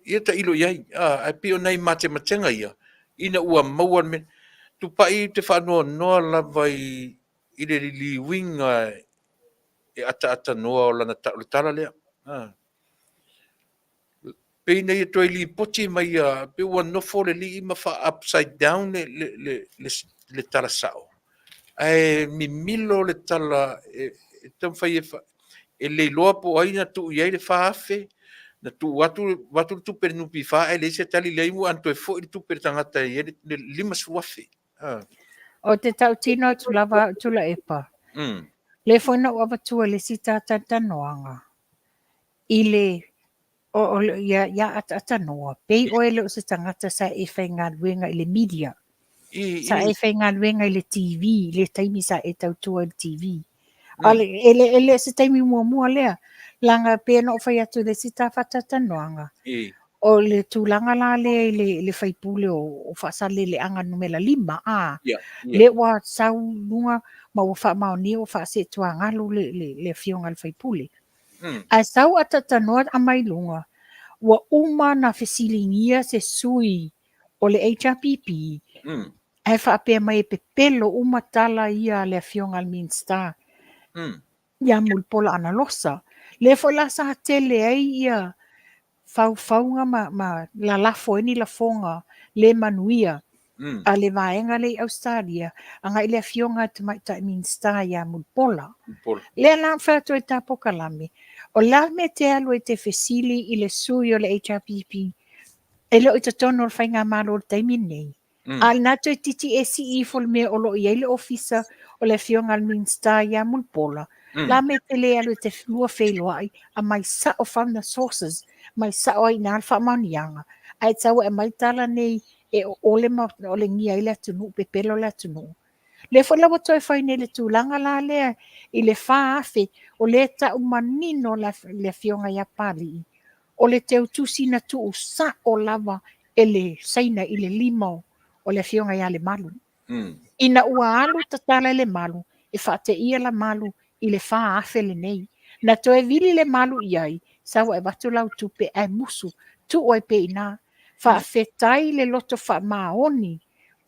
ia tailo i ai, a, ae pei o nai matematega ia ina ua maua le mea. Tupai ou te faanoanoa lava i le liliuina e ataatanoa o lana o le tala lea. A. Pei ina ia toe lipoti mai ia, pei ua nofo le alii ma faa upside down le tala sao. Ae mimilo le tala e taumafai e, e le iloa po o ai na tuu i ai le 4,000, na tuu atu, avatu le tupe i le NPF ae leai se tali, leai ua ana toe foi le tupe i le tagata e i ai le 50,000. Ou te tautino atu lava au Tuilaepa. Lea foi na ou avatua i le isi ta talatalanoaga i le o, o, ia, ia ataatanoa, pei oe le o se tagata sa e faigaluega i le media. Sa e faigaluega i le TV, i le taimi sa e tautua i le TV. Ale, e le, e le o se taimi muamua lea. Leaga pei ona ou fai atu i le isi ta faatalatalanoaga, o le tulaga la lea i le, le faipule o, o Faasaleleaga numera 5, a, lea ua sau luga ma ua faamaonia ua faaseetuagalu le, le, le afioga i le faipule. Ae sau ataatanoa aumai luga, ua uma ona fesiligia se sui o le HRPP, ae faapea mai e pepelo uma tala ia a le afioga i le Minisita ia Mulipola Anarosa. Lea foi la sa tele ai ia faufauga ma, ma lalafo ai ni lafoga le manuia a le vaega lea i Ausetalia agai i le afioga a le Tamaitai Minisita ia Mulipola. Lea la ou fai atu ai i ta polokalame, o le a le mea e te alu ai e te fesili i le sui o le HRPP e le o i totonu o le faigamalo i le taimi lenei. A o lena toeitiiti e sii ifo le mea o lo o i ai le ofisa o le afioga a le Minisita ia Mulipola, la mea e te le alu e te lua feiloai, aumai sao from the sources, aumai sao ai i ina le faamaoniaga, ae tatau e aumai tala nei e oole ma olegia ai le atunuu, pepelo le atunuu. Lea foi la ua toe fai nei le tulaga la lea i le 4,000, o lea e tau manino le afioga ia Papalii, o le teutusi na tuu sao lava e le Saina i le lima o le afioga ia Lemalu. Ina ua alu tatala e Lemalu, e faateia Lemalu i le 4,000 lenei. Na toe vili Lemalu i ai, sau e avatu lau tupe ae musu, tuu ai pea i ina. Faafetai le loto faamaoni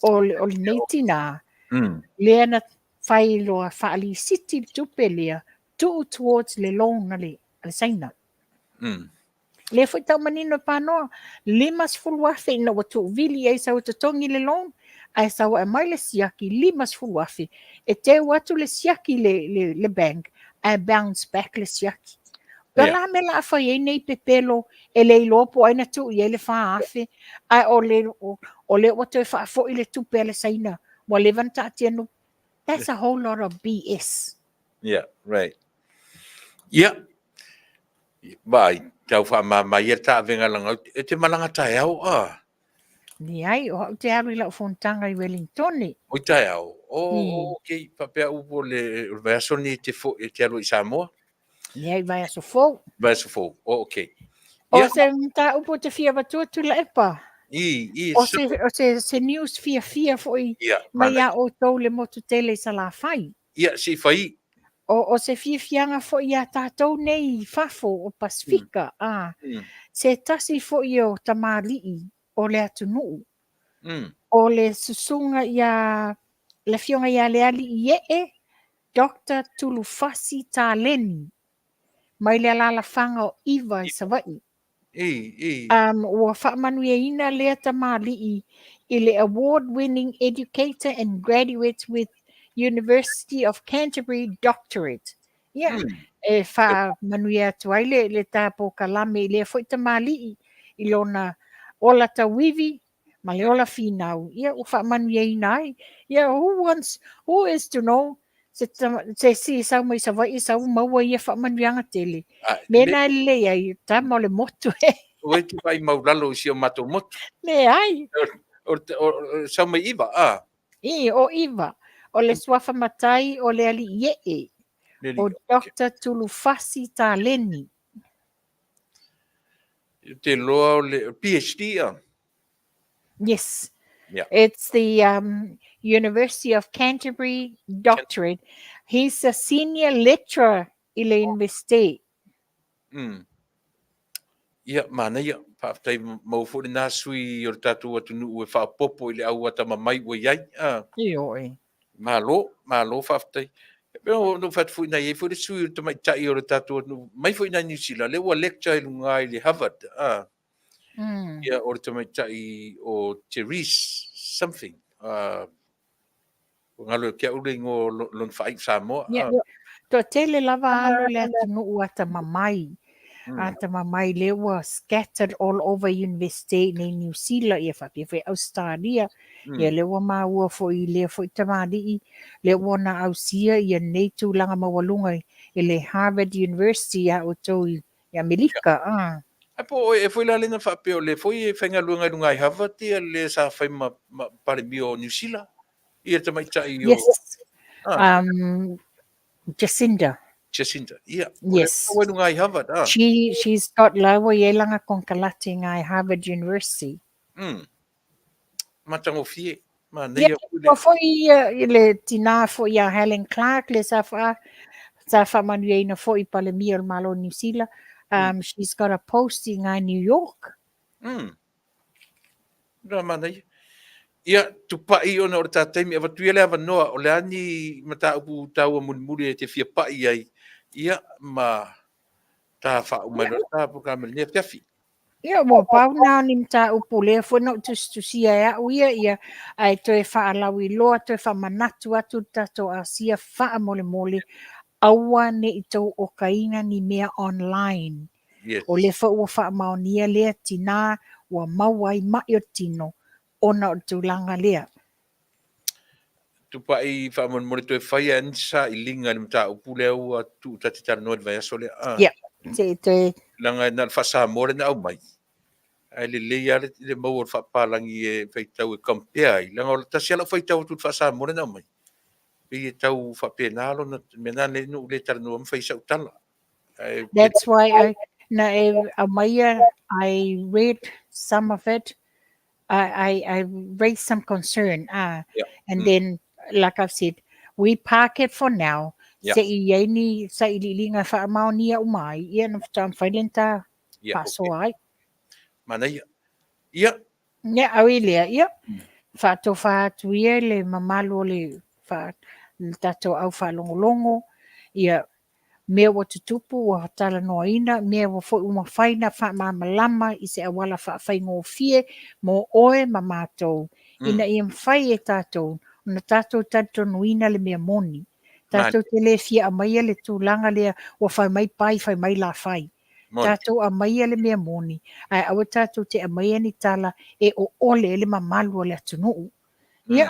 o lenei tinā, lea na fai loa faalisiti le tupe lea, tuu towards le loan a le Saina. Lea foi tau manino e panoa, 50,000 ina ua tuuvili i ai sau e totogi le loan, ae sau e aumai le siaki 50,000, e teu atu le siaki le bank, ae bounce back le siaki. O la mea la a fai ai nei pepelo e le iloa po o ai na tuu i ai le 4,000, ae o le ua toe faafoi le tupe a le Saina, ua leva na taatia nu. That's a whole lot of BS. Yeah, right. Yeah. Vaai, tau faamama ia le taavega laga e te malaga taeao a. Leai, o au te alu i lau fonotaga i Wellingtone. Oi taeao. Oh, okay. Faapea au po o le vaiaso lenei e te foi e te alu ai i Samoa. Leai, vaiaso fou. Vaiaso fou. Oh, okay. O se mataupu ou te fia avatua Tuilaepa. I, i, O se, o se, se news fiafia foi mai ia outou le motu tele i Salafai. Ia, se i fai. O se fiafiaga foi iā tātou nei i fafo o Pasifika, ā, se tasi foi o tamalii o le atunuu, o le susuga ia, le afioga ia Lealiiee Doctor Tulufasi Taleni, mai le alaalafaga o ʻIwa i Savaii. Ua faamanuiaina lea tamalii i le Award-winning Educator and Graduate with University of Canterbury Doctorate. Ia, e faamanuia atu ai le, le tā polokalame i lea foi tamalii i lona ola tauivi ma le ola finau, ia ua faamanuiaina ai. Ia, who wants, who is to know, se, se isi e sau mai Savaii, sau maua ia faamanuiaga tele. Mea na e lelei ai, tama o le motu e. Ua te vaai maulalo i si o matou motu. Leai. O, o, o, sau mai ʻIwa, a? I, o ʻIwa. O le suafa matai o le alii ee. O Doctor Tulufasi Taleni. Te loa o le PhD a? Yes. Yeah. It's the University of Canterbury doctorate. He's a senior lecturer i le university. Ia, manaia, faafetai maua foi lenā sui o le tatou atunuu e faaopoopo i le au atamamai ua i ai. Ah. Ioe. Malo, malo faafetai. E pei ona ou fai atu foi na i ai foi le sui o le tamaitai o le tatou atunuu, mai foi nai Niu Sila, lea ua lecture i luga i le Harvard. Ah. Ia, o le tamaitai o Therese something. Ah, ua galo ia te au le igoa o lona faaiu Samoa. Ia, toatele lava alo le atunuu atamamai. Atamamai lea ua scattered all over university nei Niu Sila, ia faapea foi Ausetalia. Ia lea ua maua foi i lea foi tamalii, lea ua ona ausia ia nei tulaga maualuga i le Harvard University ia outou i Amerika. Ah. Ae po o e foi la lena faapea o le foi e faigaluega i luga i Harvard ia le sa fai ma, ma Palemia o Niu Sila, ia tamaitai o... Yes. Ah. Jacinda. Jacinda, ia. Yes. O le luga i Harvard, ah. She's got la ua i ai lana konekarate i Harvard University. Matagofie. Manaia Ia, ua foi ia i le tinā foi ia Helen Clark, le sa wha, sa whaamanuiaina foi i Palemia o le Malo o Niu Sila. She's got a post i ngā New York. Rā manaia. Ia, tupai ona o le tā taimi, avatu ia le avanoa, o le a ni mataupu taua mulimuli e te fia pa'i ai, ia, ma tā faauma ai loa le tā polokalame i lenei afiafi. Ia, ua pau na o ni mataupu lea foi na ou tusitusia e au ia, ia, ae toe faalauiloa, toe faamanatu atu le tatou Asia faamolemole, aua ne i tou okaina ni mea online. Yes. O lea foi ua faamaonia lea tinā ua maua ai maʻi o le tino ona o le tulaga lea. Tupai faamolemole toe fai a ni sailiga i le mataupu lea ua tuu ta te talanoa i le vaiaso lea. Ah. Ia, se i toe... Leaga na o le faa-Samoa lea na aumai, ae lelei lava le maua o le faapapalangi e faitau e compare ai, leaga o le tasi lava lau faitau atu i le faa-Samoa lea na aumai, pei e tau faapena lona mea lena na ou le talanoa ma fai sau tala. Ae That's why I, na e aumaia, I read some of it. I, I, I raised some concern. Yeah. And then, like I've said, we park it for now. Se i iai ni sailiiliga e faamaonia uma ai, ia na faatoa mafai lea ona ta faasoa ai. Manaia. Ia. Ia, au i lea, ia, faatofa atu ia i le mamalu o le, fa, le tatou au faalogologo, ia, mea ua tutupu, ua talanoaina, mea ua foi ua mafai ona faamalamalama i se auala faafaigofie mo oe ma matou, ina ia mafai e tatou ona tatou talitonuina le mea moni. Tatou te le fia aumaia le tulaga lea ua fai mai pai, fai mai la fai. Tatou aumaia le mea moni, ae aua tatou te aumaia ni tala e oole ai le mamalu o le atunuu. Ia,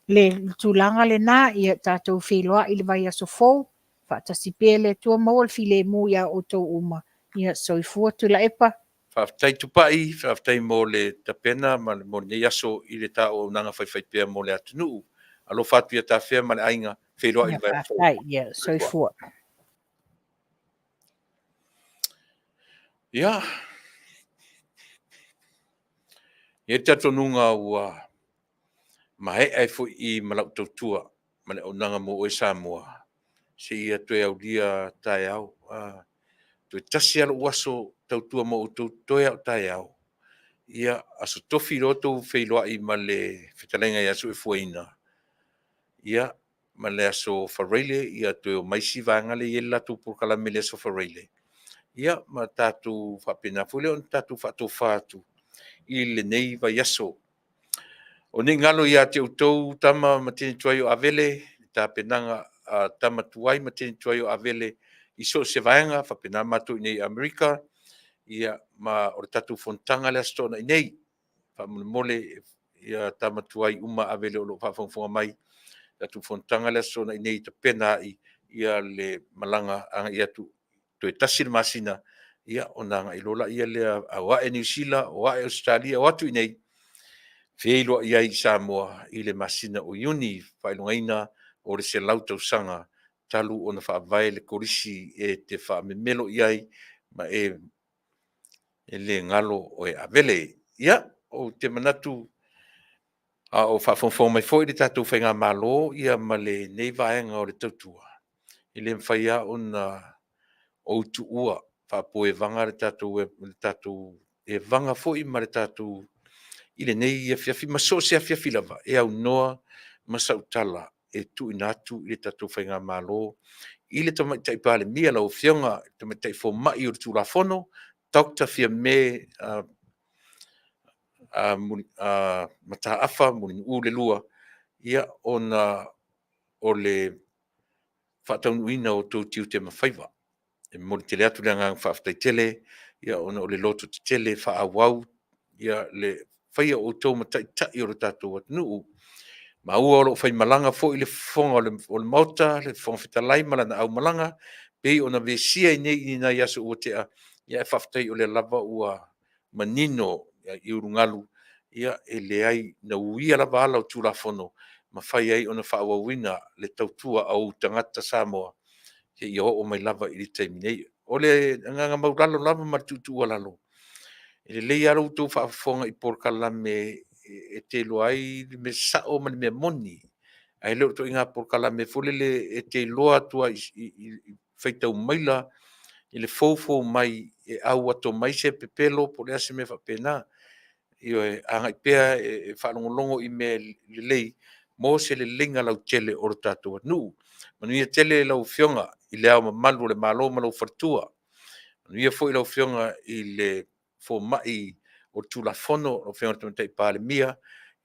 le tulaga lena, ia tatou feiloai i le vaiaso fou, faatasi pea le Atua maua le filemu ia outou uma. Ia, soifua Tuilaepa. Faafetai Tupai, faafetai mo le tapena ma mo lenei aso i le ta auaunaga faifaipea mo le atunuu. Alofa atu ia Tafea ma le aiga, feiloai i le vaiaso fou. Faafetai, ia, soifua. Ia, e i ai le talitonuga ua maea ai foi i ma lau tautua ma le auaunaga mo oe Samoa, seia toe aulia taeao. Toe tasi lava lou aso tautua mo outou toe lava o taeao. Ia, aso tofi loa tou feiloai ma le fetalaiga ia Soefuaina, ia, ma le aso Faraile, ia toe omai isi vaega lea e i ai le latou polokalame i le aso Faraile. Ia, ma tatou faapena foi lea ona tatou faatofa atu i lenei vaiaso. O nei galo ia te outou tama ma teine tuai o Avele, le tapenaga a tama tuai ma teine tuai o Avele i so o se vaega, faapena matou i inei i Amerika, ia, ma o le tatou fonotaga le Aso Toonai nei. Faamolemole ia tama tuai uma Avele o lo o faafogafoga mai, tatou fonotaga le Aso Toonai nei e tapena ai ia le malaga agai atu toe tasi le masina, ia ona agai loa laia lea, o ae Niu Sila, o ae Ausetalia, o atu i inei, feiloai ai i Samoa i le masina o Iuni, faailogaina o le 100 tausaga talu ona faavae le Kolisi e te faamemelo i ai ma e le galo oe Avele. Ia, ou te manatu a o faafogafoga mai foi le tatou Faigamalo ia ma lenei vaega o le tautua, e le mafai lava ona ou tuua faapoevaga le tatou le tatou evaga foi ma le tatou i lenei afiafi ma so o se afiafi lava e aunoa ma sau tala e tuuina atu i le tatou Faigamalo i le Tamaitai Palemia, lau Afioga i le Tamaitai Fomai o le Tulafono, Dr. Fiame Mataafa Mulinuu le II, ia, ona o le faataunuuina o outou tiute ma faiva. E momoli tele atu le agaga faafetai tele ia ona o le loto tetele faaauau ia le faia o outou ma taitai o le tatou atunuu. Maua o lo o faimalaga foi le Fofoga o le Maota, le Fofoga Fetalai ma lana aumalaga, pei ona vesia i nei i nai aso ua tea, ia ae faafetai o lea lava ua manino i ulugalu, ia e leai, na uia lava ala o Tulafono, mafai ai ona faaauauina le tautua a ou tagata Samoa seia oo mai lava i le taimi nei. O le agaga maualalo lava ma le tuutuualalo, e lelei lava lo outou faafofoga i polokalame e te iloa ai le mea sao ma le mea moni, ae le o ituaiga polokalame foi lele e te iloa atu lava i faitau maila i le foufou mai e au ato mai se pepelo po o le a se mea faapena. Ioe, agai pea e faalogologo i mea lelei mo se leleiga lautele o le tatou atunuu. Manuia tele lau Afioga i Le Ao Mamalu o le Malo ma lou faletua. Manuia foi lau Afioga i le Fomai o le Tulafono, lau Afioga i le Tamaitai Palemia,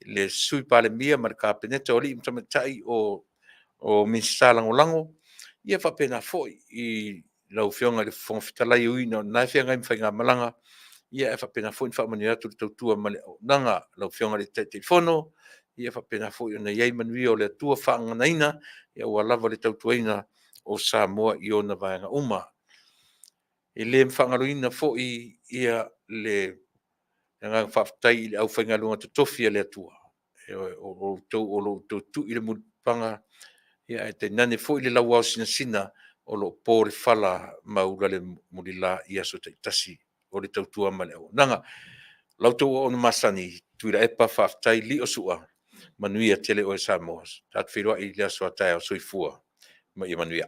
le Sui Palemia ma le Kapeneta, o alii ma tamaitai o Minisita Lagolago, ia faapena foi i lau Afioga i le Fofoga Fetalai, e ui ina o lena e feagai ma faigamalaga, ia ae faapena foi ona faamanuia atu le tautua ma le auaunaga. Lau Afioga i le Taitaifono, ia faapena foi ona i ai manuia o le Atua faagaganaina aua lava le tautuaina o Samoa i ona vaega uma. E le faagaloina foi ia le agaga faafetai i le aufaigaluega totofi a le Atua, o outou o lo o outou tui le mulipapaga, ae tainane foi le lauaosinasina o lo o po le fala ma ula le mulila i aso taitasi o le tautua ma le auaunaga. La outou auauna masani, Tuilaepa, faafetai lio sua, manuia tele oe Samoa. Tatou feiloai i le aso a taeao, soifua ma ia manuia.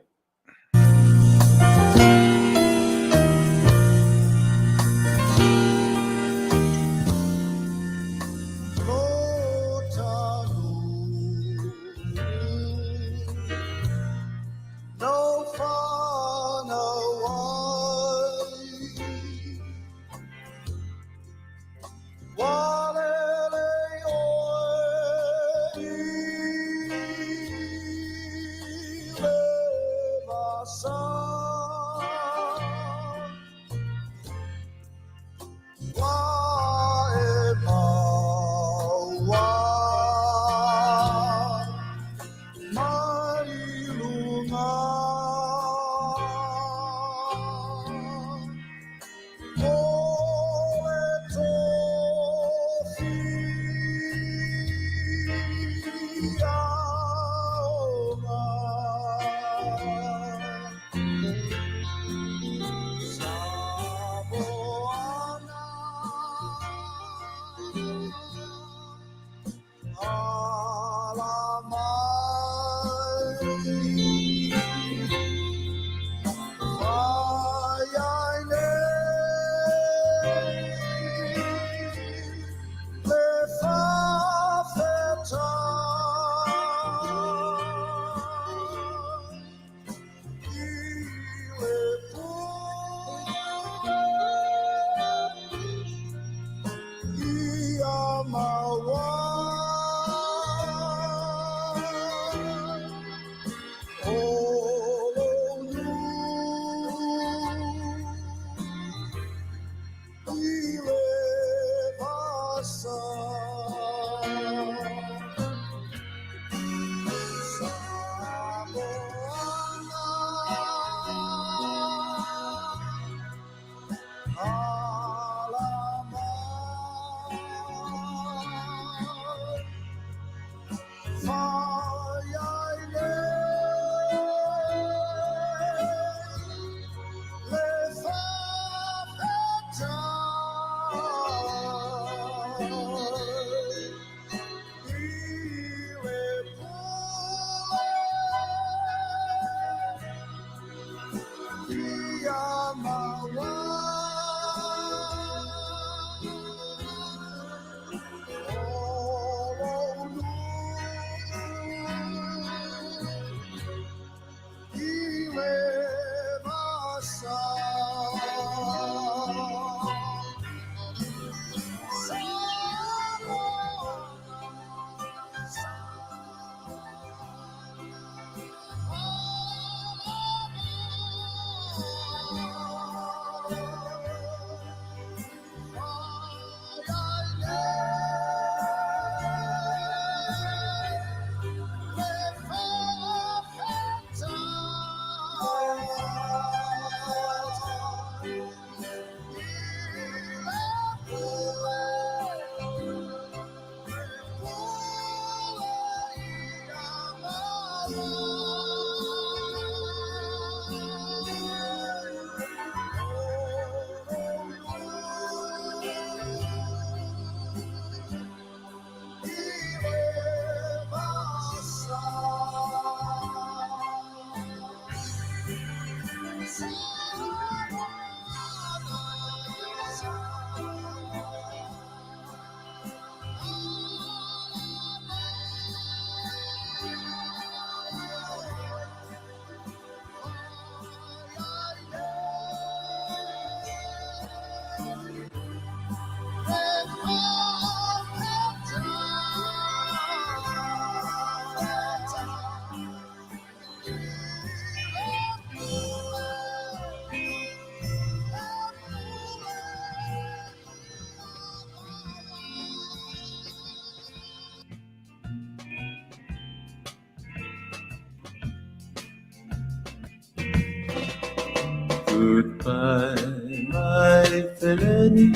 Goodbye, my feleni,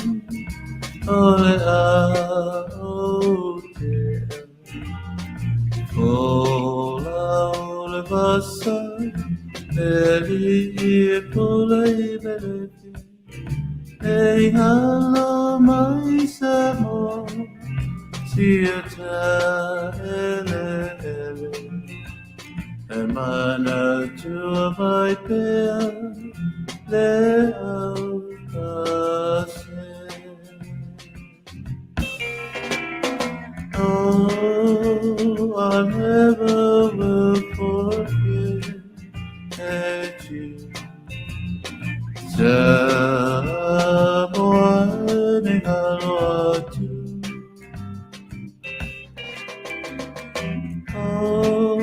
o le a o te O la o le vasa, e li e pula i melefi, e i halo mai sa mo, Sia ele ele E manatua mai pea le aupase. Oh, I never will forget you. Samoa ni ngalo atu. Oh,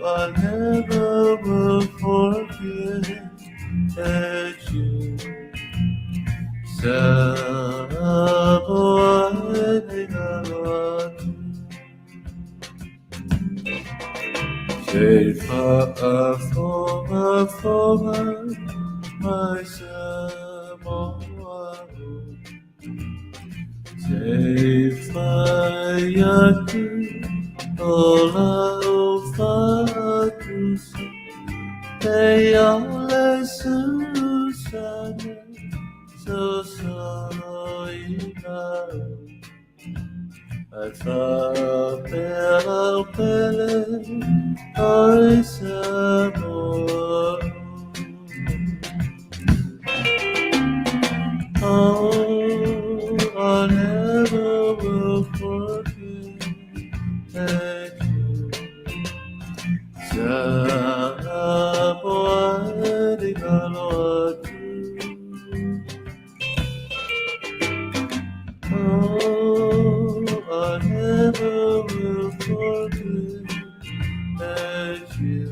I never will forget you. Samoa ni ngalo atu. Se faafogafoga mai Samoa Se fai atu o lau faatusa E ia le susana sosoloina Ae faapea lau pele oi Samoa. Oh, I never will forget you. Samoa ni ngalo atu. Oh, I never will forget you.